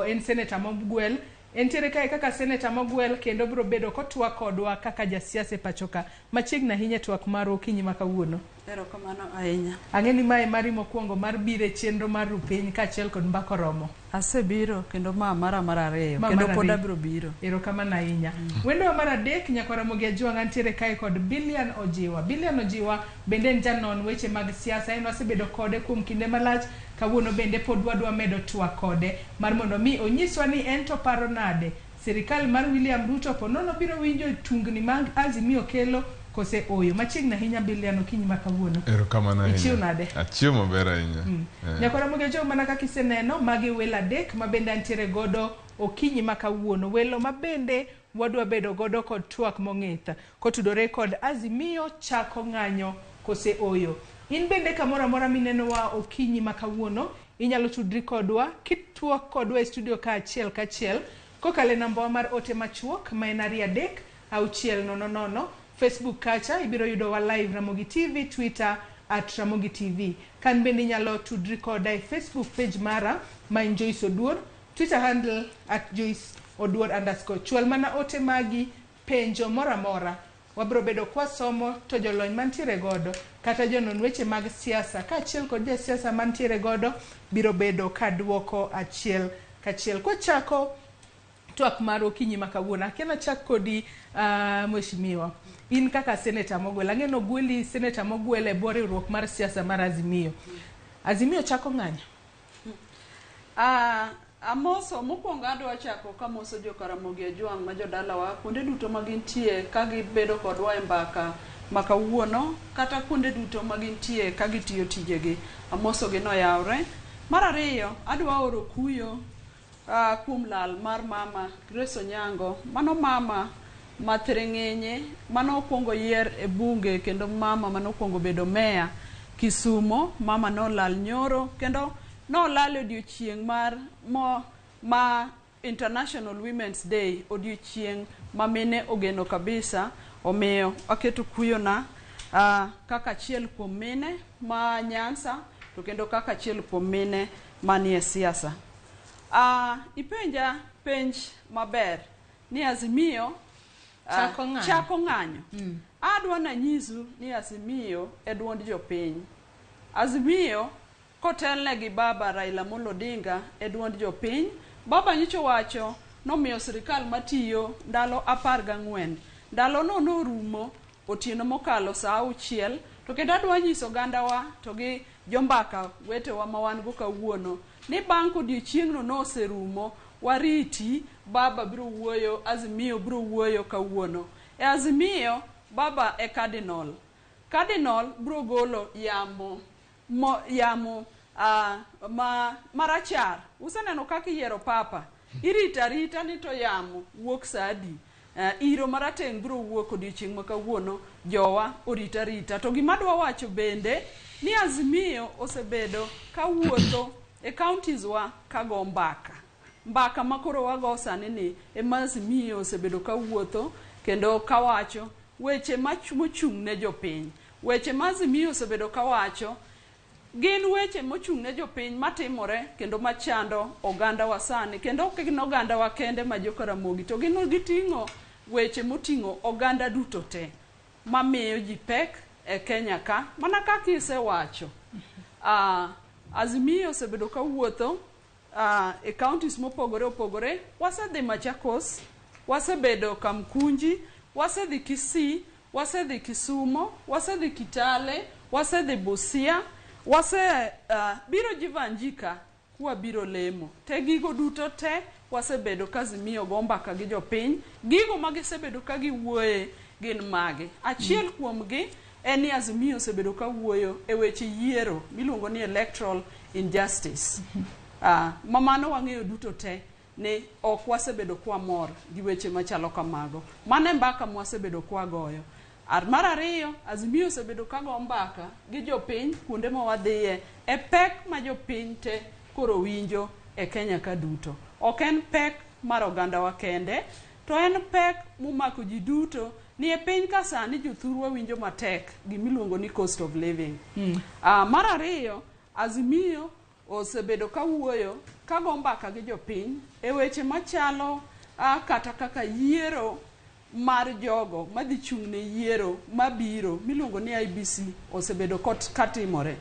en senator mogwel. Entiere kae kaka senator mogwel kendo biro bedo kotwak kodwa kaka jasiasa e pacho ka. Machiegni ahinya e twak mar okinyi ma kawuono. Erokamano ahinya. Ang'e ni mae mari mokwongo mar biro e chenro mar Rupiny kaachiel kod Mbaka Oromo. Asebiro kendo ma mara mar ariyo kendo pod abiro biro. Erokamano ahinya. Wendo mar adek nyakwara Ramogi Ajwang' antiere kae kod Billian Ojiwa. Billian Ojiwa bende en janon weche mag siasa, en wasebedo kode kuom kinde malach. Kawuono bende pod wadwa medo twak kode mar mondo mi onyiswa ni en to paro nade sirikal mar William Ruto ponono biro winjo tungni mag Azimio kelo kose oyo. Machiegni ahinya Billian okinyi ma kawuono. Erokamano ahinya. Ichiew nade? Achiew maber ahinya. Nyakwara Ramogi Ajwang' mana kaka iseneno magi welo adek ma bende antiere godo okinyi ma kawuono. Welo ma bende wadwa bedo godo kod twak mong'ith kotudore kod Azimio chako ng'anyo kose oyo. In bende kamoro amora minenowa okinyi ma kawuono inyalo tudri kodwa kitwak kodwa e studio kaachiel kachiel kokalo e nambawa mar ote machuok ma en 23 6 0 0. Facebook kacha ibiro yudowa live Ramogi TV, Twitter @Ramogi TV. Kan bende inyalo tudri koda e Facebook page mara ma en Joyce Oduor, Twitter handle @JoyceOduor_. Chwal mana ote magi, penjo moro amora. Wabiro bedo kwasomo to jolony mantiere godo kata jonon weche mag siasa kaachiel kod jasiasa mantiere godo biro bedo kaduoko achiel kachiel. Kwachako twak mar okinyi ma kawuono, akia nachak kodi mheshimiwa. In kaka seneta mogwel, ang'e nogweli seneta mogwel e bwo riwruok mar siasa mar Azimio. Azimio chako ng'anyo. Amoso mokwongo adwa chako kamoso jo Karamogi Ajwang' ma jodalawa kuonde duto ma gintie ka gibedo kodwa e mbaka ma kawuono kata kuonde duto ma gintie ka gitiyo tijegi. Amosogi noyawre. Mar ariyo, adwa oro kuyo kuom lal mar mama Grace Onyango. Mano mama ma thiring'inyi manokwongo yier e bunge kendo mama manokwongo bedo meya Kisumo. Mama nolal nyoro kendo nolal e odiochieng' mar ma International Women's Day, odiochieng' ma mine ogeno kabisa. Omiyo aketo kuyona kaka achiel kuom mine ma Nyanza to kendo kaka achiel kuom mine manie siasa. Ipenja penj maber ni Azimio Chako ng'anyo. chako ng'anyo. Adwa nanyisu ni Azimio e duond jopiny. Azimio kotelne gi baba Raila Amolo Odinga e duond jopiny. Baba nyicho wacho nomiyo sirikal matiyo ndalo 14. Ndalo no norumo otieno mokalo saa 6. To kendo adwa nyiso ogandawa to gi jombaka wetewa ma wan go kawuono ni bang' kodiochieng'no noserumo, wariti baba biro wuoyo, Azimio biro wuoyo kawuono. E Azimio, baba e cardinal. Cardinal biro golo yamo yamo marachar. Useneno kaka iyiero papa. Irito arita ni to yamo wuok saa adi. Iro marateng' biro wuok odiochieng' ma kawuono, jowa orita arita. To gima adwa wacho bende ni Azimio osebedo kawuotho e counties wa kago mbaka. Mbaka ma koro wago sani ni ema Azimio osebedo kawuotho kendo kawacho weche mochung' ne jopiny. Weche ma Azimio osebedo kawacho gin weche mochung' ne jopiny matimore kendo machando oganda wa sani, kendo ok gin oganda wa kende ma jo Karamogi, to gin giting'o weche moting'o oganda duto te mamiyo ji pek e Kenya ka. Mana kaka isewacho, Azimio osebedo kawuotho e counties mopogore opogore. Wasedhi Machakos, wasebedo Kamkunji, wasedhi Kisii, wasedhi Kisumo, wasedhi Kitale, wasedhi Busia, wase biro Jivanjika kwabiro lemo. Te gigo duto te wasebedo ka Azimio go mbaka gi jopiny. Gigo ma gisebedo ka giwuoye gin mage? Achiel kuomgi en ni Azimio osebedo ka wuoyo e weche yiero miluongo ni electoral injustice. Ma mano wang'eyo duto te ni ok wasebedo kwamor gi weche machalo kamago. Mano e mbaka mwasebedo kwagoyo. Mar ariyo, Azimio osebedo kago mbaka gi jopiny kuonde ma wadhiye e pek ma jopiny te koro winjo e Kenya ka duto. Ok en pek mar ogandawa kende, to en pek momako ji duto. Ni e piny ka sani jothurwa winjo matek gimiluongo ni cost of living. Mar ariyo, Azimio osebedo kawuoyo kago mbaka gi jopiny e weche machalo kata kaka yiero mar jogo madhi chung' ne yiero mabiro miluongo ni IBC osebedo katimore.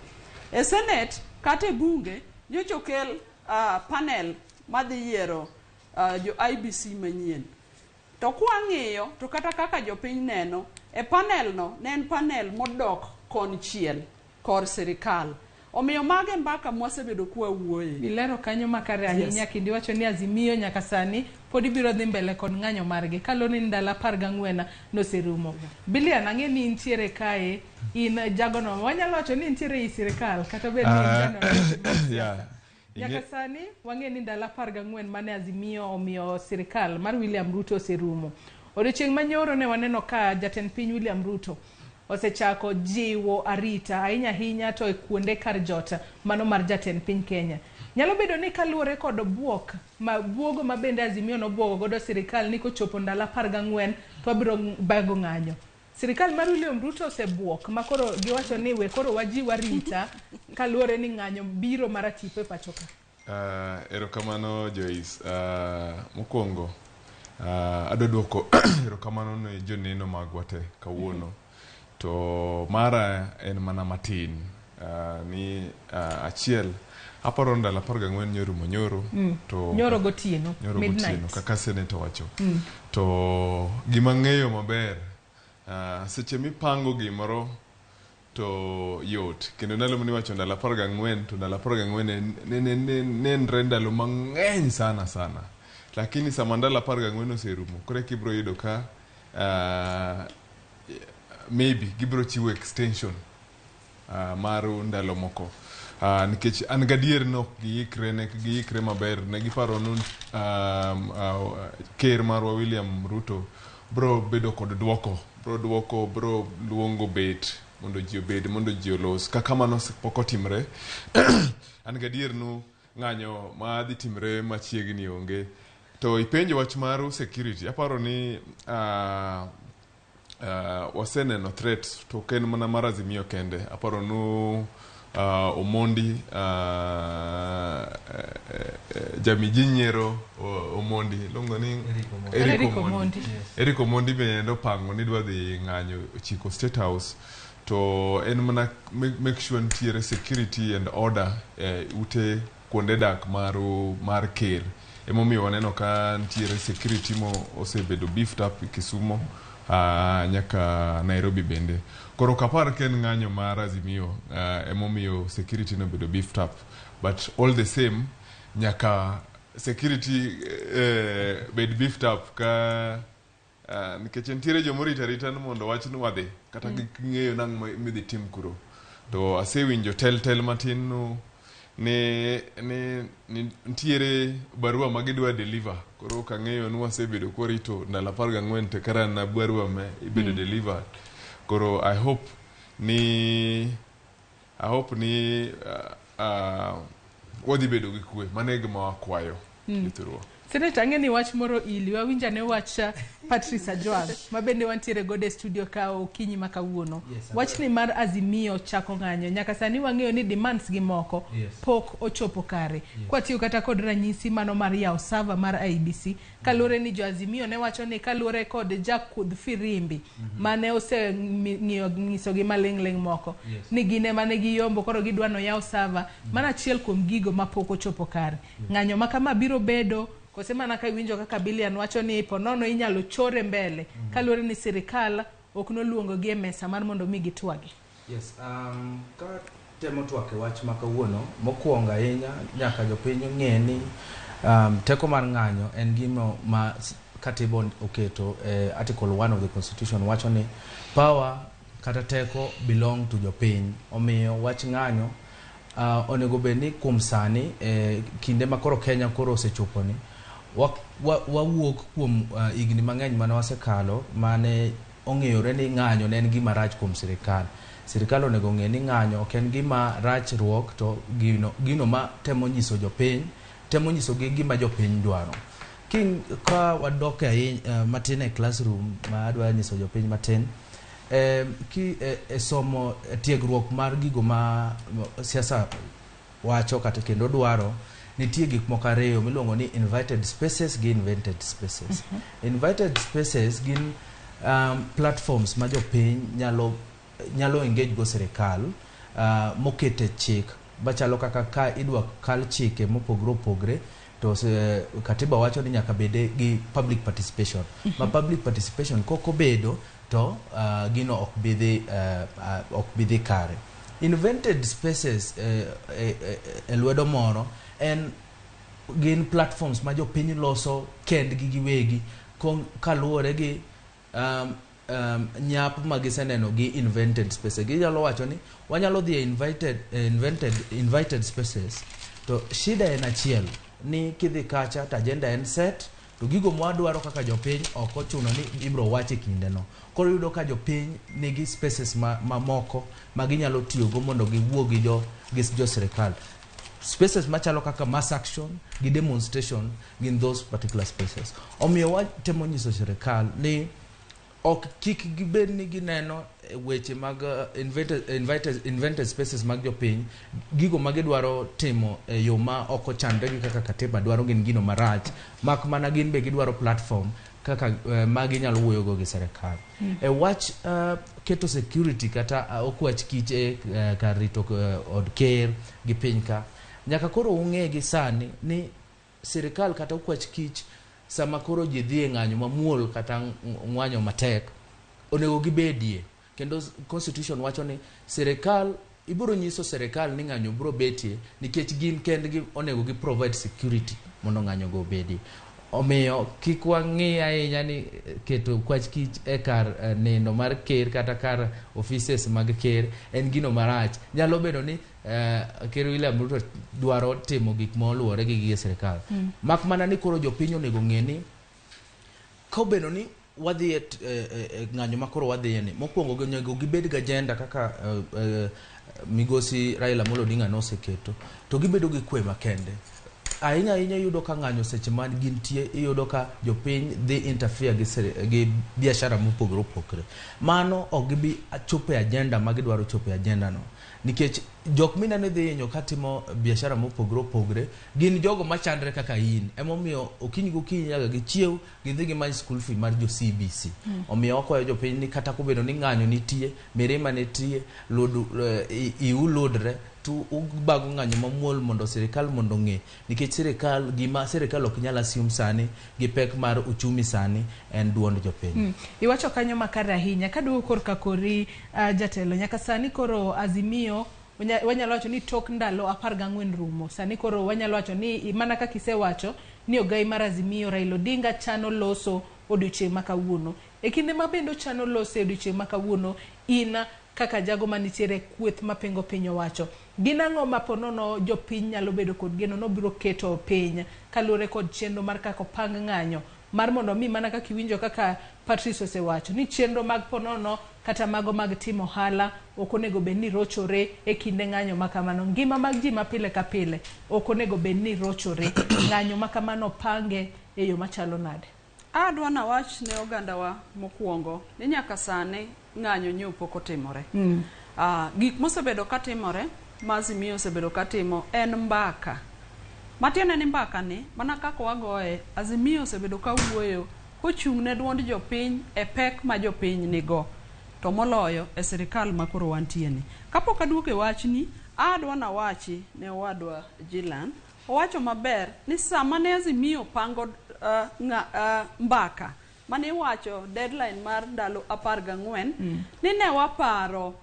E Senate kata e bunge nyocha okel panel madhi yiero jo IBC manyien. To kwang'iyo to kata kaka jopiny neno, e panel no ne en panel modok konchiel kor sirikal. Omiyo mago e mbaka mwasebedo kwawuoye. Ilero kanyo makare ahinya. Kendo iwacho ni Azimio nyaka sani pod ibiro dhi mbele kod ng'anyo margi kaluwore ni ndalo 14 noserumo. Bilian, ang'e ni intiere kae, in jagono wanyalo wacho ni intiere ei sirikal kata bed ni in janono. Nyaka sani wang'e ni ndalo 14 mane Azimio omiyo sirikal mar William Ruto oserumo. Odiochieng' manyoro ne waneno ka jatend piny William Ruto osechako jiwo arita ahinya ahinya to e kuonde kar jot mano mar jatend piny Kenya. Nyalo bedo ni kaluwore kod buok ma buogo ma bende Azimio nobuogo godo sirikal ni kochopo ndalo 14 to wabiro bago ng'anyo. Sirikal mar William Ruto osebuok ma koro giwacho ni we koro wajiw arita kaluwore ni ng'anyo biro maratipo e pacho ka. Erokamano Joyce. Mokwongo Adwa duoko erokamano ne joneno magwa te kawuono. To mara en mana matin. Ni achiel aparo ndalo 14 nyorumo nyoro. To Nyoro gotieno, nyoro midnight. gotieno kaka senator wacho. To gima ng'eyo maber, seche mipango gimoro to yot kendo ndalo maniwacho ndalo 14 to ndalo 14 nenre ndalo mang'eny sana sana, lakini sama ndalo 14 oserumo koro eka ibiro yudo ka maybe gibiro chiwo extension mar ndalo moko, nikech an gadier ni ok giikre, ne giikre maber. Ne giparo ni ker marwa William Ruto bro bedo kod duoko, bro duoko, bro luongo bet mondo ji obed mondo ji olos. Kaka mano pok otimre, an gadier nu ng'anyo ma dhi timre machiegni onge. To ipenjo wach mar security, aparo ni waseneno threats to ok en mana mar Azimio kende. Aparo nu Omondi, jamiji nyiero Omondi iluongo ni Eric Omondi. Eric Omondi bende opango ni dwa dhi ng'anyo chiko State House, to en mana make sure nitiere security and order ute kuonde dak mar ker. Emomiyo waneno ka nitiere security mo osebedo beefed up Kisumu nyaka Nairobi bende. Koro ok apar ka en ng'anyo mar Azimio emomiyo security nobedo beefed up, but all the same nyaka security bed beefed up ka nikech nitiere jomorito arita ni mondo wach ni wadhi kata ging'eyo nang' midhi tim kuro. To asewinjo tel tel matin nu ni nitiere barua ma gidwa deliver. Koro ok ang'eyo ni wasebedo kwarito ndalo 14 to kara na barua ma ibedo delivered. Koro I hope ni wadhi bedo gi kwe. Mano e gima wakwayo jothurwa. Senator, ang'e ni wach moro ili wawinj ane wach Patrice Ajwang' ma bende wantiere godo e studio ka okinyi ma kawuono. Yes, Wachni mar Azimio chako ng'anyo nyaka sani wang'eyo ni demands gi moko pok ochopo kare. Kwatiyo kata kod ranyisi mano mar yawo server mar IEBC, kaluwore ni jo Azimio ne wacho ni kaluwore kod jakudh firimbi mane oseng'iyo nyisogi maling' ling' moko ni gin ema ne giyombo, koro gidwa noyaw server. Mano achiel kuom gigo mapok ochopo kare. Ng'anyo ma kama biro bedo kose mana ka iwinjo kaka Bilian wacho ni ponono inyalo chore mbele kaluwore ni sirikal ok noluongo gi e mesa mar mondo mi gitwagi. Yes, ka temo twak e wach ma kawuono, mokwongo ahinya nyaka jopiny ong'e ni teko mar ng'anyo en gino ma katiba oketo e article 1 of the constitution wacho ni power kata teko belong to jopiny. Omiyo wach ng'anyo onego bed ni kuom sani, kinde ma koro Kenya koro osechoponi, wawuok kuom higni mang'eny mane wasekalo mane ong'eyore ni ng'anyo ne en gima rach kuom sirikal. Sirikal onego ong'e ni ng'anyo ok en gima rach ruok, to gino ma temo nyiso jopiny, temo nyisogi gima jopiny dwaro. Ka wadok ahinya matin e classroom ma adwa nyiso jopiny matin, ki e somo tiegruok mar gigo ma siasa wacho kata kendo dwaro, nitie gik moko ariyo miluongo ni invited spaces gi invented spaces. Invited spaces gin platforms ma jopiny nyalo engage go sirikal mokete chik machalo kaka ka idwa kal chike mopogore opogore to katiba wacho ni nyaka bede gi public participation. Ma public participation kok obedo to gino ok bi dhi kare. Invented spaces e lwedo moro en gin platforms ma jopiny loso kendgi giwegi kaluwore gi nyap ma giseneno gi invented spaces. Ginyalo wacho ni wanyalo dhi e invited spaces, to shida en achiel ni kidhi kacha to agenda en set, to gigo mwadwaro kaka jopiny ok ochuno ni ibro wach e kindeno. Koro iyudo ka jopiny nigi spaces mamoko ma ginyalo tiyogo mondo giwuo gi jo sirikal. Spaces machalo kaka mass action gi demonstration gin those particular spaces. Omiyo watemo nyiso sirikal ni Ok kik gibed ni gineno weche mag invented spaces mag jopiny, gigo ma gidwaro timo e yo ma ok ochanre gi kaka katiba dwaro gin gino marach, mak mana gin be gidwaro platform kaka ma ginyalo wuoyogo gi serikal. E wach keto security kata okwach kich e kar rito od ker gi piny ka, nyaka koro ung'e gi sani ni sirikal kata okwach kich sama koro ji dhi e ng'anyo mamuol kata ng'wanyo matek onego gibedie. Kendo constitution wacho ni sirikal ibiro nyiso sirikal ni ng'anyo biro betie nikech gin kendgi onego gi provide security mondo ng'anyo go obedie. Omiyo kik wang'i ahinya ni keto kwach kich e kar nindo mar ker kata kar offices mag ker en gino marach. Nyalo bedo ni Ker William Ruto dwaro timo gik moluwore gi gige sirikal. Mak mana ni koro jopiny onego ng'e ni kobedo ni wadhi e ng'anyo ma koro wadhiye ni, mokwongo onego gibed gi agenda kaka migosi Raila Amolo Odinga noseketo, to gibedo gi kwe makende. Ahinya ahinya iyudo ka ng'anyo seche ma gintie, iyudo ka jopiny dhi interfere gi biashara mopogore opogore. Mano ok gibi chopo e agenda ma gidwaro chopo e agenda no. Nikech jok mineno dhi hinyo katimo biashara mopogore opogore gin jogo machandre kaka in. Emomiyo okinyi gokinyi nyaka gichiew gidhi gimany school fee mar jo CBC. Omiyo wakwayo jopiny ni kata kobedo ni ng'anyo nitie, mirima nitie, iu ludre, to ubago ng'anyo mamuol mondo sirikal mondo ong'e. Nikech sirikal, gima sirikal ok nyal assume sani gi pek mar uchumi sani en duond jopiny. Iwacho kanyo makare ahinya. Kaduogo korka kori jatelo, nyaka sani koro Azimio wanyalo wacho ni tok ndalo 14 rumo. Sani koro wanyalo wacho ni mana kaka isewacho ni ogai mar Azimio Raila Odinga chano loso odiochieng' ma kawuono. E kinde ma bende ochano loso e odiochieng' ma kawuono, in kaka jago manitiere kweth mapingo piny owacho, gin ang'o ma ponono jopiny nyalo bedo kod geno nobiro keto piny kaluwore kod chenro mar kaka opang ng'anyo mar mondo mi mana kaka iwinjo kaka Patrice osewacho ni chenro mag ponono kata mago mag timo ohala ok onego bed ni rochore e kinde ng'anyo ma kamano. Ngima mag ji ma pile ka pile ok onego bed ni rochore. Ng'anyo ma kamano pange e yo machalo nade? Adwa nawach ne ogandawa mokwongo ni nyaka sani ng'anyo nyo pok otimore. Gik mosebedo katimore ma Azimio osebedo katimo en mbaka. Matiende ni mbaka ni mana kaka wagoye, Azimio osebedo kawuoyo kochung' ne duond jopiny e pek ma jopiny nigo, to moloyo e sirikal ma koro wantie ni. Kapok aduogo e wachni, adwa nawachi ne owadwa Jilan, owacho maber ni sama ne Azimio pango mbaka mane iwacho deadline mar ndalo 14 ni ne waparo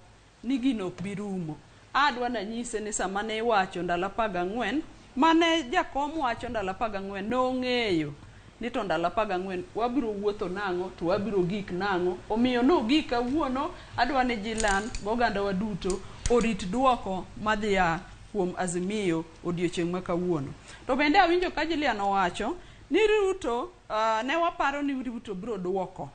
ni gino ok bi rumo. Adwa nanyise ni sama ne iwacho ndalo 14, mane jakom wacho ndalo 14 nong'eyo ni to ndalo 14 wabiro wuotho nang'o to wabiro gik nang'o. Omiyo nogik kawuono, adwa ni Jilan gogandawa duto orit duoko madhi a kuom Azimio odiochieng' ma kawuono. To bende awinjo ka Jilian owacho ni Ruto, ne waparo ni Ruto biro duoko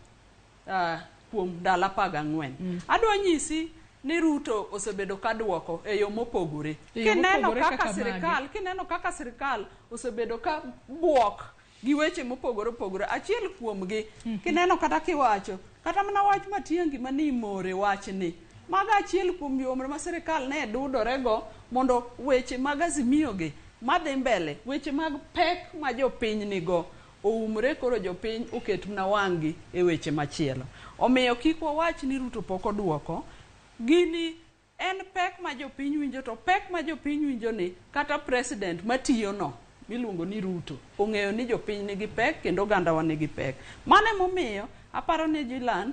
kuom ndalo 14. Adwa nyisi ni Ruto osebedo ka duoko e yo mopogore. Kineno kaka sirikal, kineno kaka sirikal osebedo ka buok gi weche mopogore opogore, achiel kuomgi kineno kata kiwacho kata mana wach Matiang'i mani more wachni, mago achiel kuom yore ma sirikal ne dudorego mondo weche mag Azimio gi madhi mbele, weche mag pek ma jopiny nigo oumre, koro jopiny oket mana wang'gi e weche machielo. Omiyo kik wawach ni Ruto pok oduoko. Gini en pek ma jopiny winjo, to pek ma jopiny winjo ni kata president matiyo no miluongo ni Ruto ong'eyo ni jopiny nigi pek kendo ogandawa nigi pek. Mano emomiyo aparo ni Jilan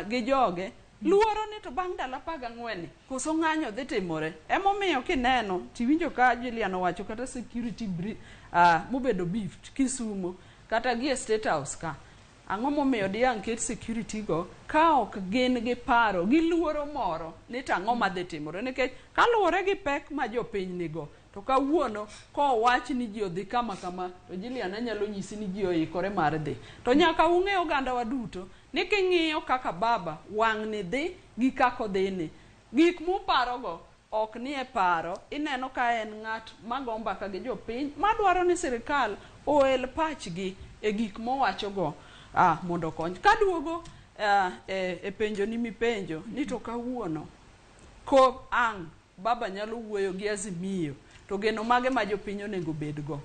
gi joge luoro ni to bang' ndalo 14 ni koso ng'anyo dhi timore. Emomiyo kineno tiwinjo ka Jilian owacho kata security mobedo beefed Kisumo kata gi e State House ka. Ang'o momiyo diang' ket security go ka ok gin gi paro gi luoro moro ni to ang'o madhi timore? Nikech kaluwore gi pek ma jopiny nigo, to kawuono kowach ni ji odhi kama kama, to Jilian anyalo nyisi ni ji oikore mar dhi. To nyaka ung'e ogandawa duto ni king'iyo kaka baba wang' ni dhi gi kaka odhi ni, gik muparogo ok ni e paro. Ineno ka en ng'at mago mbaka gi jopiny madwaro ni sirikal oel pachgi e gik mowachogo mondo okony. Kaduogo e penjo ni mipenjo ni to kawuono ko ang' baba nyalo wuoyo gi Azimio to geno mage ma jopiny onego bedgo.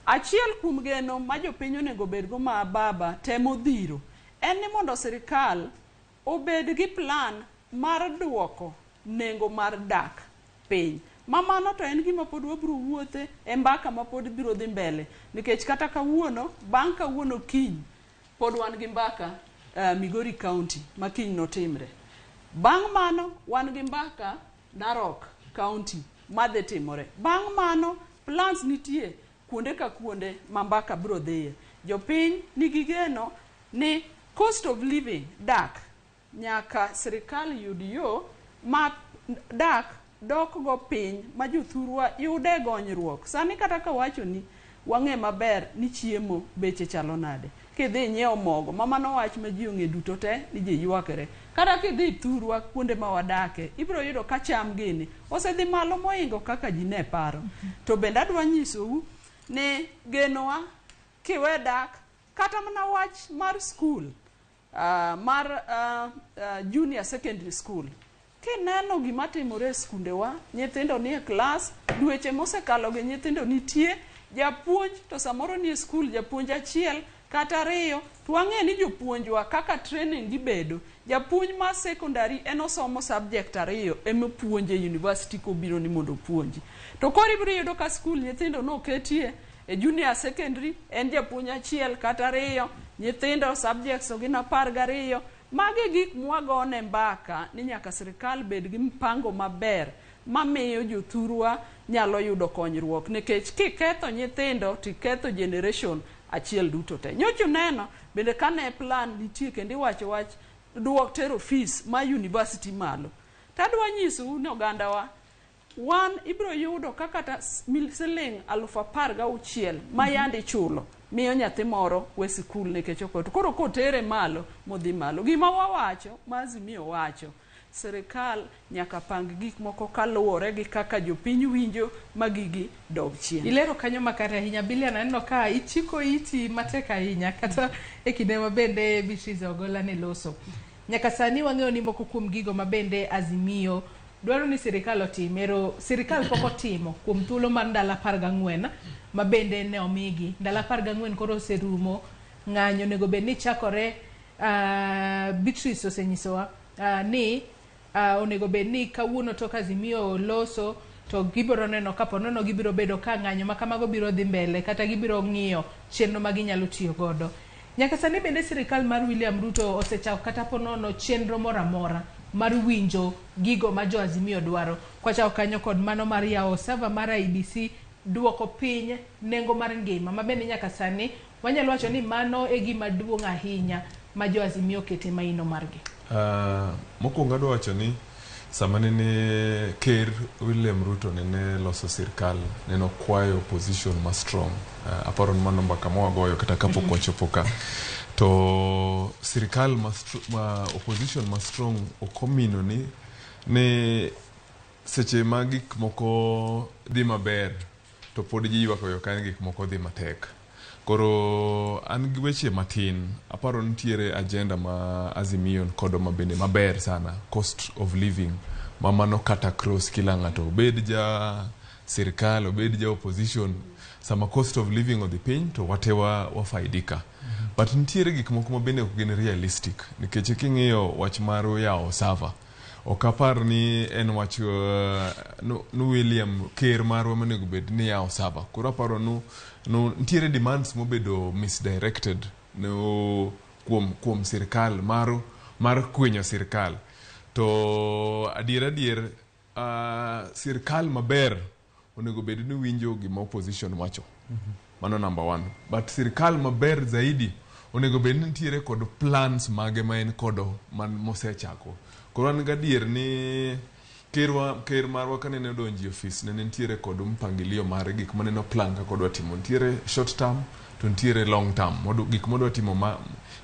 Achiel kuom geno ma jopiny onego bedgo ma baba temo dhiro en ni mondo sirikal obed gi plan mar duoko nengo mar dak piny. Ma mano to en gima pod wabiro wuothe e mbaka ma pod biro dhi mbele nikech kata kawuono bang' kawuono kiny pod wan gi mbaka Migori County ma kiny notimre. Bang' mano wan gi mbaka Narok County madhi timore. Bang' mano plans nitie kuonde ka kuonde ma mbaka biro dhiye. Jopiny nigi geno ni cost of living dak nyaka sirikal yud yo ma dak dok go piny ma jothurwa yude gonyruok. Sani kata kawacho ni wang'e maber ni chiemo beche chalo nade. Kidhi nyiewo mogo, ma mano wach ma ji ong'e duto te ni ji ywakre. Kata kidhi thurwa kuonde ma wadake, ibiro yudo ka cham gini osedhi malo moingo kaka ji ne paro. To bende adwa nyisou ni genowa kiwe dak kata mana wach mar skul mar junior secondary school. Kineno gima timore e skundewa, nyithindo nie klas, dweche mosekalo gi nyithindo nitie, japuonj to samoro nie skul japuonj achiel kata ariyo, to wang'e ni jopuonjwa kaka training gibedo. Japuonj mar secondary en osomo subject ariyo ema opuonje university kobiro ni mondo opuonji. To koro ibiro yudo ka skul nyithindo noketie e junior secondary en japuonj achiel kata ariyo, nyithindo subjects to gin 12. Magi gik mwagone mbaka ni nyaka sirikal bed gi mpango maber mamiyo jothurwa nyalo yudo konyruok nikech kiketho nyithindo tiketho generation achiel duto te. Nyocha uneno bende kane plan nitie kendo iwacho wach duok tero fees ma university malo. Tadwa nyisou ni ogandawa wan ibiro yudo ka kata siling 16,000 ma yande ichulo miyo nyathi moro we sikul nikech ok. Koro kotere malo modhi malo. Gima wawacho ma Azimio wacho, sirikal nyaka pang gik moko kaluwore gi kaka jopiny winjo ma gigi dog chien. Ilero kanyo makare ahinya Bilian, aneno ka ichiko iti matek ahinya kata e kinde ma bende Beatrice Ogola ne loso. Nyaka sani wang'eyo ni moko kuom gigo ma bende Azimio dwaro ni sirikal otim, ero sirikal pok otimo kuom thuolo mar ndalo 14 ma bende ne omigi. Ndalo 14 koro oserumo, ng'anyo onego bed ni chakore. Beatrice osenyisowa ni onego bed ni kawuono tok Azimio loso to gibiro neno kapo nono gibiro bedo ka ng'anyo ma kamago biro dhi mbele kata gibiro ng'iyo chenro ma ginyalo tiyo godo. Nyaka sani bende sirikal mar William Ruto osechako kata ponono chenro moro amora mar winjo gigo ma jo Azimio dwaro. Kwachako kanyo kod mano mar yawo server mar IEBC, duoko piny nengo mar ngima ma bende nyaka sani wanyalo wacho ni mano e gima duong' ahinya ma jo Azimio okete maino margi. Mokwongo adwa wacho ni sama nene ker William Ruto nene loso sirkal, nene okwayo opposition ma strong. Aparo ni mano mbaka mwagoyo kata kapok wachopo ka. To sirkal ma opposition ma strong ok omino ni seche ma gik moko dhi maber to pod ji ywak oyo ka ni gik moko dhi matek. Koro an gi weche matin, aparo nitiere agenda ma Azimio kodo ma bende maber sana, cost of living, ma mano kata cross kila ng'ato, obed ja sirkal, obed ja opposition, sama cost of living odhi piny to wate wafaidika. But nitiere gik moko ma bende ok gin realistic, nikech king'iyo wach mar yawo server, ok apar ni en wach no William ker marwa monego bed ni yawo server. Koro aparo no nitiere demands mobedo misdirected no kuom sirkal mar kwinyo sirkal. To adier sirkal maber onego bed ni winjo gima opposition wacho. Mano number 1. But sirkal maber zaidi onego bed ni nitiere kod plans mage ma en kodo man mosechako. Koro an gadier ni ker marwa kanene odonjo e ofis ne nitiere kod mpangilio mar gik maneno plan kaka odwa timo. Nitiere short term to nitiere long term. Gik modwa timo ma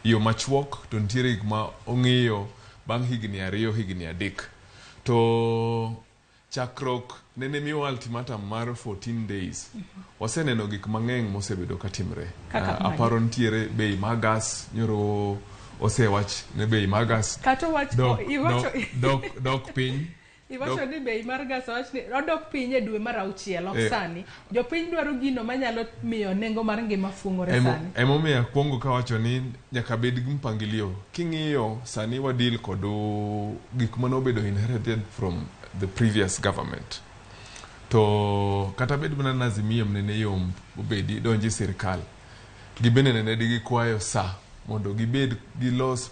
yo machuok to nitiere gik ma ong'iyo bang' higni 2 higni 3. To chakruok nene miwa ultimatum mar 14 days. Waseneno gik mang'eny mosebedo katimre. Aparo nitiere bei mar gas nyoro Osewach ne bei mar gas Kata wach dok, iwacho dok piny. Iwacho ni bei mar gas owach ni odok piny e dwe mar auchiel, ok sani. Jopiny dwaro gino manyalo miyo nengo mar ngima fung'ore sani. Emomiyo akwongo kawacho ni nyaka bed gi mpangilio. King'iyo sani wadil kod gik manobedo inherited from the previous government. To kata bed mana na Azimio nene yom obedi donji sirikal, gibende nene gikwayo sa mondo gibed gilos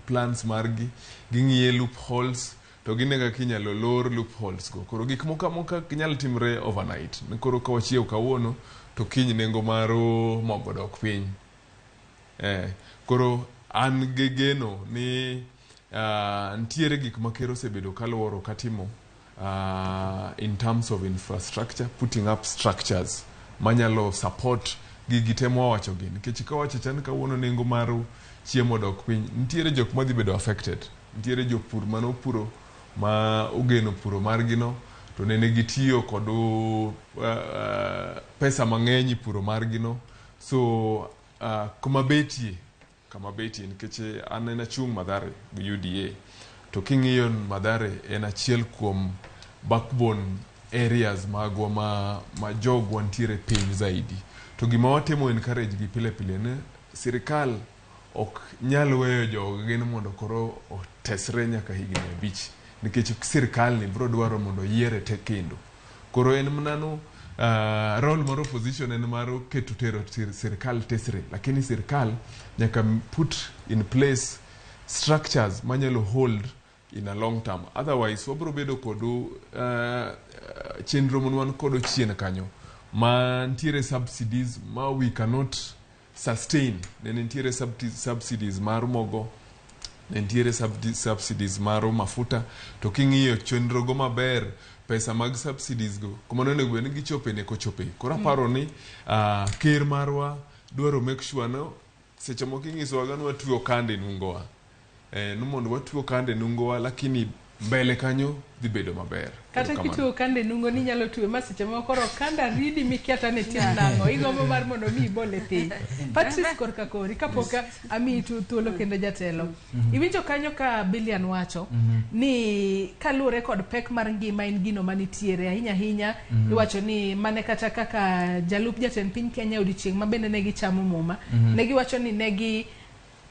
plans margi, ging'iye loopholes to gine kaka inyalo lor loopholes go. Koro gik moko amoka ok nyal timre overnight. Ni koro ka wachiew kawuono to kiny nengo mar mogo dok piny. Koro an gi geno ni nitiere gik ma ker osebedo kaluoro katimo in terms of infrastructure, putting up structures manyalo support gigi te mwawacho gi. Nikech kawacho chan kawuono nengo mar chiemo dok piny, nitiere jok madhi bedo affected. Nitiere jopur manopuro ma ogeno puro margi no, to nene gitiyo kod pesa mang'eny e puro margi no. So kuma betie nikech an en achung' Mathare gi UDA, to king'iyo Mathare en achiel kuom backbone areas magwa ma jogwa nitiere piny zaidi. To gima watemo encourage gi pile pile ni sirikal ok nyal weyo jogi mondo koro otesre nyaka higni 5, nikech sirikal ni biro dwaro mondo yiere te kendo. Koro en mana role mar opposition en mar keto tero sirikal tesre, lakini sirikal nyaka put in place structures manyalo hold in a long term. Otherwise wabiro bedo kod chenro manwan kodo chien kanyo ma nitiere subsidies ma we cannot sustain. Ne nitiere subsidies mar mogo, ne nitiere subsidies mar mafuta, to king'iyo chenro go maber, pesa mag subsidies go kuma nonego bed ni gichope ne kochope. Koro aparo ni ker marwa dwaro make sure no seche moko inyisowaga ni watwe okande nungowa, ni mondo watwe okande nungowa, lakini mbele kanyo dhi bedo maber. Kata kitwe okande nungo ni nyalo twe ma seche moko koro okanda ridi mikia ta ne tim nang'o, igombo mar mondo mi ibole piny. Patrice korka kori kapok amiyi thuolo kendo jatelo. Iwinjo kanyo ka Billian wacho ni kaluwore kod pek mar ngima en gino manitiere ahinya ahinya. Iwacho ni mane kata kaka jalup jatend piny Kenya odiochieng' ma bende ne gichamo muma, ne giwacho ni ne gi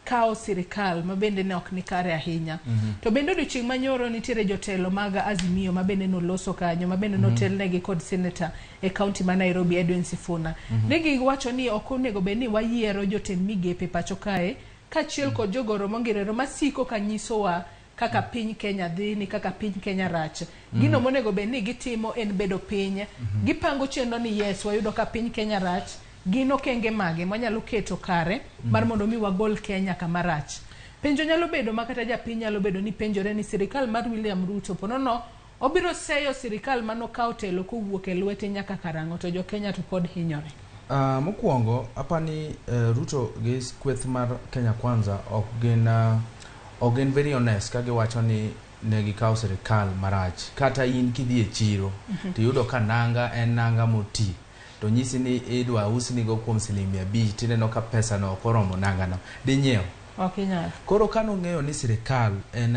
kawo sirikal ma bende ne ok ni kare ahinya. To bende odiochieng' manyoro nitiere jotelo mag Azimio ma bende noloso kanyo, ma bende notelnegi kod senator e kaunti ma Nairobi Edwin Sifuna. Ne giwacho ni ok onego bed ni wayiero jotend migepe pacho kae kaachiel kod jogoro mongirore masiko ka nyisowa kaka piny Kenya dhi ni kaka piny Kenya rach. Gino monego bed ni gitimo en bedo piny. Gipango chenro ni yes, wayudo ka piny Kenya rach, gin okenge mage mwanyalo keto kare mar mondo mi wagol Kenya kama rach. Penjo nyalo bedo ma kata japiny nyalo bedo ni penjore ni sirikal mar William Ruto ponono obiro seyo sirikal manokawo telo kowuok e lwete nyaka karang'o, to jo Kenya to pod hinyore. Mokwongo apani Ruto gi kweth mar Kenya Kwanza ok gin very honest ka giwacho ni ne gikawo sirikal marach. Kata in kidhi e chiro tiyudo ka nanga en nanga moti, to nyisi ni idwa usnigo kuom siling 500, tineno ka pesa no ok oromo nanga no, dinyiew? Ok inyal. Koro kanong'eyo ni sirikal en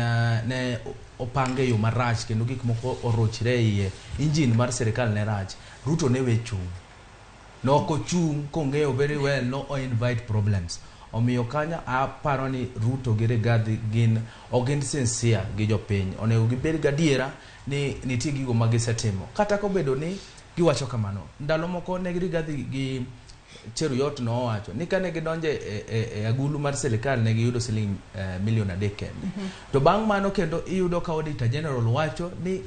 ne opange yo marach kendo gik moko orochre e iye, engine mar sirikal ne rach, Ruto ne we chung'. Nok ochung' kong'eyo very well no o invite problems. Omiyo kanyo aparo ni Ruto gi Rigathi gin ok gin sincere gi jopiny. Onego gibed gadiera ni nitie gigo ma gisetimo. Kata kobedo ni giwacho kamano, ndalo moko ne Rigathi gi Cheruiyot nowacho ni kane gidonjo e agulu mar sirikal ne giyudo siling milion 3 kende. To bang' mano kendo iyudo ka Auditor General wacho ni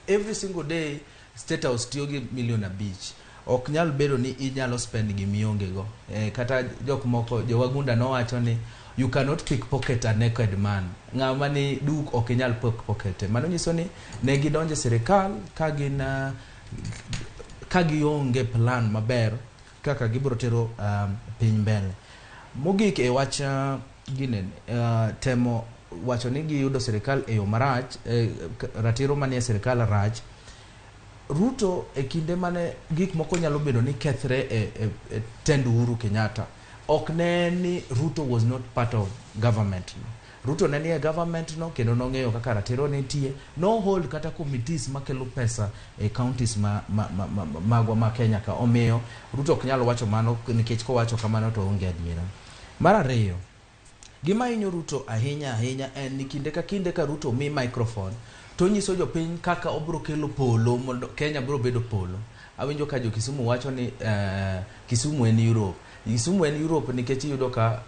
every single day State House tiyo gi milion 5. Ok nyal bedo ni inyalo spend gi mionge go. Kata jok moko jowagunda nowacho ni you cannot pickpocket a naked man. Ng'ama ni duk ok inyal pickpocket. Mano nyiso ni ne gidonjo e sirikal ka gin ka gionge plan maber kaka gibiro tero piny mbele. Mogik e wach gine temo wacho ni giyudo sirikal e yo marach, ratiro manie sirikal rach. Ruto e kinde mane gik moko nyalo bedo ni kethre e tend Uhuru Kenyatta, Ok ne ni Ruto was not part of government no. Ruto ne nie government no kendo nong'eyo kaka ratiro nitie. No hold kata committees makelo pesa e counties magwa ma Kenya ka. Omiyo Ruto ok nyal wacho mano nikech kowacho kamano to onge adiera. Mar ariyo, gima hinyo Ruto ahinya ahinya en ni kinde ka kinde ka Ruto mi microphone to onyiso jopiny kaka obiro kelo polo mondo Kenya biro bedo polo. Awinjo ka jo Kisumu wacho ni Kisumu en Europe. Kisumu en Europe nikech iyudo ka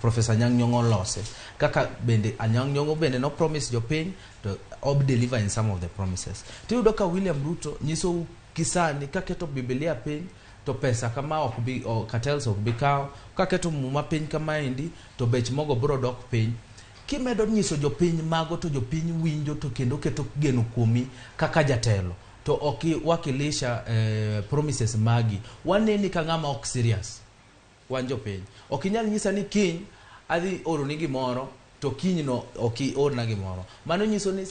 Professor Anyang' Nyong'o olose. Kaka bende Anyang' Nyong'o bende no promise jopiny to ob deliver in some of the promises. Tiyudo ka William Ruto nyisou kisani kaketo Biblia piny to pesa kama ok bi cartels ok bi kawo, kaketo muma piny kamaendi to bech mogo biro dok piny. Kimedo nyiso jopiny mago to jopiny winjo to kendo keto geno kuomi kaka jatelo to ok wakilisha promises magi. Waneni ka ng'ama ok serious. Wan jopiny. Ok inyal nyisa ni kiny adhi oroni gimoro to kiny no ok iorna gimoro. Mano nyiso ni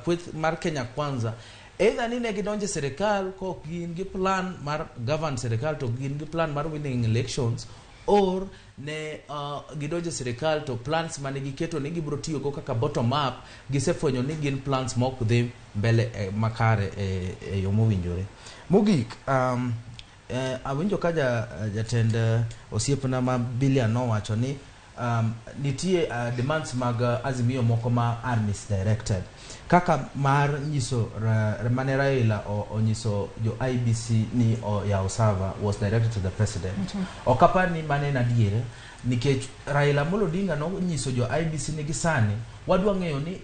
kweth mar Kenya Kwanza either ni ne gidonjo e sirikal kok gin gi plan mar govern sirikal to gin gi plan mar winning elections, or ne gidonjo e sirikal to plans mane giketo ni gibiro tiyogo kaka bottom up gisefwenyo ni gin plans ma ok dhi mbele makare e yo mowinjore. Mogik, awinjo ka jatend osiepna ma Bilian nowacho ni nitie demands mag Azimio moko ma are misdirected kaka mar nyiso mane Raila onyiso jo IEBC ni oyaw server was directed to the president. Ok apar ni mano en adier nikech Raila Amolo Odinga nonyiso jo IEBC ni gisani wadwa ng'eyo ni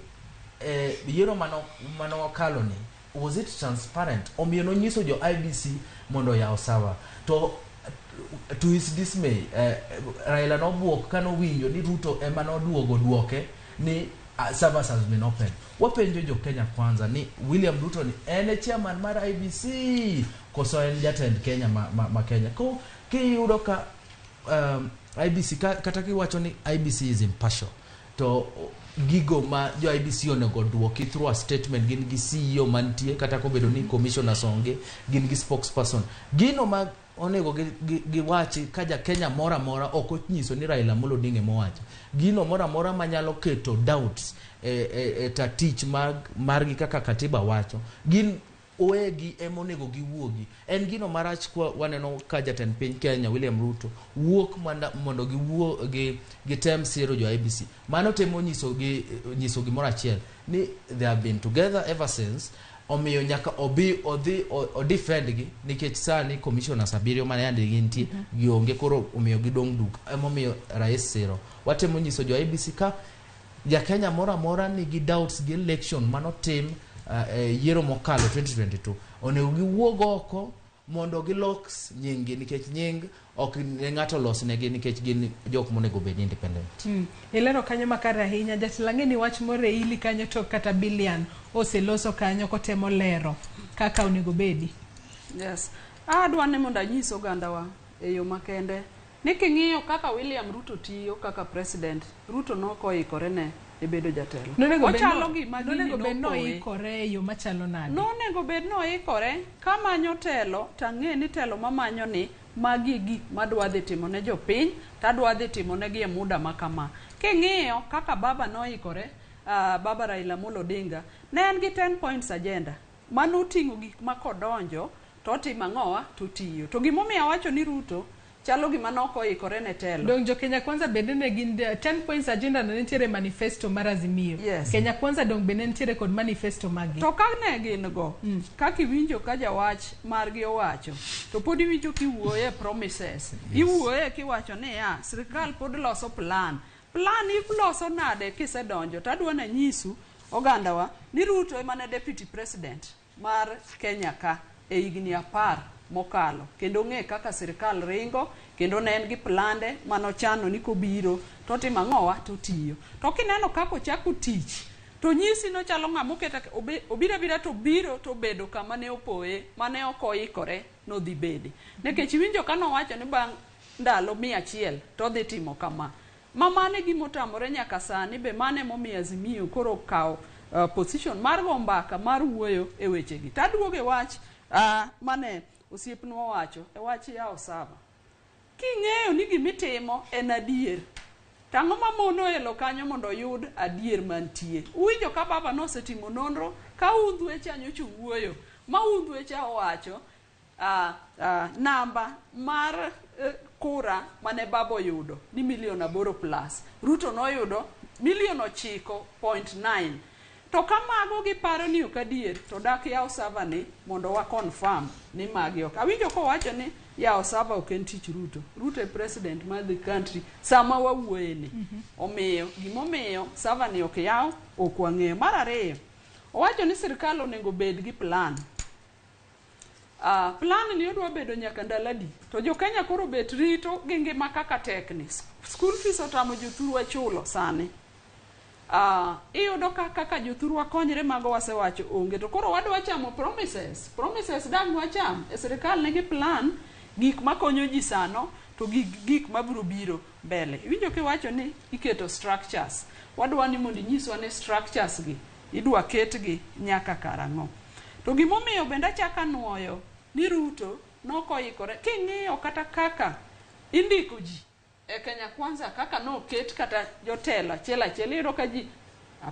yiero mano wakalo ni was it transparent. Omiyo nonyiso jo IEBC mondo oyaw server to his dismay Raila nobuok kanowinjo ni Ruto ema noduogo duoke ni servers has been opened. Wapenjo jo Kenya Kwanza ni William Ruto ni en e chairman mar IEBC koso en jatend Kenya ma Kenya. Ko kiyudo ka IEBC kata kiwacho ni IEBC is impartial to gigo ma jo IEBC onego duoki through a statement gin gi CEO mantie kata kobedo ni commissioners onge gin gi spokesperson gino ma onego giwachi ka ja Kenya moro amora ok onyiso ni Raila Amolo Odinga ema owacho gino moro amora manyalo keto doubts e tatich margi kaka katiba wacho gin owegi ema onego giwuogi. En gino marach kwa waneno ka jatend piny Kenya William Ruto wuok mondo giwuo gitem siro jo IEBC. Mano temo nyiso gi nyiso gimoro achiel ni they have been together ever since, omiyo nyaka obi odhi o defend gi nikech sani commissioners abiriyo mane yande gintie gionge koro omiyo gidong' duk. Emomiyo rais siro. Watemo nyiso jo IEBC ka ja Kenya moro amora nigi doubts gi election manotim yiero mokalo 2022 onego giwuog oko mondo gilok nying gi nikech nying ok ne ng'ato losnegi nikech gin jok monego bed independent. Ilero kanyo makare ahinya jatelo. Ang'e ni wach moro e ili kanyo to kata Bilian oseloso kanyo kotemo lero kaka onego bedi. Yes. Adwa ni mondo anyis ogandawa e yo makende ni king'iyo kaka William Ruto tiyo kaka president, Ruto nok oikore ne e bedo jatelo. Nonego bed Ochalo gima gini nonego bed nopoye. Noikore e yo machalo nade? Nonego bed noikore kamanyo telo tang'e ni telo mamanyo ni magi e gik madwa dhi timo ne jopiny tadwa dhi timo negi e muda ma kama. King'iyo kaka baba noikore, baba Raila Amolo Odinga ne en gi 10 points agenda manoting'o gik ma kodonjo to otimo ang'owa totiyo. To gimomiyo awacho ni Ruto chalo gima nok oikore ne telo. Dong jo Kenya Kwanza bende ne gin 10 points agenda no nitiere manifesto mar Azimio. Yes. Kenya Kwanza dong bende nitiere kod manifesto maggi. To ka ne gin go, kaka iwinjo ka jawach margi owacho, to pod iwinjo kiwuoye promises. Iwuoye kiwacho niya, sirikal pod loso plan. Plan iloso nade kisedonjo? To adwa nanyisu ogandawa ni Ruto ema ne deputy president mar Kenya ka e higni 10 mokalo kendo ong'e kaka sirikal ringo kendo ne en gi plande manochano ni kobiro totimo ang'owa totiyo. To kineno kaka ochako tich to nyisi nochalo ng'ama oketo obiro abira to biro to obedo kama ne opoye mane ok oikore nodhi bede. Nikech iwinjo ka nowacho ni bang' ndalo 100 to odhi timo kama. Ma mano e gima otamore nyaka sani be mano emomiyo Azimio koro okawo position mar go mbaka mar wuoyo e wechegi. Taduogo e wach mane osiepnwa owacho e wach yawo server. King'eyo ni gimitimo en adier, to ang'o mamono elo kanyo mondo oyud adier mantie? Uwinjo ka baba nosetimo nonro ka Undhwe cha nyocha owuoyo, ma Undhwe cha owacho namba mar kura mane baba oyudo ni milion 8 plus. Ruto noyudo milion 9.9. To ka mago giparo ni ok adier, to dak yaw server ni mondo wa confirm ni magi ok. Awinjo kowacho ni yawo server ok en tich Ruto. Ruto e president mar the country sama wawuoye ni. Omiyo gimomiyo server ni ok yaw ok wang'eyo. Mar ariyo, owacho ni sirikal onego bed gi plan. Plan ni odwa bedo nyaka ndalo adi? To jo Kenya koro bet rito gi ngima kaka tekni. School fees otamo jothurwa chulo sani. Iyudo ka kaka jothurwa konyre mago wasewacho onge. To koro wadwa chamo promises. Promises dang' wacham. E sirikal nigi plan gik makonyo ji sano to gi gik mabiro biro mbele. Iwinjo kiwacho ni iketo structures. Wadwa ni mondo inyiswa ni structures gi idwa ketgi nyaka karang'o. To gimomiyo bende achako anuoyo ni Ruto nokoikore. King'iyo kata kaka indiko ji e Kenya Kwanza, kaka noket kata jotelo achiel achiel, iyudo ka ji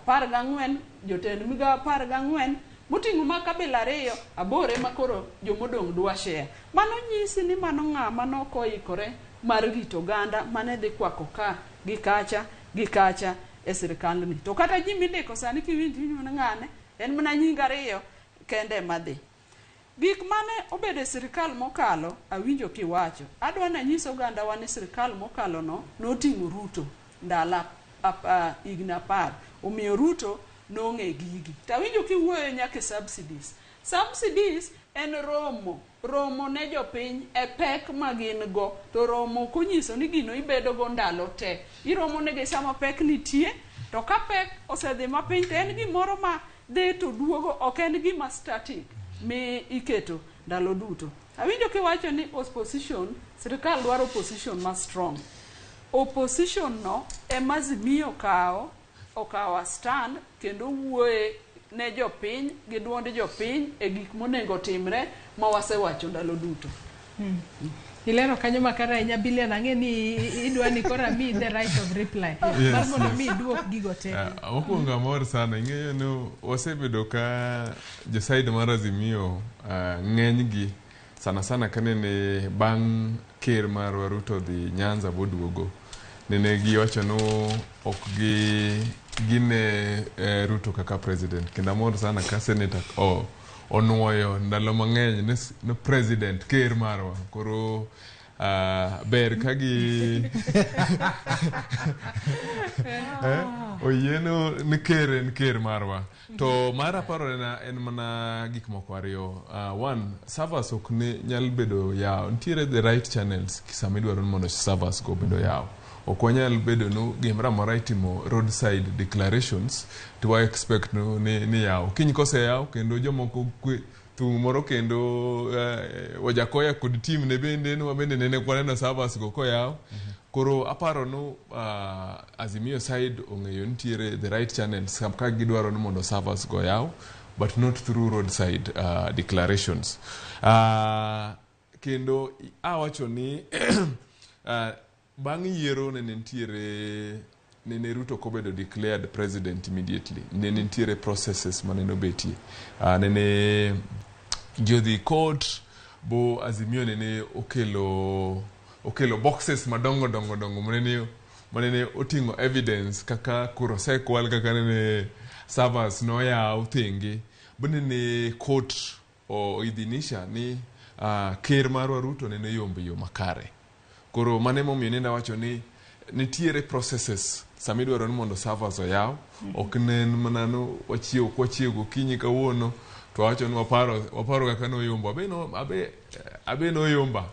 14, jotend migawo 14 moting'o ma kabila 2, 8 ema koro jomodong' dwa share. Mano nyisi ni mano ng'ama nokoikore mar rito oganda mane dhi kwako ka gi kacha gi kacha e sirikandni. To kata ji mindiko sani kiwinjo ni ng'ane en mana nying 2 kende ema dhi. Gik mane obedo e sirikal mokalo awinjo kiwacho. Adwa nanyis ogandawa ni sirikal mokalo no noting'o Ruto ndalo higni 10. Omiyo Ruto nong'e gigi. To awinjo kiwuoyo nyaka e subsidies. Subsidies en romo. Romo ne jopiny e pek ma gin go. To romo ok onyiso ni gino ibedo go ndalo te. Iromo negi sama pek nitie, to ka pek osedhi mapiny to en gimoro ma dhi to duogo, ok en gima static mi iketo ndalo duto. Awinjo kiwacho ni opposition, sirikal dwaro opposition ma strong. Opposition no ema Azimio okawo stand kendo wuoye ne jopiny gi duond jopiny e gik monego timre ma wasewacho ndalo duto. Ilero kanyo makare ahinya Bilian, ang'e ni idwa ni koro amiyi the right of reply. Yes, mar mondo yes. mi iduok gigo te. Mokwongo amor sana, ing'eyo ni wasebedo ka josaid mar Azimio ng'enygi sana sana kanene bang' ker marwa Ruto dhi Nyanza boduogo, nene giwacho ni ok gi gine Ruto kaka president, kendo amor sana ka senator onuoyo ndalo mang'eny ni president ker marwa koro ber ka gi oyieno ni ker en ker marwa. To mar aparo en mana gik moko ariyo. One, servers ok ne nyal bedo yaw. Nitiere the right channels sama idwaro ni mondo servers go bedo yaw. Ok wanyal bedo no gimoro amora itimo roadside declarations to wa expect no ni yaw. Kiny koseyaw kendo jomoko thum moro kendo Wajakoya kod team ne bende no bende nene kwaneno servers go koyaw. Koro aparo no Azimio side ong'eyo nitiere the right channels ka gidwaro ni mondo servers go yaw, but not through roadside declarations. Kendo awacho ni bang' yiero nene nitiere nene Ruto kobedo declared president immediately, nene nitiere processes manene obetie. Nene jodhi court bo Azimio nene okelo boxes madongo dongo dongo manene oting'o evidence kaka koro osekwal, kaka nene servers noyaw thenge, bo nene court oidhinisha ni ker marwa Ruto nene yombo yo makare. Koro mano emomiyo nende awacho ni nitiere processes sama idwaro ni mondo servers oyaw. Ok ne en mana no wachiew ok wachiew gokinyi kawuono to wawacho ni waparo kaka noyombo abe noyomba.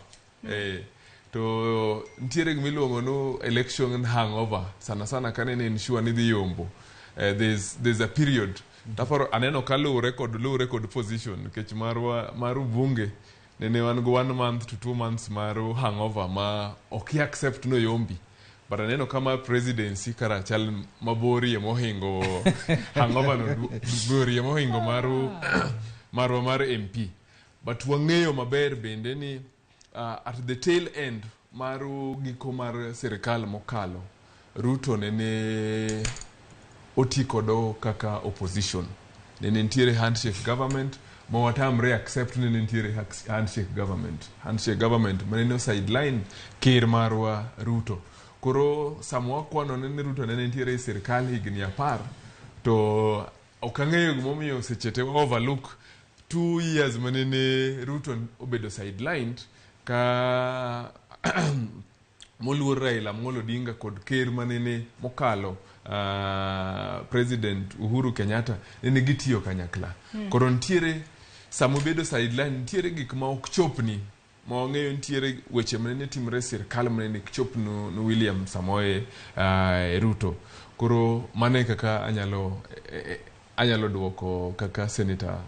To nitiere gima iluongo ni election hangover, sana sana ka nene en sure ni dhi yombo. There's a period. Taparo aneno ka luwre kod position nikech marwa mar ubunge nene wan go 1 month to 2 months mar hangover ma ok i accept no yombi. But aneno kama presidency kara chal maborie mohingo hangover no borie mohingo marwa mar MP. But wang'eyo maber bende ni at the tail end mar giko mar sirikal mokalo, Ruto nene oti kodo kaka opposition. Nene nitiere handshake government ma watamre accept ni nitiere handshake government. Handshake government manene o sideline ker marwa Ruto. Koro sama wakwano nene Ruto nene nitiere e sirikal higni 10 to ok ang'eyo gimomiyo seche te wa overlook 2 years manene Ruto obedo sidelined ka moluor Raila Amolo Odinga kod ker manene mokalo President Uhuru Kenyatta nene gitiyo kanyakla. Koro nitiere sama obedo sideline nitiere gik ma ok chopni ma wang'eyo nitiere weche manene timore e sirkal manene ok chop no William Samoei Ruto. Koro mano e kaka anyalo duoko kaka senator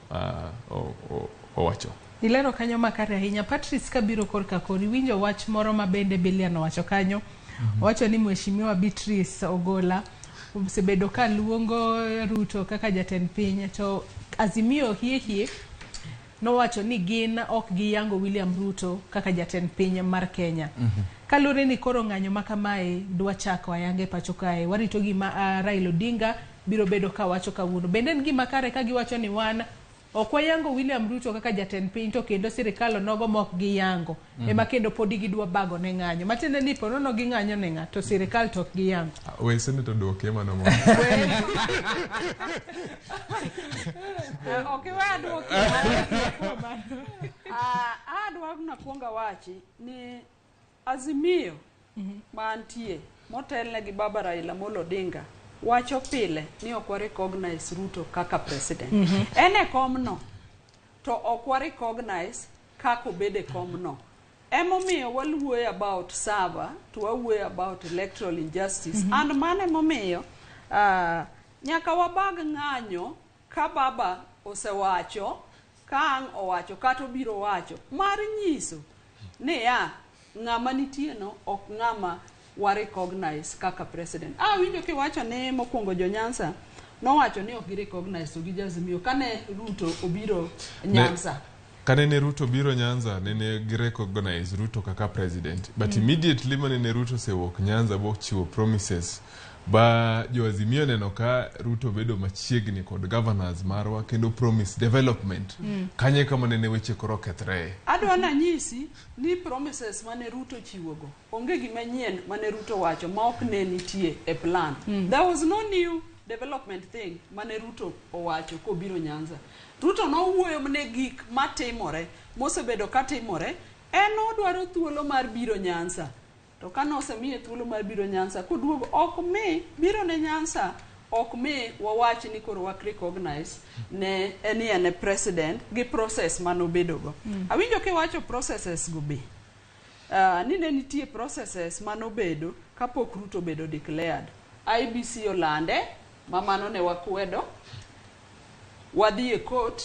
owacho. Ilero kanyo makare ahinya. Patrice, kabiro korka kori, winjo wach moro ma bende Bilian owacho kanyo. Owacho ni Mheshimiwa Beatrice Ogola osebedo ka luongo Ruto kaka jatend piny to Azimio hie nowacho ni gin ok giyango William Ruto kaka jatend piny mar Kenya. Kaluwore ni koro ng'anyo ma kamae dwa chako ayanga e pacho kae, warito gima Raila Odinga biro bedo ka wacho kawuono. Bende en gima kare ka giwacho ni wan ok wayango William Ruto kaka jatend piny to kendo sirikal onogo mok giyango. Ema kendo podi gidwa bago ne ng'anyo. Matiende ni ponono ging'anyo ne ng'a to sirikal to ok giyango. We senator duoke mano mo. Ok iwe aduoki. Adwa nakuongo awachi ni Azimio mantie motelne gi Baba Raila Amolo Odinga wacho pile ni ok wa recognize Ruto kaka president. En e komno to ok wa recognize kaka obedo e komno. Emomiyo waluoyo about server to wawuoyo about electoral injustice. And mano emomiyo nyaka wabag ng'anyo ka baba osewacho, ka ang' owacho kata obiro wacho mar nyiso niya ng'ama nitie no ok ng'ama wa recognize kaka president. Awinjo kiwacho ni mokwongo jo Nyanza nowacho ni ok gi recognize to gi Azimio kane Ruto obiro Nyanza. Kane Ruto biro Nyanza nene gi recognize Ruto kaka president. But immediately manene Ruto osewuok Nyanza bochiwo promises ba jo Azimio neno ka Ruto bedo machiegni kod governors marwa kendo promise development. Kanye kama nene weche koro kethre. Adwa nanyisi ni promises mane Ruto chiwogo onge gima nyien mane Ruto wacho ma ok ne nitie e plan. There was no new development thing mane Ruto owacho kobiro Nyanza. Ruto nowuoyo ne gik matimore mosebedo katimore. En odwaro thuolo mar biro Nyanza. To kane osemiye thuolo mar biro Nyanza koduogo ok mi biro ne Nyanza ok mi wawach ni koro wak recognize ne ni en e president gi process manobedogo. Awinjo kiwacho processes go be. Ni ne nitie processes manobedo kapok Ruto obedo declared. IBC olande ma mano ne wakwedo. Wadhi e court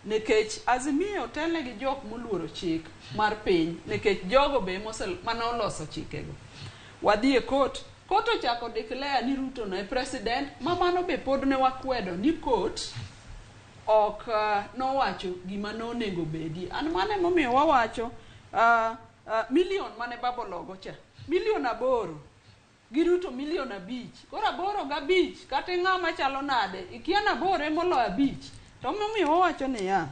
nikech Azimio telne gi jok moluoro chik mar piny nikech jogo be mane oloso chikego. Wadhi e court, court ochako declare ni Ruto no e president ma mano be pod ne wakwedo ni court ok nowacho gima nonego bedi. An mano emomiyo wawacho milion mane baba ologo cha, milion 8 gi Ruto milion 5. Koro 8 gi 5 kata ng'ama chalo nade ikia na 8 emoloyo 5. To momiyo wawacho niya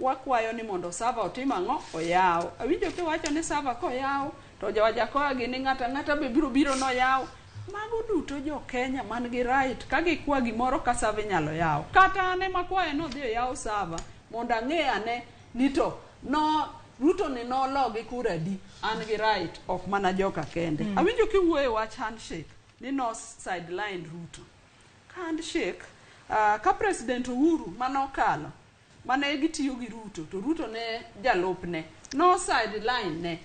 wakwayo ni mondo server otim ang'o oyaw. Awinjo kiwacho ni server koyaw to jowajakoya gi ni ng'ata ng'ata be biro biro noyaw. Mago duto jo Kenya man gi right ka gikwa gimoro ka server inyalo yaw. Kata an ema kwaye nodhi oyaw server mondo ang'e ane ni to no Ruto ni nologi kura adi. An gi right ok mana joka kende. Awinjo kiwuoyo wach handshake ni no sideline Ruto. Handshake ka President Uhuru manokalo mane gitiyo gi Ruto to Ruto ne jalupne no sideline ne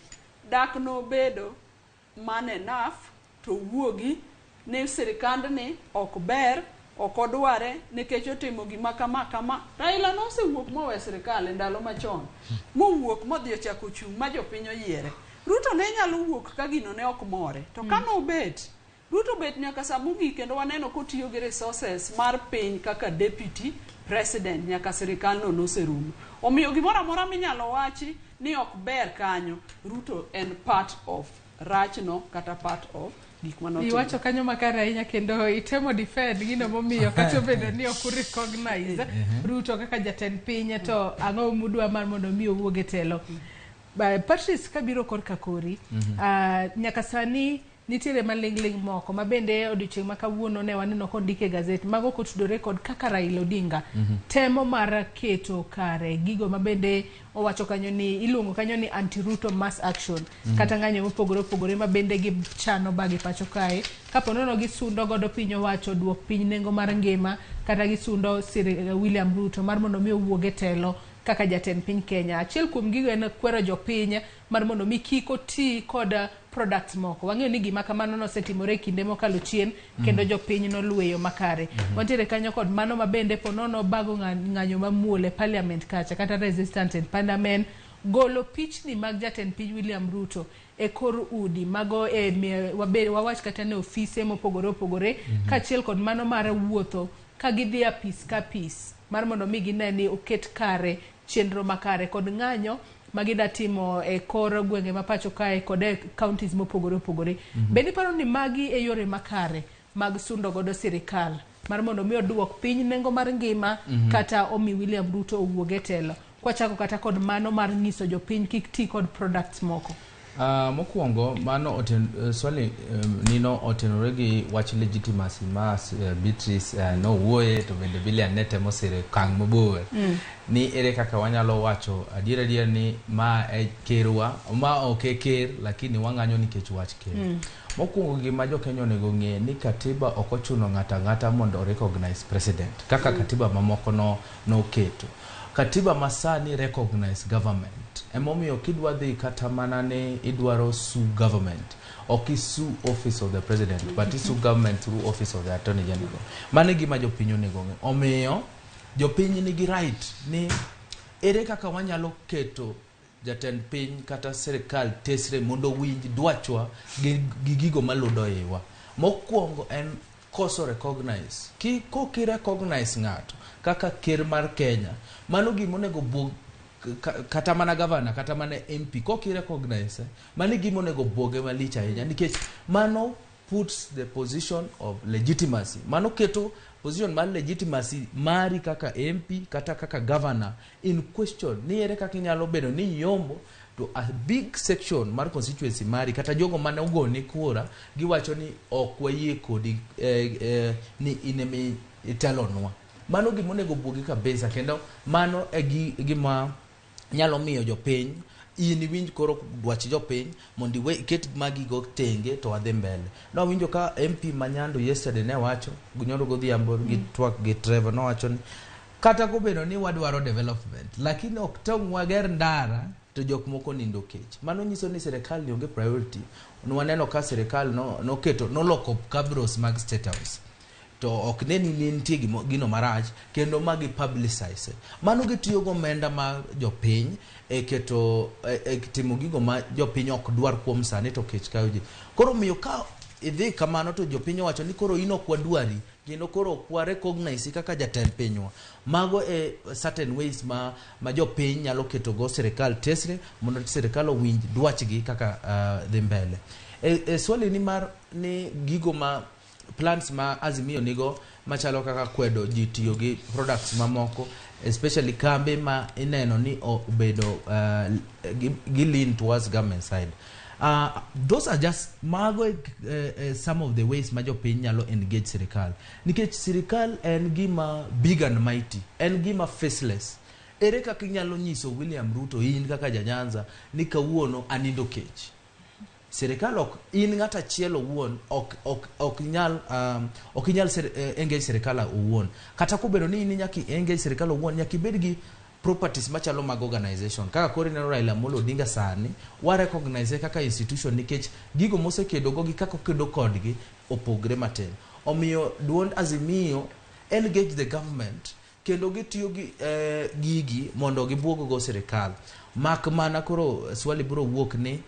dak nobedo man enough to wuogi ni sirikandni ok ber ok odware nikech otimo gima kama kama. Raila nosewuok mowe sirikal e ndalo machon mowuok modhi ochako chung' ma jopiny oyiere. Ruto ne nyalo wuok ka gino ne ok more to kanobet Ruto bet nyaka sa mogik kendo waneno kotiyo gi resources mar piny kaka deputy president nyaka sirikal no noserumo. Omiyo gimoro amora minyalo wachi ni ok ber kanyo, Ruto en part of rachno kata part of gik manotimo. Iwacho kanyo makare ahinya kendo itemo defend gino momiyo kata obedo ni ok urecognize Ruto kaka jatend piny to ang'o mudwa mar mondo mi owuog e telo. Patrice, kabiro korka kori, nyaka sani nitiere maling'ling moko ma bende odiochieng' ma kawuono ne waneno kondik e gazet mago kotudore kod kaka Raila Odinga temo mar keto kare gigo ma bende owacho kanyo ni iluongo kanyo ni anti-Ruto mass action kata ng'anyo mopogore opogore ma bende gichano bagi pacho kae kapo nono gisundo godo piny owacho duok piny nengo mar ngima kata gisundo sir William Ruto mar mondo mi owuog e telo kaka jatend piny Kenya. Achiel kuom gigo en kwero jopiny mar mondo mi kik oti kod products moko. Wang'eyo ni gima kamano nosetimore e kinde mokalo chien kendo jopiny nolweyo makare. Wantiere kanyo kod mano ma bende ponono bago ng'anyo mamuol e parliament kacha kata resistance in parliament golo pichni mag jatend piny William Ruto e kor udi mago e wawach kata ne ofise mopogore opogore kaachiel kod mano mar wuotho ka gidhi apis ka apis mar mondo mi gine ni oket kare chenro makare kod ng'anyo magida timo e kor gwenge ma pacho kae kod e counties mopogore opogore. Bende iparo ni magi e yore makare mag sundo godo sirikal mar mondo mi oduok piny nengo mar ngima kata omi William Ruto owuog e telo kwachako kata kod mano mar nyiso jopiny kik ti kod products moko? Mokwongo mano swali nino otenore gi wach legitimacy ma Beatrice nowuoye to bende Bilian ne temo siro e okang' mabor ni ere kaka wanyalo wacho adier adier ni ma e kerwa ma ok e ker lakini wang'anyo nikech wach ker. Mokwongo gima jo Kenya onego ng'e ni katiba ok ochuno ng'ato ang'ata mondo recognize president kaka katiba mamoko no noketo. Katiba masani recognize government. Emomiyo kidwa dhi kata mana ni idwaro sue government, ok isue office of the president, but isue government through office of the attorney general. Mano e gima jopiny onego ng'e. Omiyo jopiny nigi right ni ere kaka wanyalo keto jatend piny kata sirikal tesre mondo owinj dwachwa gi gigo maludo iwa. Mokwongo en koso recognize. Koki recognize ng'ato kaka ker mar Kenya, mano gima onego buog kata mana governor kata mana MP koki recognize, mano e gima onego buoge malich ahinya nikech mano puts the position of legitimacy. Mano keto position mar legitimacy mari kaka MP kata kaka governor in question ni ere kaka inyalo bedo ni iyombo to a big section mar constituency mari kata jogo mane ogoni kura giwacho ni ok wayie kodi ni in ema itelonwa. Mano gima onego buogi kabisa kendo mano e gima nyalo miyo jopiny in iwinj koro dwach jopiny mondo iwe iket magigo tenge to wadhi mbele. Nawinjo ka MP ma Nyando yesterday ne wacho nyoro godhiambo gi twak gi Trevor nowacho ni kata kobedo ni wadwaro development lakini ok tong' wager ndara to jok moko nindo kech. Mano nyiso ni sirikal ni onge priority. Nwaneno ka sirikal no noketo noloko cabros mag State House to ok ne ni nitie gino marach kendo ma gi publicize. Mano gitiyo gomenda mar jopiny e keto e timo gigo ma jopiny ok dwar kuom sani to kech kayo ji. Koro omiyo ka idhi kamano to jopiny owacho ni koro in ok wadwari kendo koro ok wa recognize kaka jatend pinywa. Mago e certain ways ma jopiny nyalo keto go sirikal tesre mondo sirikal owinj dwachgi kaka dhi mbele. E swali ni mar ni gigo ma plans ma Azimio nigo machalo kaka kwedo ji tiyo gi products mamoko especially kambe ma ineno ni obedo gi lean towards government side. Those are just mago some of the ways ma jopiny nyalo engage sirikal nikech sirikal en gima big and mighty, en gima faceless. Ere kaka inyalo nyiso William Ruto in kaka janyanza ni kawuono anindo kech? Sirikal ok in ng'at achiel owuon ok inyal engage sirikal owuon. Kata kobedo ni in nyaka engage sirikal owuon, nyaka ibed gi properties machalo mag organization kaka koro ineno Raila Amolo Odinga sani wa recognize kaka institution nikech gigo mosekedo go gi kaka okedo kodgi opogre matin. Omiyo duond Azimio engage the government kendo gitiyo gi gigi mondo gibuog go sirikal. Mak mana koro swali biro wuok ni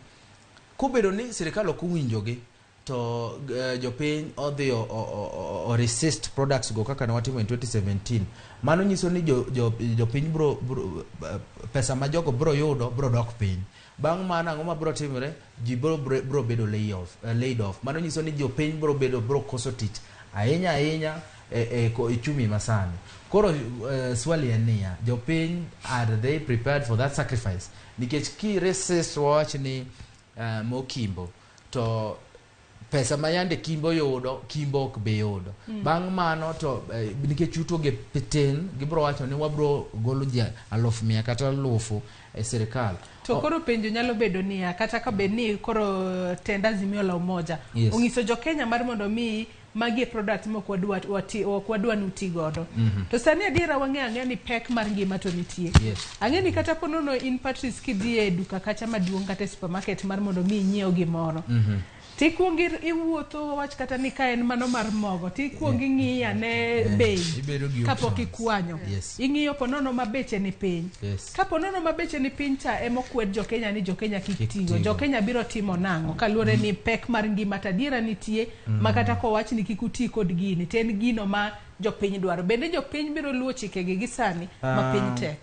kobedo ni sirikal ok owinjogi To jopiny odhi o resist products go kaka ne watimo in 2017, mano nyiso ni jopiny bro pesa ma jogo bro yudo bro dok piny. Bang' mano, ang'o ma bro timore? Ji bro bedo laid off. Mano nyiso ni jopiny bro koso tich ahinya ahinya e uchumi masani. Koro swali en niya, jopiny, are they prepared for that sacrifice? Nikech ki resist, wawach ni mokimbo, to pesa ma yande Kimbo yudo, Kimbo ok bi yudo. Bang' mano to nikech yuto gi tin, gibro wacho ni wabro golo ji 100,000 kata 1,000 e sirikal. To koro penjo nyalo bedo niya, kata ka bed ni koro tend Azimio la Umoja ong'iso jo Kenya mar mondo mi magi e product mok wadwa ok wadwa ni uti godo. To sani adiera wang'eyo ang'eya ni pek mar ngima to nitie. Ang'e ni kata ponono in Patrice kidhi e duka kacha maduong' kata e supermarket mar mondo mi inyiew gimoro. Tikuongo iwuotho, wawach kata ni ka en mano mar mogo, tikuongo ing'iyo ane bei Ibedo gi kapok options. ikwanyo. Ing'iyo ponono ma beche ni piny. Kapo nono ma beche ni piny cha ema okwed jo Kenya ni jo Kenya kik Kik tigo. tigo. Jo Kenya biro timo nang'o kaluwore ni pek mar ngima to adiera nitie ma kata kowach ni kik uti kod gini to en gino ma jopiny dwaro. Bende jopiny biro luwo chikegi gi sani ma piny tek?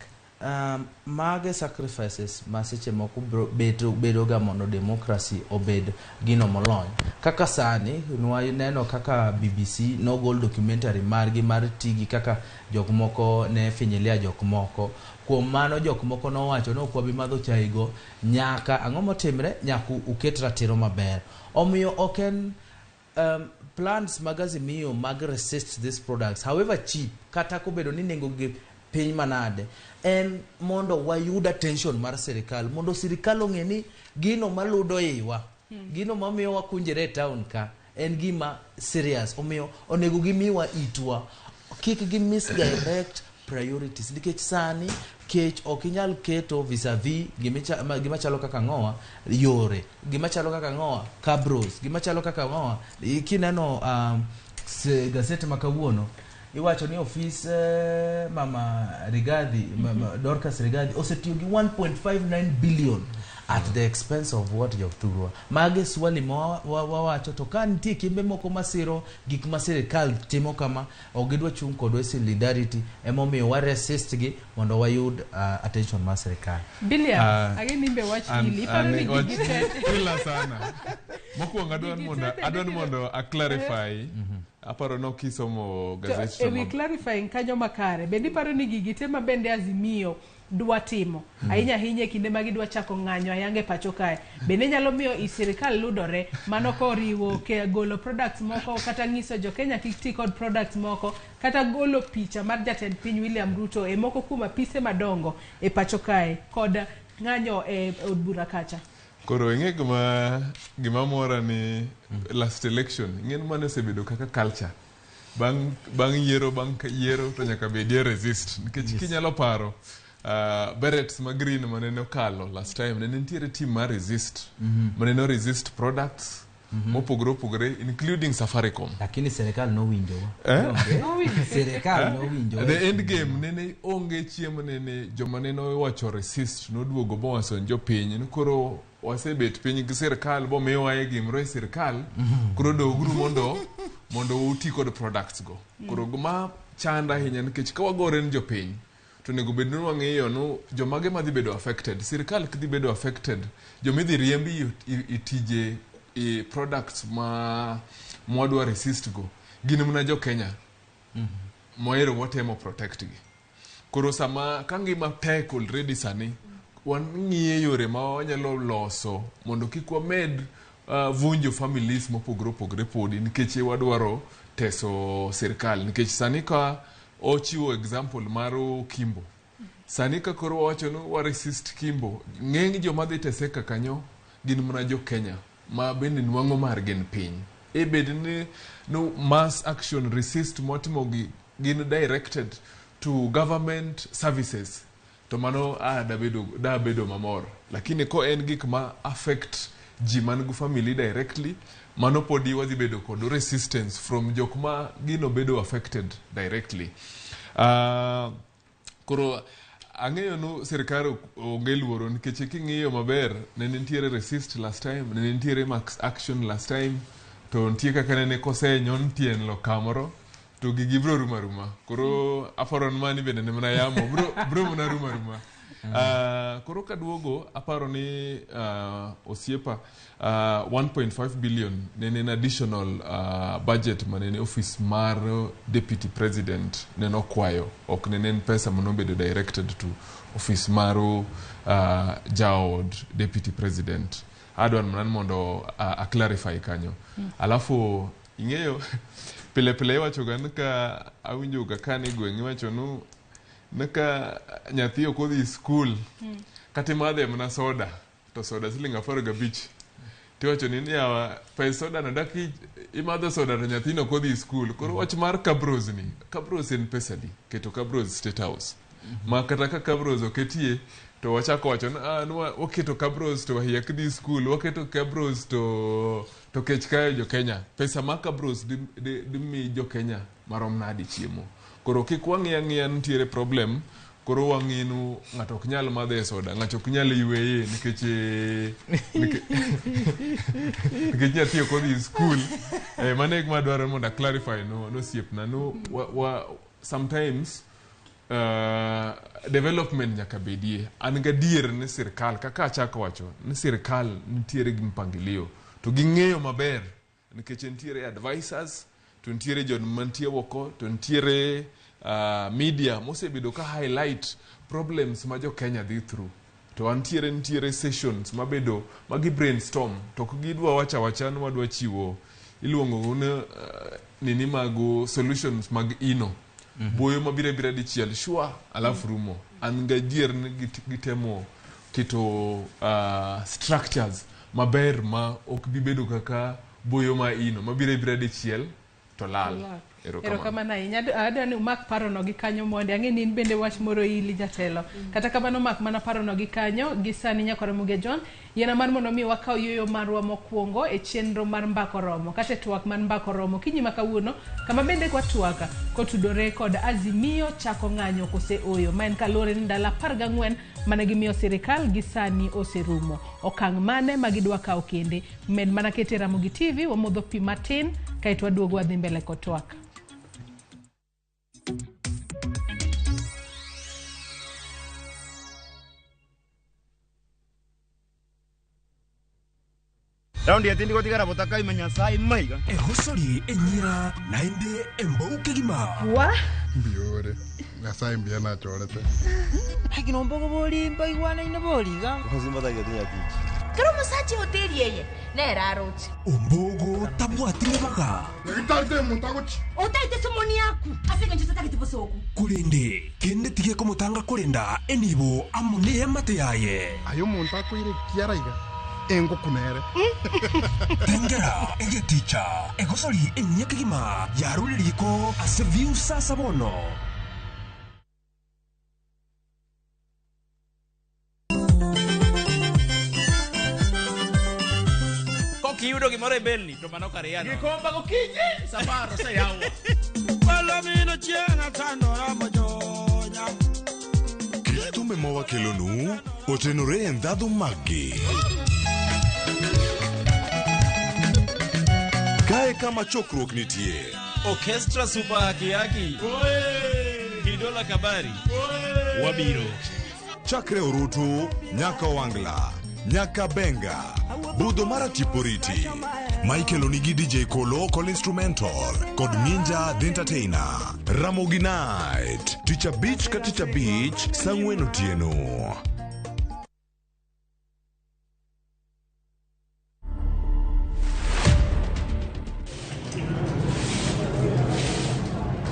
Mage sacrifices ma seche moko bro bedo ga mondo democracy obed gino molony. Kaka sani nwaneno kaka BBC nogol documentary margi mar tigi kaka jok moko ne finyilia jok moko. Kuom mano jok moko nowacho ni ok wabi madho chai go nyaka ang'o motimre, nyaka uket ratiro maber. Omiyo ok en plans mag Azimio mag resist these products, however cheap, kata kobedo ni nengo gi piny manade, en mondo wayud attention mar sirikal, mondo sirikal ong'e ni gino maludo iwa, gino mamiyo wakunjore e town ka en gima serious. Omiyo onego gimiwa itwa, kik gi misdirect priorities, nikech sani kech ok inyal keto vis-a-vis gima chalo kaka ng'owa yore, gima chalo kaka ng'owa cabros, gima chalo kaka ng'owa. Kineno gazeti ma kawuono, iwacho ni ofis mama Rigathi, mama Dorcas Rigathi osetiyo gi 1.59 billion at the expense of what? Jothurwa, mage swali ma wawacho. To ka nitie kembe moko masiro gik ma sirikal timo kama, ok gidwa chung' kodwa e solidarity, emomiyo wa resist gi mondo wayud attention mar sirikal. Billiam, ang'e ni be wach ili iparo ni gigi te Ila sana. Mokwongo adwa Gigi mondo te adwa bende mondo a clarify. Aparo no kisomo To gazeti e to wi clarifying kanyo makare, bende iparo ni gigi te ma bende Azimio dwa timo ahinya ahinya e kinde ma gidwa chako ng'anyo ayanga e pacho kae, bende nyalo miyo i sirikal ludore mano koriwo ke golo products moko, kata ng'iso jo Kenya kik ti kod products moko, kata golo picha mar jatend piny William Ruto e moko kuom apise madongo e pacho kae, kod ng'anyo e od bura kacha? Koro ing'e gima mora ni last election, ing'e ni mano osebedo kaka culture. Bang' yiero, bang' yiero to nyaka bedie resist. Nikech kinyalo paro berets ma green manene okalo last time, ne nitiere team mar resist. Manene resist products mopogore opogore, including Safaricom. Lakini serikal nowinjowa. Eh? Serikal Eh? nowinjowa. The end game nene onge chiemo, nene joma nene owacho resist noduogo mowacho ni jopiny ni koro wasebet piny gi sirikal bomiwa e gimoro e sirikal, koro doguru mondo uti kod products go. Koro ma chanda ahinya, nikech ka wagore ni jopiny to onego bed ni wang'iyo no jomage madhi bedo affected. Sirikal kidhi bedo affected, jomidhi riembi i tije i products ma mwadwa resist go gin mana jo Kenya mohero watemo protect gi. Koro sama ka ngima tek already sani, wang'iye yore ma wanyalo loso mondo kik wamed vunjo families mopogore opogore podi nikech wadwaro teso sirikal. Nikech sani ka ochiwo example mar Kimbo, sani ka koro wawacho ni wa resist Kimbo, ng'eny joma dhi teseka kanyo gin mana jo Kenya ma bende nwang'o margi ni piny. E bed ni no mass action resist motimo gi gin directed to government services, to mano dabedo mamor. Lakini ko en gik ma affect ji man go family directly, mano podi wadhi bedo kod resistance from jok ma gino bedo affected directly. Koro ang'eyo nu sirikal onge luoro, nikech king'iyo maber ne nitiere resist last time, ne nitiere mass action last time. To nitie kaka nene kosenyon tien lo kamoro to gigi biro rumo aruma. Koro aparo ni mani bende ne mana yamo biro mana rumo aruma. Koro kaduogo aparo ni osiepa 1.5 billion nene en additional budget manene office mar deputy president nene okwayo, ok nene en pesa manobedo directed to office mar jaod deputy president. Adwa mana ni mondo a clarify kanyo. Alafu ing'eyo pile pile iwacho ga ni ka awinjo ga ka ni gweng' iwacho ni ka nyathi ok odhi skul kata imadhe mana soda to soda siling 15 tiwacho ni yawa pes soda no dak imadho soda to nyathino ok odhi skul. Koro wach mar Kabros ni, Kabros en pesa adi keto Kabros State House ma kata ka Kabros oketie to wachako wacho ni waketo Kabros to wahiak dhi skul, waketo Kabros to kech kayo jo Kenya. Pesa ma Kabros dimi jo Kenya marom nadi chiemo. Koro kik wang'i ang'iya nitiere problem, koro wang'i nu ng'ato ok nyal madhe soda, ng'ato ok nyal yweye nikech nyathi ok odhi skul. Mano e gima adwaro mondo a clarify no osiepna no sometimes development nyaka bedie. An gadier ni sirkal kaka achako wacho ni sirkal nitiere gi mpangilio to ging'eyo maber nikech nitiere advisors to nitiere jod mantie oko to nitiere media mosebedo ka highlight problems ma jo Kenya dhi through. To nitiere sessions mabedo magi brainstorm to ok gidwa wacha wacha ni wadwa chiwo iluongo ni nini mago solutions mag ino. Boyo mabiro abira dichiel shwa alafu rumo. An gadier ni gitemo keto structures maber ma ok bi bedo kaka boyo ma ino mabiro abira dichiel to lal. Erokamano ahinya. Adwa ni umak parono gi kanyo mondi. Ang'e ni in bende wach moro ili jatelo. Kata kamano mak mana parono gi kanyo gi sani nyakwar Muge John. Yiena mar mondo mi wakaw yueyo marwa mokwongo e chenro mar Mbako Romo kata e twak mar Mbako Romo kinyi ma kawuono kama bende kwatwaka kotudore kod Azimio chako ng'anyo kose oyo ma en kaluwore ni ndalo 14 mane gimiyo sirikal gi sani oserumo. Okang' mane ma gidwa kawo kende med mana kete Ramogi TV wamodho pi matin kaeto waduogo wadhi mbele kod twak. Raundi ya tindi gotigara botaka imenya sai maiga. Ehosori enyira naende embouke gima. Wa? Mbiore. Nyasaye mbia na chorete. Hakino mbogo boli mbaigwana ina boliga. Hozimba tayo tinya tichi. Kero musachi hoteli yeye. Nera arochi. Ombogo tabwati baga. Ngitate mutagochi. Otaite somoni yaku. Asenge nje tatagete bosoku. Kulinde kende tige komutanga kulinda enibo amune amate yaye. Ayo muntu akwire kiaraiga. Engo kunere. Tengera egeticha egosori enyekigima yaruririko ase viusa sabono. Kiyudo gimoro e belni to mano kare yano. Gikomba gokinyi safar oseyawo. Palomino chieng' atandora mojonya. Kit thumbe mawakelonu otenore e ndhadhu maggi. Kae kama chokruok nitie. Orchestra Super Haki Haki. Kidola Kabari. Wabiro. Chakre Orutu, nyaka Wangla, nyaka Benga, Budho mara Tiporiti. Michael Onigi DJ Kolo Kol Instrumental kod Ninja The Entertainer. Ramogi Night, Tich Abich ka Tich Abich, saa 4 otieno.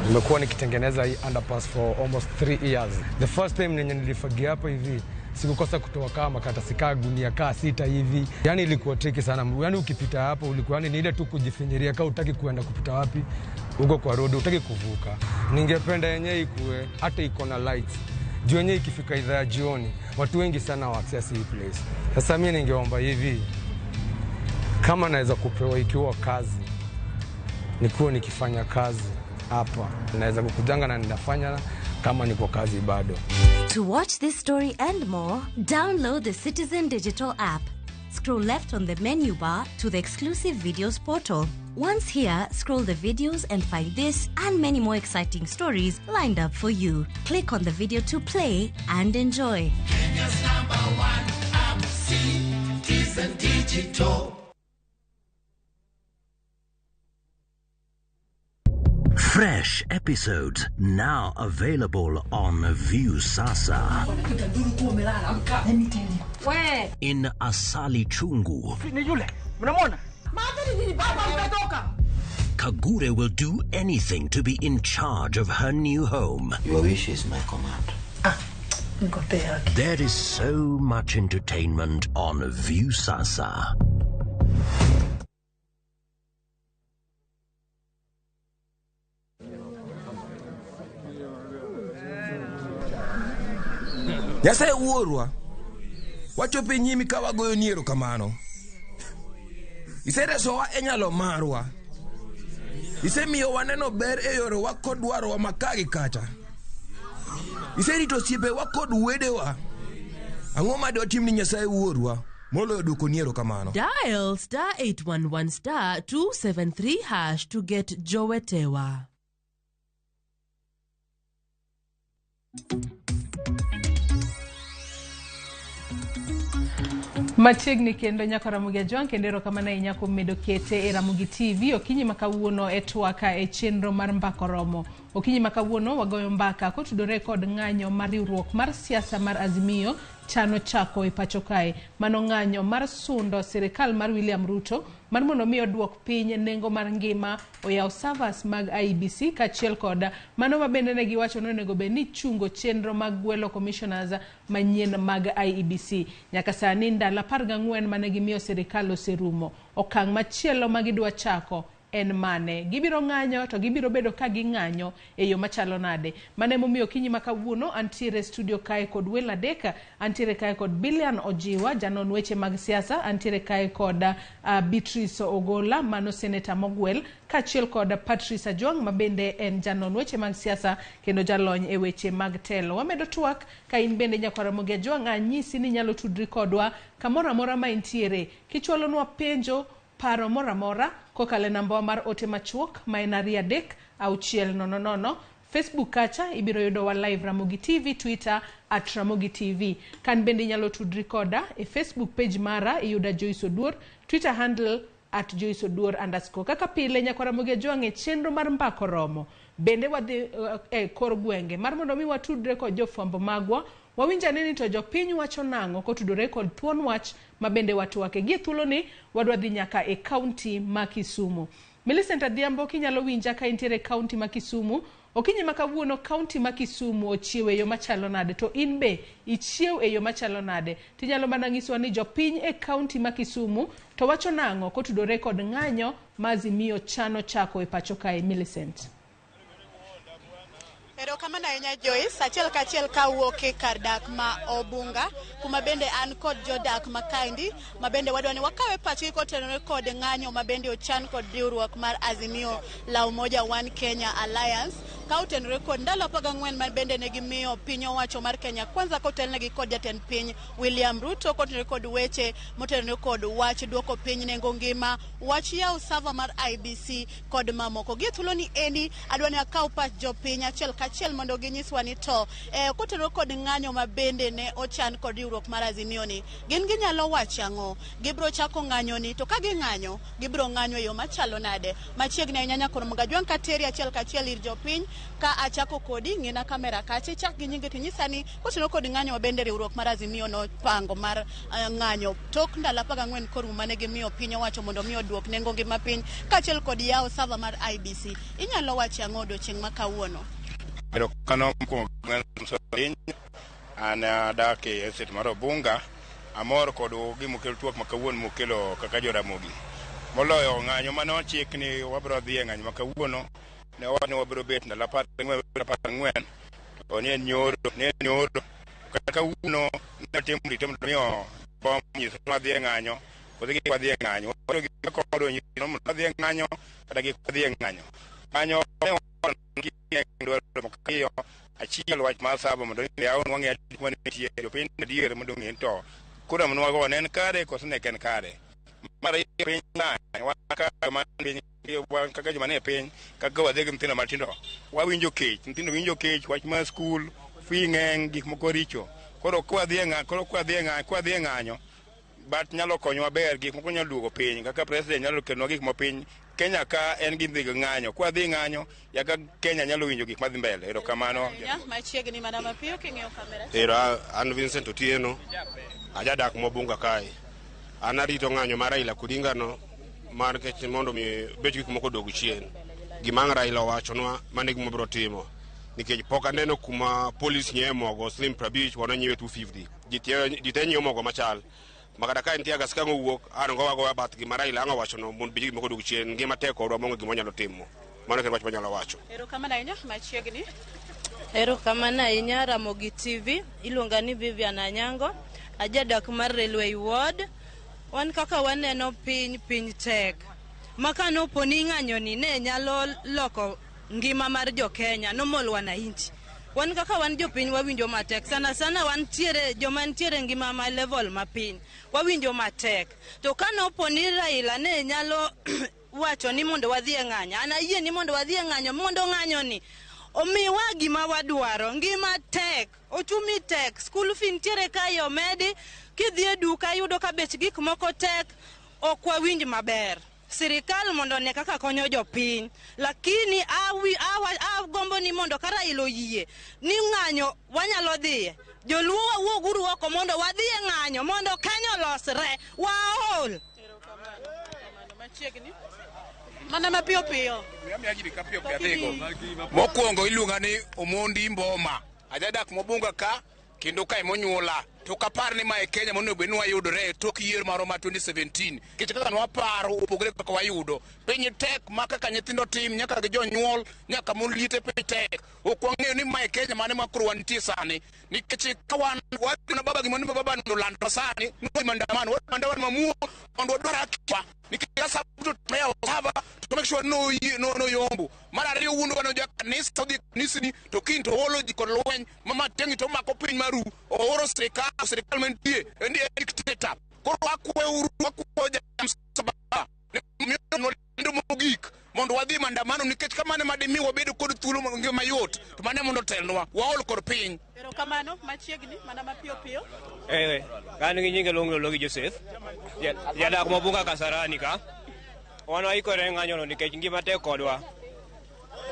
Nimekuwa nikitengeneza hii underpass for almost 3 years. The first time nenye nilifagia hapa hivi sikukosa kutoa kama karatasi kaa gunia kaa 6 hivi. Yani ilikuwa tricky sana. Yani ukipita hapo ulikuwa yani ni ile tu kujifinyiria kama hutaki kuenda kupita wapi uko kwa road hutaki kuvuka. Ningependa yenyewe ikue hata iko na lights. Juu yenyewe ikifika idhaa ya jioni watu wengi sana wa access hii place. Sasa mimi ningeomba hivi kama naweza kupewa ikiwa kazi nikuwa nikifanya kazi hapa naweza kukujanga na ninafanya kama niko kazi bado. To watch this story and more, download the Citizen Digital app. Scroll left on the menu bar to the exclusive videos portal. Once here, scroll the videos and find this and many more exciting stories lined up for you. Click on the video to play and enjoy. Kenya's number one app, Citizen Digital. Fresh episodes now available on Viusasa. In Asali Chungu, Ni yule. Mnamwona? Kagure will do anything to be in charge of her new home. Your wish is my command. There is so much entertainment on Viusasa. Nyasaye wuorwa, wachopo e nyimi ka wagoyoni erokamano. Iseresowa e nyalo marwa. Isemiyo waneno ber e yorewa kod dwarowa ma ka gi kacha. Iserito osiepewa kod wedewa. Ang'o ma dwatim ni Nyasaye wuorwa moloyo dwokoni erokamano? Dial star 811 star 273 hash to get Jowetewa. Machiegni kendo nyako Ramogi Ajwang' kendo erokamano ahinya kuom medo kete e Ramogi TV okinyi ma kawuono e twaka e chenro mar Mbaka Oromo. Okinyi ma kawuono wagoyo mbaka kotudore kod ng'anyo mar riwruok mar siasa mar Azimio chano chako e pacho kae. Mano ng'anyo mar sundo sirikal mar William Ruto mar mondo mi oduok piny nengo mar ngima, oyaw servers mag IEBC kaachiel kod mano ma bende ne giwacho ni onego bed ni chungo chenro mag gwelo commissioners manyien mag IEBC. Nyaka sani ndalo 14 mane gimiyo sirikal oserumo. Okang' machielo ma gidwa chako en mane? Gibiro ng'anyo to gibiro bedo ka ging'anyo e yo machalo nade? Mano emomiyo okinyi ma kawuono antiere e studio kae kod welo adek. Antiere kae kod Bilian Ojiwa, janon weche mag siasa. Antiere kae kod Beatrice Ogola, mano seneta mogwel, kaachiel kod Patrice Ajwang' ma bende en janon weche mag siasa kendo jalony e weche mag telo. Wamedo twak ka in bende nyakwar Ramogi Ajwang' anyisi ni inyalo tudri kodwa kamoro amora ma intiere kichwalonwa penjo, paro moro amora kokalo e nambawa mar ote machuok ma en 23600. Facebook kacha ibiro yudowa live Ramogi TV, Twitter at Ramogi TV. Kan bende inyalo tudri koda e Facebook page mara iyuda Joyce Oduor, Twitter handle at Joyce Oduor underscore. Kaka pile nyakwar Ramogi Ajwang' e chenro mar Mbaka Oromo bende wadhi e kor gwenge mar mondo mi watudre kod jofwambo magwa wawinj ane ni to jopiny wacho nang'o kotudore kod thuon wach ma bende watwake. Gie thuoloni wadwa dhi nyaka e kaunti ma Kisumu. Millicent Adhiambo kinyalo winja ka intiere e kaunti ma Kisumu. Okinyi ma kawuono kaunti ma Kisumu ochiew e yo machalo nade to in be ichiew e yo machalo nade? Tinyalo mana nyisowa ni jopiny e kaunti ma Kisumu to wacho nang'o kotudore kod ng'anyo ma Azimio chano chako e pacho kae. Millicent. Erokamano ahinya Joyce, achiel kachiel kawuok e kar dak ma Obunga, kuma bende an kod jodak ma kaendi, ma bende wadwa ni wakawe pachgi kotenore kod ng'anyo ma bende ochan kod riwruok mar Azimio la Umoja One Kenya Alliance, ka otenore kod ndalo 14 ma bende ne gimiyo piny owacho mar Kenya Kwanza kotelnegi kod jatend piny William Ruto kotenore kod weche motenore kod wach duoko piny nengo ngima, wach yawo server mar IEBC kod mamoko. Gie thuoloni endi adwa ni akaw pach jopiny achiel kachiel mondo ginyiswa ni to kotenore kod ng'anyo ma bende ne ochan kod riwruok mar Azimio ni, gin ginyalo wacho ang'o? Gibiro chako ng'anyo ni to ka ging'anyo, gibiro ng'anyo e yo machalo nade? Machiegni ahinya nyakoro Mgajwang' kateri achiel kachiel ir jopiny ka achako kodi ng'ina kamera kacha ichak gi nyingi to inyisa ni kotenore kod ng'anyo ma bende riwruok mar Azimio nopango mar ng'anyo tok ndalo 14 korumo mane gimiyo piny owacho mondo mi oduok nengo ngima piny kaachiel kod yawo server mar IEBC. Inyalo wacho ang'o odiochieng' ma kawuono? Erokamano mokwongo an adak e estate mar Obunga. Amor kod gimokelo twak ma kawuono mokelo kaka joramogi. Moloyo ng'anyo mane ochik ni wabiro dhi e ng'anyo ma kawuono, ne owach ni wabiro bet ndalo 14 to ne en nyoro, ne en nyoro. Kata kawuono ne otimo rite mondo mi bom nyiso ni wadhi e ng'anyo, koso kik wadhi e ng'anyo. Wabiro gi kodo nyiso ni wadhi e ng'anyo kata kik wadhi e ng'anyo. Ng'anyo ne dwaro ariyo, achiel wach mar saba mondo yaw wang'e kuma nitie jopiny adier mondo ong'e ni to kura mane wago ne en kare koso ne ok en kare. Mar piny wan kaka joma piny wan kaka joma nie piny kaka wadhi gi nyithindo matindo wawinjo kech nyithindo winjo kech wach mar skul fee ng'eny gik moko richo koro kwadhi e ng'a koro kwadhi e ng'a kwadhi e ng'anyo but nyalo konyowa ber gik moko nyalo duogo piny kaka president nyalo kelonwa gik moko piny Kenya ka en gi dhi gi ng'anyo kwadhi ng'anyo yaka Kenya nyalo winjo gik madhi mbele erokamano Machiegni mana mapiyo king'iyo kamera. Ero an Vincent Otieno, ajadak Mobunga kae. An arito ng'anyo mar Raila Odinga no mar kech mondo mi bech gik moko odog chien. Gima ang' Raila owachonwa mano e gima wabiro timo. Nikech pok aneno kuma polis nyiewe mogo siling 50 wan wanyiewe 250. Ji te nyiewo mogo machal. Makata ka en tear gas ka ang' owuok an gowa agoya bath gima Raila ang' owachono mondo bech gik moko odog chien. Ngima tek kodwa maonge gima wanyalo timo. Mano e wach manyalo wacho. Erokamano ahinya machiegni. Erokamano ahinya Ramogi TV. Iluonga ni Vivian Anyango. Ajadak mar Railway Ward. Wan kaka waneno piny, piny tek. Ma kanopo ni ng'anyo ni ne nyalo loko ngima mar jo Kenya, nomol wananchi. Wan kaka wan jopiny wawinjo matek. Sana sana wantiere joma nitiere ngima ma level mapiny. Wawinjo matek. To kanopo ni Raila ne nyalo wacho ni mondo wadhi e ng'anyo. An ayie ni mondo wadhi e ng'anyo, mondo ng'anyo ni omiwa gima wadwaro. Ngima tek, ochumi tek, school fee nitiere kae omedi, kidhi e duka iyudo ka bech gik moko tek, ok wawinj maber. Sirikal mondo one kaka konyo jopiny, lakini agombo ni mondo ka Raila oyie ni ng'anyo wanyalo dhiye. Joluo wawuoguru oko mondo wadhi e ng'anyo mondo Kenya olosre. Waol. Machiegni. Mana mapiyo piyo. Mokwongo iluonga ni Omondi Mboma. Ajadak Mobunga ka kendo kae monyuola. To kapar ni mae Kenya monego bed ni wayudore e tok yiero marwa ma 2017. Nikech kaka nwaparo opogore kaka wayudo. Piny tek ma kaka nyithindo tim nyaka gi jonyuol nyaka mon liete piny tek. Ok wang'eyo ni mae Kenya mane ma koro wantie sani. Nikech ka wan wadhi na baba gima ni baba nolando sani ni maandamano wadhi maandamano mamuol mondo wadwar haki wa. Nikech ka sababu to yawo saba to make sure no no yombo. Mar ariyo wuondwa no ja kanisa odhi kanisni to kiny to olo ji kod lweny ma Matiang'i to omako piny maru ooro sirikal sirikal mantie en dictator. Koro wakwayo wakwayo jamsaba lendo mogik mondo wadhi maandamano nikech kamano ema dimi wabed kod thuolo ngima mayot to mano mondo otelnwa waol kod piny. Erokamano machiegni mana mapiyo piyo. An gi nyinge luongo Logi Joseph. Jadak Mobunga Kasarani ka. Wan waikore ng'anyo no nikech ngima tek kodwa.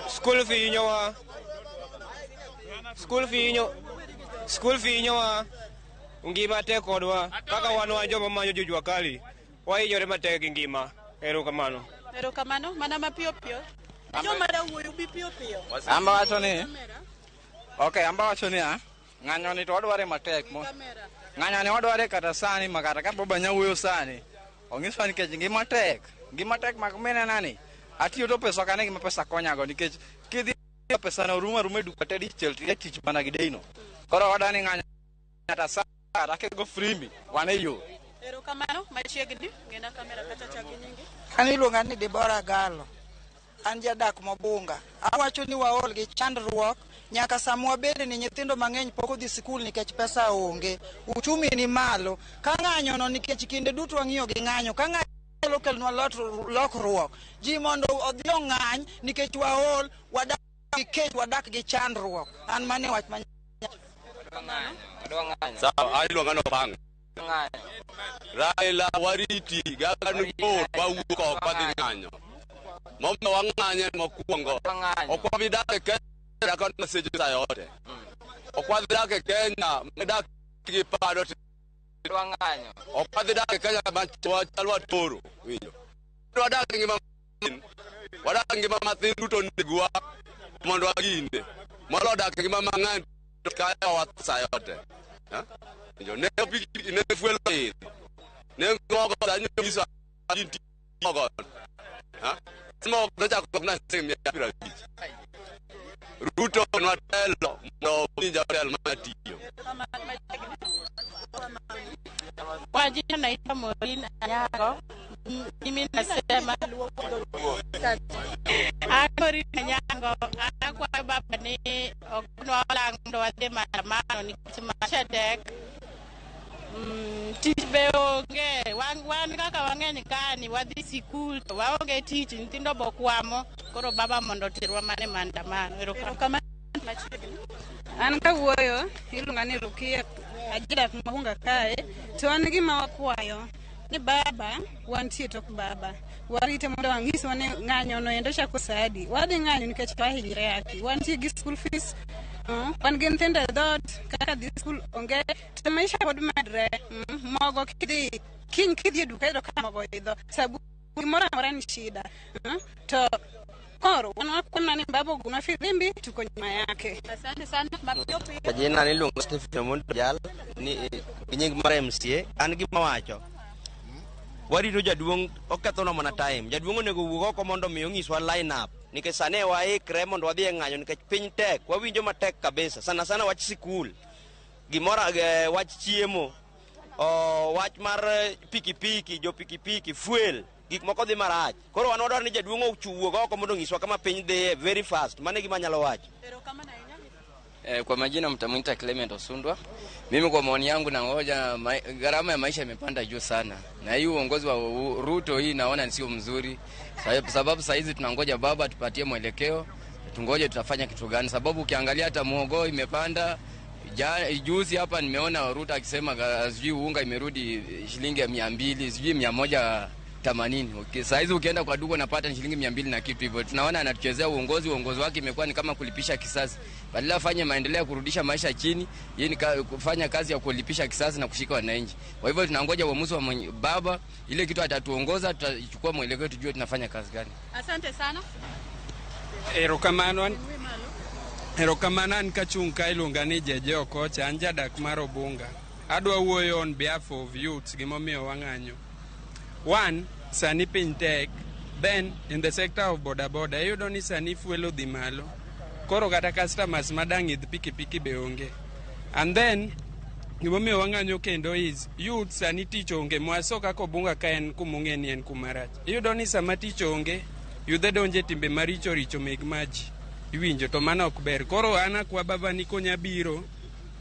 School fee hinyowa. School fee hinyo. School fee hinyowa. Ngima tek kodwa. Kaka wan wan joma manyo jojua kali. Wahinyore matek gi ngima. Erokamano. Erokamano mana mapiyo piyo. Joma da wuoyo bi piyo piyo. Amba wacho ni. Okay, amba wacho ni ng'anyo ni to wadware matek mo. Ng'anyo ni wadware kata sani makata ka baba nya wuoyo sani. Onyiswa nikech ngima tek. Ngima tek mak mene nani. Atiyo to pesa ok ane gima pesa konyago nikech kidhi pesa no rumo aruma e duka te dichiel to tich mana gi deino. Koro wadani ng'anyo kata sa kata kigo firimbi wan e yo. Erokamano machiegni ng'ena kamera kata chaki nyingi. An iluonga ni Debora Galo. An jadak Mobunga. Awacho ni waol gi chandruok nyaka sama wabede ni nyithindo mang'eny pok odhi sikul nikech pesa onge. Uchumi ni malo. Ka ng'anyo no nikech kinde duto wang'iyo gi ng'anyo. Ka ng'anyo nyalo kelonwa lokruok. Ji mondo odhi ong'any nikech waol, wadak gi kech, wadak gi chandruok. An mane wach ma Sawa, an iluonga ni Opanga. Raila wariti gaganu bor wawuok oko wadhi ng'anyo. Momiyo wang'anye mokwongo. Ok wabi dak e Kenya ka maseche sa yote. Ok wadhi dak e Kenya madak gi pado. Ok wadhi dak e Kenya ma chal watoro. Winjo. Wadak e ngima mathin. Wadak e ngima mathin duto negowa mondo wagine. Molo dak e ngima mang'eny to kayowa sa yote. Winjo. Ne piki ne fuel oidho. Nengo mogo nyiso ji mogo. Mogo nochako na siling 150. Ruto nwatelo mondo owinj hotel matiyo. Kwa jina naitwa Maureen Anyango. Mimi nasema Maureen Anyango akwayo baba ni okonwa olang' mondo wadhi e maandamano nikech maisha tek. Tich be onge. Wan kaka wang'eny kani wadhi sikul to waonge tich, nyithindo bokwamo. Koro baba mondo oterwa mana e maandamano. Erokamano. An kawuoyo iluonga ni Rukia, ajadak Mabunga kae, to an gima wakwayo ni baba wantie tok baba warite mondo wang'iswa ni ng'anyo no endo chako saa adi. Wadhi ng'anyo nikech wahinyre haki, wantie gi school fees, wan gi nyithindo e dhoot kaka dhi skul onge to maisha pod medre. Mogo kidhi kiny kidhi e duka iyudo ka mogo idho, sabun gimoro amora ni shida, to koro wan wakwana ni baba ogonwa firimbi tuko nyuma yake. Asante sana. Mapiyo piyo. Kwa jina niluongo Stephen Omondi Jal ni gi nying mar MCA. An gima wacho, warito jaduong' okethonwa mana time. Jaduong' onego wuog oko mondo mi onyiswa line up nikech sani waikre mondo wadhi e ng'anyo nikech piny tek, wawinjo matek kabisa, sana sana wach sikul, gimoro wach chiemo, wach mar pikipiki, jo pikipiki, fuel, gik moko dhi marach. Koro wan wadwaro ni jaduong' owuog oko mondo onyiswa kama piny dhiye very fast. Mano e gima anyalo wacho. Kwa majina mtamwita Clement Osundwa. Mimi kwa maoni yangu nangoja gharama ya maisha imepanda juu sana. Na hii uongozi wa Ruto hii naona sio mzuri. Sababu saa hizi tunangoja baba tupatie mwelekeo, tungoje tutafanya kitu gani. Sababu ukiangalia hata muhogo imepanda. Juzi hapa nimeona Ruto akisema sijui unga imerudi shilingi ya 200, sijui 180. Okay, saa hizi ukienda kwa duka unapata shilingi 200 na kitu hivyo. Tunaona anatuchezea uongozi, uongozi wake imekuwa ni kama kulipisha kisasi. Badala afanye maendeleo ya kurudisha maisha chini, yeye ni kufanya kazi ya kulipisha kisasi na kushika wananchi. Kwa hivyo tunangoja uamuzi wa baba, ile kitu atatuongoza, tutachukua mwelekeo tujue tunafanya kazi gani. Asante sana. Erokamano. Erokamano. An kachung' ka iluonga ni Jeje Okocha, an jadak mar Obunga. Adwa wuoyo on behalf of youths gimomiyo wang'anyo. One, sani piny tek. Then, in the sector of boda boda, iyudo ni sani fuel odhi malo. Koro kata customers madang' idh pikipiki be onge. And then, gimomiyo wang'anyo kendo is youth sani tich onge. Mwaso kaka Obunga ka en kumong'e ni en kumarach. Iyudo ni sama tich onge, yudhe donje timbe maricho richo meg maji. Iwinjo to mano ok ber. Koro an akwa baba ni konya biro,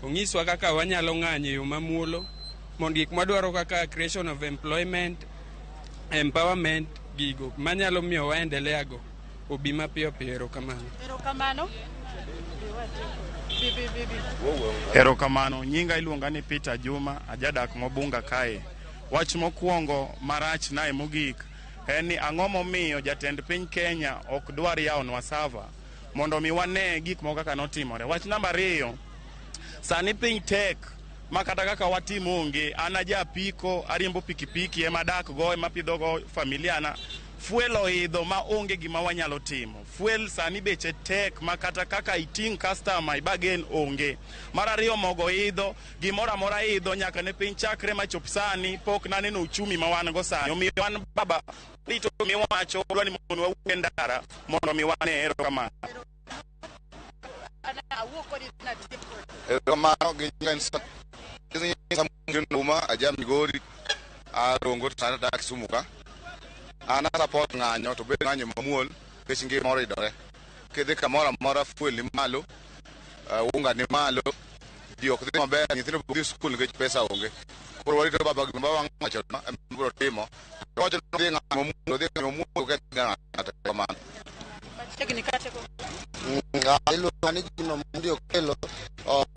onyiswa kaka wanyalo ng'anyo e yo mamuolo mondo gik mwadwaro kaka creation of employment, empowerment, gigo manyalo miyo waendelea go obi mapiyo piyo. Erokamano. Erokamano. Bibi, bibi. Erokamano, nyinga iluonga ni Peter Juma, ajadak Mobunga kae. Wach mokwongo marach nae mogik en ni ang'o momiyo jatend piny Kenya ok dwar yawonwa sava mondo mi wane gik moko kaka notimore. Wach namba ariyo, sani piny tek ma kata kaka watim onge. An aja apiko, ariembo pikipiki ema adak go, ema apidho go familia na. Fuel oidho ma onge gima wanyalo timo. Fuel sani beche tek ma kata kaka iting' customer ibagen onge. Mar ariyo, mogo idho, gimoro amora idho nyaka ne piny chakre machop sani pok naneno uchumi ma wan go sani. Omiyo wan baba rito miwacho dwa ni mondo wawuog e ndara mondo mi wane. Erokamano. Erokamano gi nyinga en Samuel Uma, aja Migori, arongo to sani adak Kisumu ka. An support ng'anyo to bed ng'anyo mamuol nikech ngima oridore. Kidhi kamoro amora fuel ni malo, unga ni malo, ji ok dhi maber, nyithindo ok dhi skul nikech pesa onge. Koro warito baba gima baba wacho ema biro timo. To wacho ni odhi ng'anyo mamuol, odhi ng'anyo mamuol oketh ng'ato kamano. Machiegni kate ko. Iluonga ni Jim Omondi Okello.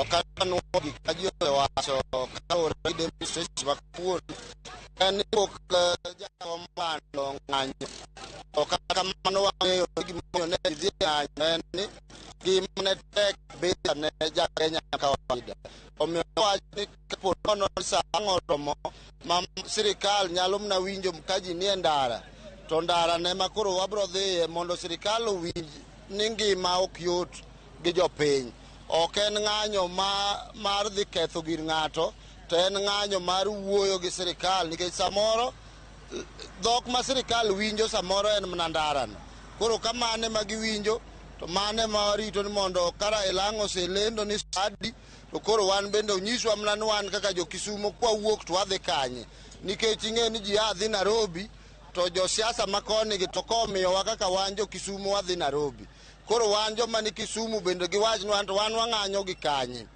Kaka nuo gik ma ji osewacho kaluwore gi demonstration ma kawuono en ni pok jakom bando ng'anyo. To kata kamano wang'eyo ni gimomiyo ne gidhi e ng'anyo en ni ngima ne tek kabisa ne ja Kenya kawaida. Omiyo wach ni kapo nono ni sa ang' oromo ma sirikal nyalo mana winjo ka ji nie ndara, to ndara ne ma koro wabro dhiye mondo sirikal owinj ni ngima ok yot gi jopiny. Ok en ng'anyo mar dhi ketho gir ng'ato, to en ng'anyo mar wuoyo gi sirikal nikech samoro dhok ma sirikal winjo samoro en mana ndarano. Koro ka mane ma giwinjo to mane ma warito ni mondo ka Raila ang' oselendo ni sadi, to koro wan bende onyiswa mana ni wan kaka jo Kisumo kwawuok to wadhi kanye. Nikech ing'e ni ji a dhi Nairobi to josiasa ma koni gi to komiyowa kaka wan jo Kisumo wadhi Nairobi. Koro wan joma ni Kisumu bende giwach ni wan to wan wang'anyo gi kanye.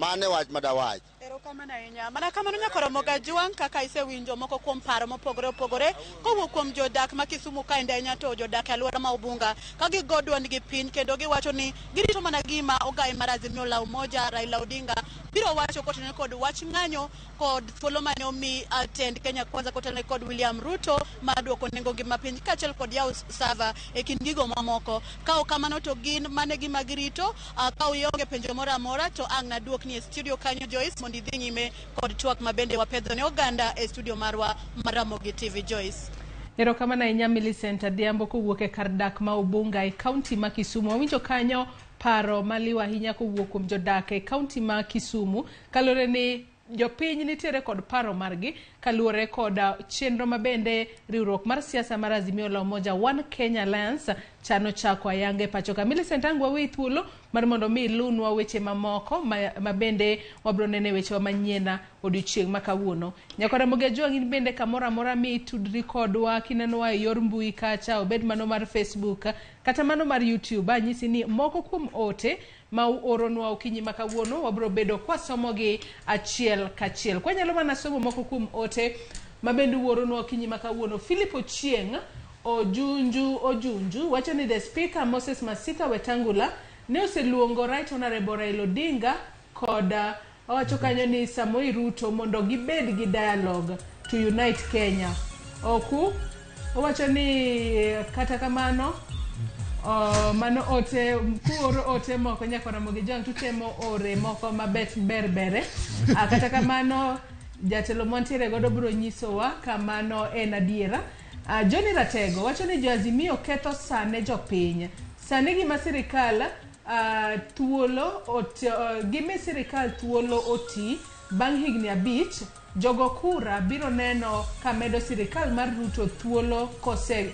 Mano e wach madawach. Erokamano ahinya. Mana kamano nyaka Ramogi Ajwang' kaka isewinjo moko kuom paro mopogore opogore kowuok kuom jodak ma Kisumu kaendi ahinya to jodak e alwora ma Ubunga ka gigo duondgi piny kendo giwacho ni girito mana gima ogai mar Azimio la Umoja Raila Odinga biro wacho kotenore kod wach ng'anyo kod thuolo mane omi tend Kenya Kwanza kotenore kod William Ruto mar duoko nengo ngima piny kaachiel kod yawo sava e kind gigo mamoko. Ka ok kamano to gin mane gima girito ka ionge penjo moro amora to ang' naduokni e studio kanyo Joyce mondo idhi nyime kod twak mabende wapedho ne oganda e studio marwa mar Ramogi TV. Joyce. Erokamano ahinya Millicent Adhiambo kowuok e kar dak ma Ubunga e kaunti ma Kisumu. Wawinjo kanyo paro maliw ahinya kowuok kuom jodak e kaunti ma Kisumu kaluwore ni jopiny nitiere kod paro margi kaluwore kod chenro mabende riwruok mar siasa mar Azimio la Umoja One Kenya Alliance chano chako ayanga e pacho ka. Millicent ang' waweyi thuolo mar mondo mi ilunwa weche mamoko ma bende wabro neno e wechewa manyien odiochieng' ma kawuono. Nyakwa Ramogi Ajwang' in bende kamoro amora mi itudri kodwa kinenowa e yor mbui kacha obed mano mar Facebook kata mano mar YouTube anyisi ni moko kuom ote ma uoronwa okinyi ma kawuono wabro bedo kwasomogi achiel kachiel. Kwanyalo mana somo moko kuom ote ma bende uoronwa okinyi ma kawuono. Philip Ochieng' Ojunju Ojunju wacho ni the speaker Moses Masika Wetangula ne oseluongo Right Honorable Raila Odinga kod owacho kanyo ni Samoei Ruto mondo gibed gi dialogue to unite Kenya. Oku owacho ni kata kamano mano ote kuoro ote moko nyaka Ramogi Jwang' tutemo ore moko mabet ber bere. Kata kamano jatelo mwantiere godo biro nyisowa kamano en adiera. Johnny Ratego wacho ni jo Azimio ketho sane jopiny. Sani gima sirikal thuolo gimi sirikal thuolo oti bang' higni 5 jogo kura biro neno ka medo sirikal mar Ruto thuolo kose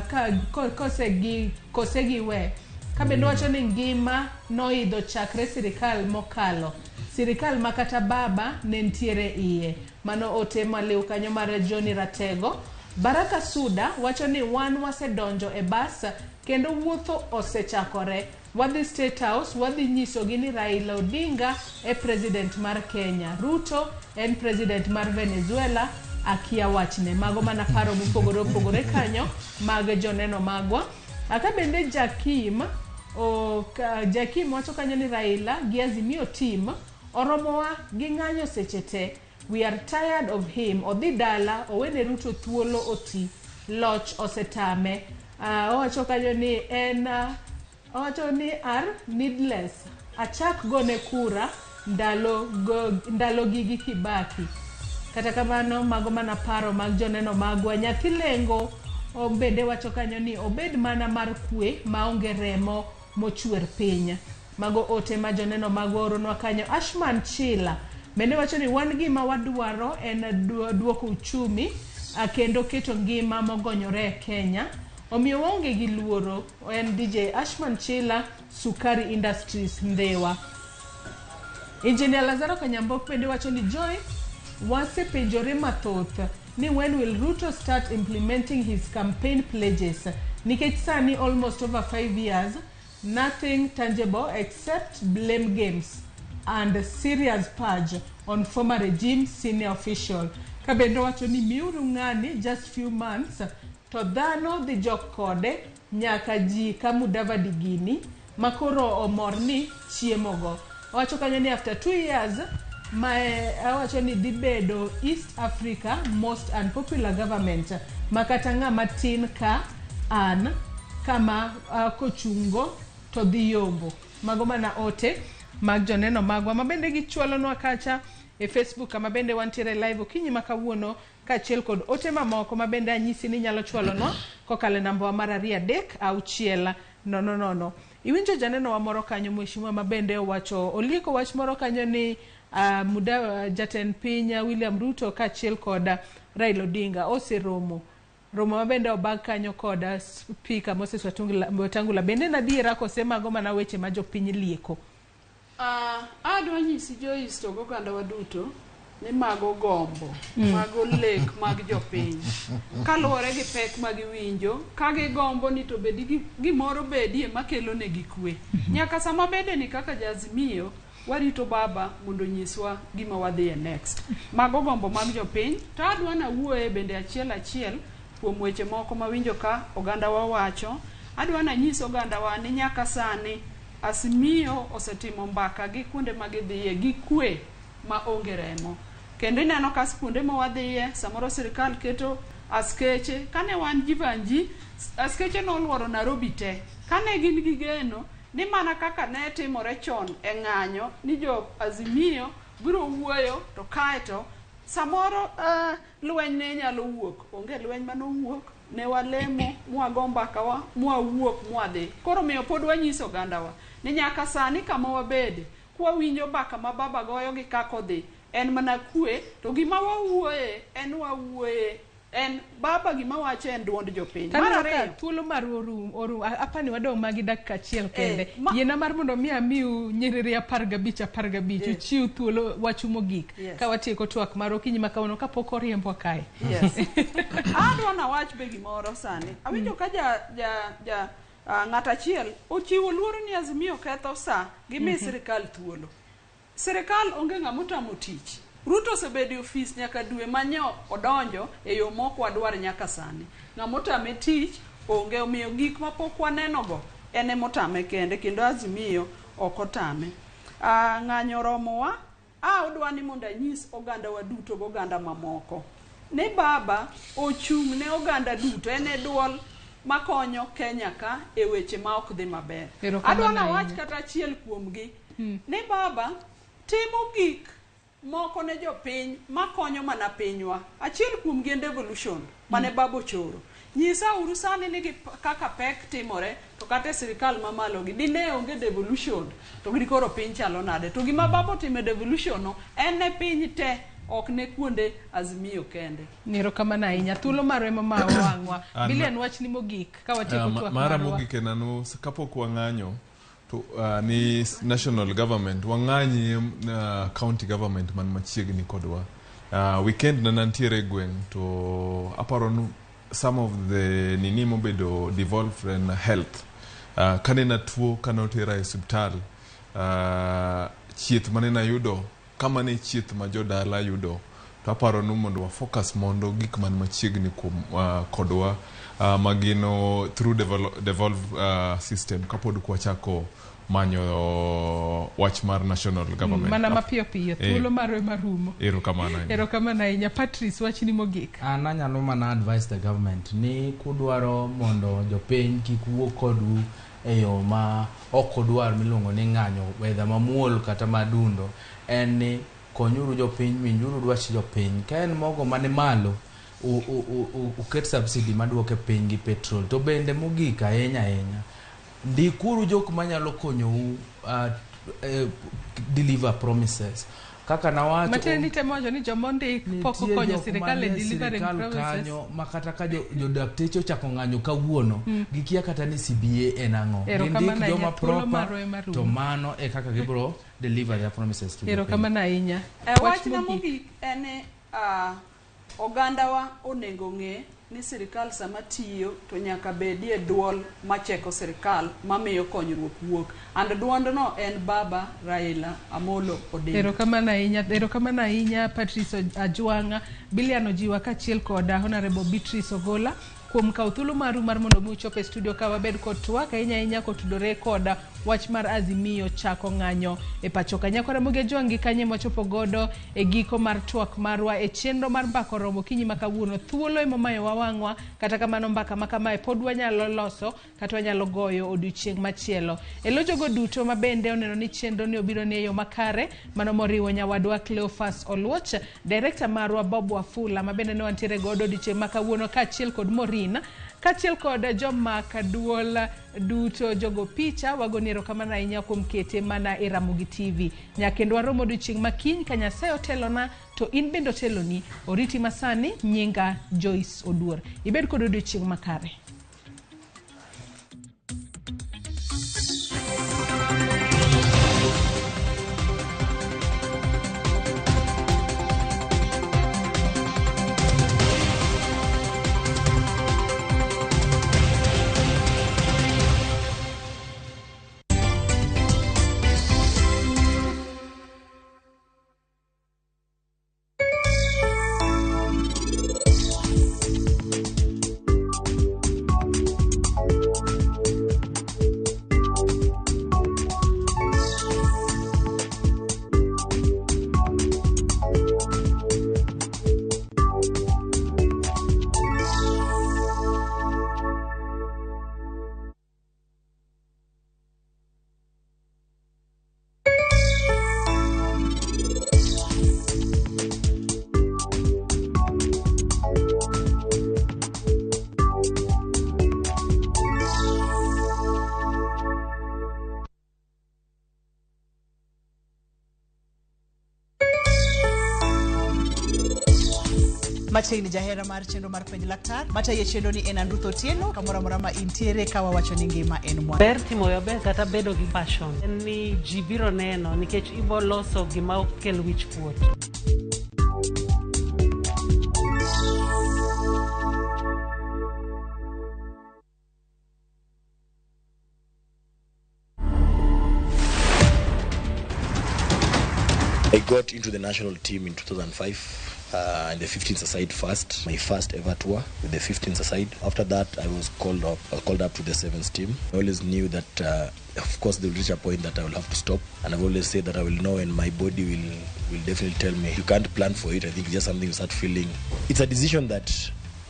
ka, kose gi kose giwe. Ka bende wacho ni ngima noidho chakre sirikal mokalo. Sirikal ma kata baba ne nitiere iye. Mano ote maliw kanyo mar Johnny Ratego. Baraka Suda wacho ni wan wasedonjo e bas kendo wuotho osechakore. Wadhi State House, wadhi nyisogi ni Raila Odinga e president mar Kenya. Ruto en president mar Venezuela, akia wachne. Mago mana paro mopogore opogore kanyo mag joneno magwa. Aka bende Jakim, Jakim wacho kanyo ni Raila gi Azimio team oromowa gi ng'anyo seche te. We are tired of him. Odhi dala, owene Ruto thuolo oti. Loch osetame. Owacho kanyo ni en owacho ni are needless. Achak gone kura ndalo go, ndalo gi gi Kibaki. Kata kamano mago mana paro mag joneno magwa. Nyathi lengo bende wacho kanyo ni obed mana mar kwe maonge remo mochwer piny. Mago ote ma joneno magwa oronwa kanyo. Ashman Chila bende wacho ni wan gima wadwaro en duoko uchumi kendo keto ngima mogonyore e Kenya. Omiyo waonge gi luoro. En DJ Ashman Chila, Sukari Industries, Ndhiwa. Engineer Lazaro Kanyambok bende wacho ni Joy, wasepenjore mathoth ni when will Ruto start implementing his campaign pledges? Nikech sani almost over 5 years, nothing tangible except blame games and serious purge on former regime senior official. Ka bende wacho ni miuru ng'ani just few months to dhano dhi jok kode nyaka ji ka Mudavadi gini makoro omor ni chiemogo. Owacho kanyo ni after 2 years ma awacho ni dhi bedo East Africa most unpopular government ma kata ng'ama tin ka an kama kochungo to dhi yombo. Mago mana ote mag joneno magwa ma bende gichwalonwa kacha e Facebook kama bende wantiere live okinyi ma kawuono kaachiel kod ote mamoko ma bende anyisi ni inyalo chwalonwa kokalo e namba wa mar 2 3 6 0 0. Iwinjo janeno wa moro kanyo mheshimiwa ma bende owacho olieko wach moro kanyo ni muda jatend piny William Ruto kaachiel kod Raila Odinga oseromo romo ma bende obag kanyo kod Speaker Moses Wetangula bende en adiera kose mago mana weche ma jopiny lieko? Adwa nyisi Joyce to goganda wa duto ni mago gombo, mago lek mag jopiny. Kaluwore gi pek ma giwinjo, ka gigombo ni to bedi gi gimoro bedie makelo negi kwe. Nyaka sama bede ni kaka ja Azimio, warito baba mondo onyiswa gima wadhiye next. Mago gombo mag jopiny, to adwa nawuoye bende achiel achiel kuom weche moko mawinjo ka ogandawa wacho. Adwa nanyis ogandawa ni nyaka sani Azimio osetimo mbaka gi kuonde ma gidhiye gi kwe ma onge remo. Kendo ineno ka kuonde ma wadhiye, samoro sirikal keto askeche. Kane wan Jivanji, askeche noluoro Nairobi te. Kane gin gi geno ni mana kaka ne timore chon e ng'anyo ni jo Azimio biro wuoyo to kaeto samoro lweny ne nyalo wuok. Onge lweny manowuok, ne walemo, mwago mbakawa, mwawuok, mwadhi. Koro omiyo pod wanyiso ogandawa ni nyaka sani kama wabede, kwawinjo mbaka ma baba goyo gi kaka odhi, en mana kwe, to gima wawuoye en wawuoye en baba gima wacho en duond jopiny. Mar Taneno ka ariyo, thuolo marwa orum, orum. Apani wadong' magi dakika achiel kende. Yiena mar mondo mi amiu nyiriri 15 15 uchiw thuolo wachu mogik ka watieko twak mar okinyi ma kawuono kapok oriembwa kae. Yes. Adwa nawach be gimoro sani. Awinjo ka ja ja ja ng'at achiel ochiwo luoro ni Azimio ketho sa gi mi sirikal thuolo. Sirikal onge ng'ama otamo tich. Ruto osebedo e ofis nyaka dwe manyo odonjo e yo mok wadwar nyaka sani. Ng'ama otame tich onge, omiyo gik mapok waneno go en emotame kende kendo Azimio ok otame. Ng'anyo oromowa, odwa ni mondo anyis oganda wa duto gi oganda mamoko ni baba ochung' ne oganda duto, en e duol makonyo Kenya ka e weche ma ok dhi maber. Erokamano Adwa nawach ahinya. kata achiel kuomgi ni baba timo gik moko ne jopiny makonyo mana pinywa. Achiel kuomgi en devolution mane baba ochoro. Nyisa uru sani ni gi kaka pek timore to kata e sirikal mamalo gi dine onge devolution to gidi koro piny chalo nade. To gima baba otimo e devolution no en ne piny te ok ne kuonde Azimio kende. Erokamano ahinya. Thuolo marwa ema ma wang'wa. An- Bilian wachni mogik ka watieko twak mara marwa. mogik en anu kapok wang'anyo to ni national government wang'anyi county government man machiegni kodwa. Weekend na nantiere e gweng' to aparo ni some of the nini mobedo devolved en health. Kane natuo kane otera e osiptal chieth mane nayudo kama ne chieth ma jodala yudo to aparo ni mondo wa focus mondo gik man machiegni kuom kodwa magino through devolve system kapod kwachako manyo wach mar national government. Mana mapiyo piyo thuolo marwa ema rumo. Erokamano ahinya. Erokamano ahinya. Patrice wachni mogik. An anyalo mana advise the government ni kudwaro mondo jopiny kik wuo kodu e yo ma ok udwar miluongo ni ng'anyo whether mamuol kata madundo en ni konyuru jopiny winjuru dwach jopiny ka en mogo mani malo uket subsidy maduoke piny gi petrol to bende mogik ahinya ahinya ndikuru jok manyalo konyou deliver promises kaka nawacho Matiende ni temo wacho ni joma ondik pok nitie okonyo jok sirikal e manie delivering sirikal promises. kanyo ma kata ka jodakteche ochako ng'anyo kawuono gikia kata ni CBA en ang'o Erokamano gindik ahinya, joma thuolo proper marwa ema rumo. to mano e kaka gibiro deliver their promises to jopiny. Erokamano ahinya. E Wach wachna mogik. mogik en ni ogandawa onego ng'e ni sirikal sama tiyo to nyaka bedie duol macheko sirikal mamiyo konyruok wuok. And duondno en baba Raila Amolo Odinga. Erokamano ahinya, erokamano ahinya Patrice Ajwang'a, Bilian Ojiwa kaachiel kod Honorable Beatrice Ogola kuom kawo thuolo maru mar mondo mi uchop e studio ka wabed kod twak ahinya ahinya kotudore kod wach mar Azimio chako ng'anyo e pacho ka. Nyakwa Ramogi Ajwang' gi kanye mwachopo godo e giko mar twak marwa e chenro mar mbaka oromo okinyi ma kawuono. Thuolo ema omayowa wang'wa, kata kamano mbaka ma kamae pod wanyalo loso kata wanyalo goyo odiochieng' machielo. E lo jogo duto ma bende oneno ni chenro ni obiro ni e yo makare, mano moriwo nyawadwa Cleophas Oluoch, director marwa Bob Wafula ma bende ne wantiere godo odiochieng' ma kawuono kaachiel kod Maureen, kaachiel kod jomak duol duto jogo picha, wagoni erokamano ahinya kuom kete mana e Ramogi TV. Nyaka kendo warom odiochieng' ma kiny ka Nyasaye otelona to in bende oteloni. Oriti masani, nyinga Joyce Oduor. Ibed kod odiochieng' makare. Machiegni jahera mar chenro mar penj laktar. Matayo chenro ni en Andruth Otieno, kamoro amora ma intiere ka wawacho ni ngima en mwandu. Ber timo maber kata bedo gi passion en ni ji biro neno nikech ibo loso gima ok kel wich kuot. I got into the national team in 2005 in the 15s aside first, my first ever tour with the 15s aside. After that, I was called up to the sevens team. I always knew that, of course, there will reach a point that I will have to stop. And I've always said that I will know, and my body will definitely tell me. You can't plan for it. I think it's just something you start feeling. It's a decision that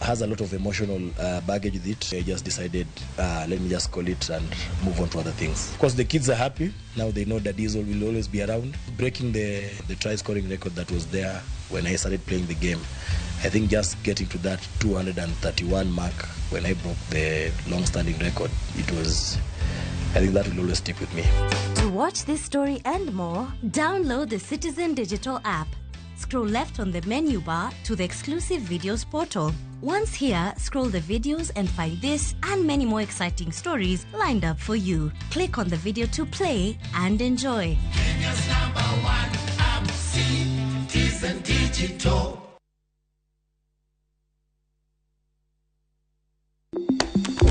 has a lot of emotional baggage with it. I just decided, let me just call it and move on to other things. Of course, the kids are happy. Now they know that Diesel will always be around. Breaking the try-scoring record that was there when I started playing the game, I think just getting to that 231 mark when I broke the long-standing record, it was, I think that will always stick with me. To watch this story and more, download the Citizen Digital app. Scroll left on the menu bar to the exclusive videos portal. Once here, scroll the videos and find this and many more exciting stories lined up for you. Click on the video to play and enjoy. Kenya's number one app, Citizen Digital.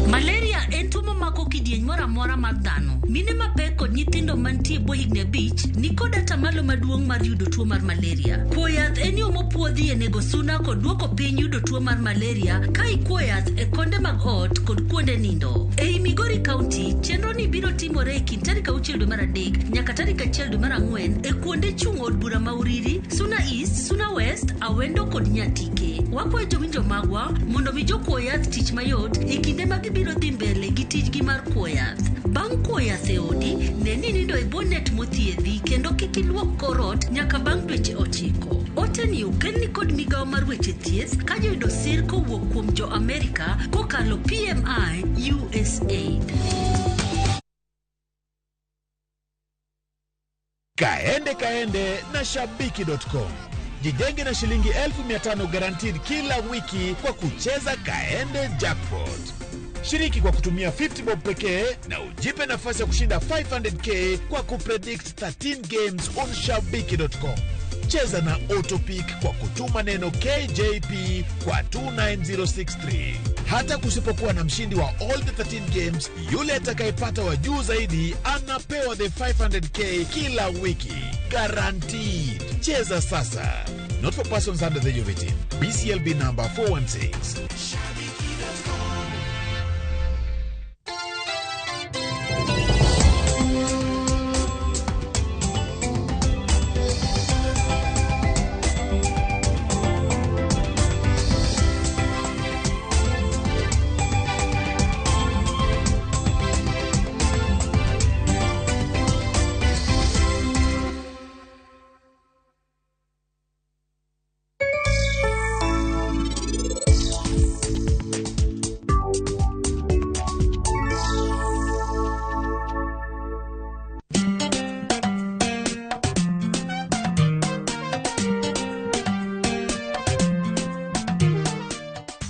Malaria en tuo mamako kidieny moro amora mar dhano. Mine mapek kod nyithindo mantie bwo higni 5 nikod atamalo maduong' mar yudo tuo mar malaria. Kuo yath en yo mopuodhi e nego suna kod duoko piny yudo tuo mar malaria ka ikuo yath e konde mag ot kod kuonde nindo. Ei Migori County, chenro ni biro timore e kind tarik 6 dwe mar 3 nyaka tarik 1 dwe mar 4 e kuonde chung' od bura ma Uriri, Suna East, Suna West, Awendo kod Nyatike. Wakwayo jowinjo magwa mondo mi jokuo yath tich mayot e kinde ma gibiro dhi mbele gi tijgi mar kuo yath. Bang' kuo yath e odi, ne ni nindo e bwo net mothiedhi kendo kik iluok kor ot nyaka bang' dweche 9. Ote ni okelni kod migawo mar weche thieth ka joyudo sir kowuok kuom jo Amerika kokalo PMI USAID. Kaende kaende na shabiki.com. Jijenge na shilingi 1500 guaranteed kila wiki kwa kucheza Kaende Jackpot. Shiriki kwa kutumia 50 bob pekee na ujipe nafasi ya kushinda 500k kwa kupredict 13 games on shabiki.com. Cheza na autopick kwa kutuma neno KJP kwa 29063. Hata kusipokuwa na mshindi wa all the 13 games, yule atakayepata wa juu zaidi anapewa the 500k kila wiki. Guaranteed. Cheza sasa. Not for persons under the age of 18. BCLB number 416.